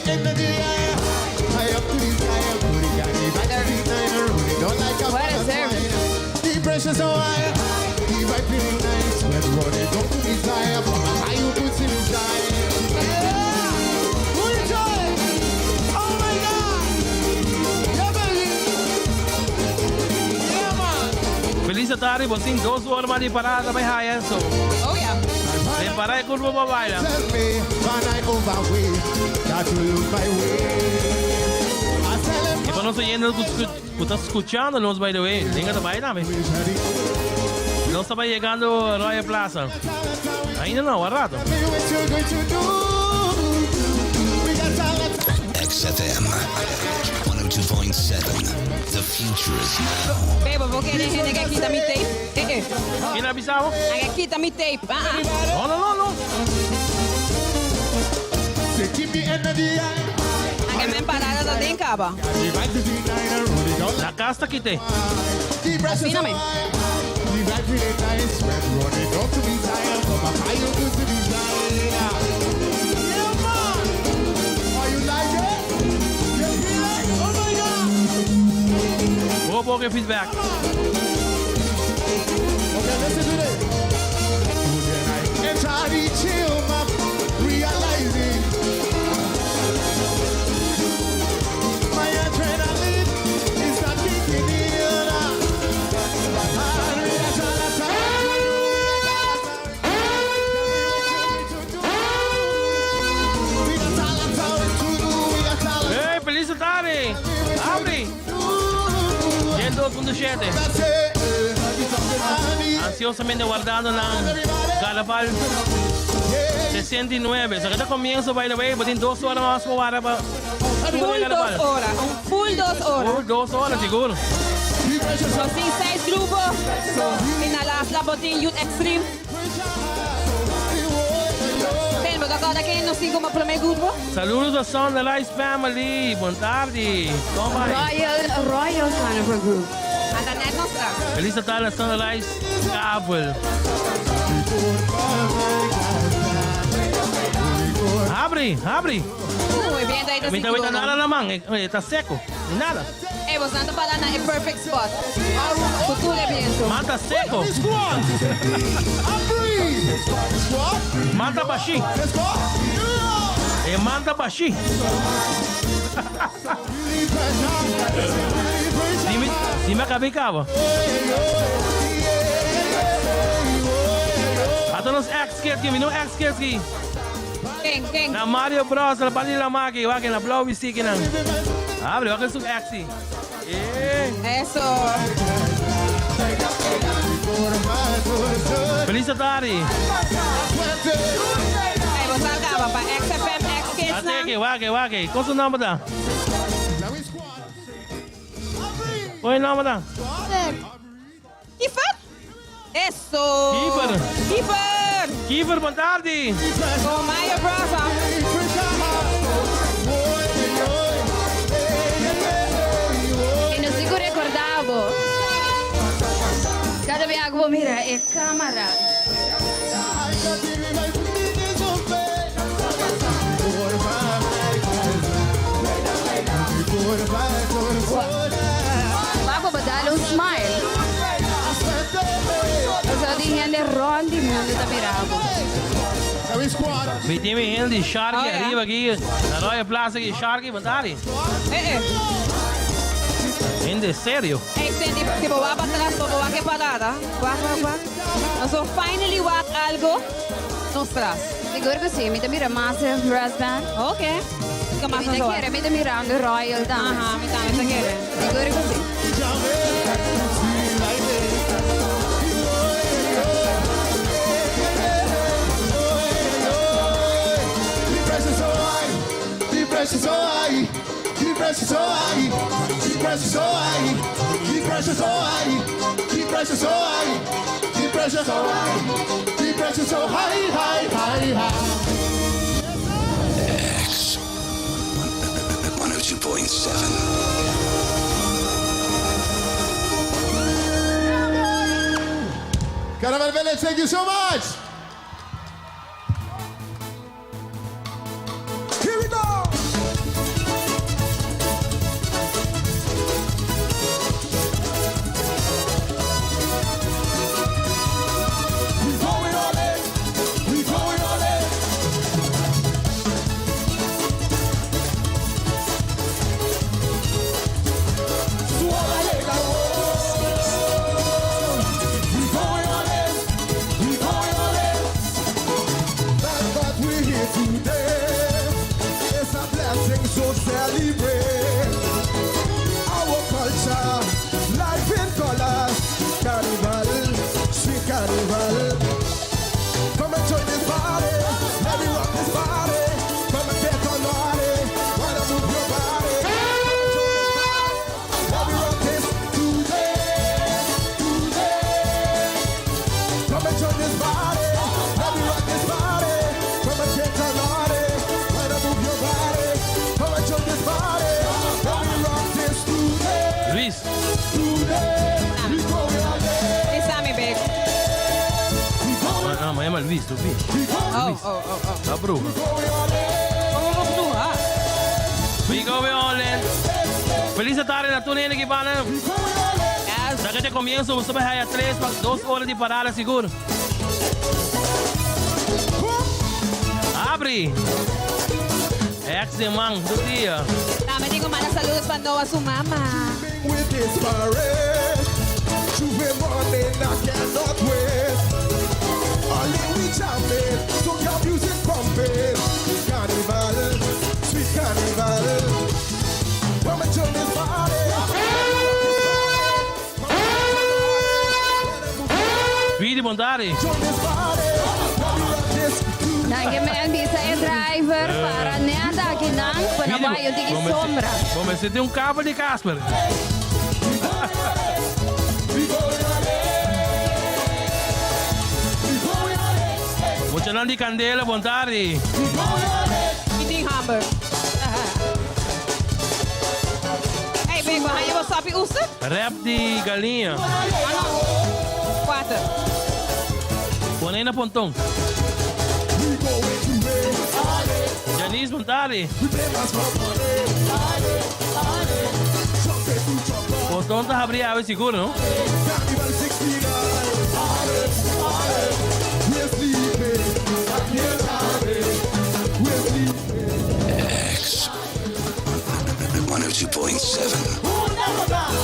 What a service. The pressure so high, the vibe feeling nice. Sweat running down to desire, I you put inside. Oh my God! tardi, bo tin dos ora mas di parada bai haya so. Oh yeah. Prepara e curpo pa baila. Y pa nos oyentes cu ta scuchando nos by the way, lenga ta bai tambe. Nos ta bai yegando Royal Plaza. Ainda no, un rato. XFM 102.7. The future is now. Bebo, bo kere hende ke kita mi tape? Eh eh. Ken a bisa bo? Nan ke kita mi tape. Ah ah. No, no, no, no. Nan ke men parada ta den kaba. Na kas ta kite. Asina men. Hoop ook e feedback. Hey, feliz tarde! Abri! 102.7. Ansiosamente wardando na Carnaval 69. Esaki ta comienzo, by the way. Bo tin dos ora mas pa warda pa Full dos ora. Un full dos ora. Full dos ora, sigur. Nos tin seis grupo. Y na las la bo tin Youth Extreme. Ten, bo ta acorda ken nos tin como prome grupo? Saludos a Sunrise Family. Bon tardi. Con bai? Royal, Royal Carnival Group. Anda net nos tras. Feliz tardi Sunrise Kabel. Habri, habri. Muy bien, ahí ta Mi ta weta cinturón. nada na man, eh, ta seco. Ni nada. Ey, bos nan ta para na e perfect spot. Cu tur e biento. Mata seco. Mata bashi. E manta bashi. Dime, dime acabei cabo. Ata nos ex-kids, mi no ex-kids ki. Ken, ken? Na Mario Bros, la bali la maki, wak na blauw whisky nan. Abre, wak su exi. Eh. Eso. Feliz tarde. Hey, bo sa caba pa XFM X Kids nan. Ate, wak, wak. Con su nomber ta? Con su nomber ta? Kiefer? Eso! Kiefer! Kiefer! Kiefer, bon tardi! Con Mario Bros. ah. E nos tin cu recorda bo. Cada bia cu bo mira e camara. Wak bo dal un smile. Pasobra tin hende rond di mundo ta mira bo. Mi tin mi hende di Sharky Oh, ja. ariba aki na Royal Plaza aki. Sharky, bon tardi. Eh, eh. Hende serio. Hey Cindy, si bo wak patras, bo bo wak e parada. Wak, wak, wak. Nos finally wak algo nos tras. Sigur cu si, mi ta mira Massive Brass Band. Ok. Kico mas Mi ta nos kere, mi ta mirando Royal tambe. Aha, mi tambe ta kere. Sigur cu si. The pressure so high, the pressure so high, the pressure so high, the pressure so high, the pressure so high, the pressure so high, the pressure so high, high, high, high. X 102.7. Carnival Village, thank you so much. Here we go. We going all in. We going all in. Suave llega, oh. sing, so celebrate. Our culture, life in colors. Carnival, sweet carnival. Come and join this party. Let me rock this party. Come and get on naughty. Wanna move your body. Come and join this party. Let me rock this today, today. Come and join this party. Let me rock this party. Come and get on naughty. Wanna move your body. Come and join this party. Let me rock this today. Luis. Today. We going all day. Bisa mi, Big. No, mi yama Luis, Luis. Oh, oh, oh, oh. Ta bruha. Como bo bruha? We going all in. Felis tardi na tur hende aki banda. Sa cu comienso, bo ta haya 3 pa 2 ora di parada sigur. Abri. Ex man, do dia. Tambe tin cu manda saludos pa Noah su mama. With this parade, J'ouvert morning, I cannot wait. All in we jamming, soca music pumping. Carnival, sweet carnival. Come and join this party. Vidi, bon tardi. Nan ke men bisa e driver para net aki nan, pa na bai tiki sombra. Bo mester tin un kabel di Casper. Muchanan di Candela, bon tardi. Mi tin hamber. Hey, Big, bo haña bo sopi usa? Rap di galiña. Cuater. Pone na ponton. Janice, bon tardi. Ponton ta habri awe sigur, no? X 102.7.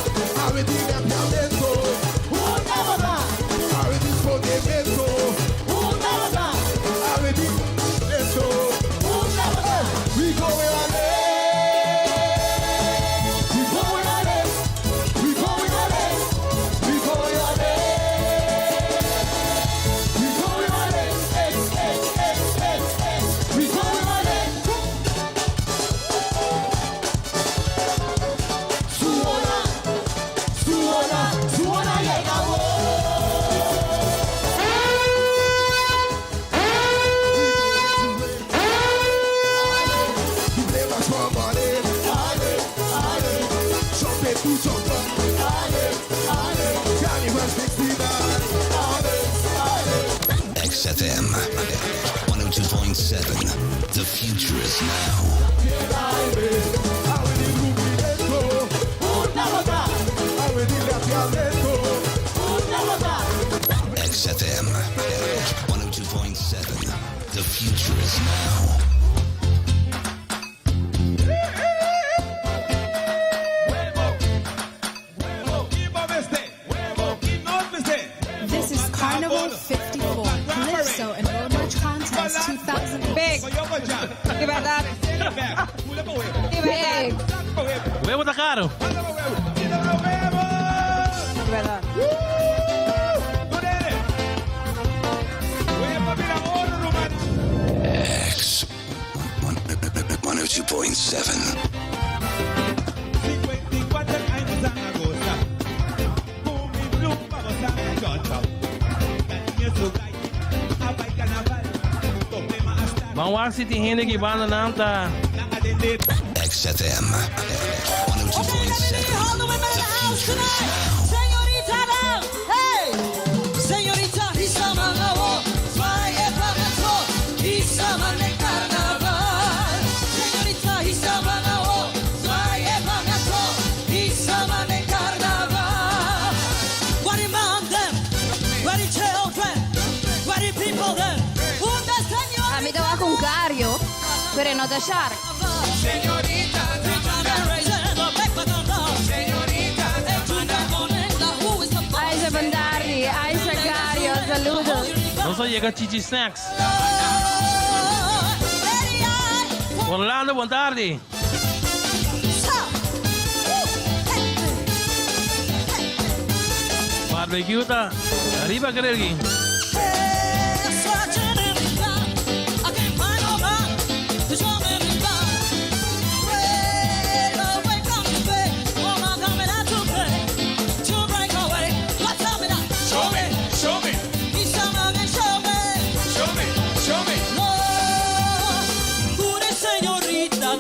XFM 102.7. The future is now. XFM 102.7. The future is now. This is Carnival 54, Calypso and Road March Contest 2008. Big. Di berdad. Di berdad. Webo ta caro. Di berdad. X 102.7. Ban wak si tin hende ki banda nan ta. XFM 102.7. The future is now. Señorita, hey! Señorita, isama nga wo, zwaai pangatlo, isama ng carnaval. Señorita, isama nga wo, zwaai pangatlo, isama ng carnaval. What the man them? What the children? What the people them? Unda señorita? Ami ta wak un cario, pero e no ta shark. Señorita, Aisha Bandardi, Aisha Cario, saludos. Nos a yega Chichi Snacks. Orlando, bon tardi. Barbecue ta riba grill ki. Show me, show me. Show me, show me. Una señorita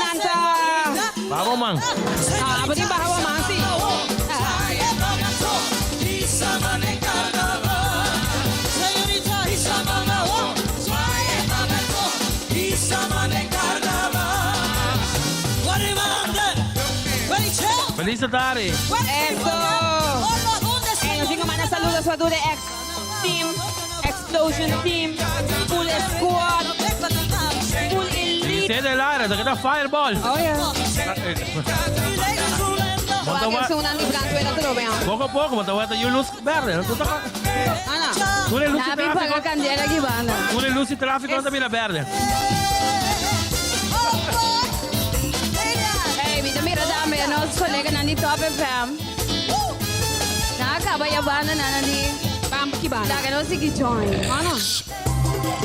nanta. Babo man. Ah, but baha man si. Feliz tarde. Eso. Eh, nos tingo manda saludos a Dure X Team, Explosion Team, Full Squad, Full Elite. Dice del aire, te queda Fireball. Oh, yeah. Monta Wak wa- una di brandweer dat erop, ja. Poco a poco, monta wa ta luz verde. No toca. Ana. Tú le luz y Nabi paga tráfico. candela aqui banda. Tú le luz y tráfico, no te mira verde. Hey, mi mira tambe nos colega nan di Top FM. Na acaba ya banda na nan di. Bam ki banda. Laga nos sigui join. Ano?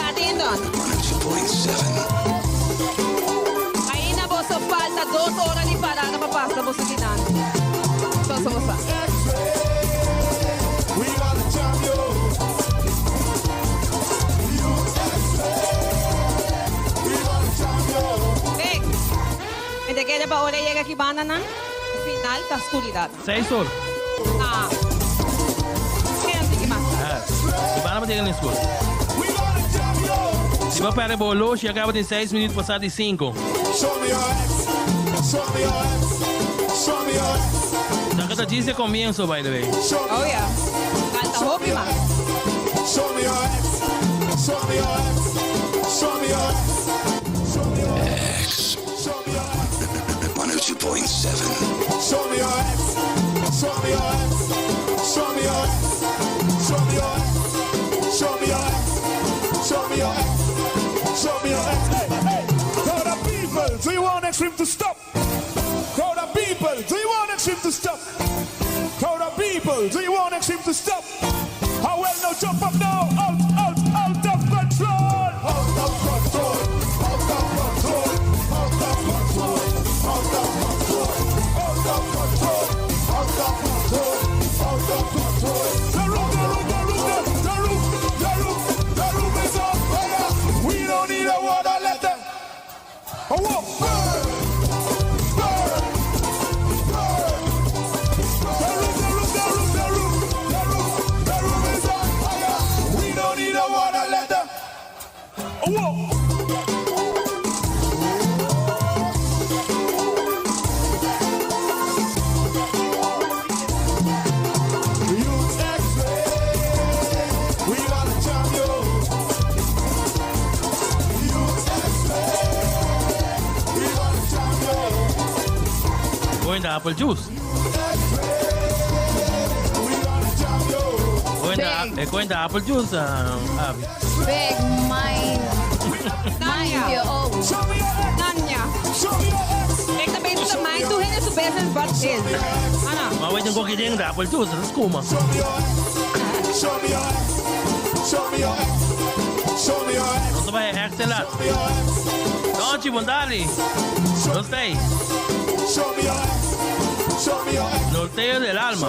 Atendon. Ainda boso falta 2 horas di parada pa pasa boso dinan. So so boso. We gonna jam you. We gonna jam you. Big. Ente queda pa ora llega aquí banda nan. Final ta oscuridad. 6 horas. Ah. Queda un tiki mas. Ah, e bana pa na school. Si va para bolo, si acaba de 6 minutos passar de 5. Show me your ex. Show me your ex. Show me your ex. Takata dice comienzo, by the way. Oh yeah. Falta hopi mas. Show me your ex. Show me your ex. Show me your ex. Show me your ex. Show me your ex. 102.7. Show me your ex. Show me your ex. Show me your ex. Show me your ex. Show me your ex. Show me your ex. Show me your ex. Hey, hey. Crowd of people, do you want extreme to stop? Crowd of people, do you want extreme to stop? Crowd of people, do you want extreme to stop? How well now jump up now? Out, out, out of control! Out of control! Out of control! Out of control! Out of control! Out of control! Out of control! Out of control! The roof, the roof, the roof, the roof, the roof, the roof is on fire. We don't need a water letter. Oh, whoa, burn, burn, burn. The roof, the roof, the roof, the roof, the roof, the roof is on fire. We don't need a water letter. Oh, whoa. Youth X-ray, we gonna jam you. Youth X-ray, we gonna jam you. Going to apple juice. Going to, going to apple juice, Abby. Big mind. Mind your own. Nanya. Ik ben bezig met mind to hit is business but his. Ana. Maar weet je, een ding de apple juice, dat is cool, man. Show me your ex. Show me your ex. Show me your ex. Show me your ex. No te vayas a laat. Donchi, bondali. No stay. Show me your ex. Show me your ex. Norteo del alma.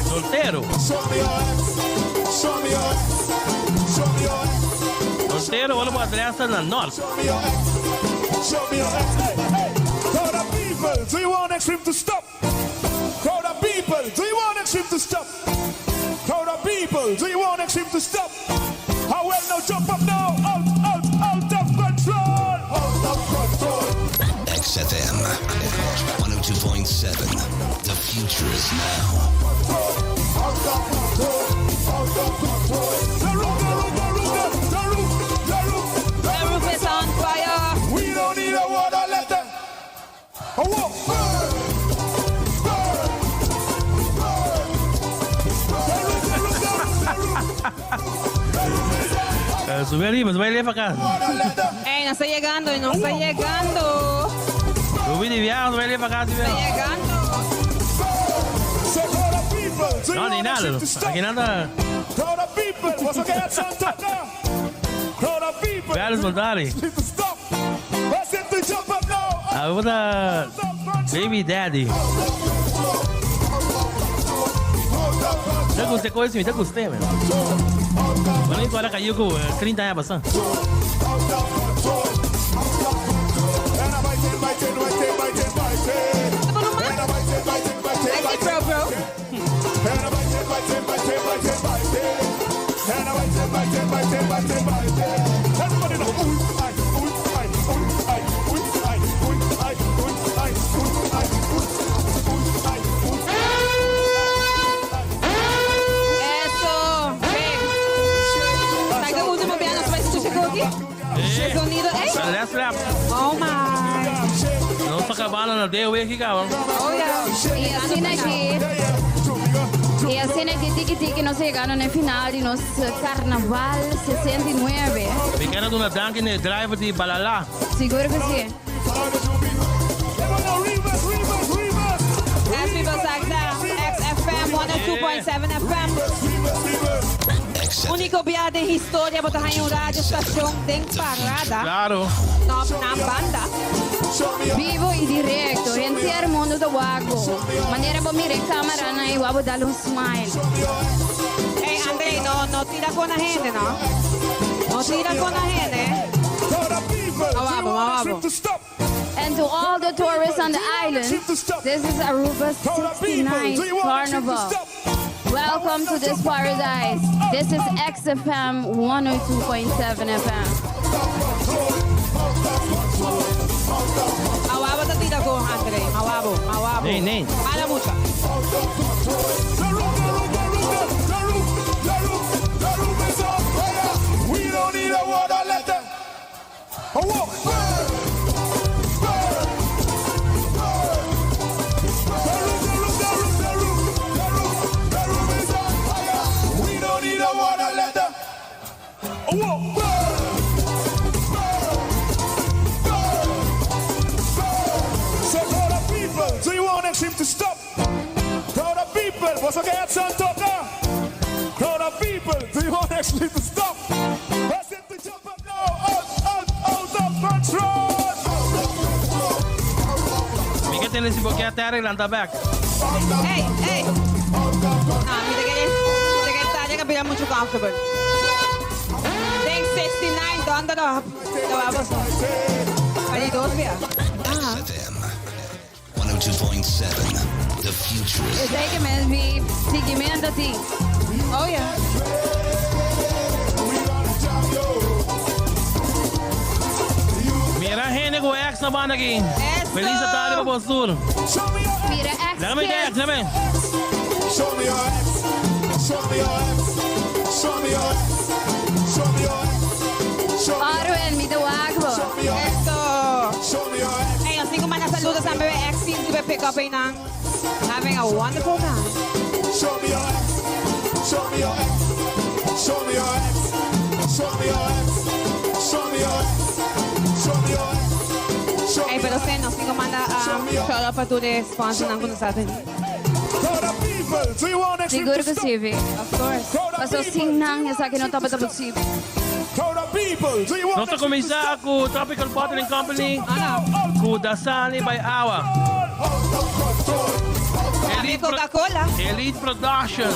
Soltero. Show me your ex. Show me your ex. Show me your ex. Soltero, vuelvo a traer hasta la norte. Show me your ex. Show me your ex. Hey, hey. Crowd of people, do you want extreme to stop? Crowd of people, do you want extreme to stop? Crowd of people, do you want extreme to stop? How well now jump up now? Out, out, out of control! Out of control! XFM 102.7. The future is now. Out of control! Out of control! The roof, the roof, the roof, the roof, the roof, The roof is on fire. We don't need a water letter. Oh, whoa, burn, burn, burn. The roof, the roof, the roof, the roof. Sube arriba, sube arriba acá. Ey, nos ta yegando, nos ta yegando. Sube di viaje, sube arriba acá. Nos ta yegando. No, ni nada. Aki nada. Crowd of people, what's okay at Santa? Crowd of people. Vean los soldados. Stop. Let's hit the jump up now. Ahora, Baby Daddy. Te gusté con eso, te gusté, man. Bueno, y ahora cayó como 30 años pasando. I see bro, bro. Everybody know. Ooh, ay, ooh, ay, ooh, ay, ooh, ay, ooh, ay, ooh, ay, ooh, ay, ooh, ay, Eso. Big. Saca o último piano, vai escuchar aqui? Esse sonido, ey. Last lap. Oh my. No está acabando na DW aqui, cabrón. Oh yeah. E asina aki. E asina aki, tiki tiki, nos a yega na final di nos Carnaval 69. Mi kier duna danki na driver di Balala. Sigur cu si. As people say, XFM 102.7 FM. Unico biaha den historia, bo ta haya un radio station den parada. Claro. No, na banda. Bibo y directo, henter mundo ta wak bo. Manera bo mira camera na y bo dal un smile. Hey, André, no, no tira con la gente, no. No tira con la gente. Vamos, vamos. And to all the tourists on the island, this is Aruba's 69th Carnival. Welcome to this paradise. This is XFM 102.7 FM. Mawabo ta tira con André. Mawabo, mawabo. Nee, nee. Mala mucha. We don't need a water letter. A walk. Burn. Burn. Burn. The roof, the roof, the roof, the roof, the roof, the roof is on fire. We don't need a water letter. A walk. Burn. Burn. Burn. Burn. So crowd of people, do you want next him to stop? Crowd of people, what's okay at Santa? Crowd of people, do you want actually to stop? Let's hit the jump up now, out, out, out of control. Mi kier tende si bo kier ta lanta back. Hey, hey. No, mira cu mira cu ta cu bira mucho comfortable. Think 69, donder op. No, vamos. Aí, dos biaha. Ah. XFM 102.7. The future is Zeker met wie Sigimento ti. Oh yeah. Mira hende cu X na banda aki. Feliz tardi pa boso tur. Mira X. Dame X, dame. Show me your X. Show me your X. Show me your X. Show me your X. Show me Arwen, mi ta wak bo. Eso. Show me your X. Hey, nos tin cu manda saludo na bebe X team cu pick up nan. Having a wonderful time. Show me your X. Show me your X. Show me your X. Show me your X. Show me your X. Show me your X. Show Hey, pero si nos tin cu manda shout out pa tur e sponsor nan cu nos tin. people, do you want next Sigur cu si. Of course. Paso sin nan, esaki no tabata posibel. Crowd of people, do you want Nos a cuminsa cu Tropical Bottling Company, cu Dasani by Awa. Elite Coca-Cola. Elite Production.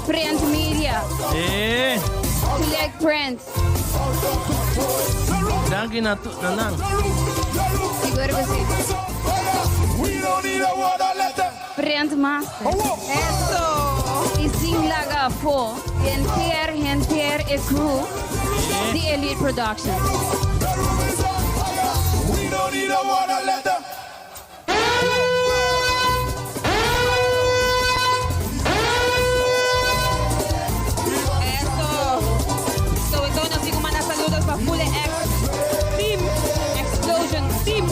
Print Media. Select Print. Danki na na nan. Sigur cu si. We don't need a water letter. Print Master. Eso. Y sin laga afo, henter, henter e crew di Elite Production. We don't need a water letter. Eso. Sobre todo nos tin cu manda saludo pa Full X Team. Explosion Team.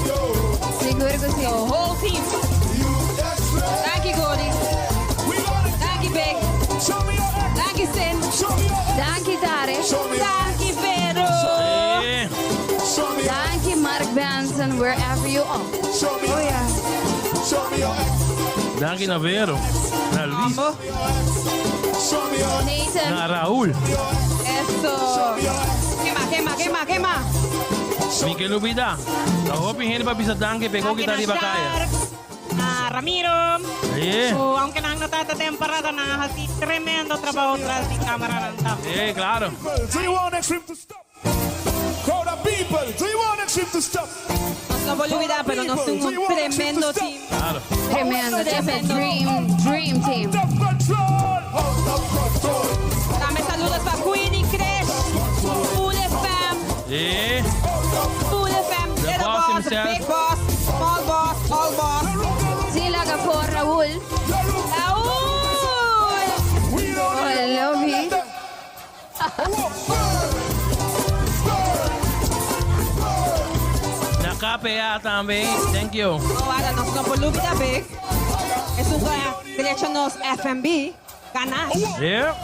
Sigur cu si. The whole team. Thank you, Gordy. Thank you, Big. Thank you, Sin. Thank you, Tare. Thank Benson, wherever you are. Oh yeah. Danki na Vero, na Luis, Nathan. na Raúl. Eso. Kema, kema, kema, kema. Mi ke lubida. Ta hopi hende pa bisa danki p'e koki ta riba kaya. Na Ramiro. Sí. Cu aunke nan no ta ta temporada nan a haci tremendo trabao tras di camaranan tambe. Sí, claro. Do you want extreme to stop? Crowd of people, do you want extreme to stop? Nos no por lubida, pero nos tin un tremendo team. Claro. Tremendo, just a dream, dream team. Tambe saludos pa Queenie Crash, Full FM, Sí. Full FM, The Little boss Boss, himself. Big Boss, Small Boss, All Boss. Sí, laga for Raúl. Raúl! Oh, love you. Na KPA tambe. Thank you. Ora nos no por lubida Big. Es un derecho nos FMB, Ganash. Yeah.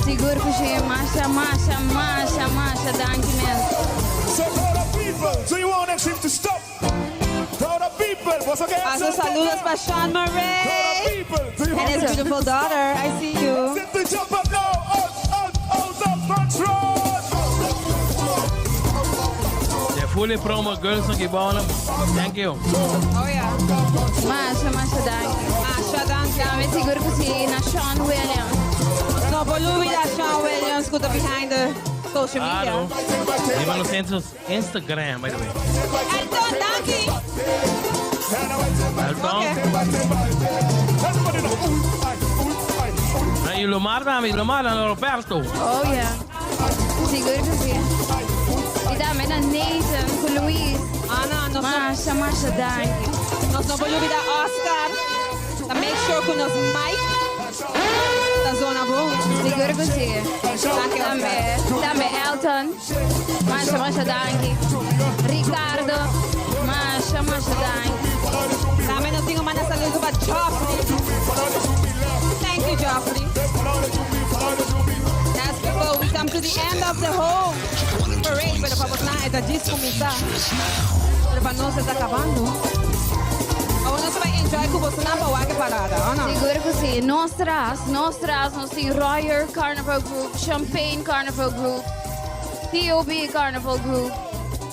Sigur ku si, masha, masha, masha, masha, danki mes. So crowd of people, do you want extreme to stop? Crowd of people, what's okay? Paso saludos pa Sean Murray and his beautiful daughter. I see you. Simply jump up now, out, out, out of control. The fully promo girls on Gibona. Thank you. Oh yeah. Masha, masha, danki. Masha, danki. Tambe sigur ku si na Sean Williams. No por lubida Sean Williams ku ta behind the social media. Claro. Riba nos Instagram, by the way. Elton, danki. Elton. Na Ilomar tambe, Ilomar na Roberto. Oh yeah. Sigur ku si. I tambe na Nathan, ku Luis. Ana, nos Masha, masha, danki. Nos no por lubida Oscar. Ta make sure ku nos mic ta zona bon. Sigur ku si. Danki, Tambe, Oscar. tambe Elton. Masha, masha, danki. Ricardo. Masha, masha, danki. Tambe nos tin ku manda saludo pa Joffrey. Thank you, Joffrey. That's before we come to the end of the whole parade. Pero pa nos e ta djis kuminsá. Pero pa nos ta kabando. Awor nos ta bai enjoy ku boso na pa e parada, o no? Sigur ku si. Nos tras, nos tras, nos tin Royal Carnival Group, Champagne Carnival Group, TOB Carnival Group,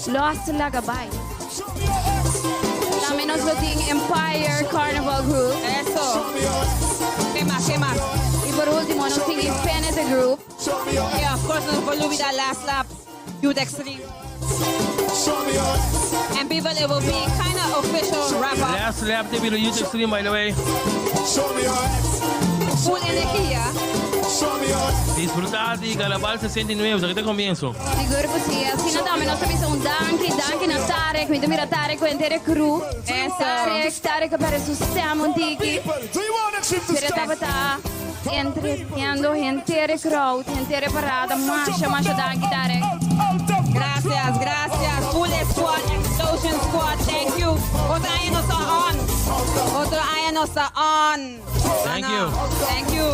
Lost Lagabay. Tambe nos tin Empire Carnival Group. Eso. Ke mas, ke mas? I por último, nos tin Infinity Group. Yeah, of course, no por lubida Last Lap, Youth Extreme. And people, it will be kind of official wrap up. Last lap te bira YouTube stream, by the way. Full energia. Disfrutá di Carnaval 69, esaki ta komienso. Sigur ku si. Asina tambe nos tambe un danki, danki na Tarek, mi mira Tarek ku henter crew. Eso. Tarek, Tarek para su un tiki. Pero tabata entreteniendo henter crowd, henter parada, masha, masha danki Tarek. Gracias, gracias. Full Squad, Explosion Squad, thank you. Otro aña nos ta on. Otro aña nos ta on. Thank you. Thank you.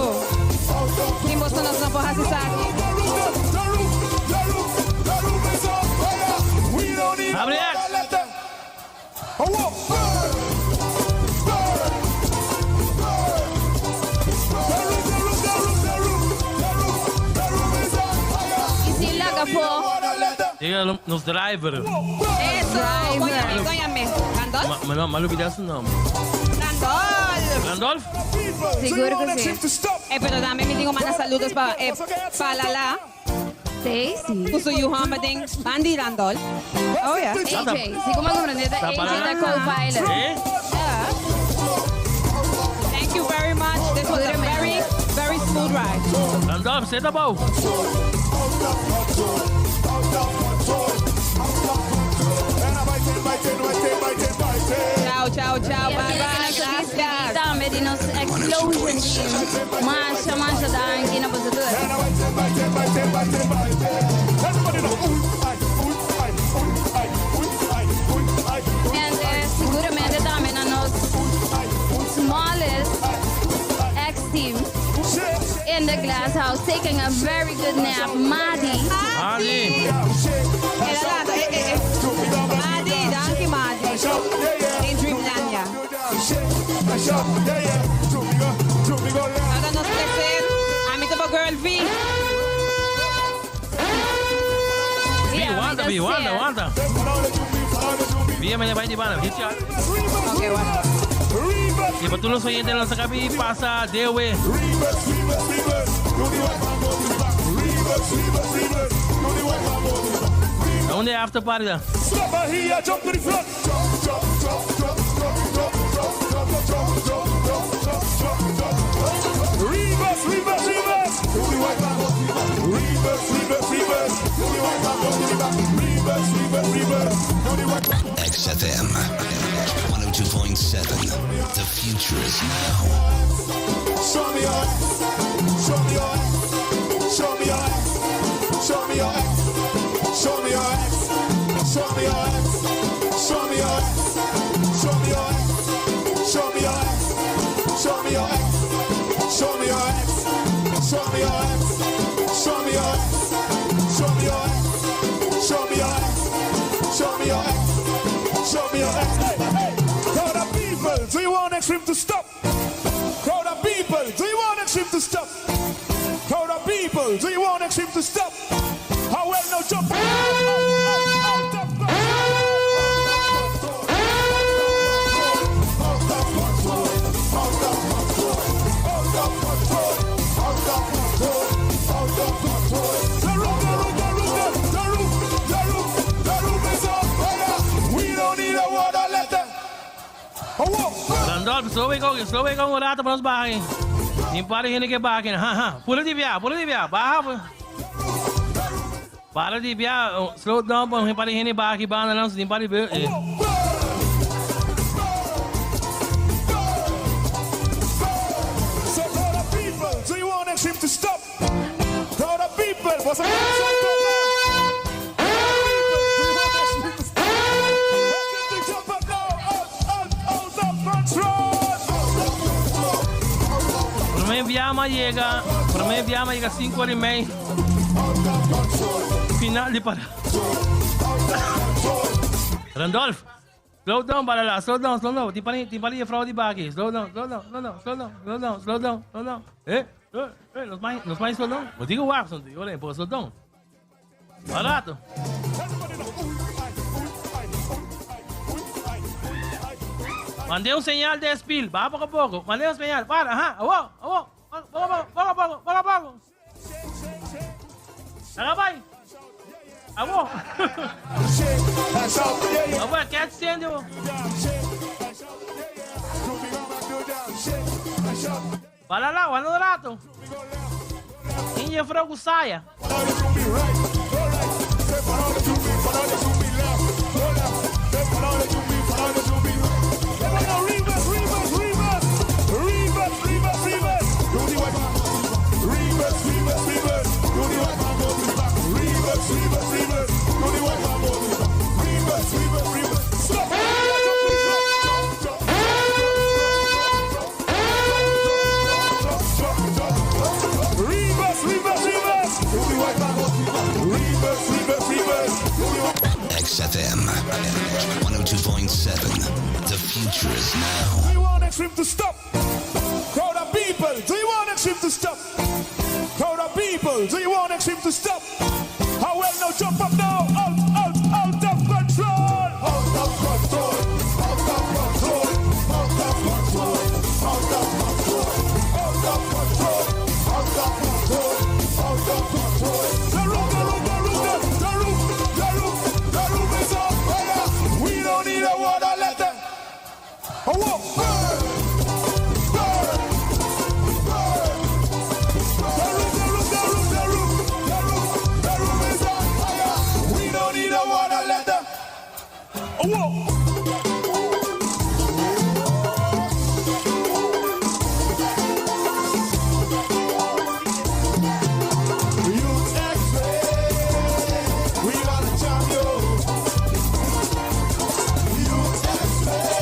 Sin boso nos no por hasi esaki. Habri X. I sin laga afó. Diga nos driver. Eso, góñame, góñame. Randolph? Ma, ma, m'a lubidá su nòmber. Randolph. Randolph? Sigur ku si. Eh, pero tambe mi tin ku manda saludos pa eh, pa Lala. Stacy. Ku su yu hòmber den Bandy Randolph. Oh yeah. AJ, si komo komprondé, AJ ta co-pilot. Eh? Yeah. Thank you very much. This was a very, very smooth ride. Randolph, zet op. Chao, chao, chao. Bye, bye. Gracias. Tambe di nos Explosion Team. Masha, masha, danki na boso tur. And seguramente tambe na nos smallest X team in the glass house taking a very good nap, Madi. Madi. Era eh, eh, eh. Madi. shout, yeah, yeah. Jump, go, jump, go left. Ata nos placer. Ami ta bo girl V. Vi, wanta, Vi, wanta, wanta. Vi, me vai de bana. Vi, tchau. Ok, wanta. Y pa tur nos oyente nos a caba pasa dewe. Na unda e after party ta? Stop here, jump to the front. Jump, jump, jump, jump, jump, jump, jump, jump, jump, jump, jump, jump, jump, jump. Reverse, reverse, reverse. Reverse, reverse, reverse. Reverse, reverse, reverse. XFM 102.7. The future is now. Show me your ass. Show me your ass. Show me your ass. Show me your ass. Show me your ass. Show me your ass. Show me your ass. Show me your ass. Show me your ass. Show me your ass. Show me your ass. Show me your ass. Show me your ass. Show me your ass. Show me your ass. Show me your ass. Show me your ass. Hey, hey. Crowd of people, do you want extreme to stop? Crowd of people, do you want extreme to stop? Crowd of people, do you want extreme to stop? How well now jump? Out, out, out of control. Out of control. Out of control. Out of control. Out of control. The roof, the roof, the roof, the roof, the roof, the roof is on fire. We don't need a water letter. Oh, whoa. Randolph, slow we go, slow we go un rato pa nos baha. Tin par di hende ke baha. Ha ha. Pura di bia, pura di bia. Baha. Para di bia, slow down pa par di hende baha aki banda nan, tin par di eh. So crowd of people, do you want extreme to stop? Crowd of people, what's up? Jump up now, out, out, out of control. Prome bia m'a yega, prome bia m'a yega sinku ora i mei. Final di para. Randolph, slow down balala, slow down, slow down. Tin pali, tin pali juffrouw di baki. Slow down, slow down, slow down, slow down, slow down, slow down, slow down. Eh, eh, eh, nos mai, nos mai slow down. Bo digo wak, son, ora, bo slow down. Barato. Mand'é un señal de spil, baha poko poko. Mand'é un señal, para, aha, awo, awo, poko poko, poko poko, poko poko. Laga bai. Awo. Awo, catch sende bo. Bala la, wala un rato. Tin jefrouw ku saya. XFM 102.7. The future is now. Do you want extreme to stop? Crowd of people, do you want extreme to stop? Crowd of people, do you want extreme to stop? How well now jump up now, out, out, out of control! Out of control, out of control, out of control, out of control, out of control, out of control, out of control. The roof, the roof, the roof, the roof, the roof, the roof is on fire. We don't need a water letter. Oh, whoa, burn, burn, burn. The roof, the roof, the roof, the roof, the roof, the roof is on fire. We don't need a water letter. Oh, whoa. Youth X-ray, we gonna jam you. Youth X-ray,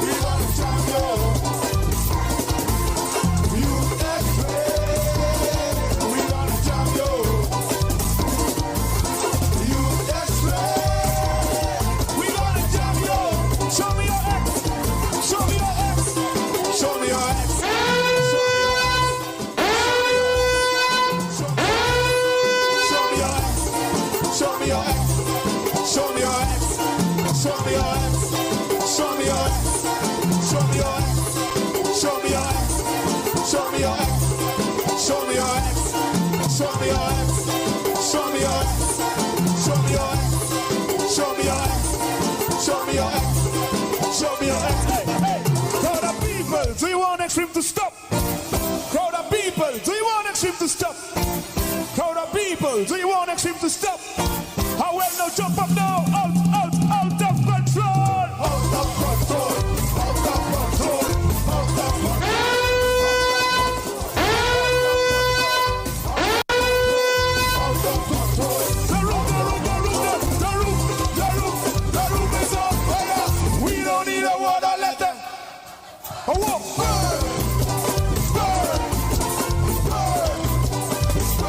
we gonna jam you. Youth X-ray, we gonna jam you. Youth X-ray, we gonna Show me your ex. Show me your ex. Show me your ex. Show me your ex. Show me your ex. Show me your ex. Show me your ex. Show me your ex. Show me your ex. Show me your ex. Show me your ex. Show me your ex. Hey, hey. Crowd of people, do you want extreme to stop? Crowd of people, do you want extreme to stop? Crowd of people, do you want extreme to stop? How well now jump up now? Out, out, out of control! Out of control! Out of control! Out of control! The room, the room, the room, the room, the room, the room is on fire. We don't need a water letter. A walk, burn, burn, burn.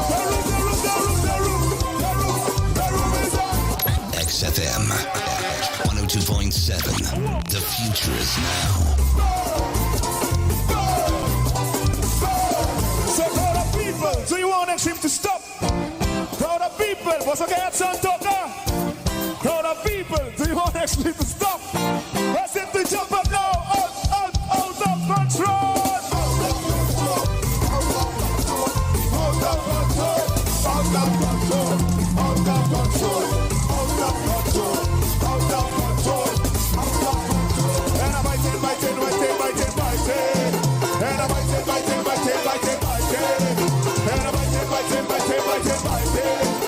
The room, the room, the room, the room, the room, the room is on. XFM 102.7. The future is now. So crowd of people, do you want extreme to stop? Crowd of people, what's okay at Santoka? Crowd of people, do you want extreme to